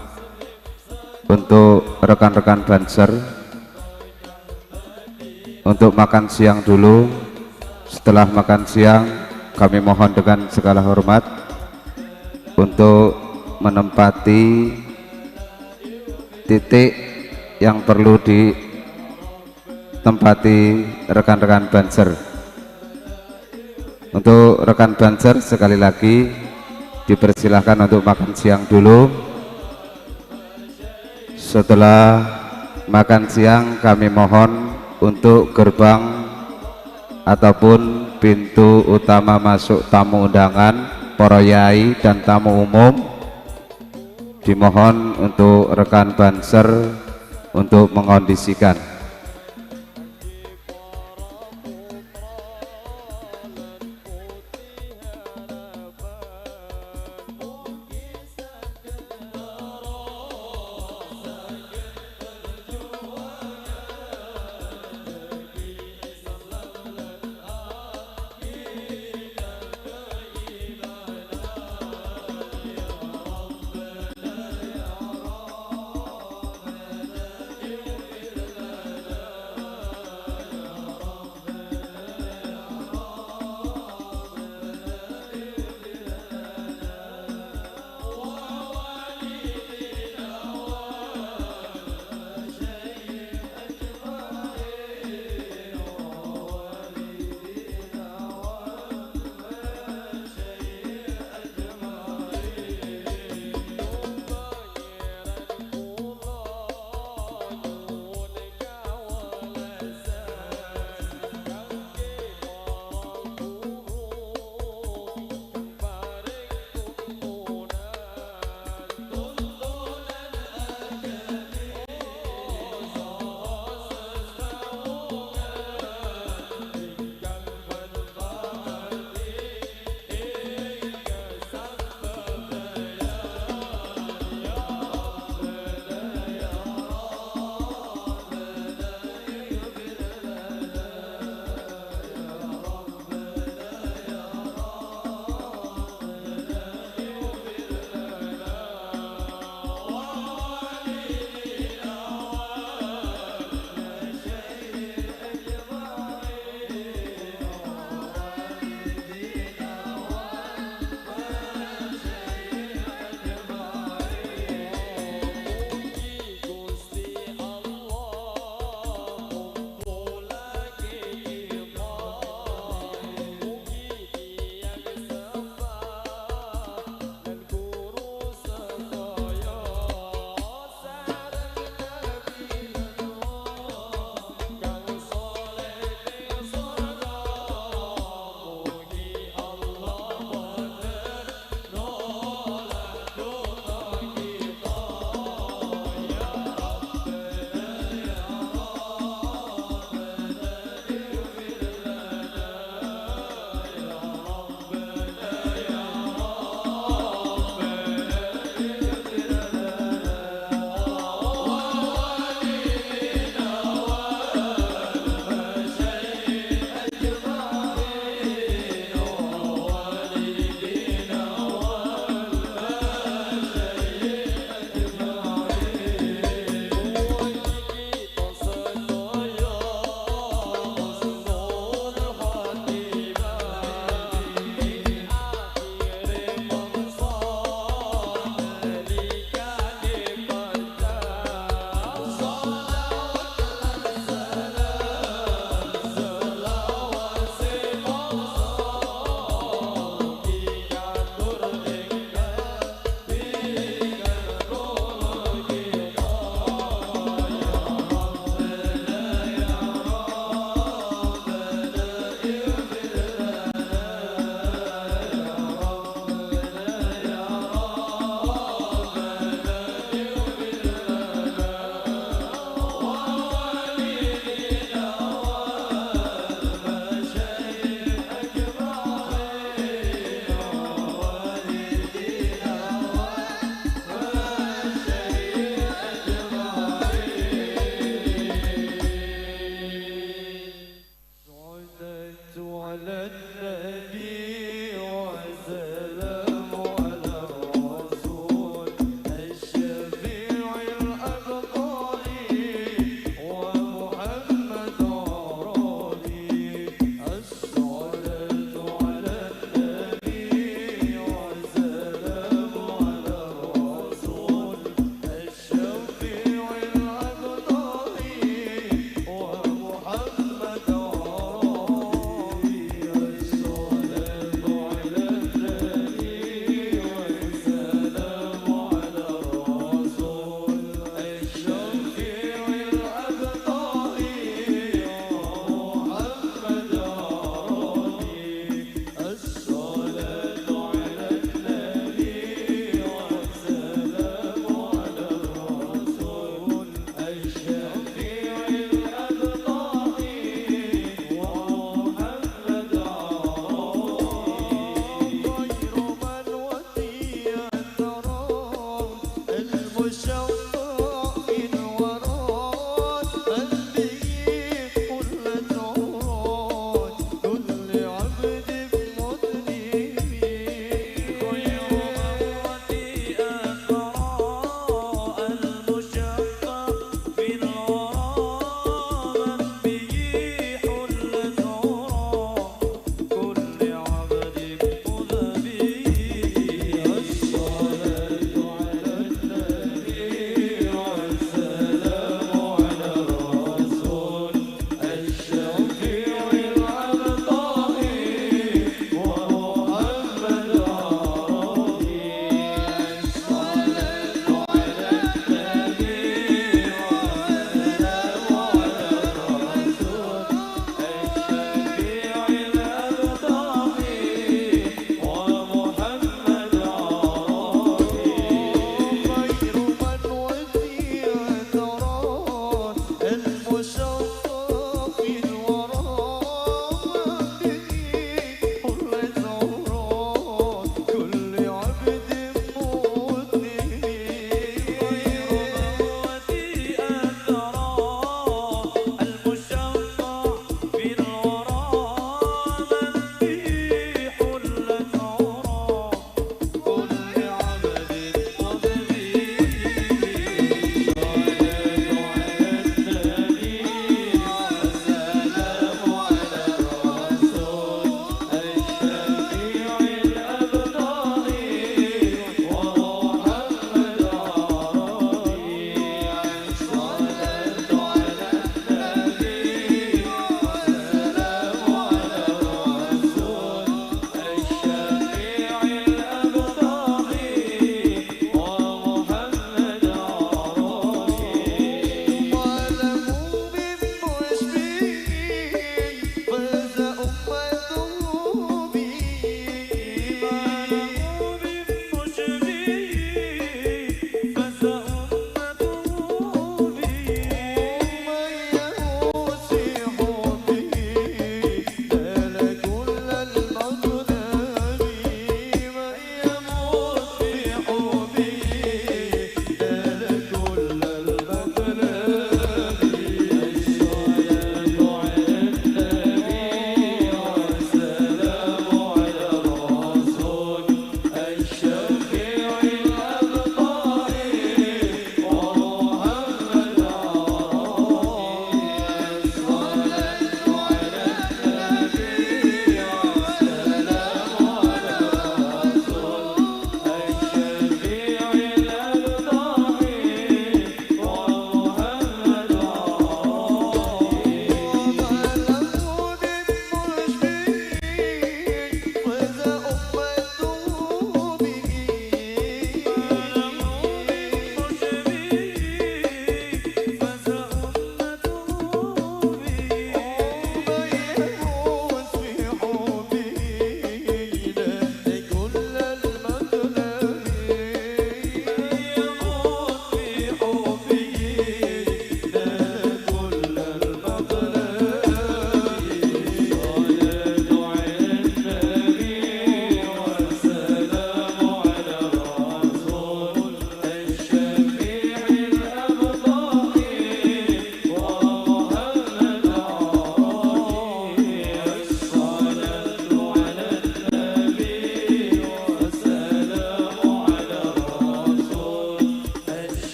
untuk rekan-rekan banser untuk makan siang dulu. Setelah makan siang, kami mohon dengan segala hormat untuk menempati titik yang perlu ditempati rekan-rekan banser. Untuk rekan banser, sekali lagi dipersilahkan untuk makan siang dulu. Setelah makan siang, kami mohon untuk gerbang ataupun pintu utama masuk tamu undangan, para yai dan tamu umum, dimohon untuk rekan banser untuk mengondisikan.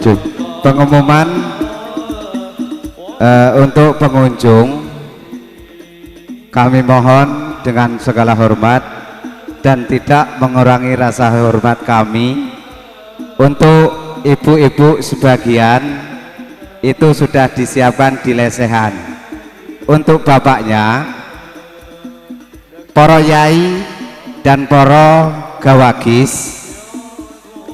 Pengumuman, eh, untuk pengunjung, kami mohon dengan segala hormat dan tidak mengurangi rasa hormat kami, untuk ibu-ibu sebagian itu sudah disiapkan di lesehan. Untuk bapaknya, para yai dan para gawagis,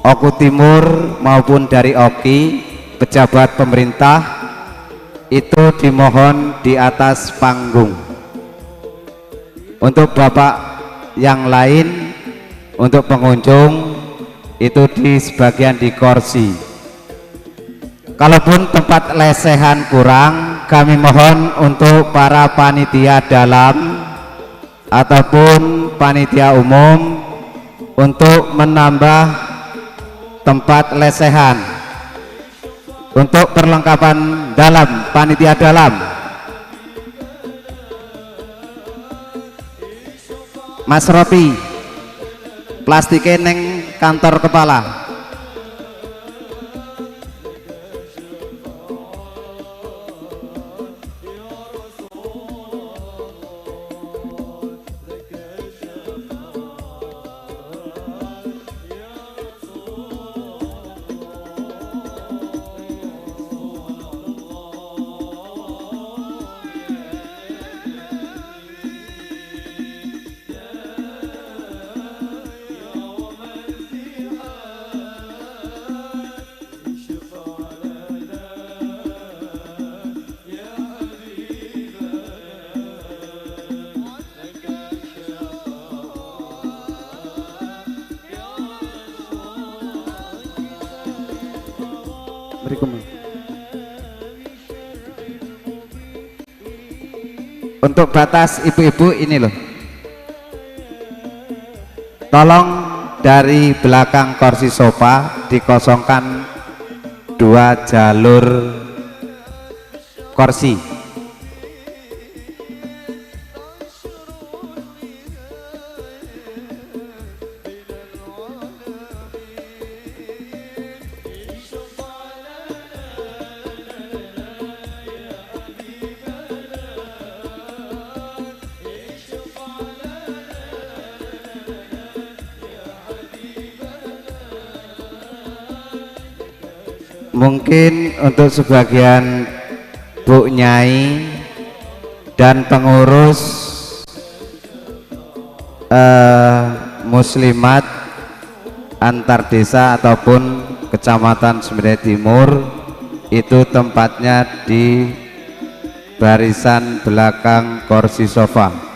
Oku Timur maupun dari Oki, pejabat pemerintah, itu dimohon di atas panggung. Untuk bapak yang lain, untuk pengunjung, itu di sebagian di kursi. Kalaupun tempat lesehan kurang, kami mohon untuk para panitia dalam ataupun panitia umum untuk menambah tempat lesehan untuk perlengkapan dalam, panitia dalam. Mas Ropi, plastike neng kantor kepala. Untuk batas ibu-ibu ini loh. Tolong dari belakang kursi sofa dikosongkan dua jalur kursi. Mungkin untuk sebagian Bu Nyai dan pengurus, eh, muslimat antar desa ataupun Kecamatan Semedai Timur, itu tempatnya di barisan belakang kursi sofa.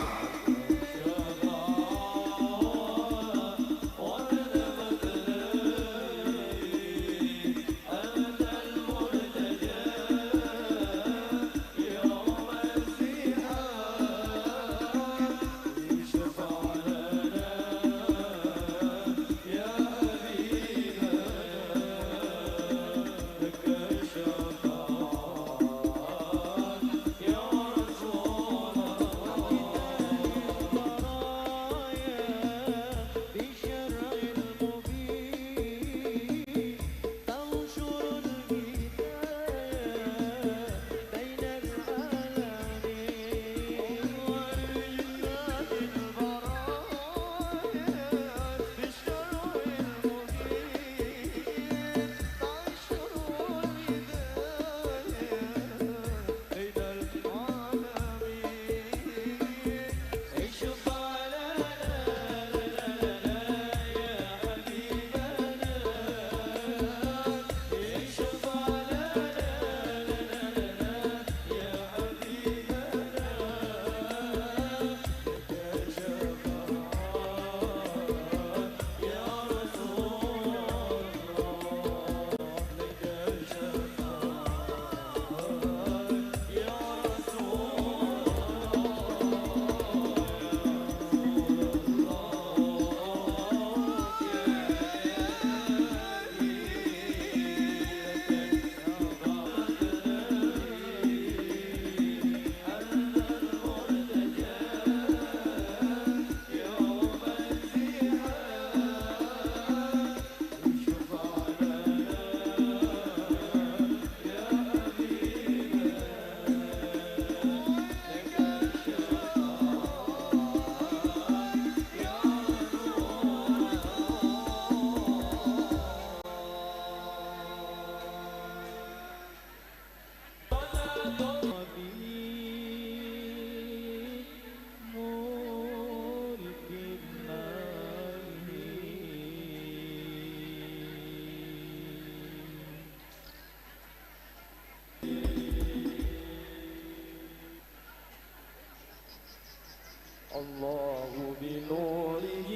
الله بنوره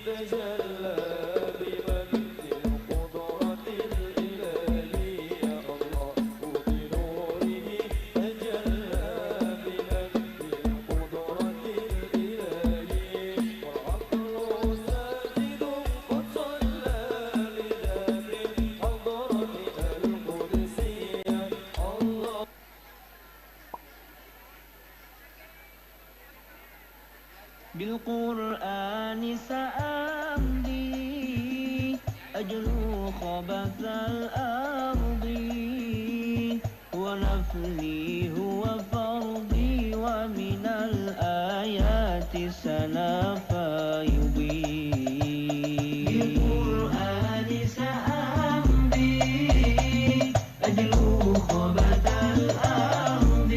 تجلى بمجد القدرة الإلهية. الله بنوره تجلى بمجد القدرة الإلهية. والعقل ساجد قد صلى لذات الحضرة القدسية. الله بالقرآن سأمضي أجلو خبث الأرض، ونفلي هو فرضي، ومن الآيات سنا فيضي. بالقرآن سأمضي أجلو خبث الأرض،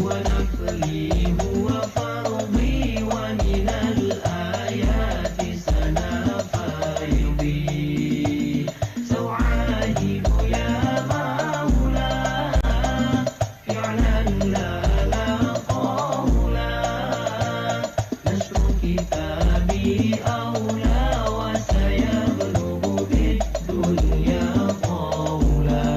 ونفلي هو فرضي، ومن الآيات سنا فيضي. سأعاهد يا مولاي فعلا لا لا قولا، نشر كتابي أولى وسيبلغ بالدنيا طولا.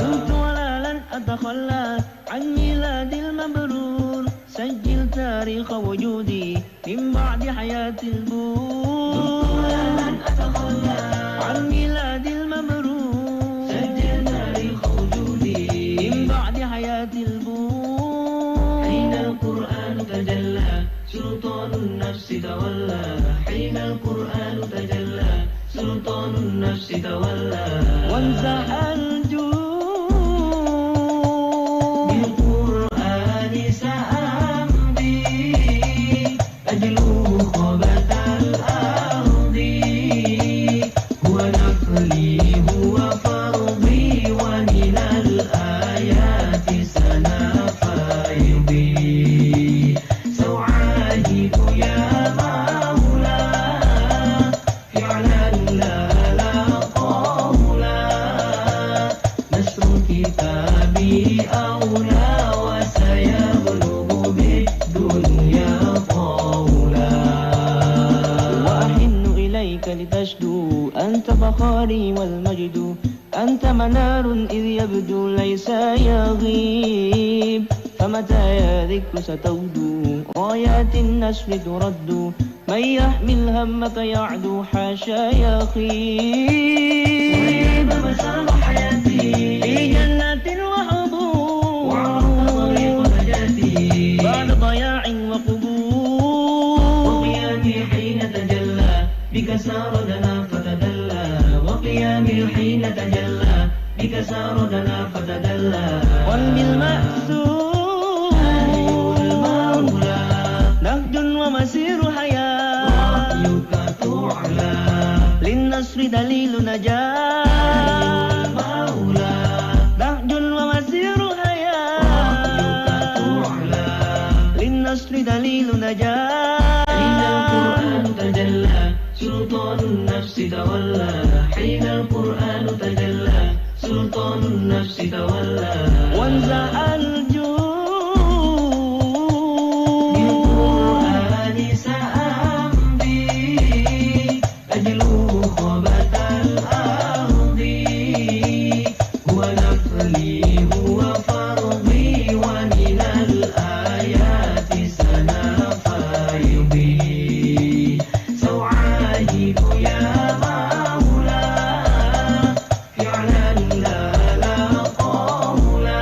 دمت ولا لن أتخلى عن ميلاد المبرور، سجل تاريخ وجودي من بعد حياة البور. دمت ولا لن أتخلى عن ميلاد المبرور، سجل تاريخ وجودي من بعد حياة البور. حين القرآن تجلى سلطان النفس تولى، حين القرآن تجلى سلطان النفس تولى. وانزع الجود بالقرآن سأمضي أجلو خبث الأرض، هو نفلي هو فرضي، ومن الآيات سنا فيضي. سأعاهد يا مولاي فعلا لا لا قولا، نشر كتابي أولى وسيبلغ بالدنيا طولا. وأحن إليك لتشدو، أنت فخري والمجد، أنت منار إذ يبدو ليس يغيب، فمتى يا ذكر ستغدو، رايات النصر ترد، من يحمل همك يعدو حاشا يخيب. ويا مسار حياتي في جنات وحبور، وعرفت طريق نجاتي بعد ضياع وقبور. وقيامي حين تجلى بك سار لنا فتدلى، وقيامي حين تجلى بك سار لنا فتدلى. قلبي المأسور، أهل المولى، نهج ومسير حياة، رأيك تعلى، للنصر دليل نجاة، أهل المولى، نهج ومسير حياة، رأيك تعلى، للنصر دليل نجاة. حين القرآن تجلى سلطان النفس تولى، حين القرآن تجلى سلطان النفس تولى. وانزع الجود بالقرآن سأمضي أجلو خبث الأرض، هو نفلي هو فرضي، ومن الآيات سنا فيضي. سأعاهد يا مولاي فعلا لا لا قولا،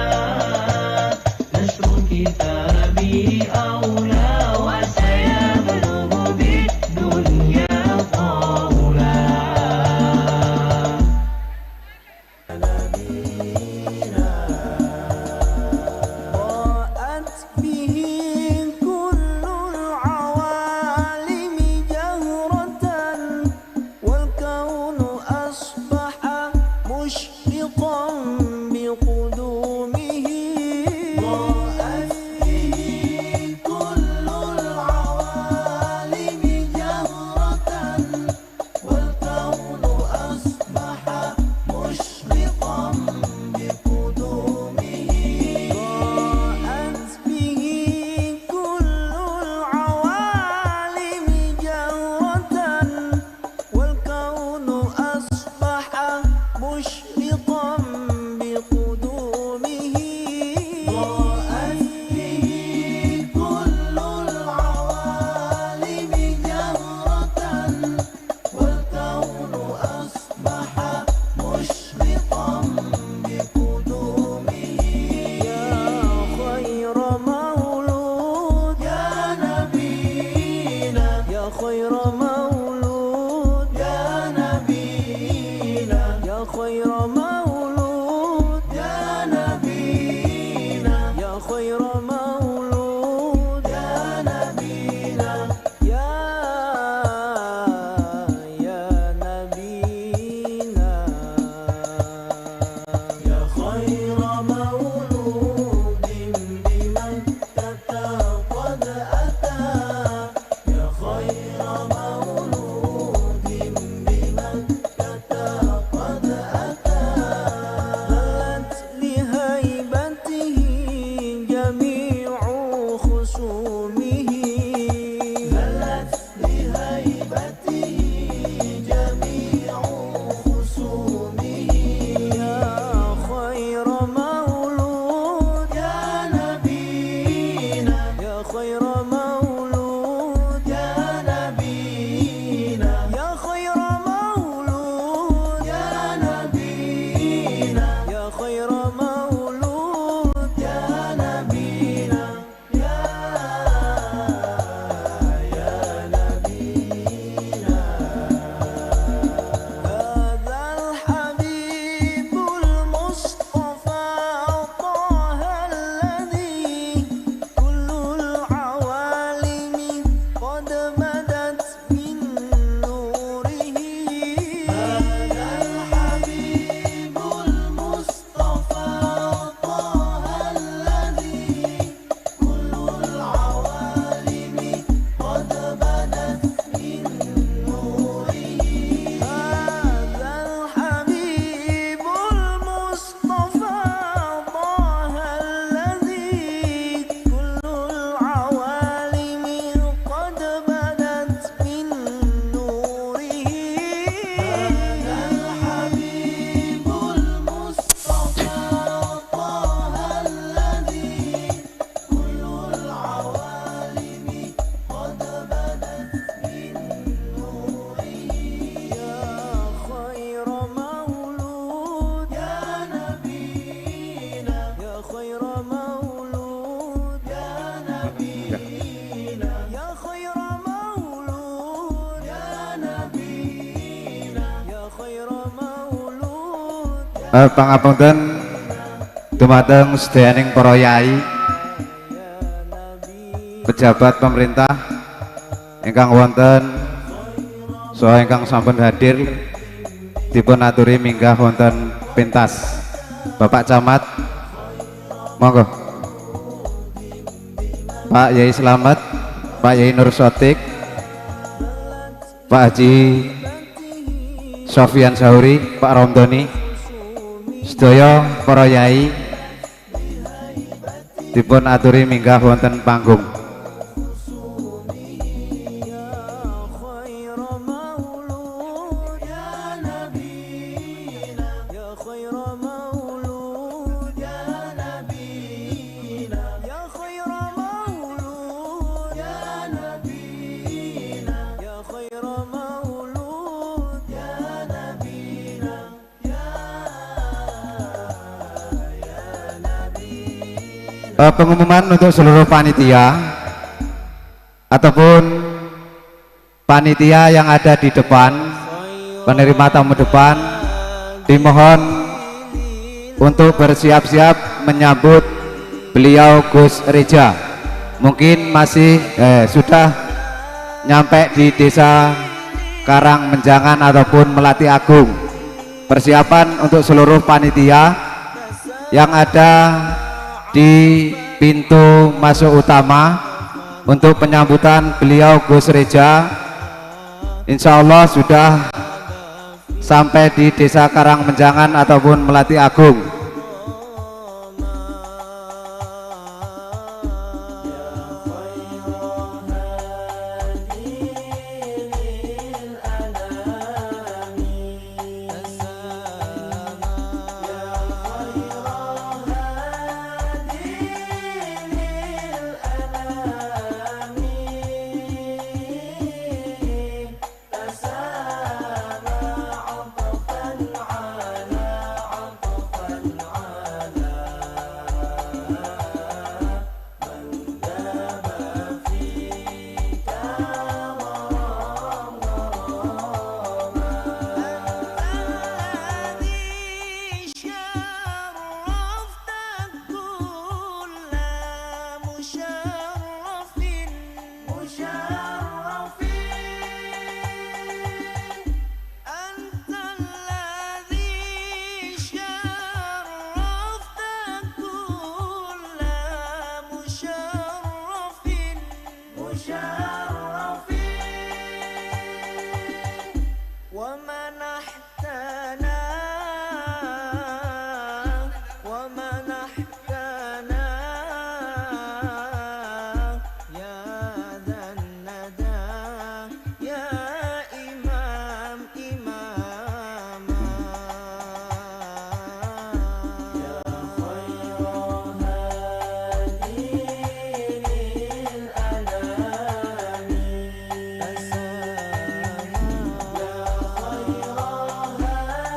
خير مولود يا نبينا، يا خير مولود يا نبينا، يا خير مولود يا نبينا، يا، يا نبينا، يا خير مولود بمكة قد أتى. يا خير مولود بمكة قد أتى. هلت لهيبته جميع خصومه. هلت لهيبته جميع خصومه. يا خير مولود يا نبينا، يا خير مولود يا نبينا، يا خير مولود يا نبينا، يا خير مولود يا نبينا. يا، يا نبينا. هذا الحبيب المصطفى طه الذي كل العوالم قد بدت من نوره. هذا الحبيب المصطفى طه الذي كل العوالم قد بدت من نوره. هذا الحبيب المصطفى طه الذي كل العوالم قد بدت من نوره. هذا الحبيب المصطفى طه الذي كل العوالم قد بدت من نوره. يا خير مولود يا نبينا، يا خير مولود يا نبينا، يا خير مولود يا نبينا، يا خير مولود. Eh, pangapunten dumateng sedayaning para yai, pejabat pemerintah ingkang wonten saha ingkang sampun hadir, dipun aturi minggah wonten pentas. Bapak Camat, monggo. Pak Yai Slamet, Pak Yai Nur Sotik, Pak Haji Sofyan Sauri, Pak Romdoni, sedaya para yai dipun aturi minggah wonten panggung. Eh, pengumuman untuk seluruh panitia ataupun panitia yang ada di depan, penerima tamu depan, dimohon untuk bersiap-siap menyambut beliau Gus Reja. Mungkin masih, eh, sudah nyampe di Desa Karang Menjangan ataupun Melati Agung. Persiapan untuk seluruh panitia yang ada di pintu masuk utama untuk penyambutan beliau Gus Reja. Insya Allah sudah sampai di Desa Karang Menjangan ataupun Melati Agung.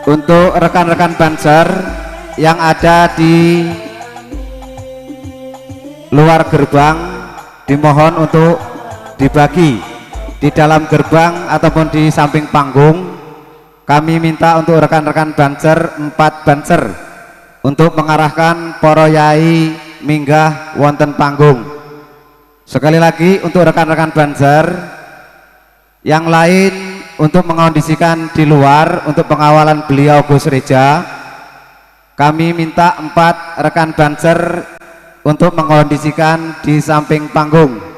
Untuk rekan-rekan banser yang ada di luar gerbang, dimohon untuk dibagi di dalam gerbang ataupun di samping panggung. Kami minta untuk rekan-rekan banser, empat banser, untuk mengarahkan poro yai minggah wonten panggung. Sekali lagi, untuk rekan-rekan banser yang lain, untuk mengondisikan di luar untuk pengawalan beliau Gus Reja, kami minta empat rekan banser untuk mengondisikan di samping panggung.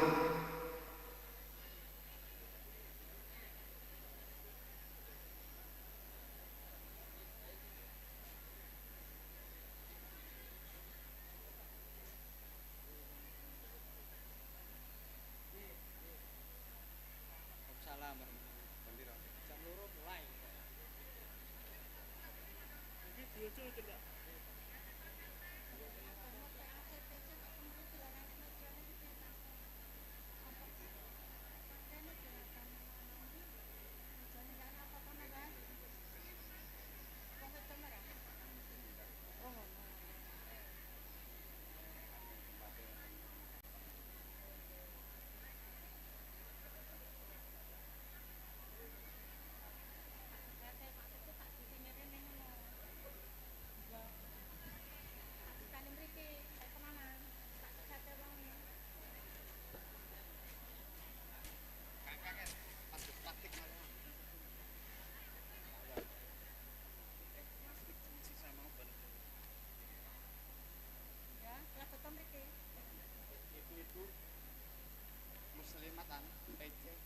Muslimat anu, P C.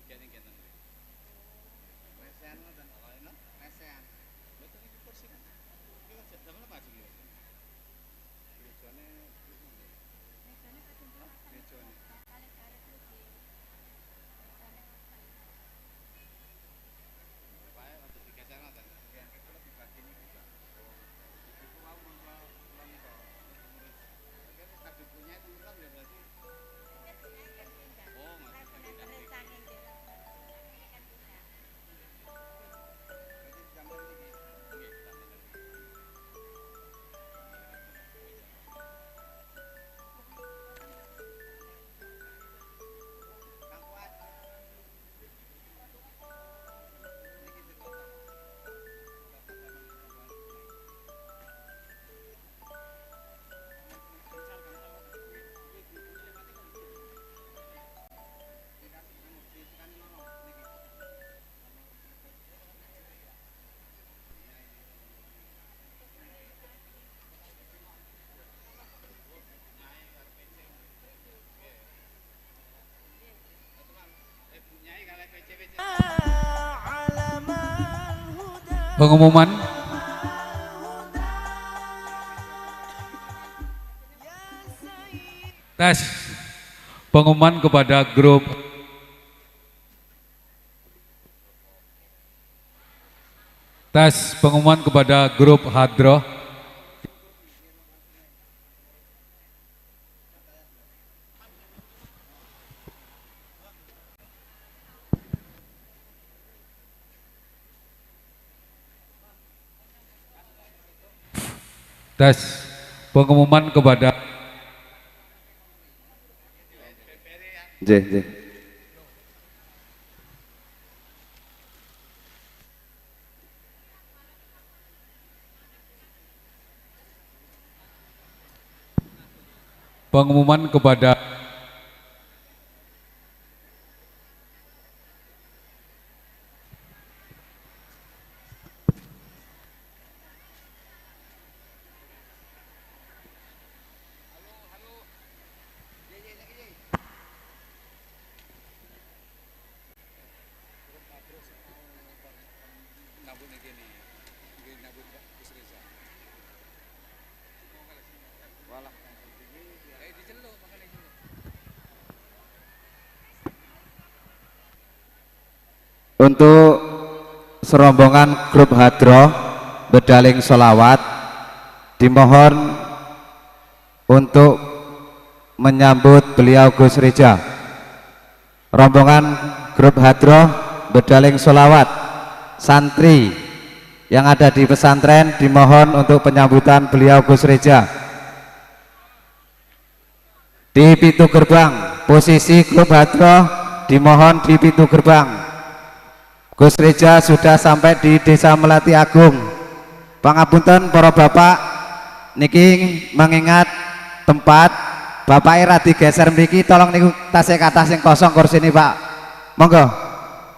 Gini, gini, gini. Mesean ngoten. Kalau ini, mesean. Betul, ini kursi kan? Ini kan sama lah maju ini. Mejane, mejane. Pengumuman. Tes. Pengumuman kepada grup. Tes, pengumuman kepada grup Hadroh. Tes, pengumuman kepada. Nggih, nggih. Pengumuman kepada. Untuk serombongan grup Hadroh Bedaling Solawat, dimohon untuk menyambut beliau Gus Reja. Rombongan grup Hadroh Bedaling Solawat, santri yang ada di pesantren dimohon untuk penyambutan beliau Gus Reja. Di pintu gerbang, posisi grup hadroh dimohon di pintu gerbang. Gus Reja sudah sampai di Desa Melati Agung. Pangapunten para bapak, niki mengingat tempat, bapak era digeser mriki, tolong niku tasik ke atas yang kosong kursi ini, Pak. Monggo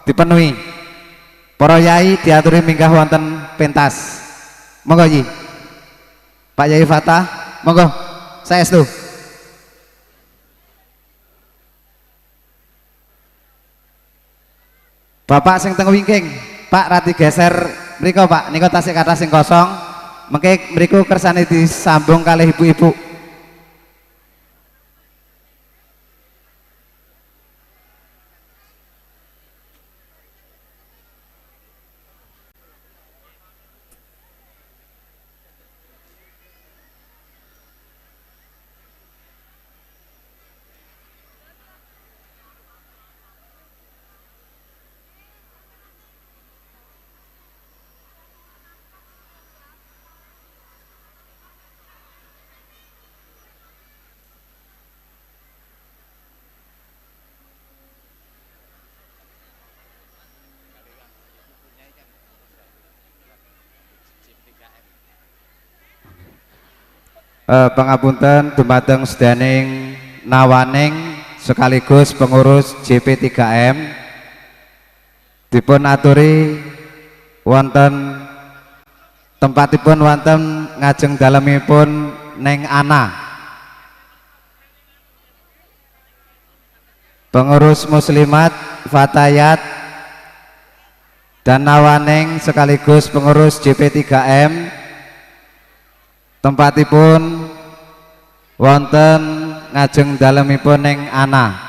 dipenuhi. Para yai diaturi minggah wonten pentas. Monggo, Yi. Pak Yai Fatah, monggo. Saestu. Bapak sing teng wingking, Pak, radi geser mriko, Pak. Niko tasik ke atas sing kosong. Mengke mriku kersane disambung kalih ibu-ibu. Eh, pangapunten dumateng sedaning nawaning sekaligus pengurus J P tiga M. Dipun aturi wonten tempatipun wonten ngajeng dalemipun Neng Ana. Pengurus muslimat, fatayat, dan nawaning sekaligus pengurus J P tiga M, tempatipun wonten ngajeng dalemipun Neng Ana.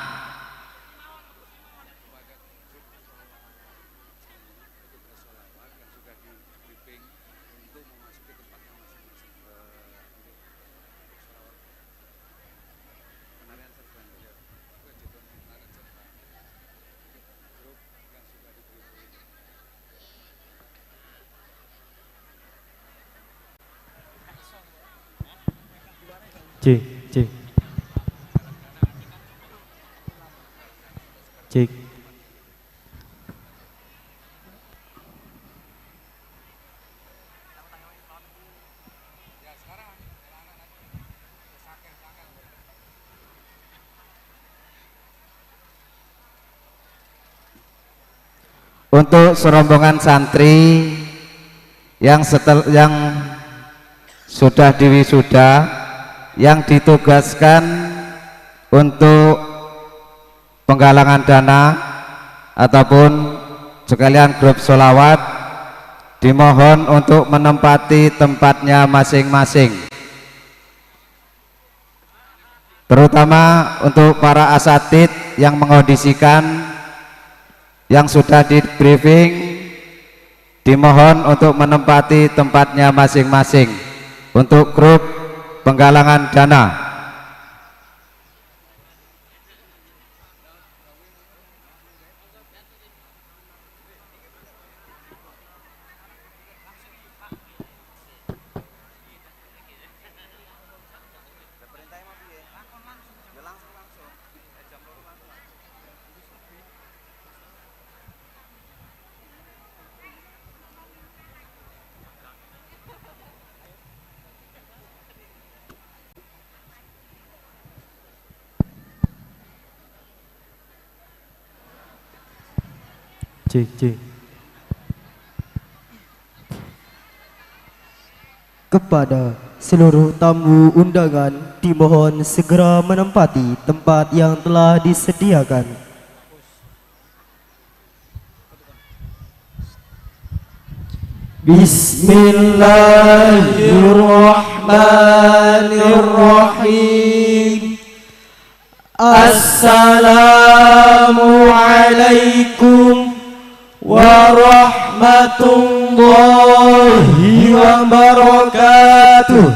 Cek, cek. Cek. Untuk serombongan santri yang setel-, yang sudah diwisuda, yang ditugaskan untuk penggalangan dana ataupun sekalian grup sholawat, dimohon untuk menempati tempatnya masing-masing. Terutama untuk para asatid yang mengondisikan, yang sudah di briefing, dimohon untuk menempati tempatnya masing-masing untuk grup penggalangan dana. Cek, cek. Kepada seluruh tamu undangan, dimohon segera menempati tempat yang telah disediakan. Bismillahirrahmanirrahim. Assalamualaikum warahmatullahi wabarakatuh.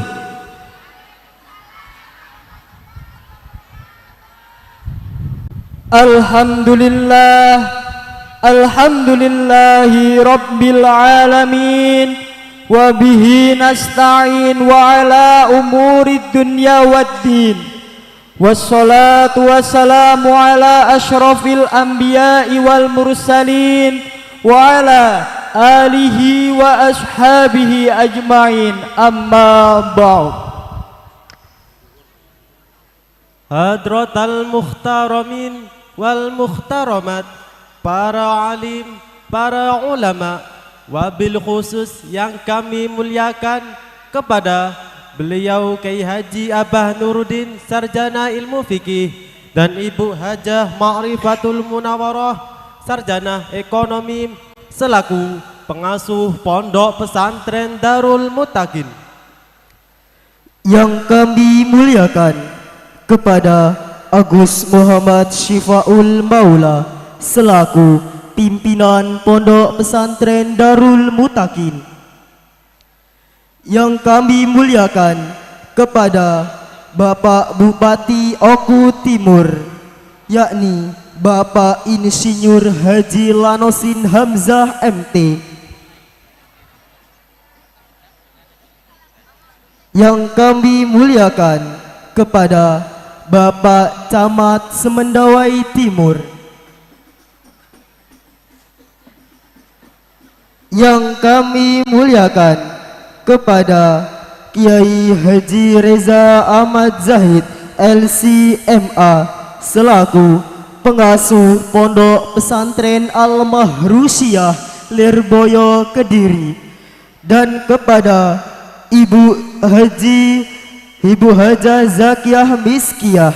Alhamdulillah, Alhamdulillahi Rabbil Alamin. Wa bihi nasta'in wa ala umurid dunya waddin. Wassalatu wassalamu ala asyrafil anbiya'i wal mursalin wa ala alihi wa ashabihi ajma'in, amma ba'd. Hadratal muhtaramin wal muhtaramat, para alim, para ulama, wabil khusus yang kami muliakan kepada beliau Kiai Haji Abah Nuruddin, Sarjana Ilmu Fikih, dan Ibu Hajah Ma'rifatul Munawarah, Sarjana Ekonomi, selaku pengasuh Pondok Pesantren Darul Mutakin. Yang kami muliakan kepada Agus Muhammad Syifaul Maula selaku pimpinan Pondok Pesantren Darul Mutakin. Yang kami muliakan kepada Bapak Bupati Oku Timur, yakni Bapak Insinyur Haji Lanosin Hamzah M T. Yang kami muliakan kepada Bapak Camat Semendawai Timur. Yang kami muliakan kepada Kiai Haji Reza Ahmad Zahid, L C M A, selaku pengasuh Pondok Pesantren Al Mahrusiah, Lirboyo, Kediri, dan kepada Ibu Haji, Ibu Hajah Zakiah Miskiah.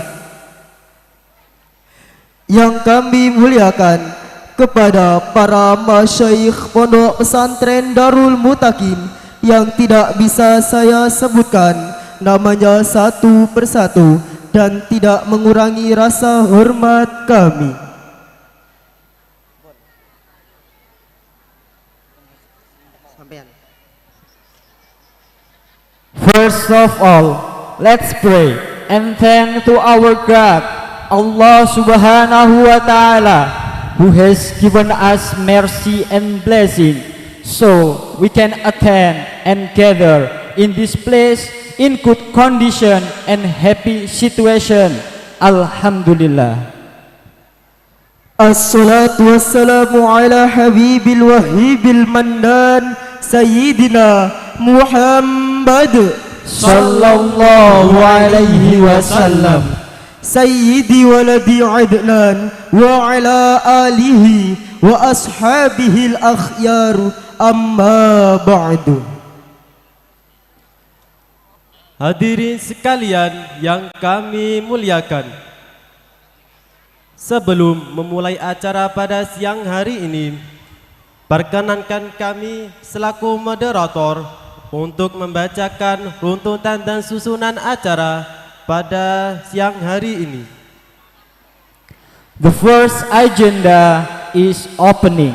Yang kami muliakan kepada para masyaikh Pondok Pesantren Darul Mutakin yang tidak bisa saya sebutkan namanya satu persatu dan tidak mengurangi rasa hormat kami. Sampean. First of all, let's pray and thank to our God, Allah Subhanahu wa Ta'ala, who has given us mercy and blessing, so we can attend and gather in this place in good condition and happy situation. Alhamdulillah. Assalatu wassalamu ala habibil wahibil mannan, Sayyidina Muhammad sallallahu alaihi wasallam, Sayyidi waladi Adnan, wa ala alihi wa ashabihil akhyar, amma ba'du. Hadirin sekalian yang kami muliakan, sebelum memulai acara pada siang hari ini, perkenankan kami selaku moderator untuk membacakan runtutan dan susunan acara pada siang hari ini. The first agenda is opening.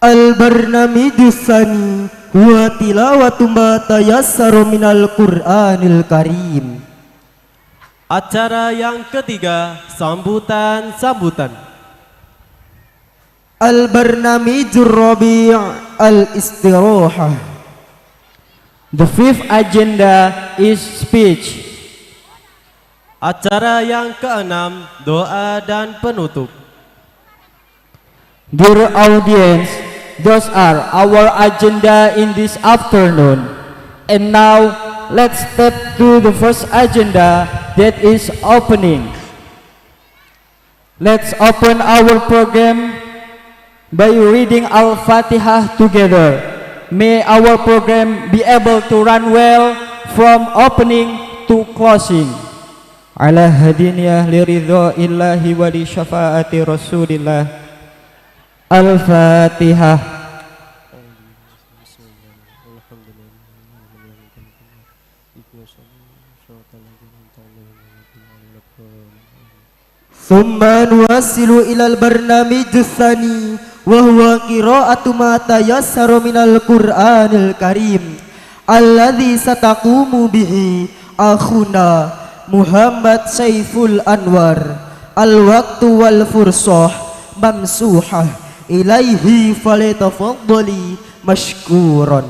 Al-barnamijus sani huwa tilawatu ma tayassara minal Qur'anil Karim. Acara yang ketiga, sambutan-sambutan. Al-barnamijur rabi' al-istirahah. The fifth agenda is speech. Acara yang keenam, doa dan penutup. Dear audience, those are our agenda in this afternoon. And now, let's step to the first agenda, that is opening. Let's open our program by reading Al-Fatihah together. May our program be able to run well from opening to closing. Ala hadiniyah li ridha illahi wa li syafaati Rasulillah. Al-Fatihah. Tsumma nuwassilu ilal barnamijis tsani, wa huwa qira'atu ma tayassara minal Qur'anil Karim, alladzi sataqumu bihi akhuna Muhammad Saiful Anwar. Al-waqtu wal fursah mamsuhah ilaihi falyatafaddali masykuran.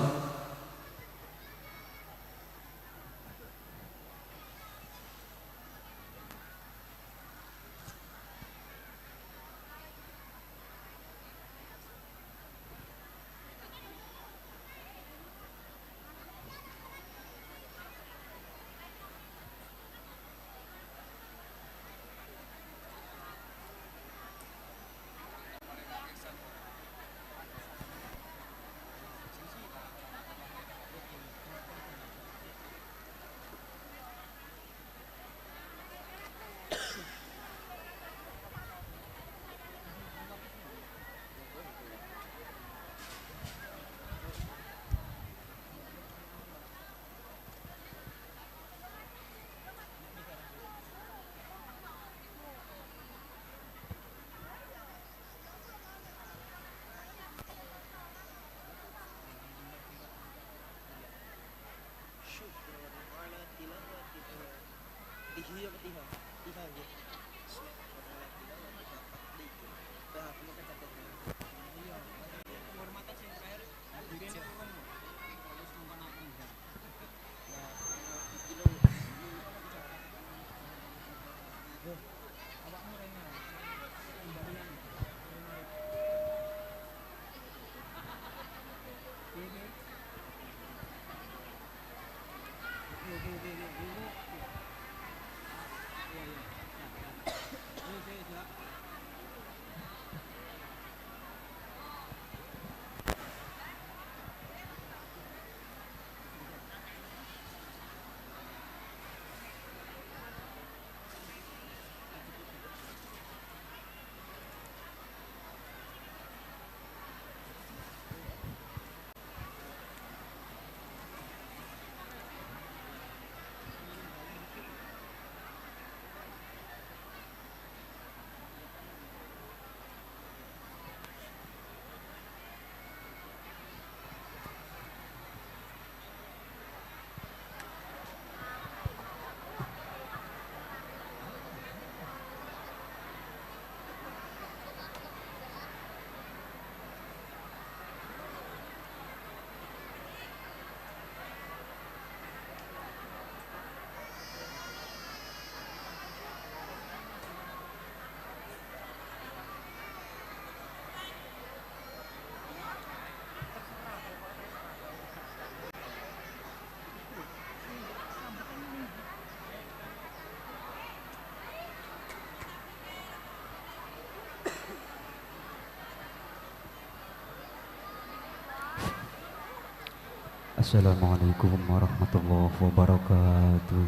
Assalamualaikum warahmatullahi wabarakatuh.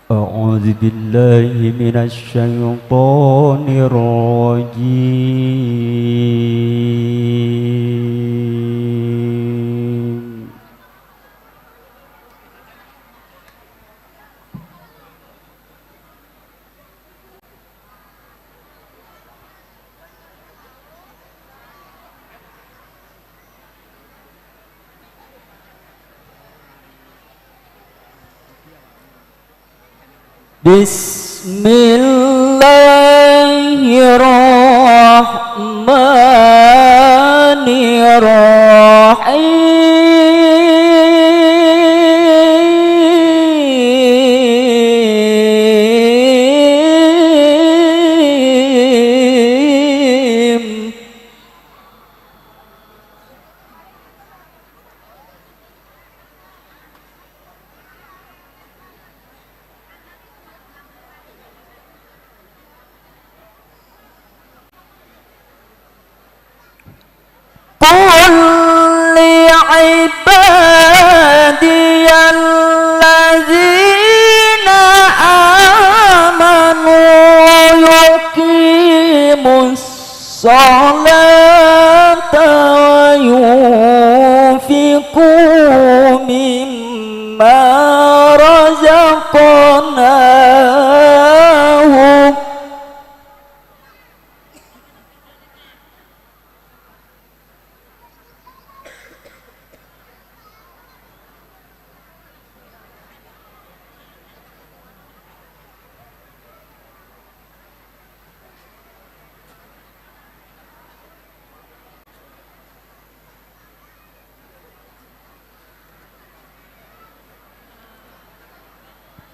أعوذ بالله من الشيطان الرجيم. Bismillahirrahmanirrahim. قل لعبادي الذين آمنوا يقيموا الصلاة وينفقوا مما رزقناهم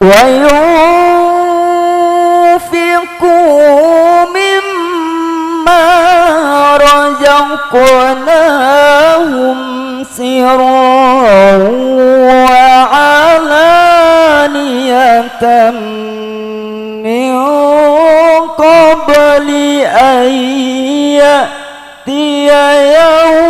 وينفقوا مما رزقناهم سرا وعلانية من قبل أن يأتي يوم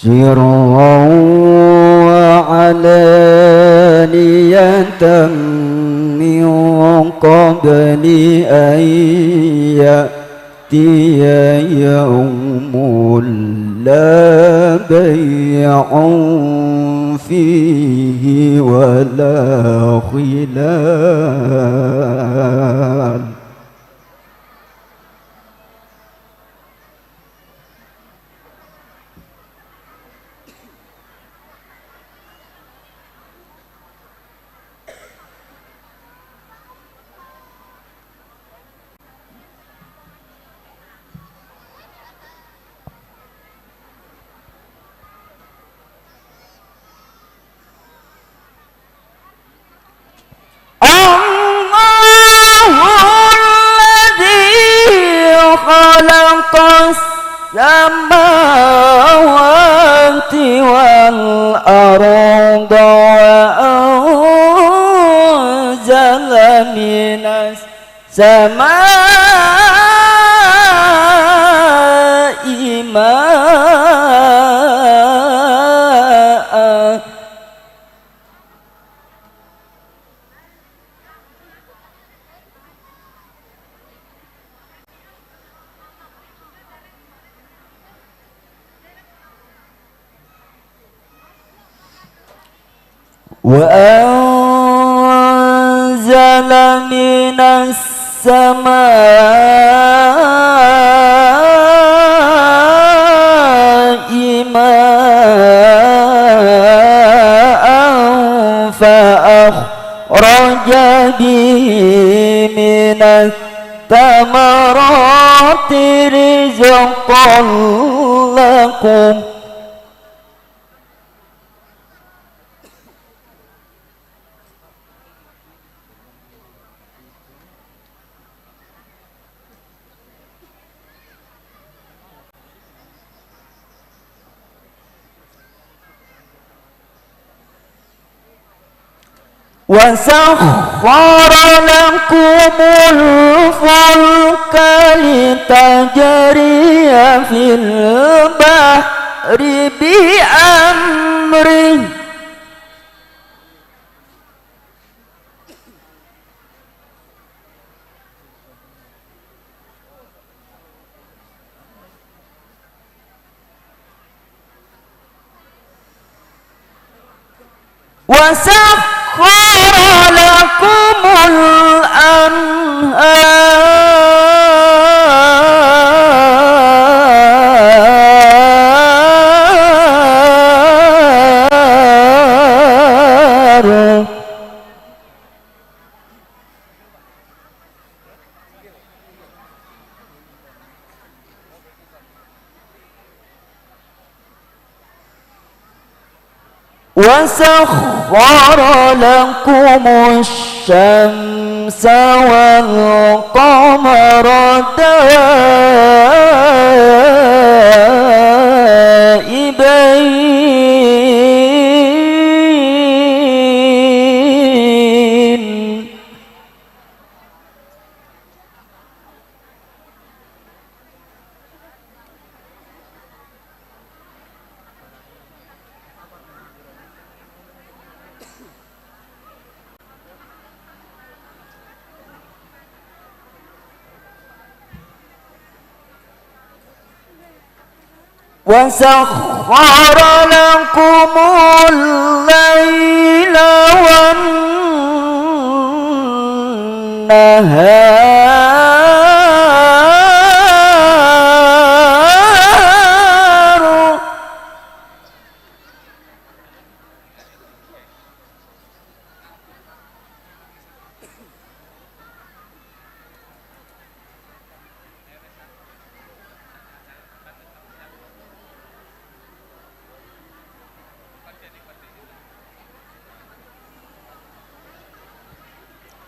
سرا وعلانية من قبل أن يأتي يوم لا بيع فيه ولا خلال. الله الذي خلق السماوات والأرض وأنزل من السماء ماء وأنزل من السماء ماء فأخرج به من الثمرات رزقا لكم. وسخر لكم الفلك لتجري في البحر بأمره. وسخر لكم الأنهار. وسخر لكم الشمس والقمر دائبين. وسخر لكم الليل والنهار.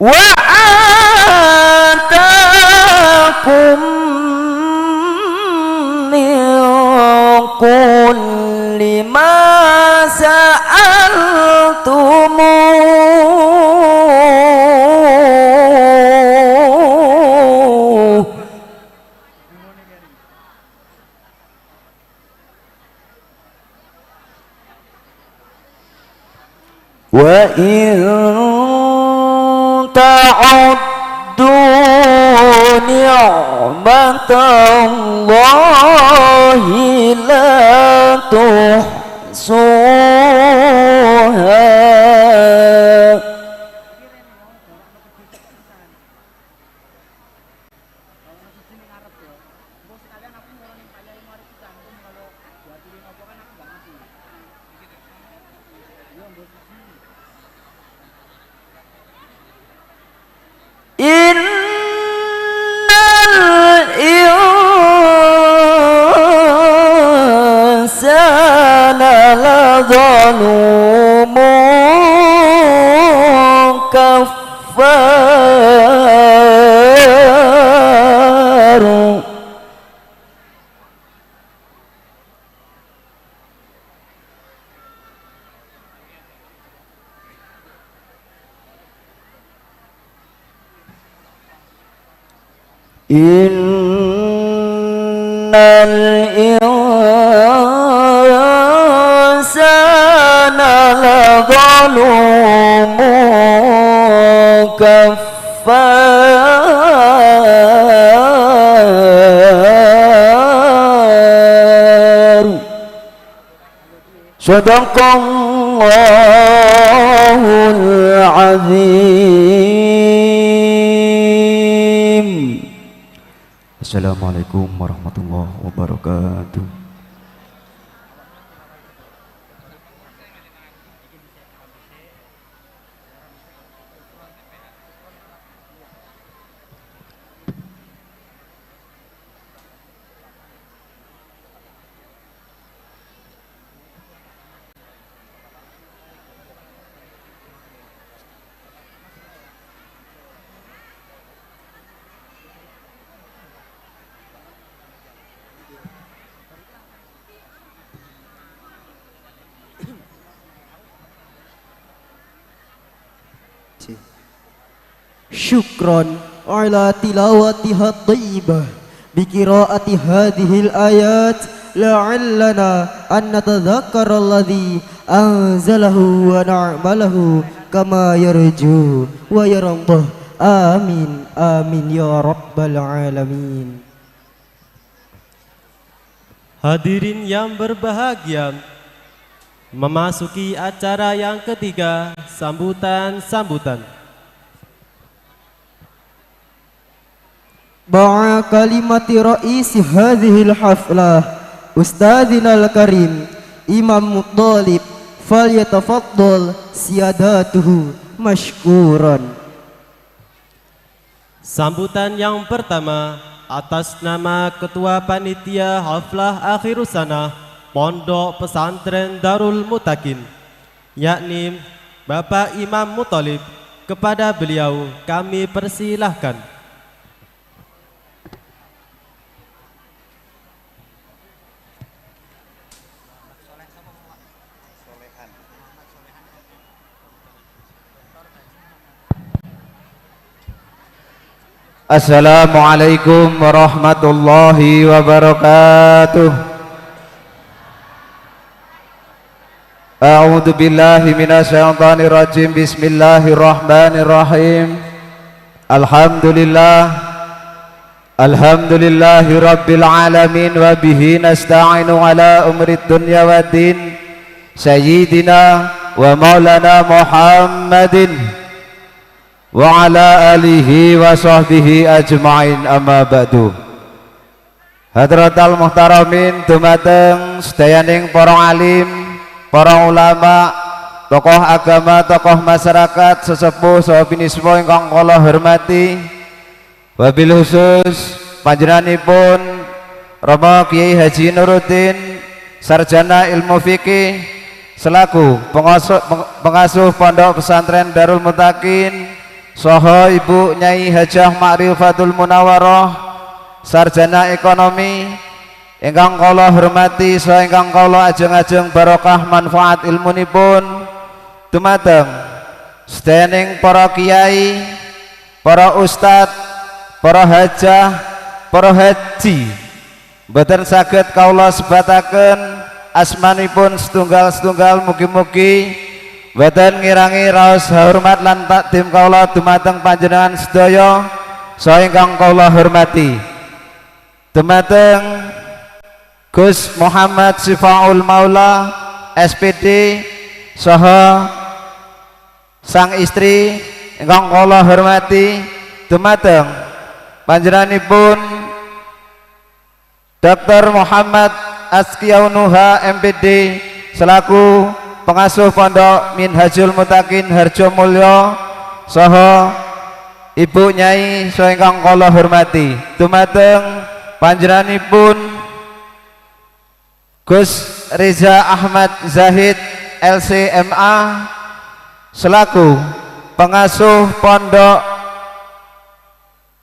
وآتاكم من كل ما سألتموه. وإن تعدوا نعمة الله لا تحصوها. إن الإنسان لظلوم كفار. إن الإنسان لظلوم كفار. صدق الله العظيم. السلام عليكم ورحمة الله وبركاته. Syukran ala tilawatiha thayyibah bi qiraati hadhil ayat, la'allana an natadzakkara alladzi anzalahu wa na'malahu kama yarju wa yardah. Amin, amin ya rabbal alamin. Hadirin yang berbahagia, memasuki acara yang ketiga, sambutan-sambutan. Ma'a kalimati raisi hadhil haflah, Ustadzinal Karim, Imam Muttalib, falyatafaddal siyadatuhu masykuran. Sambutan yang pertama, atas nama Ketua Panitia Haflah Akhirus Sanah Pondok Pesantren Darul Mutakin, yakni Bapak Imam Muthalib, kepada beliau kami persilahkan. Assalamualaikum warahmatullahi wabarakatuh. A'udzu billahi minasyaitonir rajim. Bismillahirrahmanirrahim. Alhamdulillah. Alhamdulillahi rabbil alamin, wa bihi nasta'inu ala umuri dunya waddin. Sayyidina wa maulana Muhammadin wa ala alihi wa sahbihi ajmain, amma ba'du. Hadratal muhtaramin, dumateng sedayaning para alim, para ulama, tokoh agama, tokoh masyarakat, sesepuh saha biniswa ingkang kula hormati, wabil khusus panjenenganipun Rama Kiai Haji Nuruddin, Sarjana Ilmu Fikih, selaku pengasuh, peng-, pengasuh Pondok Pesantren Darul Mutakin, saha Ibu Nyai Hajah Ma'rifatul Munawaroh, sarjana ekonomi, ingkang kula hormati saha ingkang kula ajeng-ajeng barokah manfaat ilmunipun, dumateng sedayaning para kiai, para ustad, para hajah, para haji. Mboten saged kaula sebataken asmanipun setunggal-setunggal, mugi-mugi mboten ngirangi raos hormat lan takdim kaula dumateng panjenengan sedaya saha ingkang kaula hormati. Dumateng Gus Muhammad Sifaul Maula, S P D, saha sang istri ingkang kula hormati, dumateng panjenenganipun Doktor Muhammad Azkiaunuha, M P D, selaku pengasuh Pondok Minhajul Mutakin Harjo Mulyo, saha Ibu Nyai saha ingkang kula hormati. Dumateng panjenenganipun Gus Reza Ahmad Zahid, L C M A, selaku pengasuh Pondok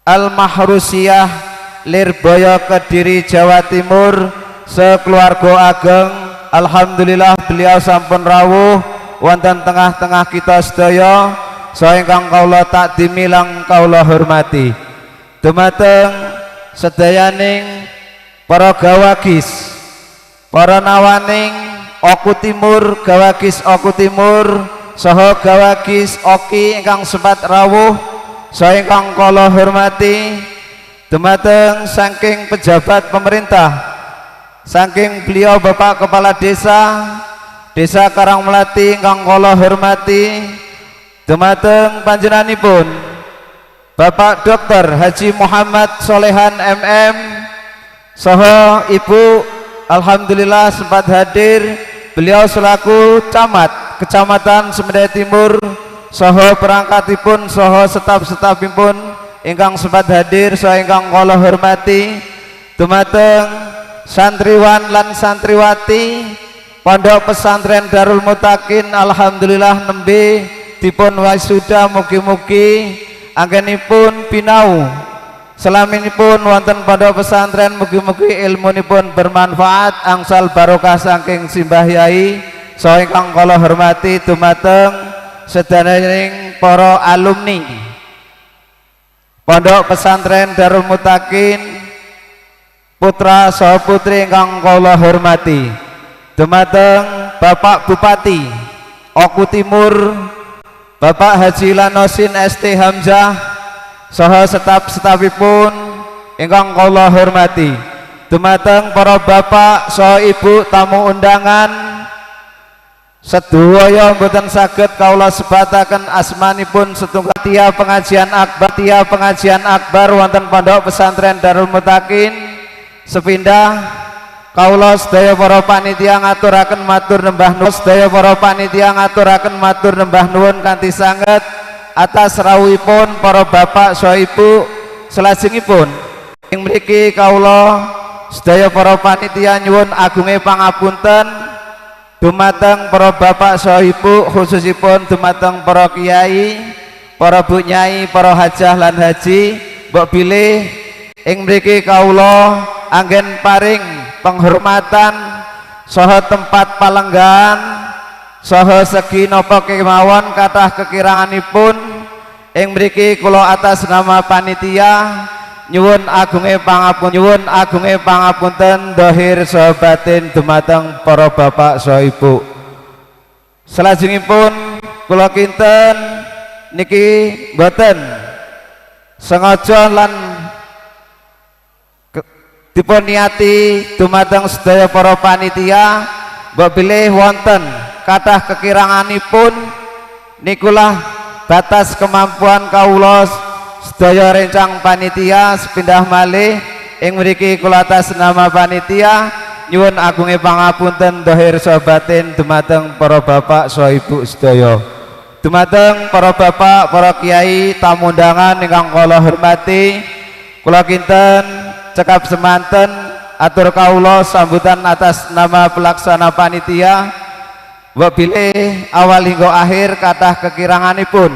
Al-Mahrusiyah, Lirboyo, Kediri, Jawa Timur, sekeluarga ageng. Alhamdulillah, beliau sampun rawuh wonten tengah-tengah kita sedaya, saha ingkang kaula takdimi lan kaula hormati. Dumateng sedayaning para gawagis, para nawaning Oku Timur, gawagis Oku Timur, saha gawagis Oki ingkang sempat rawuh, saha ingkang kula hormati, dumateng saking pejabat pemerintah, saking beliau Bapak Kepala Desa, Desa Karangmelati ingkang kula hormati, dumateng panjenenganipun Bapak Doktor Haji Muhammad Solehan M M, saha Ibu, alhamdulillah sempat hadir. Beliau selaku camat Kecamatan Semedai Timur, saha perangkatipun, saha setaf-setafipun ingkang sempat hadir, saha ingkang kula hormati. Dumateng santriwan lan santriwati Pondok Pesantren Darul Mutakin, alhamdulillah nembe dipun wisuda, mugi-mugi anggenipun pinau selaminipun wonten pondok pesantren, mugi-mugi ilmunipun bermanfaat, angsal barokah saking simbah yai, saha ingkang kula hormati. Dumateng sedaning para alumni Pondok Pesantren Darul Mutakin, putra saha putri ingkang kula hormati. Dumateng Bapak Bupati Oku Timur, Bapak Haji Lanosin S T Hamzah, saha setaf-setafipun ingkang kula hormati. Dumateng para bapak saha ibu tamu undangan, sedaya mboten saged kaula sebataken asmanipun setunggal tia pengajian akbar, tia pengajian akbar wonten Pondok Pesantren Darul Mutakin. Sepindah kaula sedaya para panitia ngaturaken matur nembah nuwun, sedaya para panitia ngaturaken matur nembah nuwun kanthi sanget atas rawuhipun para bapak saha ibu. Selajengipun ing mriki kaula sedaya para panitia nyuwun agunge pangapunten dumateng para bapak saha ibu, khususipun dumateng para kiai, para bu nyai, para hajah lan haji. Mbok bilih ing mriki kaula anggen paring penghormatan saha tempat palenggahan saha segi napa kemawon kathah kekiranganipun. Ing mriki kula atas nama panitia nyuwun agunge pangapun, nyuwun agunge pangapunten dohir saha batin dumateng para bapak saha ibu. Selajengipun kula kinten niki mboten sengaja lan ke-, dipun niati dumateng sedaya para panitia, mbok bilih wonten kathah kekiranganipun, nikulah batas kemampuan kaula sedaya rencang panitia. Sepindah malih ing mriki kula atas nama panitia nyuwun agunge pangapunten dohir saha batin dumateng para bapak saha ibu sedaya. Dumateng para bapak, para kiai, tamu undangan ingkang kula hormati, kula kinten cekap semanten atur kaula sambutan atas nama pelaksana panitia. Mbok bilih awal hingga akhir kathah kekiranganipun,